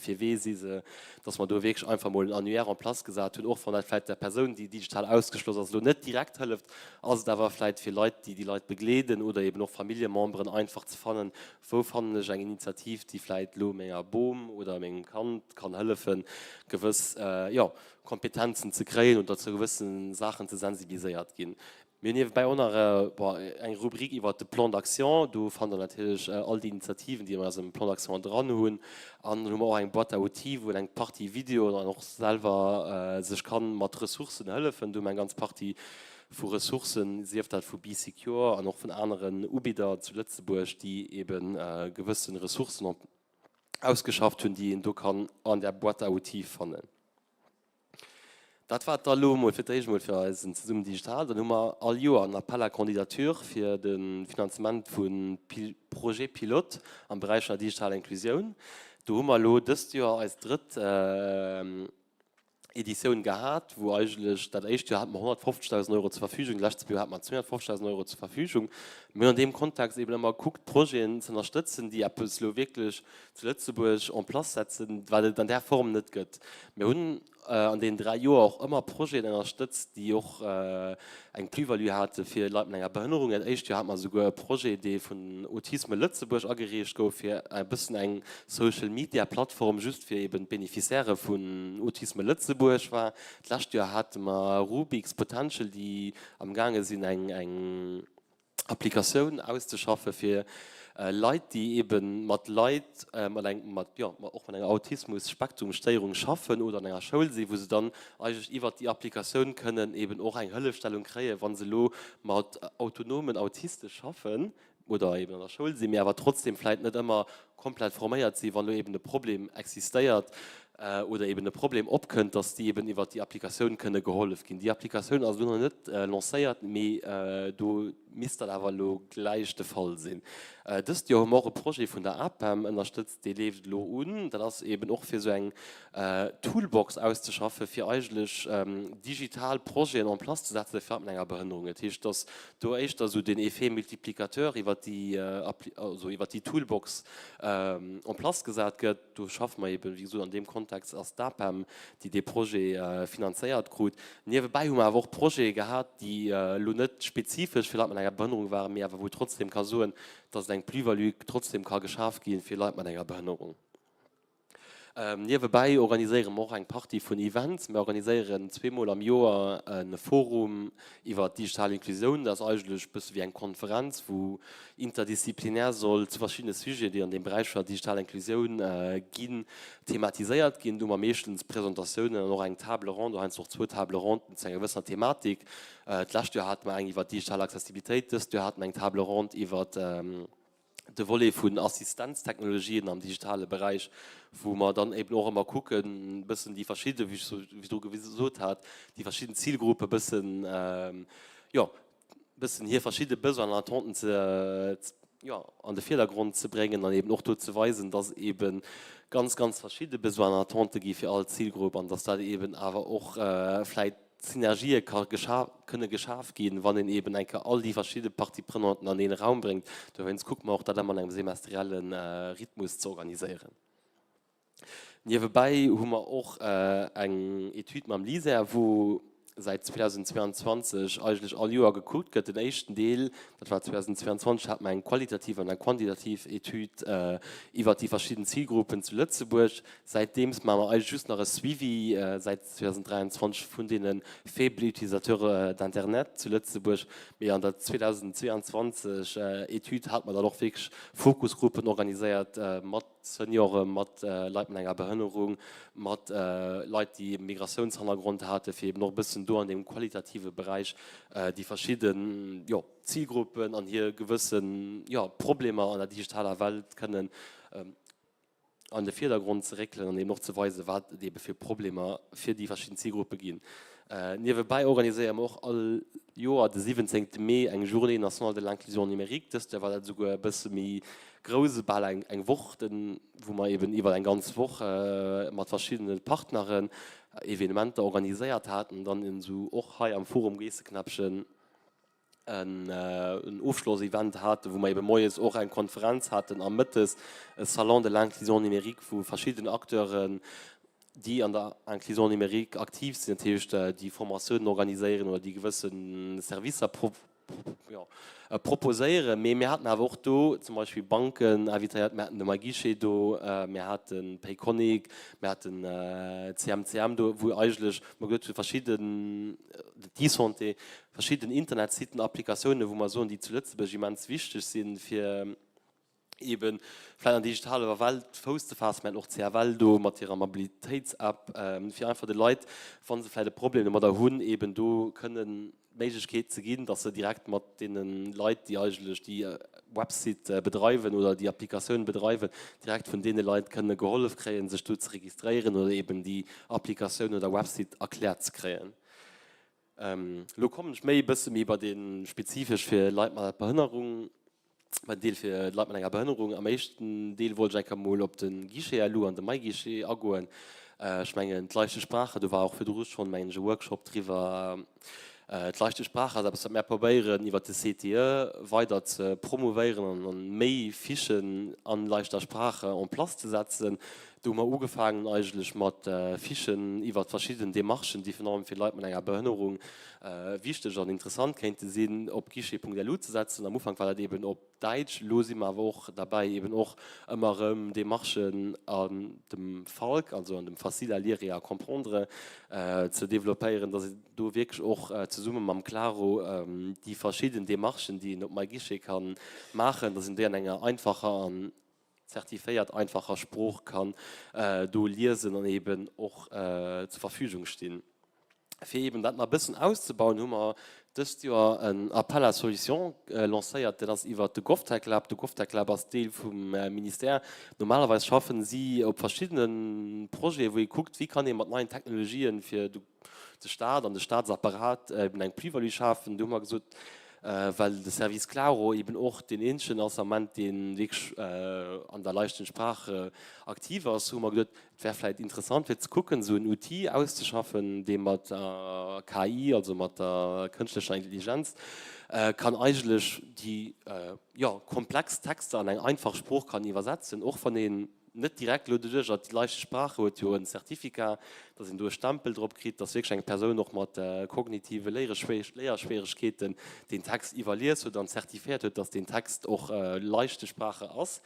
fir wee si se, dass mer do wierklech einfach mol en Annuaire en place gesat hunn, och wann dat vläicht der Persoun, déi digital ausgeschloss ass, elo net direkt hëlleft, ass et awer vläicht fir Leit, déi déi Leit begleeden oder eben och Familljememberen einfach ze fannen, Wou fannen ech eng Initiativ, déi vläit elo menger Bom oder mengem Kand kann hëllefen, gewëss, jo, Kompetenzen ze kréien oder zu gewësse Saachen ze sensibiliséiert ginn? Mir hunn niewebäi och nach, bon, eng Rubrik iwwert de Plan d'action. Do fannt Der natierlech all déi Initiativen, déi mer an eisem Plan d'action dran hunn. An dann hu mer och eng Boîte à outils, wou een eng Partie Videoen an och selwer sech kann mat Ressourcen hëllefen. Do hu mer eng ganz Partie vu Ressourcen, sief dat vu Bee Secure an och vun aneren Ubidder zu Lëtzebuerg, déi ebe gewësse Ressourcen ausgeschafft hunn, déi een do kann an där Boîte à outils fannen. Dat war et da elo emol fir d'éischt emol fir eisen Zesummen Digital. Dann hu mer all Joer en Appel à candidature fir de Finanzement vu Projets pilotes am Beräich vun der digitaler Inklusioun. Do hu mer elo dëst Joer eis drëtt Editioun gehat, wou eigentlech dat éischt Joer hate mer 150.000 Euro zur Verfügung, d'lescht Joer hate mer 250.000 Euro zur Verfügung. Mir hunn an deem Kontext eben ëmmer gekuckt, Projeten ze ënnerstëtzen, déi eppes elo wierklech zu Lëtzebuerg en place setzen, wat et an där Form net gëtt. Mir hunn an deenen 3 Joer och ëmmer Projeten ënnerstëtzt, déi och eng Plus-value hate fir Leit mat enger Behënnerung. Dat éischt Joer hate mer esouguer e Projet, dee vun Autisme Lëtzebuerg agereecht gouf, fir e bëssen eng Social-Media-Plattform just fir eben d'Beneficiairë vun Autisme Lëtzebuerg war. D'lescht Joer hate mer Rubik's Potential, déi amgaange sinn eng Applikatioun auszeschaffe fir Leit, déi ebe mat Leit mat eng, mat, jo, och mat enger Autismus-Spektrum-Stéierung schaffen oder an enger Schoul sinn, wou se dann eigentlech iwwert déi Applikatioun kënnen eben och eng Hëllefstellung kréien, wa se elo mat autonomen Autiste schaffen oder eben an der Schoul sinn, mee awer trotzdem vläicht net ëmmer komplett forméiert sinn, wann elo eben e Problem existéiert oder eben e Problem opkënnt, dass déi eben iwwert déi Applikatioun kënne gehollef ginn. Déi Applikatioun ass elo nach net lancéiert, mee do. misst dat awer elo gläich de Fall sinn. Dëst Joer hu mer och e Projet vun der APEM ënnerstëtzt, dee leeft elo un. Dat ass eeben och fir esou eng Toolbox auszeschaffen, fir eigentlech digital Projeten en place ze setzen fir Leit mat enger Behënnerung. Dat heescht, dass do éischter esou den Effet multiplicateur iwwert déi, also iwwert déi Toolbox en place gesat gëtt. Do schaffe mer eeben, wéi gesot, an deem Kontext ass d'APEM, déi dee Projet finanzéiert krut. Niewebäi hu mer awer och Projete gehat, déi elo net spezifesch fir Leit mat enger Behënnerung waren, mee awer wou trotzdem ka soen, dass et eng Plus-value trotzdem ka geschaf gi fir Leit mat enger Behënnerung. Niewebäi organiséiere mer och eng Partie vun Events. Mir organiséieren zweemol am Joer e Forum iwwer digital Inklusioun. Dat ass eigentlech e bësse wéi eng Konferenz, wou interdisziplinär soll zu verschiddene Sujeten, déi an deem Beräich vun der digitaler Inklusioun ginn, thematiséiert ginn. Do hu mer meeschtens Presentatiounen an och eng Table ronde, heiansdo och zwou Table ronden zu enger gewëssener Thematik. D'lescht Joer hate mer eng iwwer digital Accessibilitéit, dëst Joer hate mer eng Table ronde iwwer de Volet vun Assistenztechnologien am digitale Beräich, wou mer dann eben och ëmmer kucken, e bëssen déi verschidde, wéi ech virdru gesot hat, déi verschidden Zilgruppe e bëssen, jo, e bëssen hir verschidde Besoinen an Attenten ze, jo, an de Virdergrond ze bréngen an eben och do ze weisen, dass ebe ganz, ganz verschidde Besoinen an Attente gi fir all Zilgrupp an dass dat eben awer och vläicht Synergië ka kënne geschaf ginn, wann een eeben eng Kéier all déi verschidde Partie-prenanten an ee Raum bréngt. Dowéinst kucke mer och, dat ëmmer an engem semestrielle Rhythmus ze organiséieren. Niewebäi hu mer och eng Etüd mam LISER, wou säit 2022 eigentlech all Joer gekuckt gëtt. Den éischten Deel, dat war 2022, hate mer eng qualitativ an eng quantitativ Etüd iwwert déi verschidden Zilgruppen zu Lëtzebuerg. Säitdeems maache mer eigentlech just nach e Suivi säit 2023 vun deene faibles utilisateurs d'internet zu Lëtzebuerg, mee an der 2022 Etüd hate mer dann och wierklech Fokusgruppen organiséiert mat Senioren, mat Leit mat enger Behënnerung, mat Leit, déi e Migratiounshannergrond haten, fir eben och e bëssen do an deem qualitative Beräich déi verschidden, jo, Zilgruppen an hir gewëssen, jo, Problemer an der digitaler Welt kënnen an de Virdergrond ze réckelen an eben och ze weisen, wat et ebe fir Problemer fir déi verschidden Zilgruppe ginn. Niewebäi organiséiere mer och all Joer de 17 Mee eng Journée nationale de l'inclusion numérique. Dëst Joer war dat esouguer e bësse méi grouss, bal eng Woch, wou mer eben iwwer eng ganz Woch mat verschiddene Partneren Evenementer organiséiert haten, dann esou och hei am Forum Geesseknäppchen en Ofschlossevent haten, wou mer ebe moies och eng Konferenz haten a mëttes e Salon de l'inclusion numérique, wou verschidden Acteuren, déi an der Inclusion numérique aktiv sinn, dat heescht déi Formatiounen organiséieren oder déi gewësse Servicer proposéieren. Mee mir haten awer och do zum Beispill Banken invitéiert, mir haten de MyGuichet do, mir hate Payconiq, mir haten CMCM do, wou eigentlech mer gesot hunn, verschidden, d'eSanté, verschidden Internetsiten, Applikatiounen, wou mer soen, déi zu Lëtzebuerg immens wichteg sinn, fir eebe vläicht an der digitaler Welt Fouss ze faassen. Mir haten och CFL do mat hirer Mobilitéitsapp, fir einfach de Leit, wa se vläicht e Problem domadder hunn, eeben do kënnen d'Méiglechkeet ze ginn, dass se direkt mat deene Leit, déi eigentlech déi Website bedreiwen oder déi Applikatioun bedreiwen, direkt vun deene Leit kënne gehollef kréien, sech do ze registréieren oder eeben déi Applikatioun oder Website erkläert ze kréien. Elo kommen ech méi e bësse méi bei dee spezifesch fir Leit mat Behënnerung, bei den Deel fir Leit mat enger Behënnerung. Am éischten Deel wollt ech eng Kéier mol op de Guichet LU an de MyGuichet agoen. Ech mengen, d'Leichte Sprache, do war och virdru schonn, mengen ech, e Workshop driwwer. D'Leichte Sprache ass eppes, wat mär probéieren iwwert de CTE weider ze promouvéieren an méi Fichen an Leichter Sprache en place ze setzen. Do hu mer ugefaangen eigentlech mat Fichen iwwert verschidden Demarchen, déi virun allem fir Leit mat enger Behënnerung wichteg an interessant kéinte sinn, op guichet.lu ze setzen. Am Ufank war dat eeben op Däitsch, elo si mer awer och derbäi eeben och ëmmer erëm Demarchen an dem FALC, also an dem Facile à lire et à comprendre, ze developpéieren, dass een do wierklech och zesumme mam Klaro déi verschidden Demarchen, déi een op MyGuichet ka maachen, dass een déi an enger einfacher an zertifiéiert einfacher Sprooch kann do liesen an eben och zur Verfügung stinn. Fir eben dat nach e bëssen auszebauen, hu mer dëst Joer en Appel à solutions lancéiert. Dat ass iwwert de GovTech Lab. De GovTech Lab ass Deel vum Ministère. Normalerweis schaffen si op verschiddene Projeten, wou ee kuckt, wéi kann ee mat neien Technologien fir de Staat an de Staatsapparat eben eng Plus-value schafen. Do hu mer gesot. Well de Service Klaro eben och deen eenzegen ass am Ament, dee wierklech an der Leichten Sprache aktiv ass, hu mer geduet, et wär vläicht interessant fir ze kucken, esou en Outil auszeschaffen, dee mat der KI, also mat der kënschtlecher Intelligenz, kann eigentlech déi, jo, komplex Texter an eng einfach Sprooch kann iwwersetzen, och wann een net direkt elo doduerch, datt déi Leichte Sprache huet jo en Certificat, datt een do e Stempel drop kritt, datt wierklech eng Persoun och mat kognitive Léierschwieregkeeten deen Text iwwerlies huet an zertifiéiert huet, datt deen Text och Leichte Sprache ass.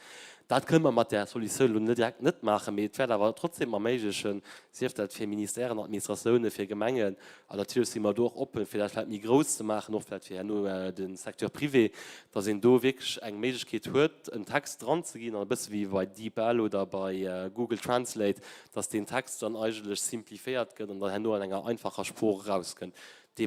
Dat kënne mer mat där Solutioun elo net direkt net maachen, mee et wäert awer trotzdem erméiglechen, sief dat fir Ministèren, Administratiounen, fir Gemengen, An natierlech si mer do och oppen, fir dat vläicht méi grouss ze maachen, och vläicht fir herno de Secteur privé, dass een do wierklech eng Méiglechkeet huet, en Text dranzeginn an e bësse wéi bei DeepL oder bei Google Translate, dass deen Text dann eigentlech simplifiéiert gëtt an dann herno an enger einfacher Sprooch erauskënnt. Dee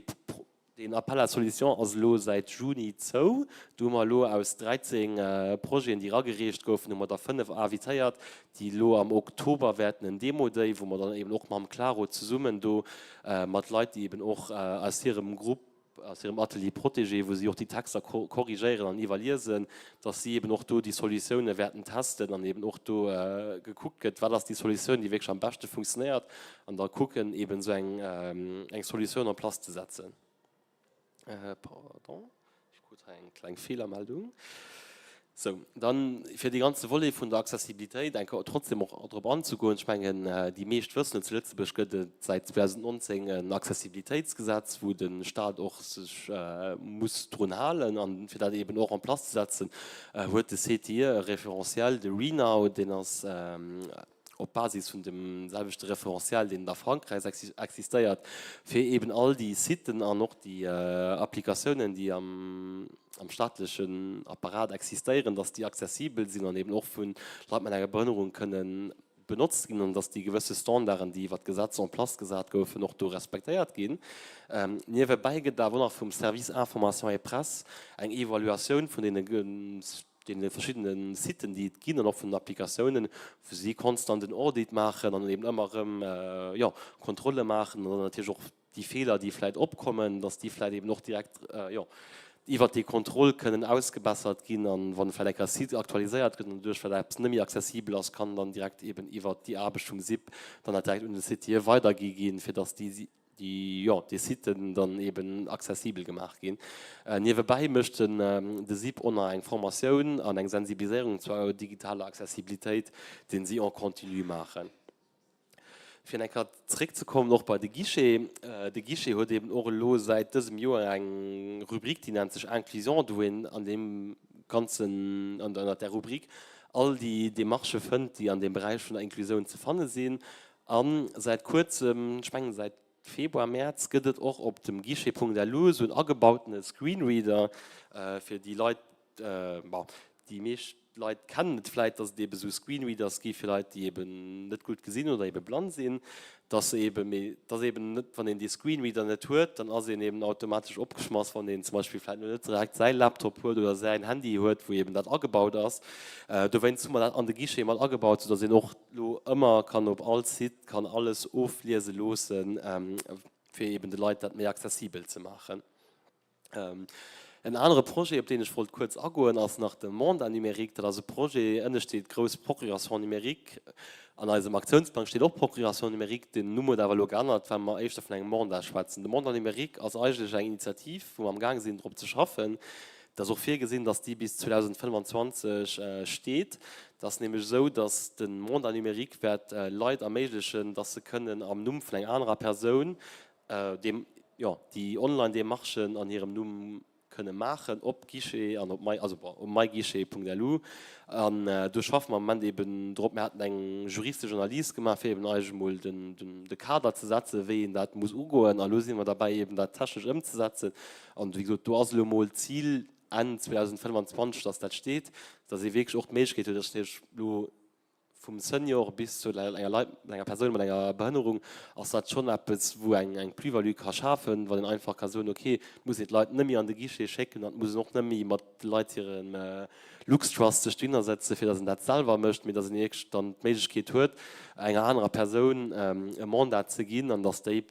Deen Appel à solutions ass elo säit Juni zou. Do hu mer elo aus 13 Projeten, déi eragereecht goufen, hu mer der 5 invitéiert, déi elo am Oktober wäerten en Demo Day, wou mer dann eben och mam Klaro zesummen do mat Leit, déi eben och aus hirem Grupp, aus hirem Atelier protégé, wou si och déi Texter korrigéieren an iwwerliesen, dass si eben och do déi Solutioune wäerten testen an eben och do gekuckt gëtt, wat ass déi Solutioun, déi wierklech am beschte funktionéiert an da kucken eben esou eng Solutioun en place ze setzen. Pardon, ech krut hei eng kleng Feelermeldung. Sou, dann fir dee ganze Volet vun der Accessibilitéit eng Kéier trotzdem och drop anzegoen. Ech mengen, déi meescht wëssen et, zu Lëtzebuerg gëtt et säit 2019 en Accessibilitéitsgesetz, wou de Stat och sech muss drun halen. An fir dat eeben och en place ze setzen, huet de CTIE e Référentiel, de ReNow, deen ass op Basis vun dem selwechte Référentiel, deen a Frankräich existéiert, fir eben all déi Siten an och déi Applikatiounen, déi am staatlechen Apparat existéieren, dass déi accessibel sinn an eben och vu Leit mat enger Behënnerung kënnen benotzt ginn an dass déi gewësse Standarden, déi iwwert d'Gesetz en place gesat goufen, och do respektéiert ginn. Niewebäi gëtt et awer och nach vum Service Information et Presse eng Evaluatioun vun deene deene verschiddene Siten, déi et ginn, an och vun den Applikatiounen, wou si konstant en Audit maachen an eben ëmmer erëm, jo, Kontrolle maachen an dann natierlech och déi Feeler, déi vläicht opkommen, dass déi vläicht eben och direkt, jo, iwwert déi Kontroll kënnen ausgebessert ginn. An wann vläicht eng Kéier e Site aktualiséiert gëtt an doduerch vläicht eppes net méi accessibel ass, kann dann direkt eben iwwert déi Aarbecht vum SIP dann dat direkt un de CTIE weidergi ginn, fir dass déi déi, jo, déi Siten dann eben accessibel gemaach ginn. Niewebäi mécht den de SIP och nach eng Formatioun an eng Sensibiliséierung zur digitaler Accessibilitéit, deen si en continu maachen. Fir eng Kéier zréckzekommen och bei de Guichet, De Guichet huet eben och elo säit dësem Joer eng Rubrik, déi nennt sech Inclusion, do wou een an deem ganzen, ënnert där Rubrik all déi Demarchë fënnt, déi an deem Beräich vun der Inclusioun ze fanne sinn. A säit kuerzem, ech mengen säit Februar, Mäerz, gëtt et och op dem Guichet.lu esou en agebautene Screenreader fir déi Leit, bon, déi meescht Leit kennen et vläit, dass et eebe sou Screenreaders gi fir Leit, déi eeben net gutt gesinn oder eebe blann sinn, dass se eebe, mee et ass eeben net, wann een dee Screenreader net huet, dann ass een eeben automatesch opgeschmass, wann een zum Beispill vläit net direkt säi Laptop huet oder säin Handy huet, wou eeben dat agebaut ass. Dowéinst hu mer dat an de Guichet mat agebaut, soudass een och elo ëmmer kann op all Site kann alles ofliese loossen, fir eben de Leit dat méi accessibel ze maachen. En anere Projet, op deen ech wollt kuerz agoen, ass nach de Mandat numérique. Dat ass e Projet, ënne steet grouss Procuration numérique. An eisem Aktiounsplang steet och Procuration numérique. Den Numm huet awer elo geännert, well mer éischter vun engem Mandat schwätzen. De Mandat numérique ass eigentlech eng Initiativ, wou mer amgaang sinn, drop ze schaffen. Et ass och virgesinn, dass déi bis 2025 steet. Et ass nämlech esou, dass de Mandat numérique wäert Leit erméiglechen, dass se kënnen am Numm vun enger anerer Persoun déi Online-Demarchen an hirem Numm kënne maachen op Guichet an op my, also bon, op myguichet.lu. An do schaffe mer am Moment eeben drop. Mir haten eng juristesch Analys gemaach, fir eeben eigentlech emol de Kader ze setzen, wéi een dat muss ugoen. A lo si mer derbäi, eeben dat technesch ëmzesetzen. An wéi gesot, do ass elo emol d'Zil Enn 2025, dass dat steet, dass ee wierklech och d'Méiglechkeet huet, dass natierlech elo vum Senior bis zu enger Leit, enger Persoun mat enger Behënnerung, ass dat schonn eppes, wou eng eng Plus-value ka schafen, wann een einfach ka soen, okay, et muss een d'Leit net méi an de Guichet schécken an et muss een och net méi mat de Leit hirem Luxtrust sech dohinner setzen, fir dass een dat selwer mécht, mee dass een wierklech dann d'Méiglechkeet huet, enger anerer Persoun e Mandat ze ginn an dass déi.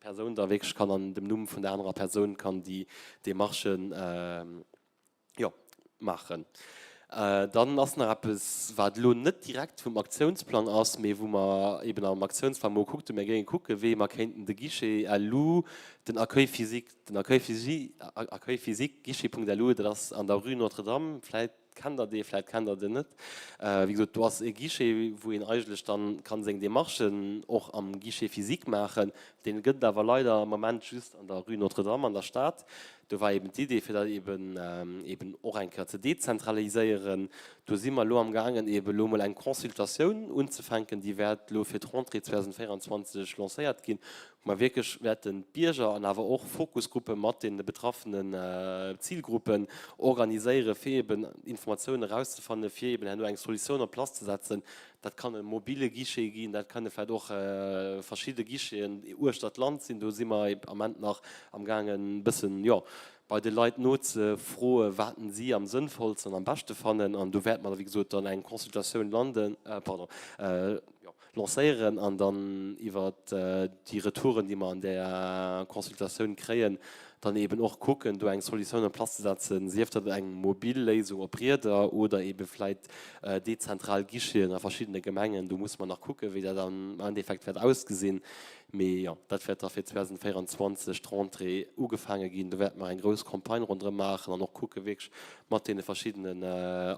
Persoun da wierklech kann an dem Numm vun der anerer Persoun kann déi Demarchen, jo, maachen. Dann ass nach eppes, wat elo net direkt vum Aktiounsplang ass, mee wou mer eben am Aktiounsplang mol gekuckt hunn, Mir géinge kucken, wéi mer kéinten de Guichet LU, den Accueil physique, den Accueil physique, Accueil physique, guichet.lu, dat ass an der Rue Notre-Dame, vläit kennt Der dee, vläit kennt Der den net. Wéi gesot, do ass e Guichet, wou een eigentlech dann ka seng Demarchen och am Guichet physique maachen. Dee gëtt et awer leider am Moment just an der Rue Notre-Dame an der Stad. Do war eben d'Idee, fir dat eben eben och eng Kéier ze dezentraliséieren. Do si mer elo amgaangen, eben elo emol eng Consultatioun unzefänken, déi wäert elo fir d'Rentrée 2024 lancéiert ginn, wou mer wierklech wäerten d'Bierger an awer och Fokusgruppe mat deene betraffenen Zilgruppen organiséieren, fir eben Informatiounen erauszefannen, fir eben herno eng Solutioun en place ze setzen, Dat kann e mobile Guichet ginn, dat kënne vläicht och verschidde Guicheten uechter d'Land sinn. Do si mer am Ament nach amgaangen, e bëssen, jo, bei de Leit nozefroen, wat si am sënnvollsten an am beschte fannen. An do wäerte mer da, wéi gesot, dann eng Consultatioun landen, pardon, jo, lancéieren an dann iwwer déi Retouren, déi mer an där Consultatioun kréien, dann eeben och kucken, do eng Solutioun en place ze setzen, sief dat eng mobil Léisung op Rieder oder eebe vläit dezentral Guicheten a verschiddene Gemengen. Do musse mer nach kucken, wéi dat am Endeffekt wäert ausgesinn. Mee jo, dat wäert da fir 2024 d'Rentrée ugefaange ginn. Do wäerte mer eng grouss Campagne ronderëm maachen an och kucke wierklech mat deene verschiddenen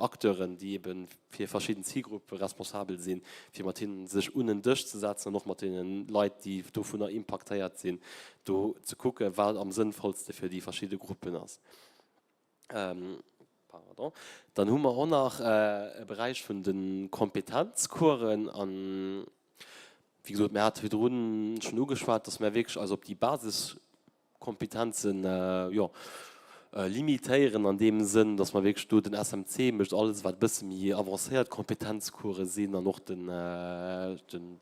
Acteuren, déi eebe fir verschidden Zilgruppe responsabel sinn, fir mat hinnen sech un en Dësch ze setzen an och mat deene Leit, déi dovunner impaktéiert sinn, do ze kucken, wat am sënnvollste fir déi verschidde Gruppen ass. Pardon. Dann hu mer och nach e Beräich vun de Kompetenzcoursen. An, wéi gesot, mir hate virdrun schonn ugeschwat, dass mir wierklech eis op déi Basiskompetenzen, jo, limitéieren an deem Sënn, dass mer wierklech do den SMC mécht alles, wat e bësse méi avancéiert Kompetenzcourse sinn an och de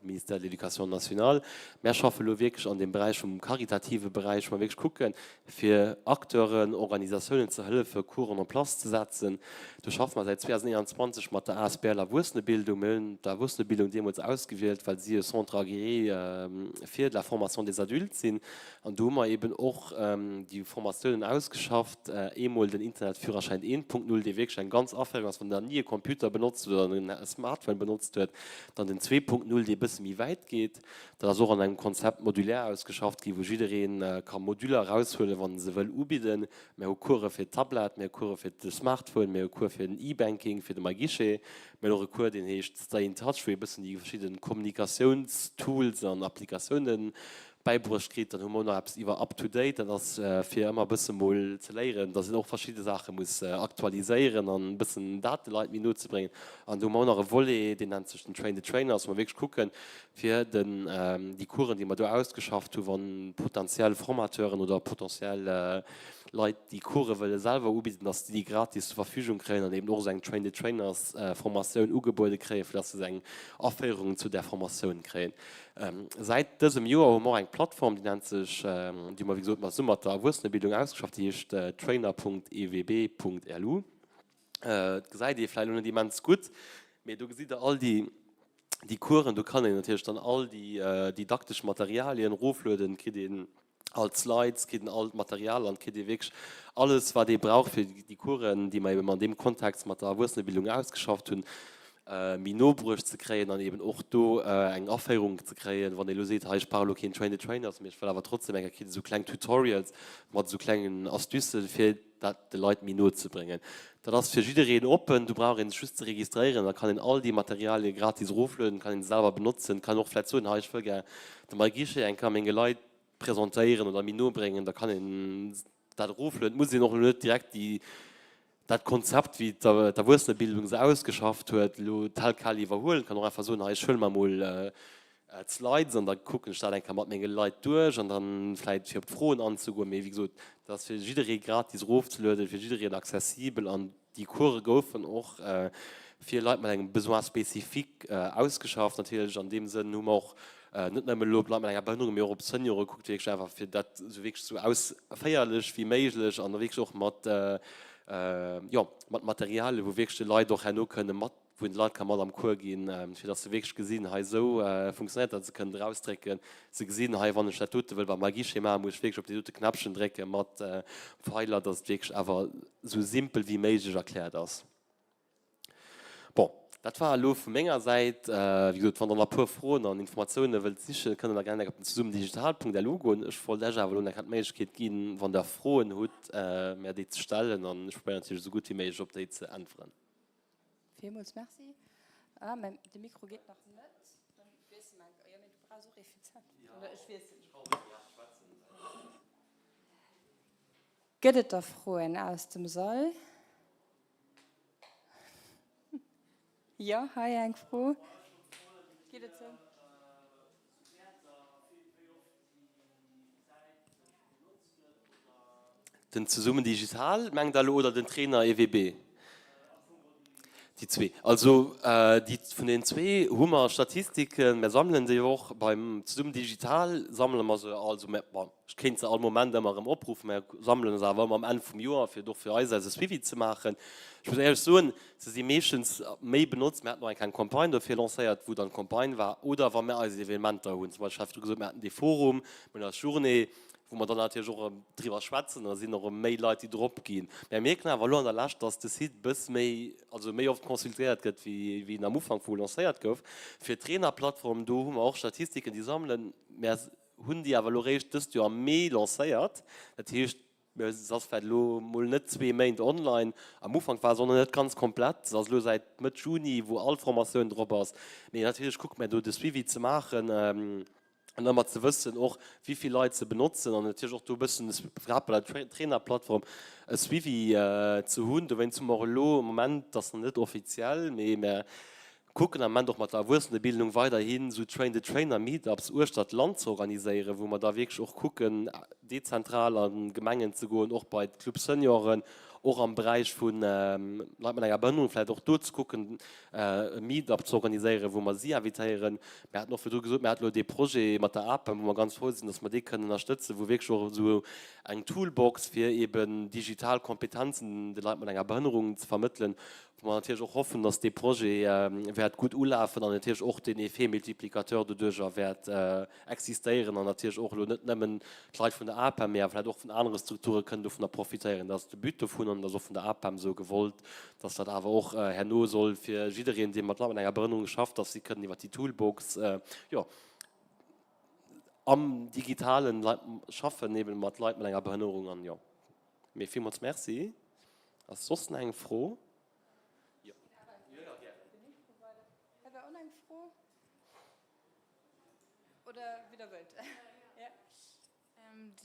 Ministère de l'Éducation nationale. Mär schaffe elo wierklech an deem Beräich vum karitative Beräich, wou mer wierklech kucken, fir Acteuren, Organisatiounen ze hëllefen, Coursen en place ze setzen. Do schaffe mer säit 2021 mat der asbl Erwuessenebildung. Mir hunn d'Erwuessenebildung deemools ausgewielt, well si e Centre agréé fir la formation des adultes sinn. An do hu mer eeben och déi Formatiounen ausgeschafft, eemol den Internetführerschein 1.0, dee wierklech eng ganz Aféierung ass, wann Der ni e Computer benotzt hutt oder e Smartphone benotzt huet, dann den 2.0, dee e bësse méi wäit geet. Dat ass och an engem Konzept modulaire ausgeschafft ginn, wou jidderee ka Moduler eraushuelen, wann e se wëll ubidden. Mir hu Course fir d'Tablett, mir hu Course fir de Smartphone, mir hu Cours fir den E-Banking, fir de MyGuichet. Mir hunn och e Cours, deen heescht Stay in touch, wou ee bëssen déi verschidde Kommunikatiounstools an Applikatiounen bäibruecht kritt. Dann hu mer och nach eppes iwwer Up to date, dat ass fir ëmmer e bësse mol ze léieren, dass een och verschidde Saache muss aktualiséieren an e bëssen dat de Leit méi no ze bréngen. An do hu mer och nach e Volet, deen nennt sech den Train the Trainers, wou mer wierklech kucken, fir den, déi Coursen, déi mer do ausgeschafft hunn, wann potentiell Formateuren oder potentiell Leit déi Course wëlle selwer ubidden, dass déi déi gratis zur Verfügung kréien an eben och esou eng Train the Trainers Formatioun ugebuede kréien, fir dass se eng Aféierung zu där Formatioun kréien. Säit dësem Joer hu mer och eng Plattform, déi nennt sech, déi hu mer wéi gesot mat zesumme mat der Erwuessenebildung ausgeschafft, déi heescht trainer.ewb.lu. Et gesäit ee vläicht elo net immens gutt, mee do gesitt Der all déi déi Coursen, do kann een natierlech dann all déi didaktesch Materialien eroflueden, kritt een all d'Slides, kritt een all d'Material an kritt ee wierklech alles, wat ee brauch, fir déi Coursen, déi mer eben an deem Kontext mat der Erwuessenebildung ausgeschafft hunn, méi no bruecht ze kréien an eben och do eng Aféierung ze kréien, wann ee elo seet, hei ech brauch elo keen Train the Trainers, mee ech wëll awer trotzdem eng Kéier kritt esou kleng Tutorials mat esou klengen Astucen, fir dat de Leit méi no ze bréngen. Dat ass fir jiddereen oppen, do brauch ee sech just ze registréieren, da kann een all déi Materialie gratis eroflueden, kann een se selwer benotzen, kann och vläicht soen, hei ech wëll gär de MyGuichet eng Kéier menge Leit presentéieren oder méi no bréngen, da kann een dat eroflueden. Et muss een och elo net direkt déi, dat Konzept wéi d'Erwuessenebildung se ausgeschafft huet, elo tel quel iwwerhuelen, kann och einfach soen, hei ech huele mer emol d'Slides an da kucken ech dat eng Kéier mat menge Leit duerch an dann vläit fir op d'Froen anzegoen. Mee wéi gesot, dat ass fir jidderee gratis erofzelueden, fir jiddereen accessibel an déi Course goufen och fir Leit mat engem Besoin spécifique ausgeschafft. Natierlech an deem Sënn hu mer och net nëmmen elo op Leit mat enger Behënnerung, mee och op Seniore gekuckt, wierklech einfach fir dat esou wierklech esou ausféierlech wéi méiglech an da wierklech och mat, jo, mat Materialien, wou wierklech déi Leit och herno kënne mat. wou een de Leit ka mat am Cours ginn, fir datt se wierklech gesinn, hei esou funktionéiert dat, se kënnen erausdrécken, se gesinn, hei wann ech dat dote wëll beim Guichet maachen, muss ech wierklech op deen dote Knäppchen drécke mat Pfeiler, datt et wierklech awer esou simpel wéi méiglech erkläert ass. Bon, dat war elo vu menger Säit. Wéi gesot, wann Der nach e puer Froen an Informatioune wëllt sichen, kënnt Der nach gerne op den zesummendigital.lu goen. Ech wollt lech awer elo nach d'Méiglechkeet ginn, wann Der Froen hutt, mär déi ze stellen an ech probéieren natierlech esou gutt wéi méiglech op déi ze äntweren. Villmools Merci. Ah, mä de Mikro geet nach net. Dann wiessele mer. Jo, mee du brauchs och ee fir ze äntweren, oder ech weess et net. Gëtt et da Froen aus dem Sall? Jo, hei eng Fro. Geet et sou? Den Zesummen Digital mengt Der elo oder den Trainer EWB? Déi zwee. Also déi vun den zwee hu mer Statistiken, mer sammelen déi och. Beim Zesummen Digital sammele mer se, also mer, bon, ech kéint se all Moment ëmmer erëm opruffen, mer sammelen se awer ëmmer am Enn vum Joer, fir et och fir eis eise Suivi ze maachen. Ech muss éierlech soen, Se si meeschtens méi benotzt. Mir haten och eng kleng Campagne dofir lancéiert, wou dann d'Campagne war. Oder wa mir eis Evenementer hunn, zum Beispill, ech hat virdru gesot, mir haten dee Forum, mir hunn eis Journée, wou mer dann natierlech och erëm driwwer schwätzen, da sinn och erëm méi Leit, déi drop ginn. Mä mir mierken awer elo an der Lescht, dass de Site e bëss méi, also méi oft consultéiert gëtt, wéi wéi en am Ufank, wou e lancéiert gouf. Fir d'Trainer-Plattform, do hu mer och Statistiken, déi sammelen. Mer hunn déi awer elo eréischt dëst Joer am Mee lancéiert. Dat heescht, Mä se ass vläicht elo mol net zwee Méint online. Am Ufank war se och nach net ganz komplett. Se ass elo säit Mëtt Juni, wou all Formatioun drop ass. Mee natierlech kucke mär do de Suivi ze maachen an ëmmer ze wëssen och, wéi vill Leit se benotzen an natierlech och do e bëssen, grad bei der Trainerplattform, e Suivi ze hunn. Dowéinst hu mer och elo am Moment, dat ass nach net offiziell, mee mär Kucken am Ament och mat der Erwuessenebildung weiderhin esou Train the Trainer Meetups uechter d'Land ze organiséieren, wou mer da wierklech och kucken dezentral a Gemengen ze goen, och bei d'Club Senioren, och am Beräich vu Leit mat enger Behënnerung vläicht och do ze kucken e Meetup ze organiséieren, wou mer si invitéieren. Mir haten och virdru gesot, mir haten elo dee Projet mat der APEM, wou mer ganz frou sinn, datt mer dee kënnen ënnerstëtzen, wou wierklech och esou eng Toolbox fir eeben digital Kompetenzen de Leit mat enger Behënnerung ze vermëttelen, Wou mer natierlech och hoffen, dass dee Projet wäert gutt ulafen an natierlech och deen Effet multiplicateur doduerjer wäert existéieren an natierlech och elo net nëmmen d'Leit vun der APEM, mee awer vläicht och vun anere Strukture kënnen dovunner profitéieren. Dat ass de But dovun an et ass och vun der APEM esou gewollt, dass dat awer och herno soll fir jiddereen, dee mat Leit mat enger Behënnerung schafft, dass si kënnen iwwert déi Toolbox, jo, am Digitalen schaffen, eben mat Leit mat enger Behënnerung an, jo. Mee villmools Merci. Ass soss nach eng Fro? Jo. Hei war och nach eng Fro. Oder wéi Der wëllt. Ja.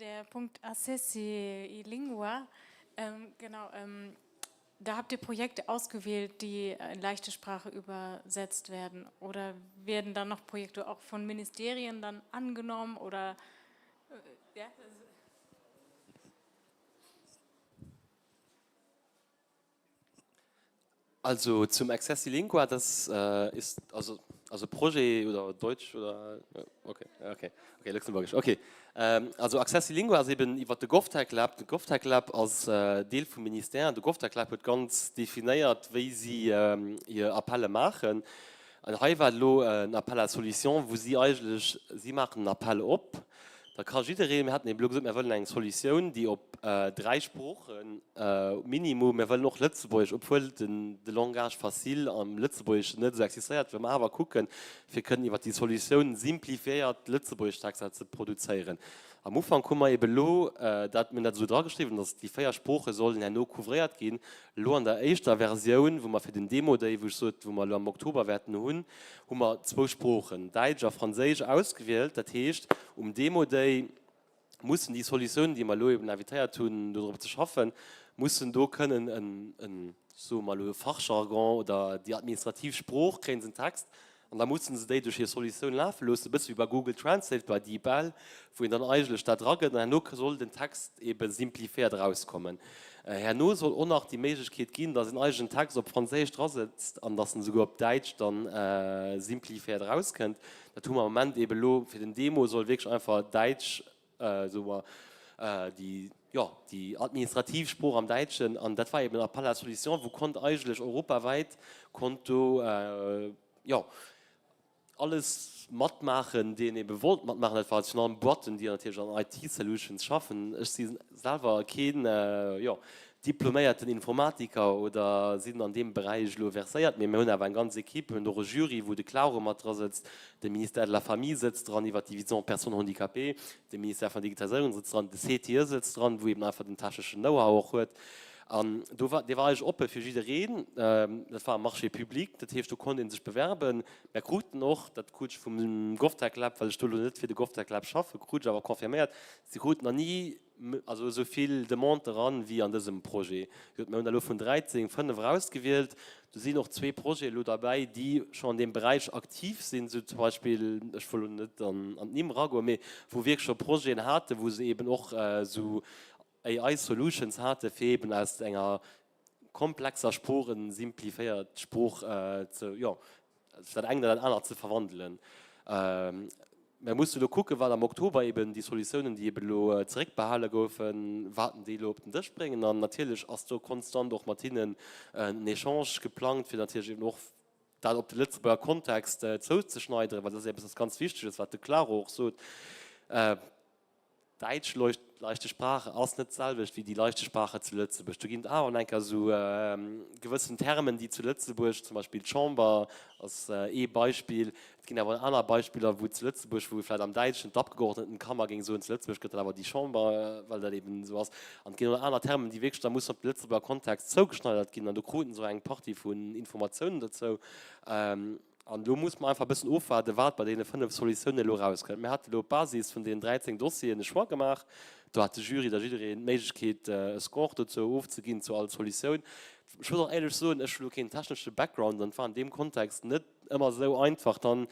Der Punkt Accessi Lingua, genau, da habt ihr Projekte ausgewählt, die in leichte Sprache übersetzt werden. Oder werden dann noch Projekte auch von Ministerien dann angenommen oder ja? Also zum Accessilingua, das ist also also Projet oder Deutsch oder okay okay okay Luxemburgisch okay. Also Accessilingua ass eben iwwert de GovTech Lab. De GovTech Lab ass Deel vum Ministère an de GovTech Lab huet ganz definéiert, wéi si hir Appelle maachen. An hei war et elo en Appel à solutions, wou si eigentlech, si maachen en Appel op, Da ka jiddereen, mir haten eben elo gesot, mir wëllen eng Solutioun, déi op dräi Sproochen minimum, mir wëllen och Lëtzebuergesch, obwuel den de Langage facile am Lëtzebuergeschen net esou existéiert, wëlle mer awer kucken, fir kënnen iwwert déi Solutioun simplifiéiert lëtzebuergesch Texter ze produzéieren. Am Ufank hu mer eben elo dat, mir hunn dat esou drageschriwwen, datt déi 4 Sprooche sollen herno couvréiert ginn. Elo an der éischter Versioun, wou mer fir den Demo Day, wou ech sot, wou mer elo am Oktober wäerten hunn, hu mer zwou Sproochen, Däitsch a Franséisch, ausgewielt. Dat heescht, um Demo Day mussen déi Solutiounen, déi mer elo eben invitéiert hunn, do drop ze schaffen, mussen do kënnen en, en, soe mer elo, Fachjargon oder déi administrativ Sprooch, kréien se en Text an da mussen se déi duerch hir Solutioun lafe loossen, e bësse wéi bei Google Translate, bei DeepL, wou een dann eigentlech dat eragëtt an herno soll den Text ebe simplifiéiert erauskommen. Herno soll och nach déi Méiglechkeet ginn, dass een eidegen Text op Franséisch drasetzt an dass en esouguer op Däitsch dann simplifiéiert erauskënnt. Dat hu mer am Moment eben elo fir den Demo soll wierklech einfach Däitsch, soe mer, déi. Jo, déi administrativ Sprooch am Däitschen, an dat war eben Appel à solution, wou konnt eigentlech europawäit konnt do, jo, alles matmaachen, deen ebe wollt matmaachen. Dat war virun allem Boîten, déi natierlech an IT-Solutions schaffen. Ech si selwer keen, jo, diploméierten Informatiker oder sinn an deem Beräich elo verséiert, mee mir hunn awer eng ganz Equipe, mir hunn och e Jury, wou de Claro mat dra sëtzt, de Ministère de la Famille sëtzt dran iwwert d'Division Personnes handicapées, de Ministère vun der Digitaliséierung sëtzt dran, de CTE sëtzt dran, wou eben einfach den techneschen Know-how och huet. An do war, dee war eigentlech oppe fir jiddereen. Dat war e Marché public, dat heescht, do konnt ee sech bewerben. Mär kruten och, dat krut ech vum GovTech Lab, well ech do elo net fir de GovTech Lab schaffen, krut ech awer confirméiert, si kruten nach ni also esou vill Demandë eran wéi an dësem Projet. Mir hunn der elo vun 13 fënnef erausgewielt. Do sinn och zwee Projete elo derbäi, déi schonn an deem Beräich aktiv sinn, esou zum Beispill, ech wëll elo net an d'Nimm eragoen, mee wou wierklech scho Projeten haten, wou se eeben och esou AI Solutions hate fir eeben aus enger komplexer Sprooch en simplifiéiert Sprooch ze, jo, dat engt an dat anert ze verwandelen. Mer musse elo kucken, wat am Oktober eben déi Solutiounen, déi eben elo zeréckbehale goufen, wat déi elo op den Dësch bréngen. An natierlech ass do konstant och mat hinnen en Echange geplangt, fir natierlech eben och dat op de Lëtzebuerger Kontext zouzeschneideren, well dat ass eppes, wat ganz wichteg ass, wat de Claro och sot. Däitsch Leichte Sprache ass net d'selwecht wéi déi Leichte Sprache zu Lëtzebuerg. Do ginn et awer enker esou gewëssen Termen, déi zu Lëtzebuerg, zum Beispill d'Chamber ass ee Beispill, et ginn awer aner Beispiller, wou zu Lëtzebuerg, wou vläicht am Däitschen d'Abgeordnetenkammer géing soen, zu Lëtzebuerg gëtt dat awer déi Chamber, well dat eben esou ass. An et ginn och aner Termen, déi wierklech da mussen op de Lëtzebuerger Kontext zougeschneidert ginn. An do kruten se och eng Partie vun Informatiounen dozou. An elo muss mer einfach e bëssen ofwaarden, wat bei deene 5 Solutiounen elo erauskënnt. Mir hate elo op Basis vun deenen 13 Dossieren e Choix gemaach. Do hat de Jury da jiddereen d'Méiglechkeet, e Score dozou ofzeginn, zu all Solutioun. Ech muss och éierlech soen, ech hu elo keen technesche Background an et war an deem Kontext net ëmmer esou einfach dann,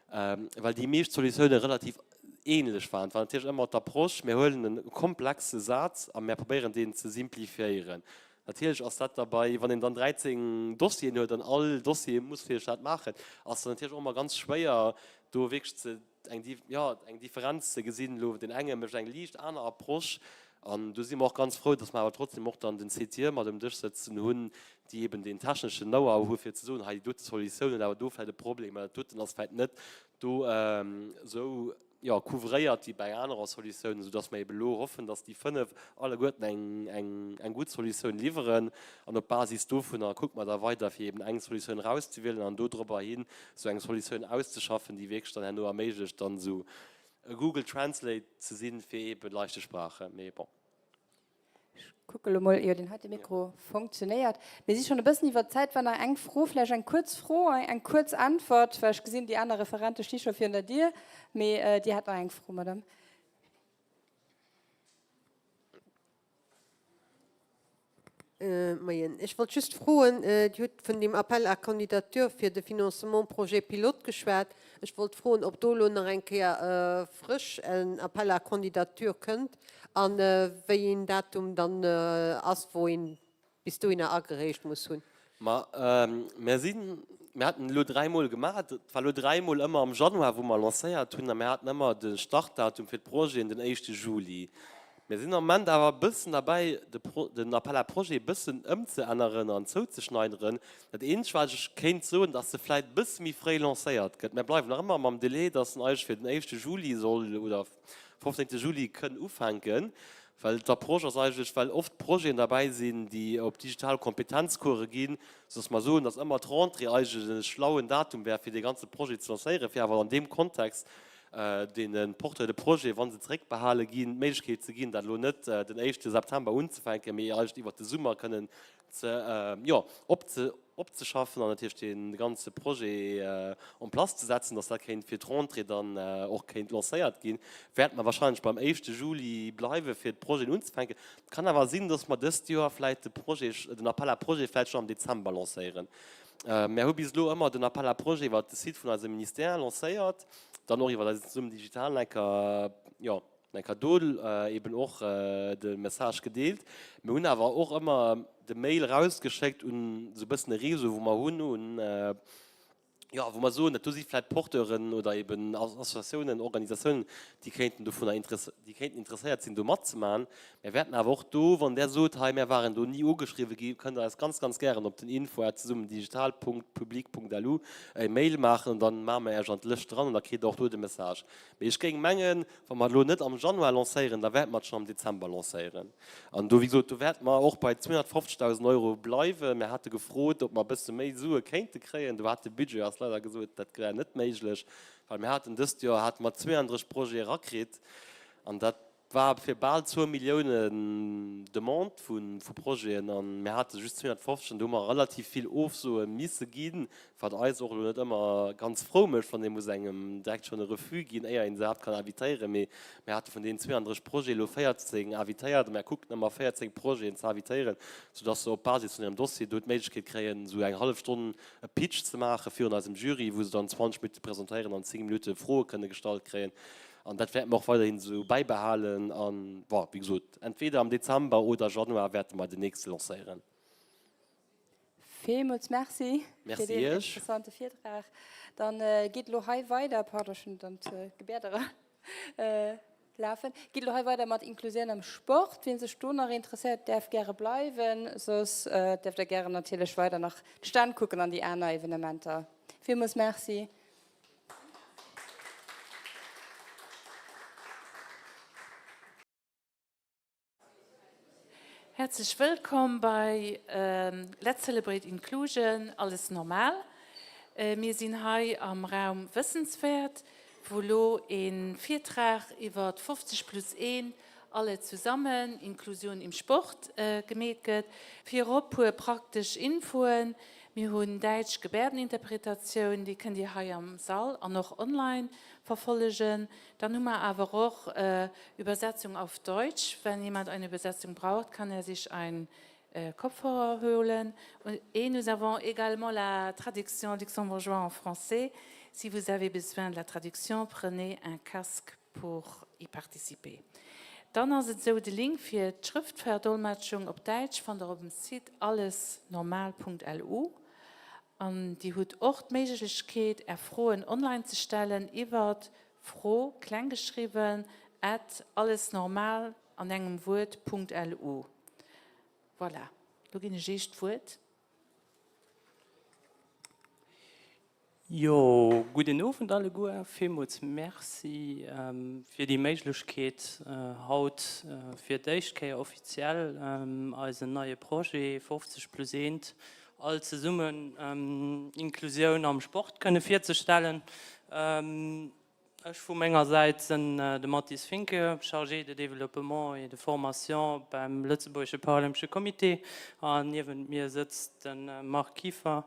well déi meescht Solutiounen relativ ähnlech waren. Et war natierlech ëmmer d'Approche, mir huelen e komplexe Saz a mir probéieren deen ze simplifiéieren. Natierlech ass dat derbei, wann een dann 13 Dossieren huet an all Dossier muss fir dat maachen, ass dat natierlech och ëmmer ganz schwéier, do wierklech ze, eng, jo, eng Differenz ze gesinn. Elo deen enge mécht eng liicht aner Approche an do si mer och ganz frou, dass mer awer trotzdem och dann den CTIE mat um Dësch sëtzen hunn, déi eben deen techneschen Know-how hu fir ze soen, hei déi dote Solutioun huet awer do vläicht e Problem oder dat doten ass vläicht net do esou. jo, couvréiert wéi bei enger anerer Solutioun, esou dass mer eben elo hoffen, dass déi 5 alleguerten eng, eng, eng gutt Solutioun liwweren. An op Basis dovunner kucke mer da weider, fir eben eng Solutioun erauszewielen an dodrobber hin esou eng Solutioun auszeschaffen, déi wierklech dann herno erméiglecht, dann esou e Google Translate ze sinn fir eben leichte Sprachen. Mee bon. Ech kucke lo mol, jo, deen heite Mikro funktionéiert. Mir si schonn e bëssen iwwer d'Zäit. War nach eng Fro, vläicht eng kuerz Fro, eng kuerz Äntwert, well ech gesinn, déi aner Referente sti scho virun der Dier. Mee Dir hat nach eng Fro, Madame. Moien. Ech wollt just froen, Dir hutt vun deem Appel à candidature fir de Financement projet pilote geschwat. Ech wollt froen, ob do elo nach eng Kéier frësch en Appel à candidature kënnt a wéi een Datum dann ass, wou een bis dohinner agereecht muss hunn. Ma mir sinn, mir haten elo dräimol gemaach, et war elo dräimol ëmmer am Januar, wou mer lancéiert hunn, a mir haten ëmmer de Startdatum fir d'Projeten den éischte Juli. Mir sinn am Moment awer e bëssen derbäi, de Pro, den Appel à projets e bëssen ëmzeänneren an zouzeschneideren. Dat eenzegt, wat ech kéint soen, dass e vläicht e bësse méi fréi lancéiert gëtt. Mir bleiwen nach ëmmer mam Delai, dass en eigentlech fir den éischte Juli soll oder 15. Juli kënn ufänken, well d'Approche ass eigentlech, well oft Projeten derbäi sinn, déi op digital Kompetenzcourse ginn, sodass mer soen, dass ëmmer d'Rentrée eigentlech e schlauen Datum wär, fir dee ganze Projet ze lancéieren, fir awer an deem Kontext deene Porteurs de projets, wa se zeréckbehale ginn, d'Méiglechkeet ze ginn, dat elo net den éischte September unzefänken, mee eigentlech iwwert de Summer kënnen ze, jo, opzeschaffen an natierlech dee ganze Projet en place ze setzen, dass dat kéint fir d'Rentrée dann och kéint lancéiert ginn, wäerte mer wahrscheinlech beim éischte Juli bleiwe fir d'Projeten unzefänken. Et kann awer sinn, dass mer dëst Joer vläicht de Projet, den Appel à projets vläicht schonn am Dezember lancéieren. Mär hu bis elo ëmmer den Appel à projets iwwert de Site vun eisem Ministère lancéiert, dann och iwwert eisen Zesummen Digital enker, jo, enker do eben och de Message gedeelt. Mir hunn awer och ëmmer de Mail erausgeschéckt un esou e bëssen e Réseau, wou mer hunn, un. Jo, wou mer soen, dat do si vläicht Porteuren oder eben Associatiounen, Organisatiounen, déi kéinten dovunner déi kéinten interesséiert sinn, do matzemaachen. Mär wäerten awer och do, wann Der sot, hei, mär waren do ni ugeschriwwe gi, kënnt Der eis ganz, ganz gären op den info at zesummendigital Punkt public Punkt lu e Mail maachen an dann maache mer Iech an d'Lëscht dran an da kritt Der och do de Message. Mee ech géing mengen, wa mer et elo net am Januar lancéieren, da wäerte mer et schonn am Dezember lancéieren. An do, wéi gesot, do wäerte mer och bei 250.000 Euro bleiwen. Mir hate gefrot, ob mer e bësse méi Sue kéinte kréien. Do hat de Budget eis leider gesot, dat wär net méiglech, well mir haten dëst Joer hate mer 32 Projete erakritt an dat war fir bal zwou Milliounen Demandë vu Projeten a mir hate just 250 an do hu mer relativ vill Ofsoe misse ginn, Wat eis och elo net ëmmer ganz frou mécht, wann ee muss engem direkt schonn e Refus ginn, éier een se iwwerhaapt kann invitéieren. Mee mir hate vun deenen 32 Projete elo 14 invitéiert a mir kucken ëmmer 14 Projeten ze invitéieren, soudass se op Basis vun hirem Dossier do d'Méiglechkeet kréien, esou eng hallef Stonn e Pitch ze maache virun eisem Jury, wou se dann 20 Minutte presentéieren an 10 Minutte Froe kënne gestallt kréien. An dat wäerte mer och weiderhin esou bäibehalen. An, bon, wéi gesot, entweder am Dezember oder Januar wäerte mer den nächste lancéieren. Villmools Merci fir deen interessante Virtrag. Dann geet elo hei weider, pardon, ech hunn dann d'Gebäerdere lafen, geet elo hei weider mat Inklusioun am Sport. Wien sech do nach interesséiert, däerf gäre bleiwen, soss däerft der gären natierlech weider nach d'Stänn kucken an déi aner Evenementer. Villmools Merci. Häerzlech wëllkomm bei Let's Celebrate Inclusion, alles normal. Mir sinn hei am Raum Wëssenswäert, wou elo e Virtrag iwwer 50 plus 1, alle zusammen, Inklusion im Sport gemeet gëtt. Virop puer praktesch Infoen, Mir hunn däitsch Gebärdeninterpretatioun, déi kënnt Dir hei am Sall an och online verfollegen. Dann hu mer awer och Übersetzung auf Deutsch. Wenn jemand eine Übersetzung braucht, kann er sich ein Kopfhörer holen. Et nous avons également la traduction luxembourgeois en français. Si vous avez besoin de la traduction, prenez un casque pour y participer. Dann ass et esou, de Link fir d'Schrëftverdolmetschung op Däitsch fannt der op dem Site allesnormal.lu. An Dir hutt och d'Méiglechkeet, Är Froen online ze stellen iwwert fro, kleng geschriwwen, at allesnormal, an engem Wuert, Punkt lu. Voilà, lo ginn ech Iech d'Wuert. Jo, gudden Owend alleguer. Villmools Merci fir déi Méiglechkeet, haut fir d'éischt Kéier offiziell eisen neie Projet 50 plus eent all zesummen Inklusioun am Sport kënne virzestellen. Ech vu menger Säit sinn de Mathis Finke, Chargé de développement et de formation beim Lëtzebuergesche Paralympesche Comité an niewent mir sëtzt de Marc Kieffer,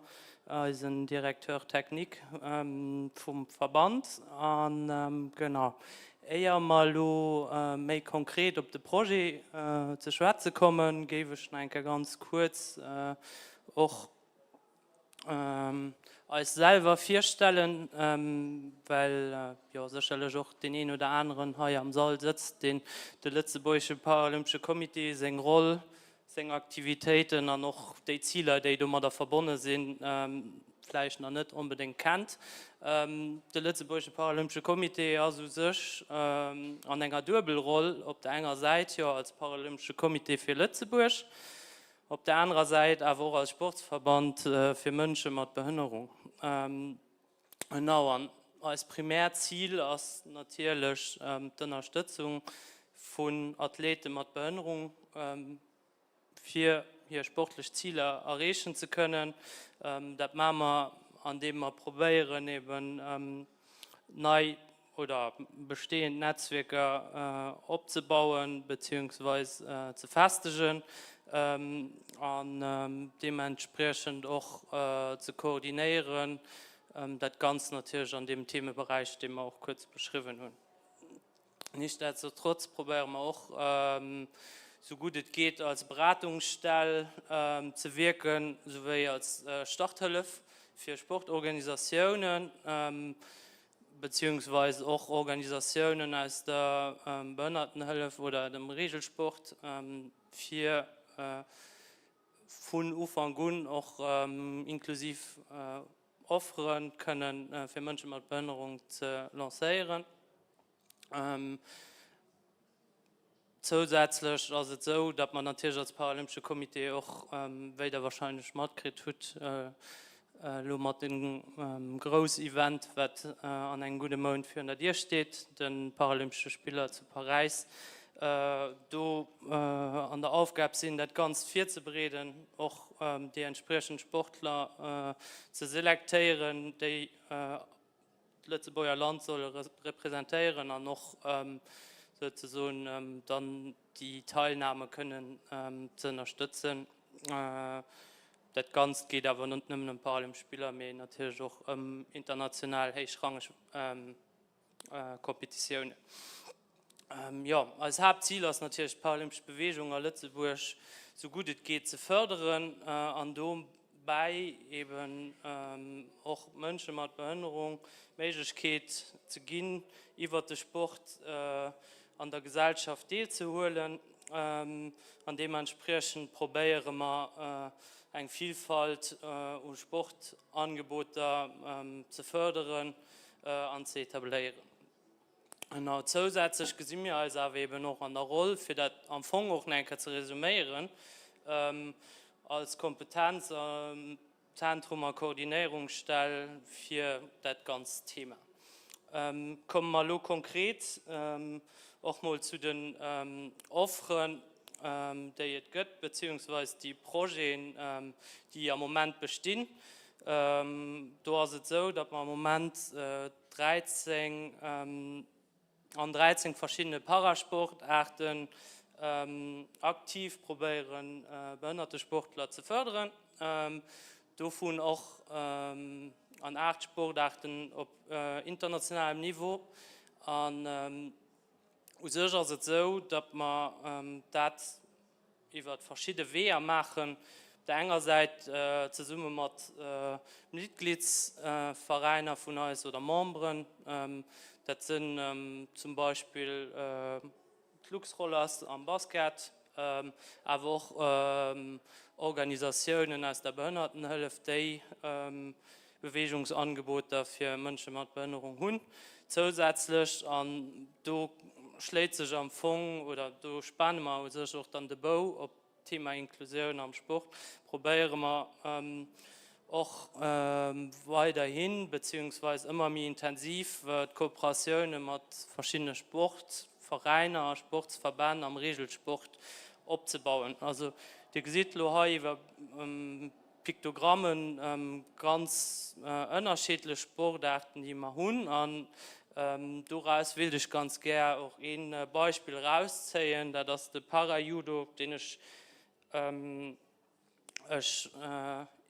eisen Directeur technique vum Verband. An genau, éier mer elo méi konkret op de Projet ze schwätze kommen, géif ech nach eng Kéier ganz kuerz och eis selwer virstellen, well jo sécherlech och deen een oder aneren hei am Sall sëtzt, deen de Lëtzebuergesche Paralympesche Comité, seng Roll, seng Aktivitéiten an och déi Ziler, déi domadder verbonne sinn, vläicht nach net onbedéngt kennt. De Lëtzebuergesche Paralympesche Comité ass u sech an enger Duebelroll, op der enger Säit jo als Paralympesche Comité fir Lëtzebuerg, Op der anerer Säit awer och als Sportsverband fir Mënsche mat Behënnerung. Genau, an eist primäert Zil ass natierlech d'Ënnerstëtzung vun Athlete mat Behënnerung, fir hir sportlech Ziler erreechen ze kënnen. Dat maache mer, andeem mer probéieren, eben nei oder bestehend Netzwierker opzebauen beziehungsweis ze festegen an deementspriechend och ze koordinéieren, dat Ganzt natierlech an deem Themeberäich, dee mer och kuerz beschriwwen hunn. Nichtsdestotrotz probéiere mer och, sou gutt et geet, als Beratungsstell ze wierken, souwéi als Starthëllef fir Sportorganisatiounen, beziehungsweis och Organisatiounen aus der Behënnertenhëllef oder dem Regelsport, fir vun Ufank un och inklusiv. Offere kënne fir Mënsche mat Behënnerung ze lancéieren. Zousätzlech ass et esou, datt mer natierlech als Paralympesche Comité och, wéi Der wahrscheinlech matkritt hutt, elo mat dem grouss Event, wat an engem gudde Mount virun der Dier steet, de Paralympesche Spiller zu Paräis, do an der Aufgab sinn, dat Ganzt virzebereeden, och déi entspriechend Sportler ze selektéieren, déi d'Lëtzebuerger Land solle representéieren an och souzesoen dann déi Teilnahme kënnen ze ënnerstëtzen. Dat Ganzt geet awer net nëmmen ëm d'Paralympesch Spiller, mee natierlech och ëm international héichrangeg Competitiounen. Jo, eis Haaptzil ass natierlech d'paralympesch Beweegung a Lëtzebuerg sou gutt et geet ze fërderen an dobäi eben och Mënsche mat Behënnerung d'Méiglechkeet ze ginn, iwwert de Sport an der Gesellschaft deelzehuelen. An deementspriechend probéiere mer eng Vilfalt u Sportangeboter ze fërderen an ze etabléieren. Genau, zousätzlech gesi mir eis awer eben och an der Roll, fir dat am Fong och nach eng Kéier ze resuméieren, als Kompetenzzentrum a Koordinéierungsstell fir dat ganzt Thema. Komme mer elo konkret och mol zu den Offeren, déi et gëtt, beziehungsweis déi Projeten, déi am Moment bestinn. Do ass et esou, datt mer am Moment 13 an 13 verschiddene Parasportaarten aktiv probéieren behënnerte Sportler ze fërderen, dovun och an 8 Sportaarten op internationalem Niveau. An u sech ass et esou, datt mer dat iwwer verschidde Weeër maachen. Op der enger Säit zesumme mat Mitgliedsveräiner vun eis oder Memberen, dat sinn zum Beispill d'Luxrollers am Basket, awer och Organisatiounen aus der Behënnertenhëllef, déi Beweegungsangeboter fir Mënsche mat Behënnerung hunn. Zousätzlech, an do schléit sech am Fong oder do spane mer u sech och dann de Bou op d'Thema Inklusioun am Sport, probéiere mer och weiderhin, beziehungsweis ëmmer méi intensiv d'Kooperatioune mat verschiddene Sportveräiner a Sportsverbänn am Regelsport opzebauen. Also Dir gesitt elo hei iwwer Piktogrammen, ganz ënnerschiddlech Sportaarten, déi mer hunn. An doraus wéilt ech ganz gär och ee Beispill erauszéien, dat ass de Para-Judo, deen ech ech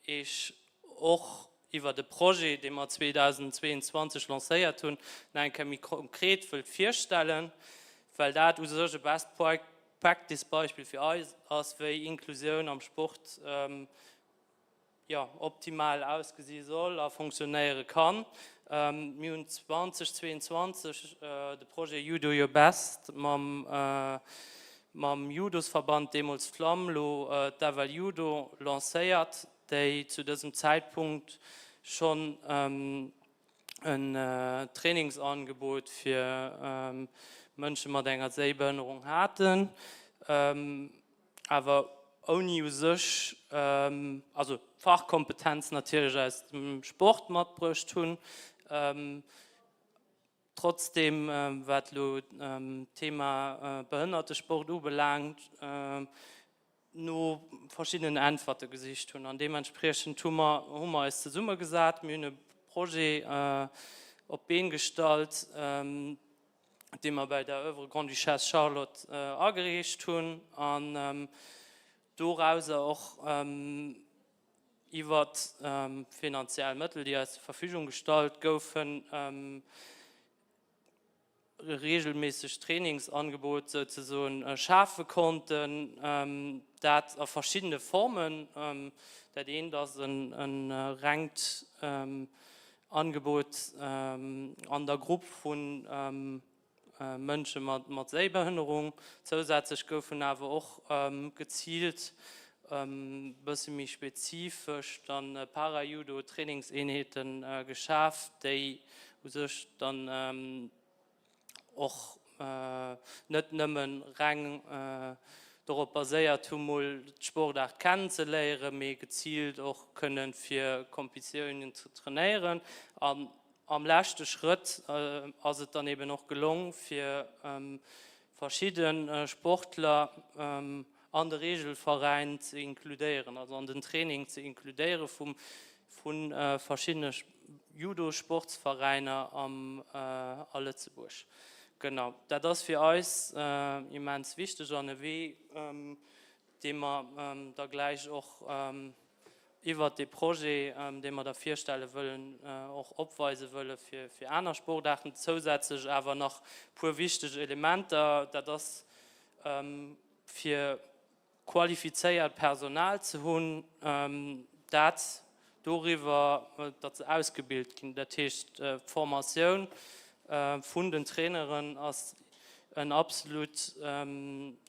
Iech och iwwert e Projet, dee mer 2022 lancéiert hunn, nach eng Kéier méi konkret wëllt virstellen, well dat u sech e Best Practice Beispill fir eis ass, wéi Inklusioun am Sport jo optimal ausgesi soll a fonctionnéiere kann. Mir hunn 2022 de Projet Judo Your Best mam mam Judosverband, deemools Flamm, lo d'FL Judo, lancéiert, déi zu dësem Zäitpunkt schonn en Trainingsangebot fir Mënsche mat enger Séibehënnerung haten, awer ouni u sech, also Fachkompetenz natierlech aus dem Sport matbruecht hunn. Trotzdem, wat elo d'Thema Behënnertesport ubelaangt, no verschiddenen Äntwerte gesicht hunn. An deementspriechend hu mer, hu mer eis zesummegesat, mir hunn e Projet op d'Been gestallt, dee mer bei der Oeuvre Grande-Duchesse Charlotte agereecht hunn an dorauser och iwwert finanziell Mëttel, déi eis zur Verfügung gestallt goufen, e reegelméissegt Trainingsangebot souzesoen schafe konnten, dat a verschiddene Formen. Dat eent ass e rengt Angebot an der Grupp vu Mënsche mat Séibehënnerung. Zousätzlech goufen awer och geziilt. e bësse méi spezifesch dann Para-Judo-Trainingseenheete geschaf, déi u sech dann och net nëmme reng dorop baséiert hu mol d'Sportaart kennen ze léieren, mee geziilt och kënne fir Kompetitiounen ze trainéieren. An am leschte Schrëtt ass et dann eben och gelong, fir verschidde Sportler an de Regelveräin ze inkludéieren, also an den Training ze inkludéiere vum vu verschiddene Judo-Sportsveräiner a Lëtzebuerg. Genau, dat ass fir eis immens wichteg an e Wee, dee mer da gläich och iwwert dee Projet, dee mer da virstelle wëllen, och opweise wëlle fir aner Sportaarten. Zousätzlech awer nach e puer wichteg Elementer, dat ass fir qualifizéiert Personal ze hunn, dat doriwwer, datt se ausgebilt ginn. Dat heescht, d'Formatioun vun den Traineren ass en absolut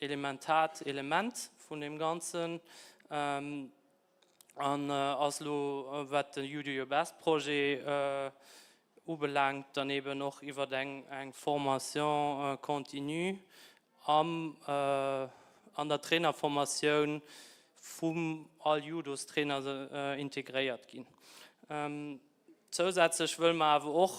elementaart Element vun deem Ganzen. An ass elo, wat de You Do Your Best Projet ubelaangt, dann eben och iwwer eng Formation continue am an der Trainerformatioun vum all Judostrainer integréiert ginn. Zousätzlech wëlle mer awer och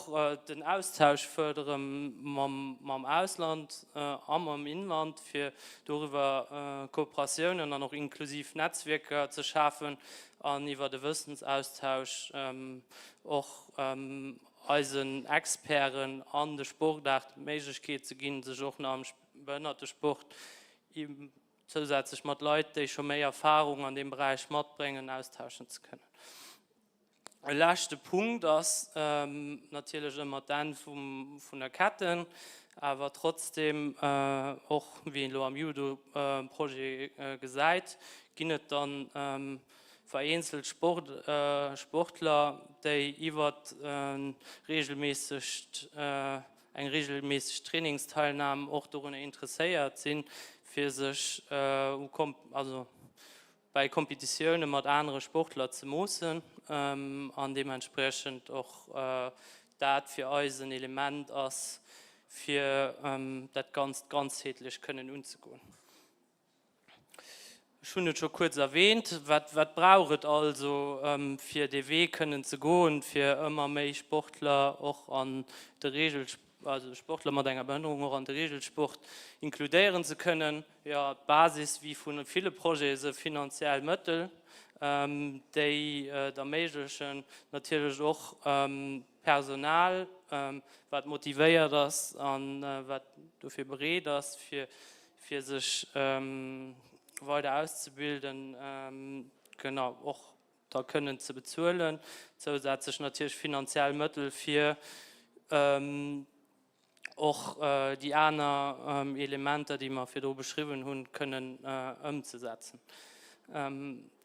den Austausch fërdere mam Ausland a mam Inland, fir doriwwer Kooperatiounen an och inklusiv Netzwierker ze schafen an iwwer e Wëssensaustausch och eisen Experten an de Sportaarten d'Méiglechkeet ze ginn, sech och nach am Behënnertesport zousätzlech mat Leit, déi scho méi Erfarung an deem Beräich matbréngen, austauschen ze kënnen. E leschte Punkt ass natierlech ëmmer d'Enn vun der Ketten, awer trotzdeem, och wéi een elo am Judo-Projet gesäit, ginn et dann vereenzelt Sportler, déi iwwert reegelméissegt, eng reegelméisseg Trainingsteilnam och dorunner interesséiert sinn, fir sech u, also bäi Kompetitioune mat anere Sportler ze moossen an deementspriechend och dat fir eis en Element ass, fir dat Ganzt ganzheetlech kënnen unzegoen. Ech hunn et scho kuerz erwähnt, Wat, wat brauch et also, fir dee Wee kënnen ze goen, fir ëmmer méi Sportler och an de Regel, also Sportler mat enger Behënnerung och an de Regelsport inkludéieren ze kënnen? Jo, d'Basis, wéi vu ville Projete se finanziell Mëttel, déi et erméiglechen, natierlech och Personal, wat motivéiert ass a wat dofir bereet ass, fir sech weider auszebilden, genau, och da kënnen ze bezuelen. Zousätzlech natierlech finanziell Mëttel, fir och déi aner Elementer, déi mer virdru beschriwwen hunn, kënnen ëmzesetzen.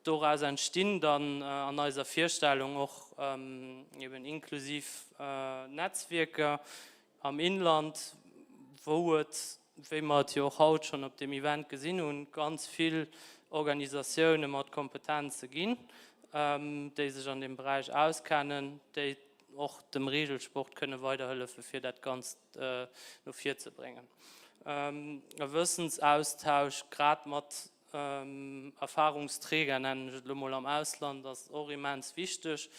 Doraus entstinn dann an eiser Virstellung och eben inklusiv Netzwierker am Inland, wou et, wéi mer et jo och haut schonn op deem Event gesinn hunn, ganz vill Organisatioune mat Kompetenze ginn, déi sech an deem Beräich auskennen, déi och dem Regelsport kënne weiderhëllefe fir dat Ganzt no vir ze bréngen. E Wëssensaustausch grad mat Erfahrungsträger, nennen ech et elo mol, am Ausland ass och immens wichteg,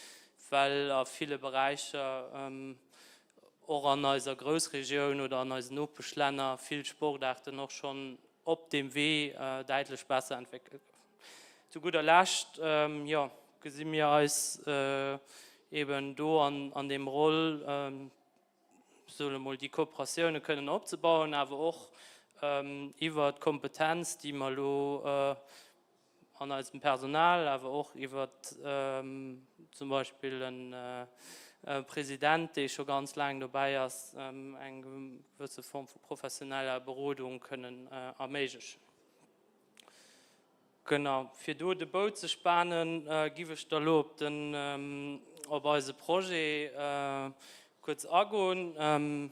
well a ville Beräicher, och an eiser Groussregioun oder an eisen Nopeschlänner, vill Sportaarten och schonn op deem Wee däitlech besser entwéckelt goufen. Zu gudder Lescht, jo, gesi mir eis eben do an deem Roll, soe mol, déi Kooperatioune kënnen opzebauen, awer och iwwert d'Kompetenz, déi mer elo an eisem Personal, awer och iwwert zum Beispill e President, dee scho ganz laang dobäi ass, eng gewësse Form vu professioneller Berodung kënnen erméiglechen. Genau, fir do de Bou ze spanen, giff ech da lo op den, op eise Projet kuerz agoen.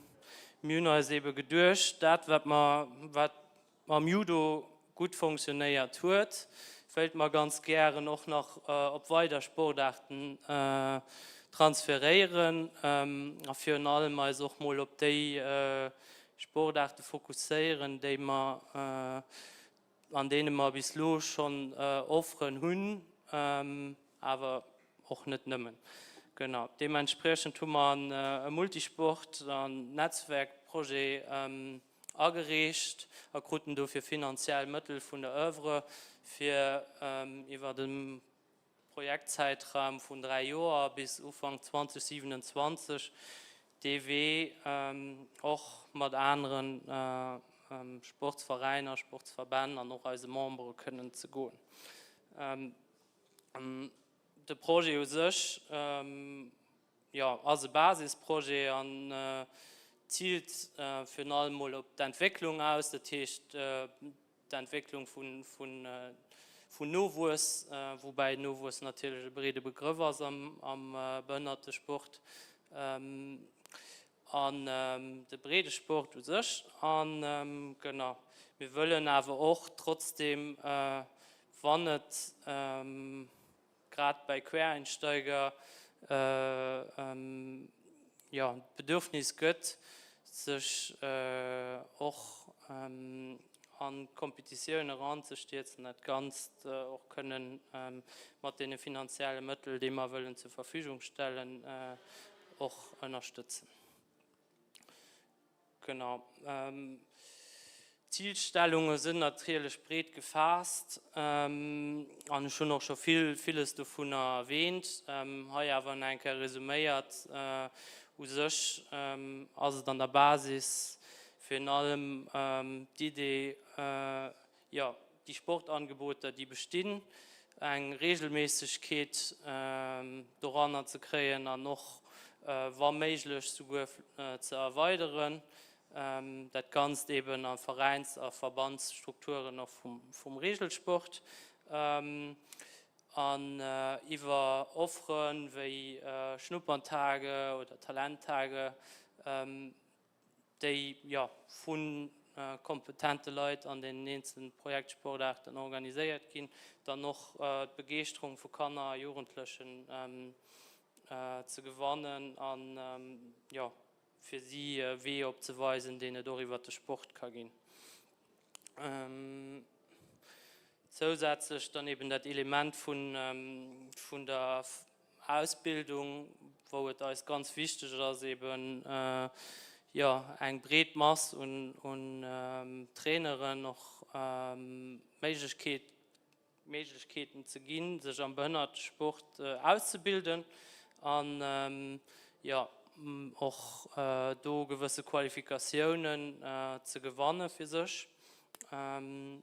Mir hunn eis ebe geduecht, dat wat mer, wat mam Judo gutt fonctionnéiert huet, wéilte mer ganz gären och nach op weider Sportaarten transferéieren a virun allem eis och mol op déi Sportaarte fokusséieren, déi mer, an deene mer bis elo schonn Offeren hunn, awer och net nëmmen. Genau, deementspriechend hu mer e Multisport an Netzwerkprojet agereecht a kruten dofir finanziell Mëttel vun der Oeuvre, fir iwwer e Projektzäitraum vun 3 Joer bis Ufank 2027 dee Wee och mat anere Sportsveräiner, Sportsverbänn an och eise Membere kënnen ze goen. De Projet u sech, jo, ass e Basisprojet an ziilt virun allem mol op d'Entwécklung aus, dat heescht d'Entwécklung vun Nowuess, woubäi Nowuess natierlech e breede Begrëff ass am Behënnertesport an de Breedesport u sech. An genau, mir wëllen awer och trotzdeem, wann et grad bei Quereinsteiger jo d'Bedürfnis gëtt, sech och an d'Kompetitioun eranzestierzen, dat Ganzt och kënnen mat deene finanzielle Mëttel, déi mer wëllen zur Verfügung stellen, och ënnerstëtzen. Genau. D'Zilstellunge sinn natierlech breet gefaasst an ech hunn och scho vill, villes dovunner erwähnt. Hei awer nach eng Kéier resuméiert, U sech ass et an der Basis virun allem d'Idee, jo, déi Sportangeboter, déi bestinn, eng Regelméissegkeet doranner ze kréien an och wa méiglech souguer ze erweideren. Dat Ganzt eben a Veräins a Verbandsstrukturen och vum Regelsport an iwwer Offere wéi Schnupperntage oder Talenttage, déi jo vu kompetente Leit an deenen eenzele Projektsportaarten organiséiert ginn, dann och d'Begeeschterung vu Kanner a Jugendlechen ze gewannen an jo fir si e Wee opzeweisen, deen et och iwwert de Sport ka ginn. Zousätzlech dann eben dat Element vun der Ausbildung, wou et eis ganz wichteg ass, eben jo eng breet Mass un Traineren och d'Méiglechkeet Méiglechkeeten ze ginn, sech am Behënnertesport auszebilden an jo och do gewësse Qualifikatiounen ze gewanne fir sech. An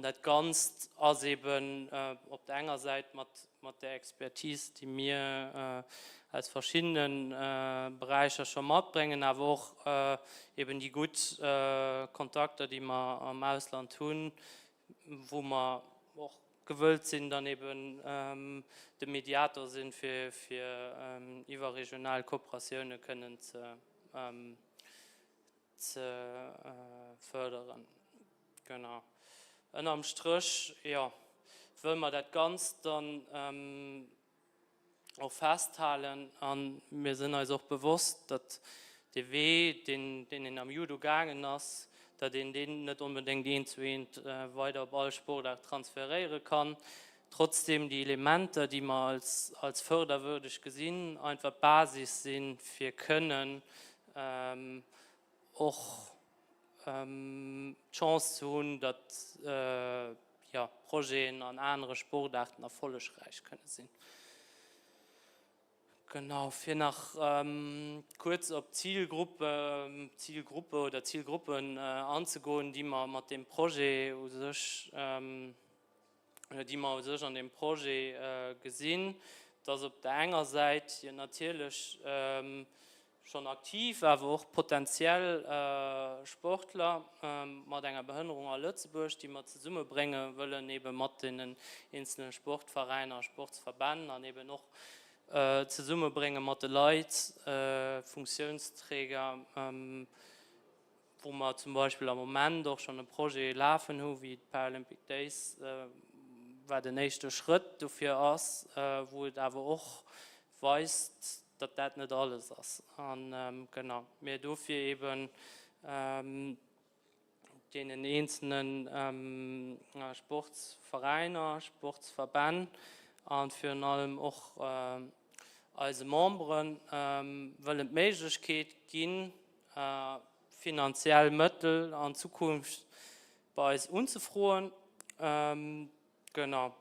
dat Ganzt ass eben op der enger Säit mat där Expertise, déi mir aus verschiddene Beräicher scho matbréngen, awer och eben déi gutt Kontakter, déi mer am Ausland hunn, wou mer och gewëllt sinn, dann eben de Mediator sinn, fir iwwerregional Kooperatioune kënnen ze fërderen. Genau. Ënnerm Stréch, jo, wëlle mer dat Ganzt dann och festhalen a mir sinn eis och bewosst, datt dee Wee, deen een am Judo gaangen ass, datt een deen net onbedéngt eent zu eent weider op all Sportaart transferéiere kann. Trotzdeem déi Elementer, déi mer als förderwürdeg gesinn, einfach d'Basis sinn, fir kënnen och d'Chance ze hunn, datt Projeten an anere Sportaarten erfollegräich kënne sinn. Genau, fir nach kuerz op d'Zilgruppe, Zilgruppe oder Zilgruppen anzegoen, déi mer mat deem Projet u sech, oder déi mer u sech an deem Projet gesinn, dass op der enger Säit jo natierlech schonn aktiv, awer och potentiell Sportler mat enger Behënnerung a Lëtzebuerg, déi mer zesummebrénge wëllen, eebe mat deenen eenzele Sportveräiner a Sportsverbänn an eeben och zesummebrénge mat de Leit, Funktiounsträger, wou mer zum Beispill am Moment och schonn e Projet lafen hu wéi d'Paralympic Days. Wat en éischte Schrëtt dofir ass, wou et awer och weist, datt dat net alles ass. A genau, mir dofir eeben deenen eenzelne Sportsveräiner, Sportsverbänn a virun allem och eise Membere wëllen d'Méiglechkeet ginn, finanziell Mëttel an Zukunft bei eis unzefroen. Genau,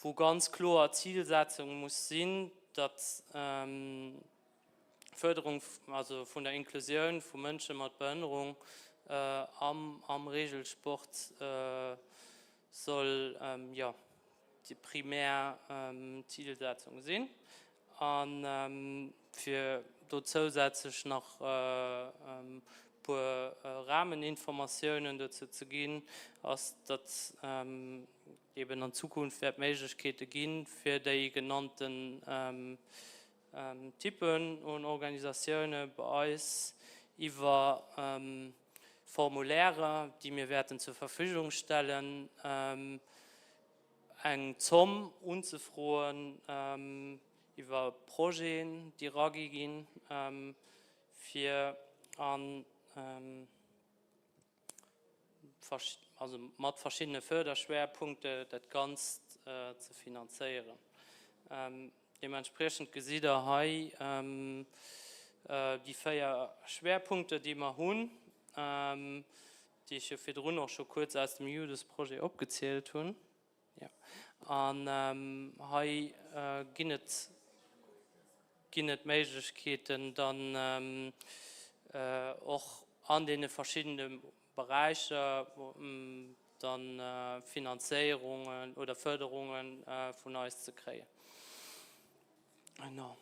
wou ganz kloer d'Zilsetzung muss sinn, datt d'Förderung also vun der Inklusioun vu Mënsche mat Behënnerung am am Regelsport soll, jo, déi primär Zilsetzung sinn. A fir do zousätzlech nach e puer Rahmeninformatiounen dozou ze ginn, ass, datt eben an Zukunft wäert Méiglechkeete ginn, fir déi genannten Typen un Organisatioune bei eis iwwer Formulaire, déi mir wäerten zur Verfügung stellen, eng Zomm unzefroen iwwer Projeten, déi eragi ginn, fir an, also mat verschiddene Förderschwerpunkte dat Ganzt ze finanzéieren. Deementspriechend gesitt Der hei déi 4 Schwerpunkte, déi mer hunn. déi ech jo virdrun och scho kuerz aus dem JUDES-Projet opgezielt hunn. Jo. An hei ginn et, ginn et Méiglechkeeten, dann och an deene verschiddene Beräicher dann Finanzéierungen oder Förderunge vun eis ze kréien. Genau.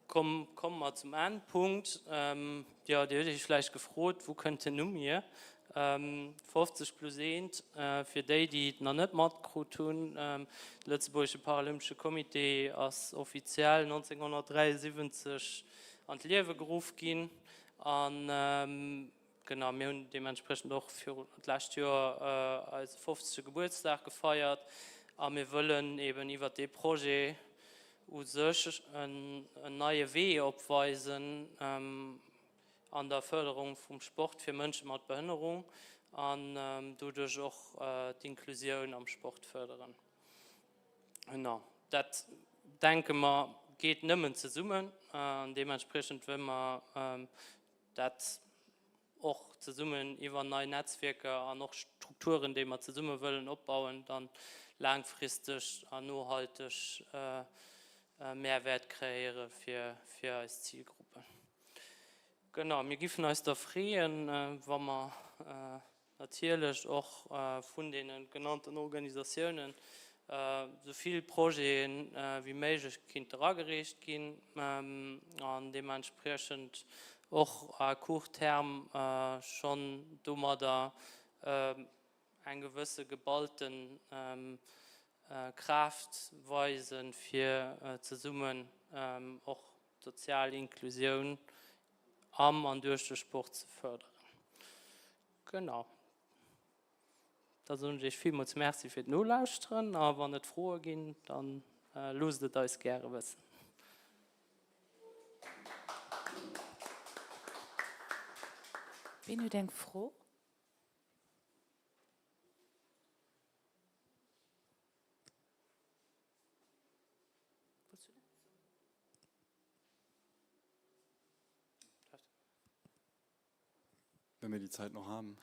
Komm, komme mer zum Endpunkt. Jo, Dir hutt Iech vläicht gefrot, Wou kënnt den Numm hier? 50 plus eent, fir déi, déi et nach net matkrut hunn, De Lëtzebuergesche Paralympesche Comité ass offiziell 1973 an d'Liewe geruff ginn. An Genau, mir hunn deementspriechend och virun d'lescht Joer eise fofzege Gebuertsdag gefeiert a mir wëllen eben iwwert dee Projet u sech en neie Wee opweisen an der Förderung vum Sport fir Mënsche mat Behënnerung an doduerch och d'Inklusioun am Sport fërderen. Genau, dat denke mer geet nëmmen zesummen an deementspriechend wëlle mer Dat och zesummen iwwer nei Netzwierker an och Strukturen, déi mer zesumme wëllen opbauen, dann laangfristeg an nohalteg Mehrwäert kreéiere fir eis Zilgruppen. Genau, mir giffen eis da freeën, wa mer natierlech och vun deene genannten Organisatiounen esou vill Projete wéi méiglech kinnte eragereecht ginn an deementspriechend och à court terme schonn domadder eng gewësse geballte Kraaft weisen, fir zesummen och d'sozial Inklusioun am an duerch de Sport ze fërderen. Genau. Da soen ech Iech villmools Merci fir d'Nolauschteren a wann et Froe ginn, da loosst et eis gäre wëssen. Ween huet eng Fro? Wenn wir die Zeit noch haben.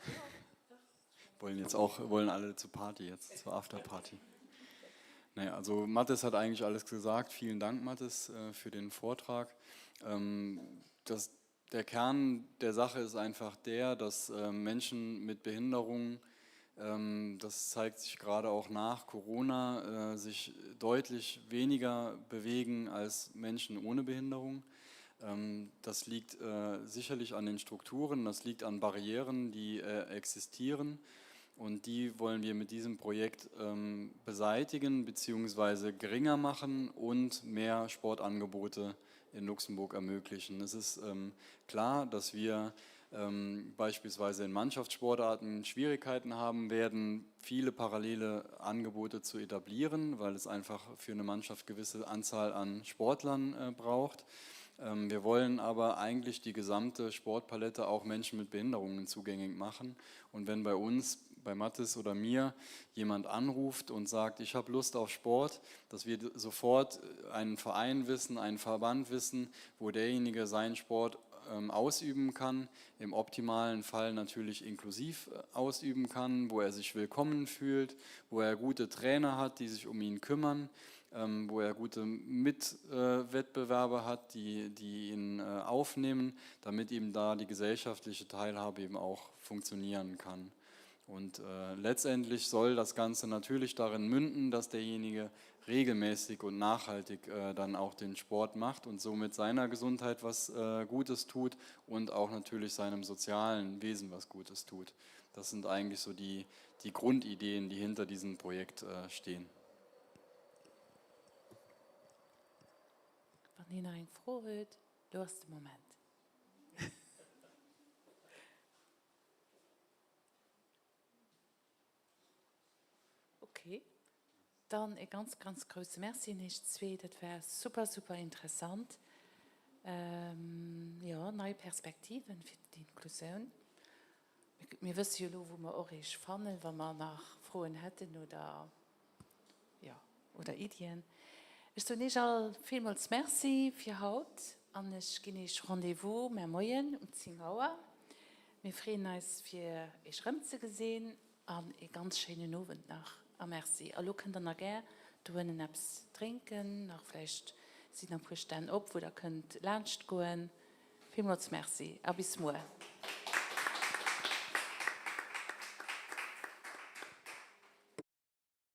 Wollen jetzt auch, wollen alle zur Party jetzt, zur Afterparty. Naja, also Mathis hat eigentlich alles gesagt. Vielen Dank, Mathis, äh, für den Vortrag. Ähm, das, der Kern der Sache ist einfach der, dass äh, Menschen mit Behinderungen, ähm, das zeigt sich gerade auch nach Corona, äh, sich deutlich weniger bewegen als Menschen ohne Behinderung. Ähm, das liegt äh, sicherlich an den Strukturen, das liegt an Barrieren, die äh, existieren. Und die wollen wir mit diesem Projekt ähm, beseitigen bzw. geringer machen und mehr Sportangebote in Luxemburg ermöglichen. Es ist ähm, klar, dass wir, beispielsweise in Mannschaftssportarten Schwierigkeiten haben werden, viele parallele Angebote zu etablieren, weil es einfach für eine Mannschaft gewisse Anzahl an Sportlern äh, braucht. Ähm, wir wollen aber eigentlich die gesamte Sportpalette auch Menschen mit Behinderungen zugänglich machen. Und wenn bei uns, bei Mathis oder mir, jemand anruft und sagt, ich habe Lust auf Sport, dass wir sofort einen Verein wissen, einen Verband wissen, wo derjenige seinen Sport ähm, ausüben kann, im optimalen Fall natürlich inklusiv äh, ausüben kann, wo er sich willkommen fühlt, wo er gute Trainer hat, die sich um ihn kümmern, ähm, wo er gute Mitwettbewerber äh, hat, die, die ihn äh, aufnehmen, damit eben da die gesellschaftliche Teilhabe eben auch funktionieren kann. Und äh, letztendlich soll das Ganze natürlich darin münden, dass derjenige regelmäßig und nachhaltig äh, dann auch den Sport macht und somit seiner Gesundheit was äh, Gutes tut und auch natürlich seinem sozialen Wesen was Gutes tut. Das sind eigentlich so die, die Grundideen, die hinter diesem Projekt äh, stehen. Wann een nach eng Fro huet, lo ass de Moment. Ok, dann e ganz, ganz grousse Merci un Iech zwee. Dat war super, super interessant. Jo, nei Perspektiven fir d'Inklusioun. Mir wësse jo elo, wou mer och Iech fannen, wa mer nach Froen hätten oder. Jo, oder Iddien. Ech soen Iech all villmools Merci fir haut an ech ginn Iech Rendez-vous mar Moien um 10 Auer. Mir freeën eis fir Iech erëmzegesinn an ee ganz schéinen Owend nach a Merci. A lo kënnt der nach gär dohënnen eppes drénken, nach vläicht sinn nach e puer Stänn op wou der kënnt laanscht goen. Villmools Merci a bis muer.